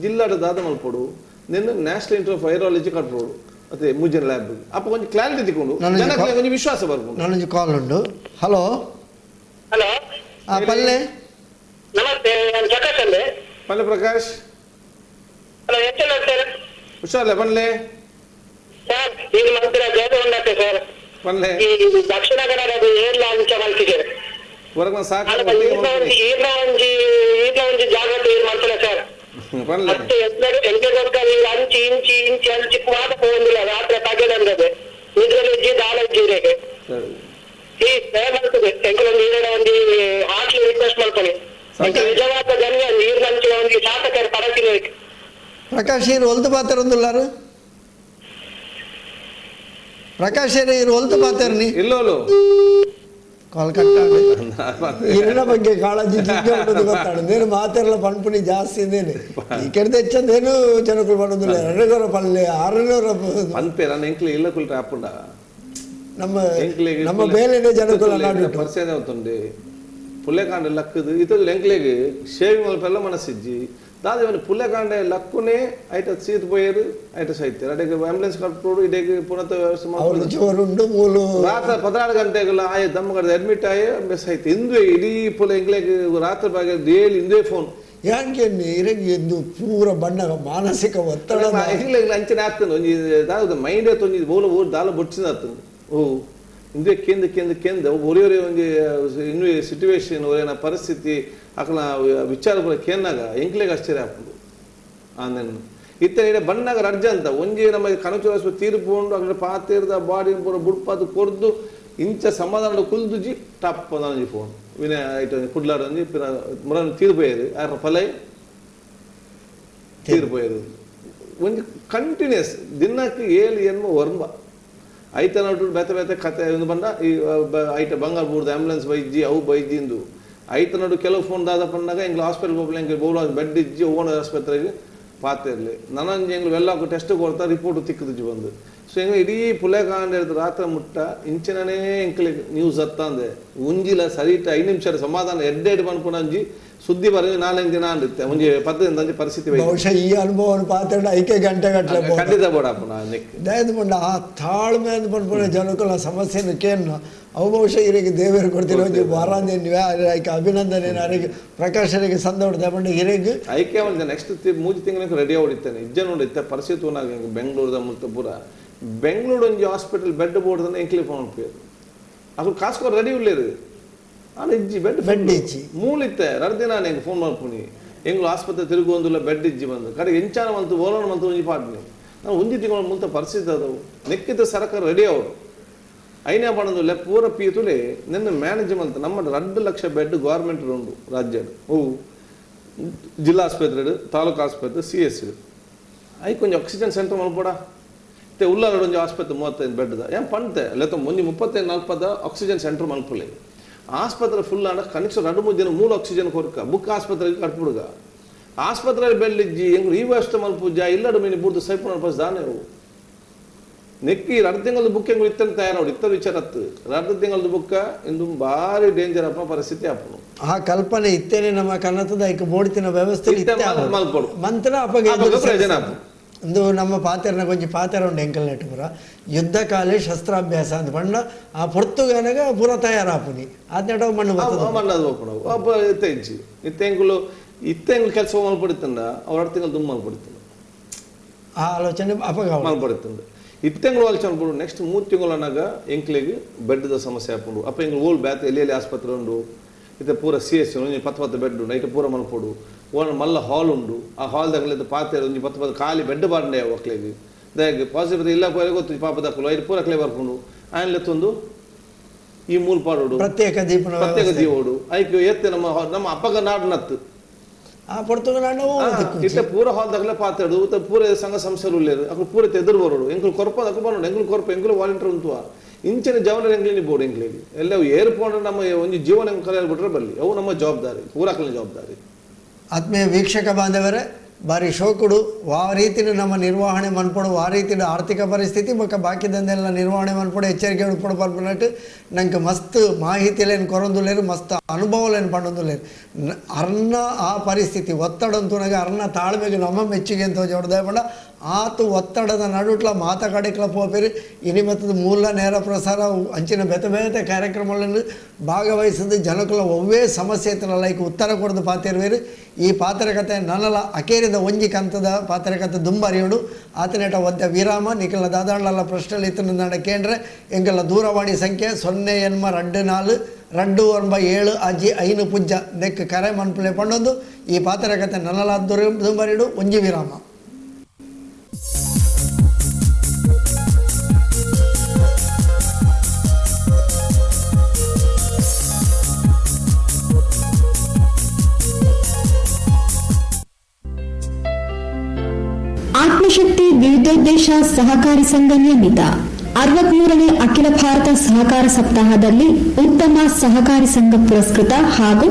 ಜಿಲ್ಲಾಡದಾದ ಮಲ್ಪೊಡು ನಿನ್ನ national institute of virology ಕಟ್ಪೋಡು ಮತ್ತೆ ಮುಜಿನ ಲ್ಯಾಬ್ ಅಪ್ಪ ಒಂಜಿ ಕ್ಲಾರಿಟಿ ತಿಕ್ಕೊಂಡು ಜನಕ್ಕೆ ಒಂಜಿ ವಿಶ್ವಾಸ ಬರ್ಬೋದು. ನಾನೊಂದು ಕಾಲ್ ಉಂಡು. ಹಲೋ ಹಲೋ ಪಲ್ಲೆ ನಮಸ್ತೆ. ನಾನು ಪ್ರಕಾಶ್ ಅಲ್ಲೇ. ಪಲ್ಲೆ ಪ್ರಕಾಶ್. ಹಲೋ ಎಂಚಲ್ಲ ಸರ್. ಹುಷಾರಲ್ಲ ಪಲ್ಲೆ ಸರ್. ಈಗ ಮಂತ್ರ ಜಾಗ ಉಂಡತ್ತೆ ಸರ್. ಪಲ್ಲೆ ಈ ದಕ್ಷಿಣ ಕನ್ನಡದ ಏರ್ಲ ಅಂಚ ಮಲ್ತಿದ್ದಾರೆ ಹೊರಗೆ ಸಾಕು ಈರ್ನ ಒಂಜಿ ಈರ್ನ ಒಂಜಿ ಜಾಗೃತಿ ಏನ್ ಮಾಡ್ತಿಲ್ಲ ಸರ್. ಪಲ್ಲೆ ಮತ್ತೆ ಎಂತ ಈಗ Prakash ಈರು ಒಲ್ತು ಪಾತೆರೊಂದುಲ್ಲಾರು? ಪ್ರಕಾಶ್ ಈರು ಒಲ್ತು ಪಾತೆರ್ನಿ? ಇಲ್ಲೋಲು. Call cut. ಇರಿನ ಬಗ್ಗೆ ಕಾಳಜಿ ಜಿಗ್ಗ ಉಂಟು ಗೊತ್ತಾಡು. ನೇನು ಮಾತೆರ್ಲ ಪನ್ಪುನಿ ಜಾಸ್ತಿ ಇಂದೇನೆ. ಈ ಕೆಡ್ದ ಹೆಚ್ಚಂದೇನು ಜನಕುಲು ಪಡೋದಿಲ್ಲ. ಎರಡುನೂರ ಪಲ್ಲೆ ಆರುನೂರ ಪನ್ಪೆ ನನ್ನ ಎಂಕ್ಲೆ ಇಲ್ಲ ಕುಲ್ಟ್ರೆ ಆಪುಂಡ. ನಮ್ಮ ಎಂಕ್ಲೆಗ್ ನಮ್ಮ ಬೇಲೆನೆ ಜನಕುಲ ನಡುಟು ಪರಿಚಯ అవుతుంది. ಪುಲ್ಲೆಕಾಂಡೆ ಲಕ್ಕದು ಇತದ ಎಂಕ್ಲೆಗ್ ಶೇವಿಂಗ್ ಮಲ್ಪೆಲ್ಲ ಮನಸ್ಸಿಜ್ಜಿ ದಾದ ಇವನು ಪುಲ್ಲೆಕಾಂಡೆ ಲಕ್ಕುನೆ ಐಟ ಸೀತ್ ಪೋಯರು ಐಟ ಸೈತೆ ಅಡೆಗೆ ಆಂಬುಲೆನ್ಸ್ ಕಟ್ಕೊಡು ಇಡೆಗೆ ಪುನಃ ವ್ಯವಸ್ಥೆ ಅವ್ರು ಮಾಡ್ಕೊಂಡು ಜೋರುಂಡು ಮೂಲು. ರಾತ್ರಿ 14 ಗಂಟೆಗೆಲ್ಲ ಆಯ್ ದಮ್ಮ ಕಡ್ದು ಅಡ್ಮಿಟ್ ಆಯ್ ಬೆಸ್ ಐತೆ. ಇಂದುವೆ ಇಡೀ ಪುಲೆ ಎಂಕ್ಲೆಗ್ ರಾತ್ರಿ ಭಾಗ ಡೇಲಿ ಇಂದುವೆ ಫೋನ್. ಯಾಕೆ ಇರಗ್ ಎಂದು ಪೂರ ಬಣ್ಣ ಮಾನಸಿಕ ಒತ್ತಡ. ಎಂಕ್ಲೆಗ್ ಅಂಚನೆ ಆಗ್ತದೆ. ಒಂಜಿ ದಾದ ಮೈಂಡ್ ಒಂಜಿ ಬೋಲ ಊರು ದಾಲ ಬೊಡ್ಚಿನ ಆಗ್ತದೆ. ಓ ಇಂದುವೆ ಕೇಂದ್ರ ಕೇಂದ್ರ ಕೇಂದ್ರ ಒರೇ ಒರೇ ಒಂಜಿ ಇನ್ನು ಸಿಟುವೇಶನ್ ಒರೇನ ಪರಿಸ್ಥಿತಿ ಅಕಲ ವಿಚಾರ ಪೂರ ಕೇನ್ನಾಗ ಎಂಕ್ಲೆಗ್ ಆಶ್ಚರ್ಯ ಆಪುಂಡು. ಆಂದೆನ್ ಇತ್ತೆ ಇಡೆ ಬಣ್ಣಾಗ ರಡ್ಜ ಅಂತ ಒಂಜಿ ನಮ್ಮ ಕನಚುರ ತೀರ್ಪು ಉಂಡು. ಅಕಲ ಪಾತೀರ್ದ ಬಾಡಿ ಪೂರ ಬುಡ್ಪಾದು ಕೊರ್ದು ಇಂಚ ಸಮಾಧಾನ ಕುಲ್ದುಜಿ ಟಪ್ ಒಂಜಿ ಫೋನ್ ವಿನಯ ಐಟ ಕುಡ್ಲಾಡ ಒಂಜಿ ಪಿರ ಮುರನ್ ತೀರ್ಪೋಯರು ಆರ ಫಲೈ ತೀರ್ಪೋಯರು. ಒಂಜಿ ಕಂಟಿನ್ಯೂಸ್ ದಿನಕ್ಕೆ 7 ಎನ್ಮ ಒರ್ಂಬ ಐತ ನಡು ಬೇತೆ ಬೇತೆ ಕತೆ ಒಂದು ಬಂದ ಈ ಐಟ ಬಂಗಾರ ಬೂರ್ದು ಆಂಬುಲೆನ್ಸ್ ಬೈಜ್ಜಿ ಅವು ಬೈಜ್ಜಿ ಇಂದು ಐತ ನಡು ಕೆಲವು ಫೋನ್ ದಾದ ಪಂಡಾಗ ಎಂಗ್ಲ ಹಾಸ್ಪಿಟಲ್ ಹೋಗ್ಲಿ ಎಂಗ್ಲ ಬೋಲ ಬೆಡ್ ಇಜ್ಜಿ ಓನ ಆಸ್ಪತ್ರೆಗೆ ಪಾತಿರ್ಲಿ ನನಂಜಿ ಎಂಗ್ಲು ಎಲ್ಲ ಟೆಸ್ಟ್ ಕೊಡ್ತಾ ರಿಪೋರ್ಟ್ ತಿಕ್ಕದಿಜ್ಜಿ ಬಂದು. ಸೊ ಎಂಗ್ಲ ಇಡೀ ಪುಲೆಕಾಂಡ ಹಿಡ್ದು ರಾತ್ರಿ ಮುಟ್ಟ ಇಂಚಿನೇ ಎಂಕ್ಲಿಗೆ ನ್ಯೂಸ್ ಅತ್ತಂದೆ ಉಂಜಿಲ ಸರಿಟ 5 ನಿಮಿಷ ಸಮಾಧಾನ ಎಡ್ಡೆಡ್ ಪನ್ಪುನಂಜಿ ಸುದ್ದಿ ಬರ 4-5 ದಿನ ಅಂದಿತ್ತೆ ಒಂಜಿ 10 ದಿನದ ಪರಿಸ್ಥಿತಿ. ಬಹುಶಃ ಈ ಅನುಭವವನ್ನು ಪಾತ್ರ ಐಕೆ ಗಂಟೆ ಗಟ್ಟಲೆ ಖಂಡಿತ ಬೋಡಾಪುನ ದಯದ ಮಂಡ ಆ ತಾಳ್ಮೆ ಅಂತ ಪನ್ಪುನ ಜನಕುಲ ಸಮಸ್ಯೆನ ಕೇನ್ನ ಅವು ಬಹುಶಃ ಇರಿಗೆ ದೇವರು ಕೊಡ್ತಿರೋ ಒಂಜಿ ವಾರಾಂಜೆ ಐಕೆ ಅಭಿನಂದನೆ ಅರಿಗೆ ಪ್ರಕಾಶರಿಗೆ ಸಂದ ಪಂಡ ಹಿರೇಗ್ ಐಕೆ ಒಂದು ನೆಕ್ಸ್ಟ್ 3 ತಿಂಗಳಿಗೆ ರೆಡಿ ಹೊಡಿತಾನೆ ಇಜ್ಜ ನೋಡಿತ್ತೆ ಪರಿಸ್ಥಿತಿ ಬೆಂಗಳೂರದ ಮುಲ್ತ ಪೂರ ಬೆಂಗಳೂರು ಒಂಜಿ ಹಾಸ್ಪಿಟಲ್ ಬೆಡ್ ಬೋರ್ಡ್ ಎಂಕ್ಲಿ ಫೋನ್ ಉಪಯೋಗ ಅದು ಕಾಸ್ಕೋ ರೆಡಿ ಉಳ್ಳೇರು ಆನ ಇಜ್ಜಿ ಬೆಡ್ ಬೆಡ್ ಇಜ್ಜಿ ಮೂಲಿತ್ತೆ ರಡ್ ದಿನ ಎಂಗ್ ಫೋನ್ ಮಾಡ್ಪುನಿ ಎಂಗ್ಲು ಆಸ್ಪತ್ರೆ ತಿರುಗುವಂದುಲ್ಲ ಬೆಡ್ ಇಜ್ಜಿ ಬಂದು ಕಡೆ ಎಂಚಾನ ಮಂತು ಓಲೋಣ ಮಂತು ಒಂಜಿ ಪಾಡ್ನಿ ನಾನು ಒಂಜಿ ತಿಂಗಳು ಮುಲ್ತ ಪರಿಸ್ಥಿತಿ ಅದವು ನೆಕ್ಕಿದ ಸರಕಾರ ರೆಡಿ ಅವರು ಐನೇ ಪಣದುಲ್ಲ ಪೂರ ಪೀತುಲೆ ನಿನ್ನ ಮ್ಯಾನೇಜ್ ಮಂತ್ ನಮ್ಮ 2 ಲಕ್ಷ ಬೆಡ್ ಗೌರ್ಮೆಂಟ್ ಉಂಡು ರಾಜ್ಯಡ್ ಓ ಜಿಲ್ಲಾ ಆಸ್ಪತ್ರೆ ತಾಲೂಕು ಆಸ್ಪತ್ರೆ ಸಿ ಎಸ್ ಐಕ್ ಒಂಜಿ ಆಕ್ಸಿಜನ್ ಸೆಂಟರ್ ಮಲ್ಪೋಡ ಮತ್ತೆ ಉಳ್ಳಾಗಡ ಒಂಜಿ ಆಸ್ಪತ್ರೆ 35 ಬೆಡ್ದ ಏನ್ ಪಂತೆ ಲೆತ್ತ ಒಂಜಿ 35-40 ಆಕ್ಸಿಜನ್ ಸೆಂಟರ್ ಮಲ್ಪುಲೆ ಆಸ್ಪತ್ರೆ ಫುಲ್ ಆಂಡ ಕನಿಷ್ಠ 2-3 ದಿನ 3 ಆಕ್ಸಿಜನ್ ಕೊರ್ಕ ಬುಕ್ ಆಸ್ಪತ್ರೆಗೆ ಕಟ್ಬಿಡುಗ ಆಸ್ಪತ್ರೆ ಬೆಳ್ಳಿಜ್ಜಿ ಎಂಗ್ ಈ ವ್ಯವಸ್ಥೆ ಮಲ್ಪುಜ ಇಲ್ಲಡು ಮೀನು ಬುಡ್ದು ಸೈಪು ಪಸ್ ದಾನೆ ನೆಕ್ಕಿ 2 ತಿಂಗಳದ ಬುಕ್ ಎಂಗ್ ಇತ್ತಂತ ತಯಾರು ಇತ್ತ ವಿಚಾರ ಅತ್ತು 2 ತಿಂಗಳದ ಬುಕ್ಕ ಇಂದು ಭಾರಿ ಡೇಂಜರ್ ಅಪ್ಪ ಪರಿಸ್ಥಿತಿ ಅಪ್ಪನು. ಆ ಕಲ್ಪನೆ ಇತ್ತೇನೆ ನಮ್ಮ ಕನ್ನಡದ ಐಕ ಬೋಡ್ತಿನ ವ್ಯವಸ್ಥೆ ಮಲ್ಪಡು ಮಂತ್ರ ಅಪ್ಪಗೆ ಪ್ರಯೋಜನ ಒಂದು ನಮ್ಮ ಪಾತೆರನ ಕೊಂಚ ಪಾತೆರ ಉಂಡು ಎಂಕಲ್ ನೆಟ್ಟು ಪೂರ ಯುದ್ಧ ಕಾಲೇ ಶಸ್ತ್ರಾಭ್ಯಾಸ ಅಂತ ಬಣ್ಣ ಆ ಪೊರ್ತುಗಾನಾಗ ಪೂರ ತಯಾರಾಪುನಿ ಆದ್ನೆಟ ಮಣ್ಣು ಮಣ್ಣದು ಹೋಗ್ಪುಣ ಒಬ್ಬ ಇತ್ತೆ ಇಜ್ಜಿ ಇತ್ತೆಂಗುಲು ಇತ್ತೆಂಗುಲು ಕೆಲಸ ಮಲ್ಪಡಿತಂಡ ಅವ್ರ 2 ತಿಂಗಳು ದುಮ್ಮ ಮಲ್ಪಡಿತಂಡ ಆ ಆಲೋಚನೆ ಅಪಗ ಮಲ್ಪಡಿತಂಡ ಇತ್ತೆಂಗುಲು ಆಲೋಚನೆ ಬಿಡು ನೆಕ್ಸ್ಟ್ 3 ತಿಂಗಳು ಅನ್ನಾಗ ಎಂಕ್ಲೆಗ್ ಬೆಡ್ದ ಸಮಸ್ಯೆ ಆಪುಂಡು. ಅಪ್ಪ ಎಂಗ್ಲು ಓಲ್ ಬ್ಯಾತ್ ಎಲ್ಲಿ ಎಲ್ಲಿ ಆಸ್ಪತ್ರೆ ಉಂಡು ಇತ್ತೆ ಪೂರ ಸಿ ಎಸ್ ಒಂಜಿ 10 ಬೆಡ್ ಉಂಡು ಐಟ ಪೂರ ಮಲ್ಪೊಡು ಓಣ ಮಲ್ಲ ಹಾಲ್ ಉಂಡು ಆ ಹಾಲ್ ದಾಗಲಿದ್ದ ಪಾತೆ ಒಂಜಿ 10 ಖಾಲಿ ಬೆಡ್ ಬಾಂಡೆ ಒಕ್ಲೆಗ್ ದಾಗ್ ಪಾಸಿಟಿವ್ ಇಲ್ಲ ಪೋರೆ ಗೊತ್ತು ಪಾಪ ದಕ್ಕಲು ಐದು ಪೂರ ಕ್ಲೇ ಬರ್ಪುಂಡು ಆಯನ್ ಲೆತ್ತೊಂದು ಈ ಮೂಲ ಪಾಡೋಡು ಪ್ರತ್ಯೇಕ ದೀಪನ ಪ್ರತ್ಯೇಕ ದೀವೋಡು ಐಕ್ ಎತ್ತೆ ನಮ್ಮ ನಮ್ಮ ಅಪ್ಪಗ ನಾಡ್ನತ್ತು ಆ ಪೊರ್ತುಗ ನಾಡು ಇತ್ತೆ ಪೂರ ಹಾಲ್ ದಾಗಲೇ ಪಾತಾಡು ಪೂರ ಸಂಘ ಸಂಸ್ಥೆలు ಉಲ್ಲೇರು ಅಕ್ಲು ಪೂರ ಎದುರು ಬರೋಡು ಎಂಕುಲು ಕೊರಪ ದಕ್ಕಲು ಬರೋಡು ಎಂಕುಲು ಕೊರಪ ಎಂಕುಲು ವಾಲಂಟಿಯರ್ ಉಂತುವ ಇಂಚಿನ ಜವನ ಎಂಕ್ಲಿನಿ ಬೋರ್ಡ್ ಎಂಕ್ಲಿಗೆ ಎಲ್ಲ ಏರ್ಪೋಂಡ್ರೆ ನಮ್ಮ ಒಂಜಿ ಜೀವನ ಕಲಿಯಲು ಬಿಟ್ರೆ ಬರಲಿ ಅವು ನಮ್ಮ ಜವಾಬ್ದಾರಿ ಪೂರಾಕಲಿನ ಜವಾಬ್ದಾರಿ. ಆತ್ಮೀಯ ವೀಕ್ಷಕ ಬಾಂಧವರೇ ಭಾರಿ ಶೋಕುಡು ಆ ರೀತಿಯ ನಮ್ಮ ನಿರ್ವಹಣೆ ಮನ್ಪಡು ಆ ರೀತಿಯ ಆರ್ಥಿಕ ಪರಿಸ್ಥಿತಿ ಬೊಕ್ಕ ಬಾಕಿದಂದೆಲ್ಲ ನಿರ್ವಹಣೆ ಮನ್ಪಡು ಎಚ್ಚರಿಕೆ ಉಡ್ಪಡು ಪನ್ಪುನಟ್ಟು ನಂಗೆ ಮಸ್ತ್ ಮಾಹಿತಿಲೇನು ಕೊರೊಂದುಲ್ಲೇರು ಮಸ್ತ್ ಅನುಭವಲೇನು ಪಂಡೊಂದುಲ್ಲೇರು ಅರ್ನ ಆ ಪರಿಸ್ಥಿತಿ ಒತ್ತಡ ಅಂತೂನಾಗ ಅರ್ನ ತಾಳ್ಮೆಗೆ ನಮ್ಮ ಮೆಚ್ಚುಗೆ ಅಂತ ಜೋಡ್ದೆ ಪಂಡ ಆತು ಒತ್ತಡದ ನಡುಟ್ಲ ಮಾತ ಕಡೆಕ್ಲ ಪೋಪೇರು ಇನಿ ಮತ್ತದ ಮೂಲ ನೇರ ಪ್ರಸಾರ ಅಂಚಿನ ಬೇತೆ ಬೇತೆ ಕಾರ್ಯಕ್ರಮಗಳನ್ನು ಭಾಗವಹಿಸಿದ ಜನಕುಲ ಒವ್ವೇ ಸಮಸ್ಯೆ ಇತ್ತನಲ್ಲ ಈಗ ಉತ್ತರ ಕೊಡದು ಪಾತಿರ್ವೇರು. ಈ ಪಾತ್ರಕತೆ ನನ್ನಲ ಅಕೇರಿದ ಒಂಜಿ ಕಂತದ ಪಾತ್ರಕತೆ ದುಂಬರಿಯೋಡು ಆತನೇಟ ಒದ್ದ ವಿರಾಮ ನಿಖಲ ದಾದಾಳಲ್ಲ ಪ್ರಶ್ನೆ ಇತ್ತು ಕೇಂದ್ರ ಎಂಗೆಲ್ಲ ದೂರವಾಣಿ ಸಂಖ್ಯೆ 0 8 2 4 2 9 7 5 5 ಪುಜ್ಜ ನೆಕ್ ಕರೆ ಮನ್ಪುಲೆ ಪಂಡೊಂದು ಈ ಪಾತ್ರಕತೆ ನನ್ನಲ ದುಂಬರಿಡು ಒಂಜಿ ವಿರಾಮ. ಆತ್ಮಶಕ್ತಿ ವಿವಿಧೋದ್ದೇಶ ಸಹಕಾರಿ ಸಂಘ ನಿಯಮಿತ 63ನೇ ಅಖಿಲ ಭಾರತ ಸಹಕಾರ ಸಪ್ತಾಹದಲ್ಲಿ ಉತ್ತಮ ಸಹಕಾರಿ ಸಂಘ ಪುರಸ್ಕೃತ ಹಾಗೂ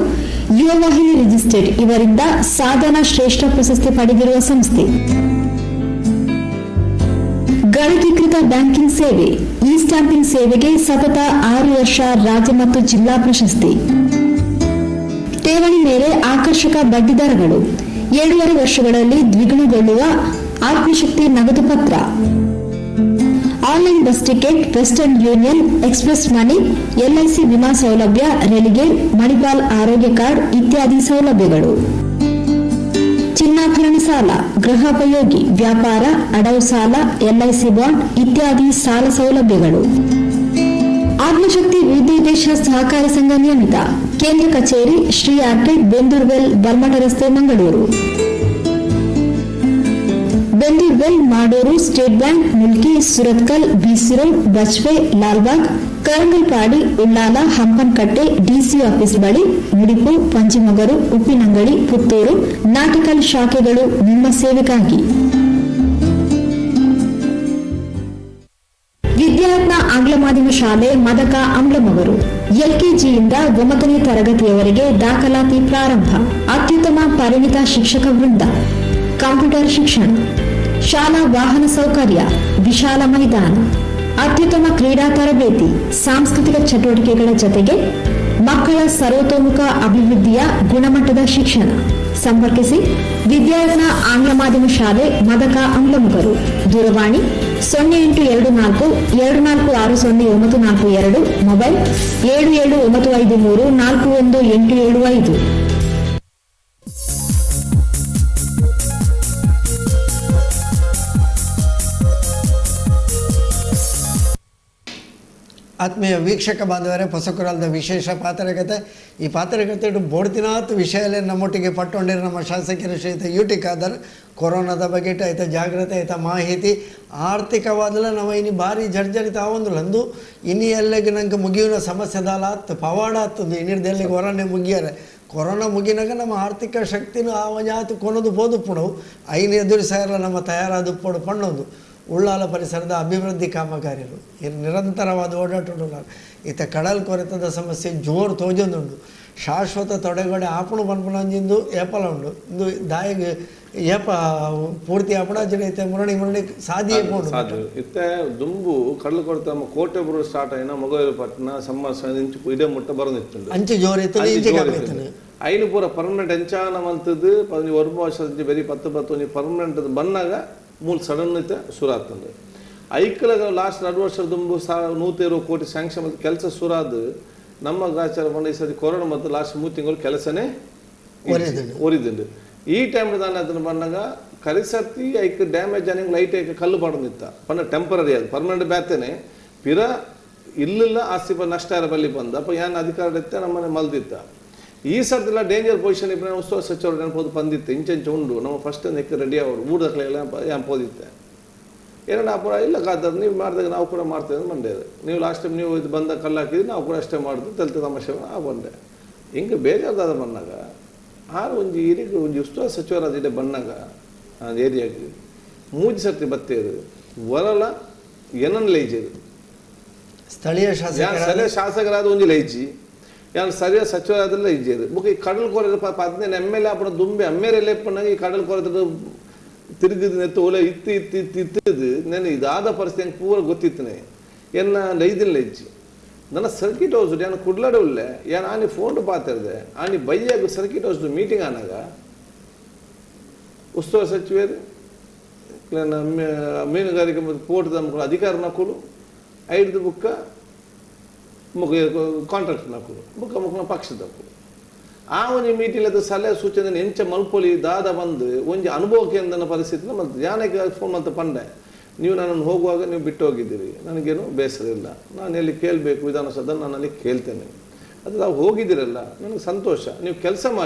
ಯುವವಾಹಿನಿ ರಿಜಿಸ್ಟರ್ಡ್ ಇವರಿಂದ ಸಾಧನಾ ಶ್ರೇಷ್ಠ ಪ್ರಶಸ್ತಿ ಪಡೆದಿರುವ ಸಂಸ್ಥೆ. ಗಣಕೀಕೃತ ಬ್ಯಾಂಕಿಂಗ್ ಸೇವೆ, ಇ ಸ್ಟ್ಯಾಂಪಿಂಗ್ ಸೇವೆಗೆ ಸತತ 6 ವರ್ಷ ರಾಜ್ಯ ಮತ್ತು ಜಿಲ್ಲಾ ಪ್ರಶಸ್ತಿ. ಠೇವಣಿ ಮೇಲೆ ಆಕರ್ಷಕ ಬಡ್ಡಿ ದರಗಳು, 7.5 ವರ್ಷಗಳಲ್ಲಿ ದ್ವಿಗುಣಗೊಳ್ಳುವ ಆತ್ಮಶಕ್ತಿ ನಗದು ಪತ್ರ, online bus ticket, Western Union, express money, LIC ವಿಮಾ ಸೌಲಭ್ಯ, ರೆಲಿಗೇರ್, ಮಣಿಪಾಲ್ ಆರೋಗ್ಯ ಕಾರ್ಡ್ ಇತ್ಯಾದಿ ಸೌಲಭ್ಯಗಳು. ಚಿನ್ನಾಭರಣ ಸಾಲ, ಗೃಹೋಪಯೋಗಿ, ವ್ಯಾಪಾರ, ಅಡವು ಸಾಲ, ಎಲ್ಐಸಿ ಬಾಂಡ್ ಇತ್ಯಾದಿ ಸಾಲ ಸೌಲಭ್ಯಗಳು. ಆತ್ಮಶಕ್ತಿ ವಿದ್ಯುದ್ದೇಶ ಸಹಕಾರ ಸಂಘ ನಿಯಮಿತ ಕೇಂದ್ರ ಕಚೇರಿ ಶ್ರೀ ಆರ್ಕಿಡ್, ಬೆಂದೂರ್ವೆಲ್, ಬಲ್ಮಠ ರಸ್ತೆ, Mangaluru. Bendoorwell, Maduru, State Bank, Mulki, Surathkal, BC road, Bajpe, Lalbagh, Karangalpady, Ullal, Hampankatta, DC office ಬಳಿ, ಮುಡಿಪು, ಪಂಜಿಮೊಗರು, ಉಪ್ಪಿನಂಗಡಿ, ಪುತ್ತೂರು, ನಾಟಿಕಲ್ ಶಾಖೆಗಳು ನಿಮ್ಮ ಸೇವೆಗಾಗಿ. ವಿದ್ಯಾರತ್ನ ಆಂಗ್ಲ ಮಾಧ್ಯಮ ಶಾಲೆ, ಮದಕ, ಅಂಬ್ಲಮೊಗರು. ಎಲ್ಕೆಜಿಯಿಂದ 9ನೇ ತರಗತಿಯವರೆಗೆ ದಾಖಲಾತಿ ಪ್ರಾರಂಭ. ಅತ್ಯುತ್ತಮ ಪರಿಣಿತ ಶಿಕ್ಷಕ ವೃಂದ, ಕಂಪ್ಯೂಟರ್ ಶಿಕ್ಷಣ, ಶಾಲಾ ವಾಹನ ಸೌಕರ್ಯ, ವಿಶಾಲ ಮೈದಾನ, ಅತ್ಯುತ್ತಮ ಕ್ರೀಡಾ ತರಬೇತಿ, ಸಾಂಸ್ಕೃತಿಕ ಚಟುವಟಿಕೆಗಳ ಜತೆಗೆ ಮಕ್ಕಳ ಸರ್ವತೋಮುಖ ಅಭಿವೃದ್ಧಿಯ ಗುಣಮಟ್ಟದ ಶಿಕ್ಷಣ. ಸಂಪರ್ಕಿಸಿ ವಿದ್ಯಾರತ್ನ ಆಂಗ್ಲ ಮಾಧ್ಯಮ ಶಾಲೆ, ಮದಕ, ಅಂಬ್ಲಮೊಗರು. ದೂರವಾಣಿ 0824 2460942, ಮೊಬೈಲ್ 77953 41875. ಆತ್ಮೀಯ ವೀಕ್ಷಕ ಬಾಂಧವರೇ, ಪೊಸಕುರಲ್ದ ವಿಶೇಷ ಪಾತ್ರಕತೆ. ಈ ಪಾತ್ರಕತೆ ಬೋಡ್ತಿನಾತ್ ವಿಷಯಲ್ಲೇ ನಮ್ಮೊಟ್ಟಿಗೆ ಪಟ್ಟೊಂಡಿರೋ ನಮ್ಮ ಶಾಸಕರ ಶ್ರೀಯುತ ಯು ಟಿ ಖಾದರ್ ಕೊರೋನಾದ ಬಗ್ಗೆ ಆಯ್ತ ಜಾಗ್ರತೆ ಆಯ್ತ ಮಾಹಿತಿ ಆರ್ಥಿಕವಾದಲ ನಮ್ಮ ಇನಿ ಭಾರಿ ಜರ್ಜರಿತ ಆವೊಂದುಲ್ಲ ಅಂದು ಇನಿ ಎಲ್ಲಗೆ ನಂಗೆ ಮುಗಿಯುವ ಸಮಸ್ಯೆ ದಾಲ ಆತ್ತು ಪವಾಡ ಆತ್ತಂದು ಇನ್ನಿರ್ದೆಲ್ಲಿಗೆ ಹೊರನೆ ಮುಗಿಯರೆ ಕೊರೋನಾ ಮುಗಿನಾಗ ನಮ್ಮ ಆರ್ಥಿಕ ಶಕ್ತಿನೂ ಆ ಜಾತಿ ಕೊನದು ಪೋದುಪ್ಪುಣವು ಐನು ಎದುರಿಸಾಯಲ್ಲ ನಮ್ಮ ತಯಾರಾದ ಉಪ್ಪೋಡು ಪಣ್ಣೊಂದು ಉಳ್ಳಾಲ ಪರಿಸರದ ಅಭಿವೃದ್ಧಿ ಕಾಮಗಾರಿಗಳು ಇದು ನಿರಂತರವಾದ ಓಡಾಟ ಈತ ಕಡಲ್ ಕೊರೆತದ ಸಮಸ್ಯೆ ಜೋರು ತೋಜೊಂದುಂಡು ಶಾಶ್ವತ ತೊಡೆಗಡೆ ಆಪಣು ಪನ್ಪುನಂಜಿಂದು ಏಪಲ ಉಂಡು ಇಂದು ದಾಯಿಗೆ ಏಪ ಪೂರ್ತಿ ಆಪಣ ಐತೆ ಮುರಣಿ ಮುರಣಿ ಸಾದಿ ಸಾಧ್ಯ ಇತ್ತೆ ದುಂಬು ಕಡಲು ಕೊರತೆ ನಮ್ಮ ಕೋಟೆ ಬರೋ ಸ್ಟಾರ್ಟ್ అయిన ಮೊಗೈಲಪಟ್ಟಣ ಸಮ್ಮ ಇಂಚು ಇದೇ ಮುಟ್ಟ ಬರೋದಿತ್ತು ಅಂಚು ಜೋರು ಇತ್ತು ಇಂಚು ಕಮ್ಮಿ ಇತ್ತು ಐನು ಪೂರ ಪರ್ಮನೆಂಟ್ ಎಂಚಾನ ಮಂತದ್ದು 15 ವರ್ಷ ಬರೀ 10 10 ಪರ್ಮನೆಂಟ್ ಬಂದಾಗ ಮೂಲ ಸಡನ್ ಐತೆ ಸುರಾತಂದು ಐಕ್ಲಗ ಲಾಸ್ಟ್ 2 ವರ್ಷದ ದುಂಬು 120 ಕೋಟಿ ಸ್ಯಾಂಕ್ಷನ್ ಕೆಲಸ ಸುರಾದು ನಮ್ಮ ಗ್ರಾಚಾರ ಬಂದ ಈ ಸತಿ ಕೊರೋನಾ ಮತ್ತು ಲಾಸ್ಟ್ 3 ತಿಂಗಳು ಕೆಲಸನೇ ಒರಿದುಂಡು. ಈ ಟೈಮ್ ದಾನೆ ಅದನ್ನು ಬಂದಾಗ ಕರಿಸತಿ ಐಕ್ ಡ್ಯಾಮೇಜ್ ಆನಿಂಗ್ ಲೈಟ್ ಐಕ್ ಕಲ್ಲು ಪಾಡೊಂದಿತ್ತ ಪಂಡ ಟೆಂಪರರಿ ಅದು ಪರ್ಮನೆಂಟ್ ಬ್ಯಾತೇನೆ ಪಿರ ಇಲ್ಲಿಲ್ಲ ಆಸ್ತಿ ನಷ್ಟ ಬಲ್ಲಿ ಬಂದ ಅಪ್ಪ ಏನ್ ಅಧಿಕಾರ ಇತ್ತೆ ನಮ್ಮನೆ ಮಲ್ದಿತ್ತ. ಈ ಸರ್ತಿಲ್ಲ ಡೇಂಜರ್ ಪೊಸಿಷನ್ ಇಬ್ಬರು ಉಸ್ತುವಾರಿ ಸಚಿವರು ನೆನಪೋದು ಬಂದಿತ್ತು ಇಂಚೆಂಚ ಉಂಡು ನಮ್ಮ ಫಸ್ಟ್ ನೆಕ್ ರೆಡಿ ಅವರು ಊಟದಕ್ಲೆಲ್ಲ ಏನ್ ಪೋದಿತ್ತೆ ಏನಣ್ಣ ಅಪ್ಪ ಇಲ್ಲ ಕಾದರ್ ನೀವು ಮಾಡಿದಾಗ ನಾವು ಕೂಡ ಮಾಡ್ತೇವೆ ಅಂತ ಬಂದೆ. ನೀವು ಲಾಸ್ಟ್ ಟೈಮ್ ನೀವು ಇದು ಬಂದ ಕಲ್ಲು ಹಾಕಿದ್ರೆ ನಾವು ಕೂಡ ಅಷ್ಟೇ ಮಾಡುದು ತೆಲ್ತ ತಮಾಷೆ ಆ ಬಂದೆ ಹಿಂಗೆ ಬೇಜಾರ್ದಾದ ಬಂದಾಗ ಆರು ಒಂಜಿ ಇರಿಗೆ ಒಂಜಿ ಉಸ್ತುವಾರಿ ಸಚಿವರಾದ ಇದೆ ಬಂದಾಗ ಆ ಏರಿಯಾಗೆ ಮೂಜಿ ಸರ್ತಿ ಬತ್ತೇರು ವರಲ ಏನನ್ನ ಲೈಜೇರು ಸ್ಥಳೀಯ ಶಾಸಕ ಶಾಸಕರಾದ ಒಂಜಿ ಲೈಜಿ ಯಾರು ಸರಿಯಾದ ಸಚಿವರಾದ್ರಲ್ಲ ಇಜ್ಜೇರು ಬುಕ್ ಈ ಕಡಲ್ ಕೊರೆದ 15 ಎಮ್ ಎಲ್ ಎ ಅಪ್ಪಣ ದುಂಬೆ ಅಮ್ಮೇರೆಲ್ಲ ಪಣ್ಣಾಗ ಈ ಕಡಲ್ ಕೊರೆದ ತಿರುಗಿದ ನೆತ್ತು ಓಲೆ ಇತ್ತು ಇತ್ತು ಇತ್ತು ಇತ್ತದು ನಾನು ಇದಾದ ಪರಿಸ್ಥಿತಿ ಹೆಂಗೆ ಪೂರ ಗೊತ್ತಿತ್ತನೆ ಎನ್ನ ಲೈದಿಲ್ಲ ಇಜ್ಜಿ ನನ್ನ ಸರ್ಕಿಟ್ ಹೌಸ್ ಯಾನು ಕುಡ್ಲಾಡ ಉಲ್ಲೆ ಯಾನ್ ಆನಿ ಫೋನ್ ಪಾತಿರ್ದೆ ಆನಿ ಬೈಯಾಗ circuit house meeting ಆನಾಗ ಉಸ್ತುವಾರಿ ಸಚಿವರು ಮೀನುಗಾರಿಕೆ ಮತ್ತು ಪೋರ್ಟ್ ನಮ್ಮಗಳು ಅಧಿಕಾರ ನಕ್ಕಳು ಐದು ಬುಕ್ಕ ಮುಖ ಕಾಂಟ್ರಾಕ್ಟ್ ನಕ್ಕಳು ಬುಕ್ಕ ಮುಖನ ಪಕ್ಷದಕ್ಕಳು ಆ ಒಂಜಿ ಮೀಟಿಂಗ್ ಅದು ಸಲಹೆ ಸೂಚನೆ ಎಂಚ ಮಲ್ಪೊಲಿ ದಾದ ಬಂದು ಒಂಜಿ ಅನುಭವಕ್ಕೆ ಅಂದನ ಪರಿಸ್ಥಿತಿ ಮಲ್ತು ಯಾನಕ್ಕೆ ಫೋನ್ ಮಲ್ತ ಪಂಡೆ ನೀವು ನನ್ನನ್ನು ಹೋಗುವಾಗ ನೀವು ಬಿಟ್ಟು ಹೋಗಿದ್ದೀರಿ, ನನಗೇನು ಬೇಸರ ಇಲ್ಲ, ನಾನು ಎಲ್ಲಿ ಕೇಳಬೇಕು ವಿಧಾನಸೌಧ ನಾನು ಅಲ್ಲಿ ಕೇಳ್ತೇನೆ, ಅದು ನಾವು ಹೋಗಿದ್ದೀರಲ್ಲ ನನಗೆ ಸಂತೋಷ, ನೀವು ಕೆಲಸ ಮಾಡಿ.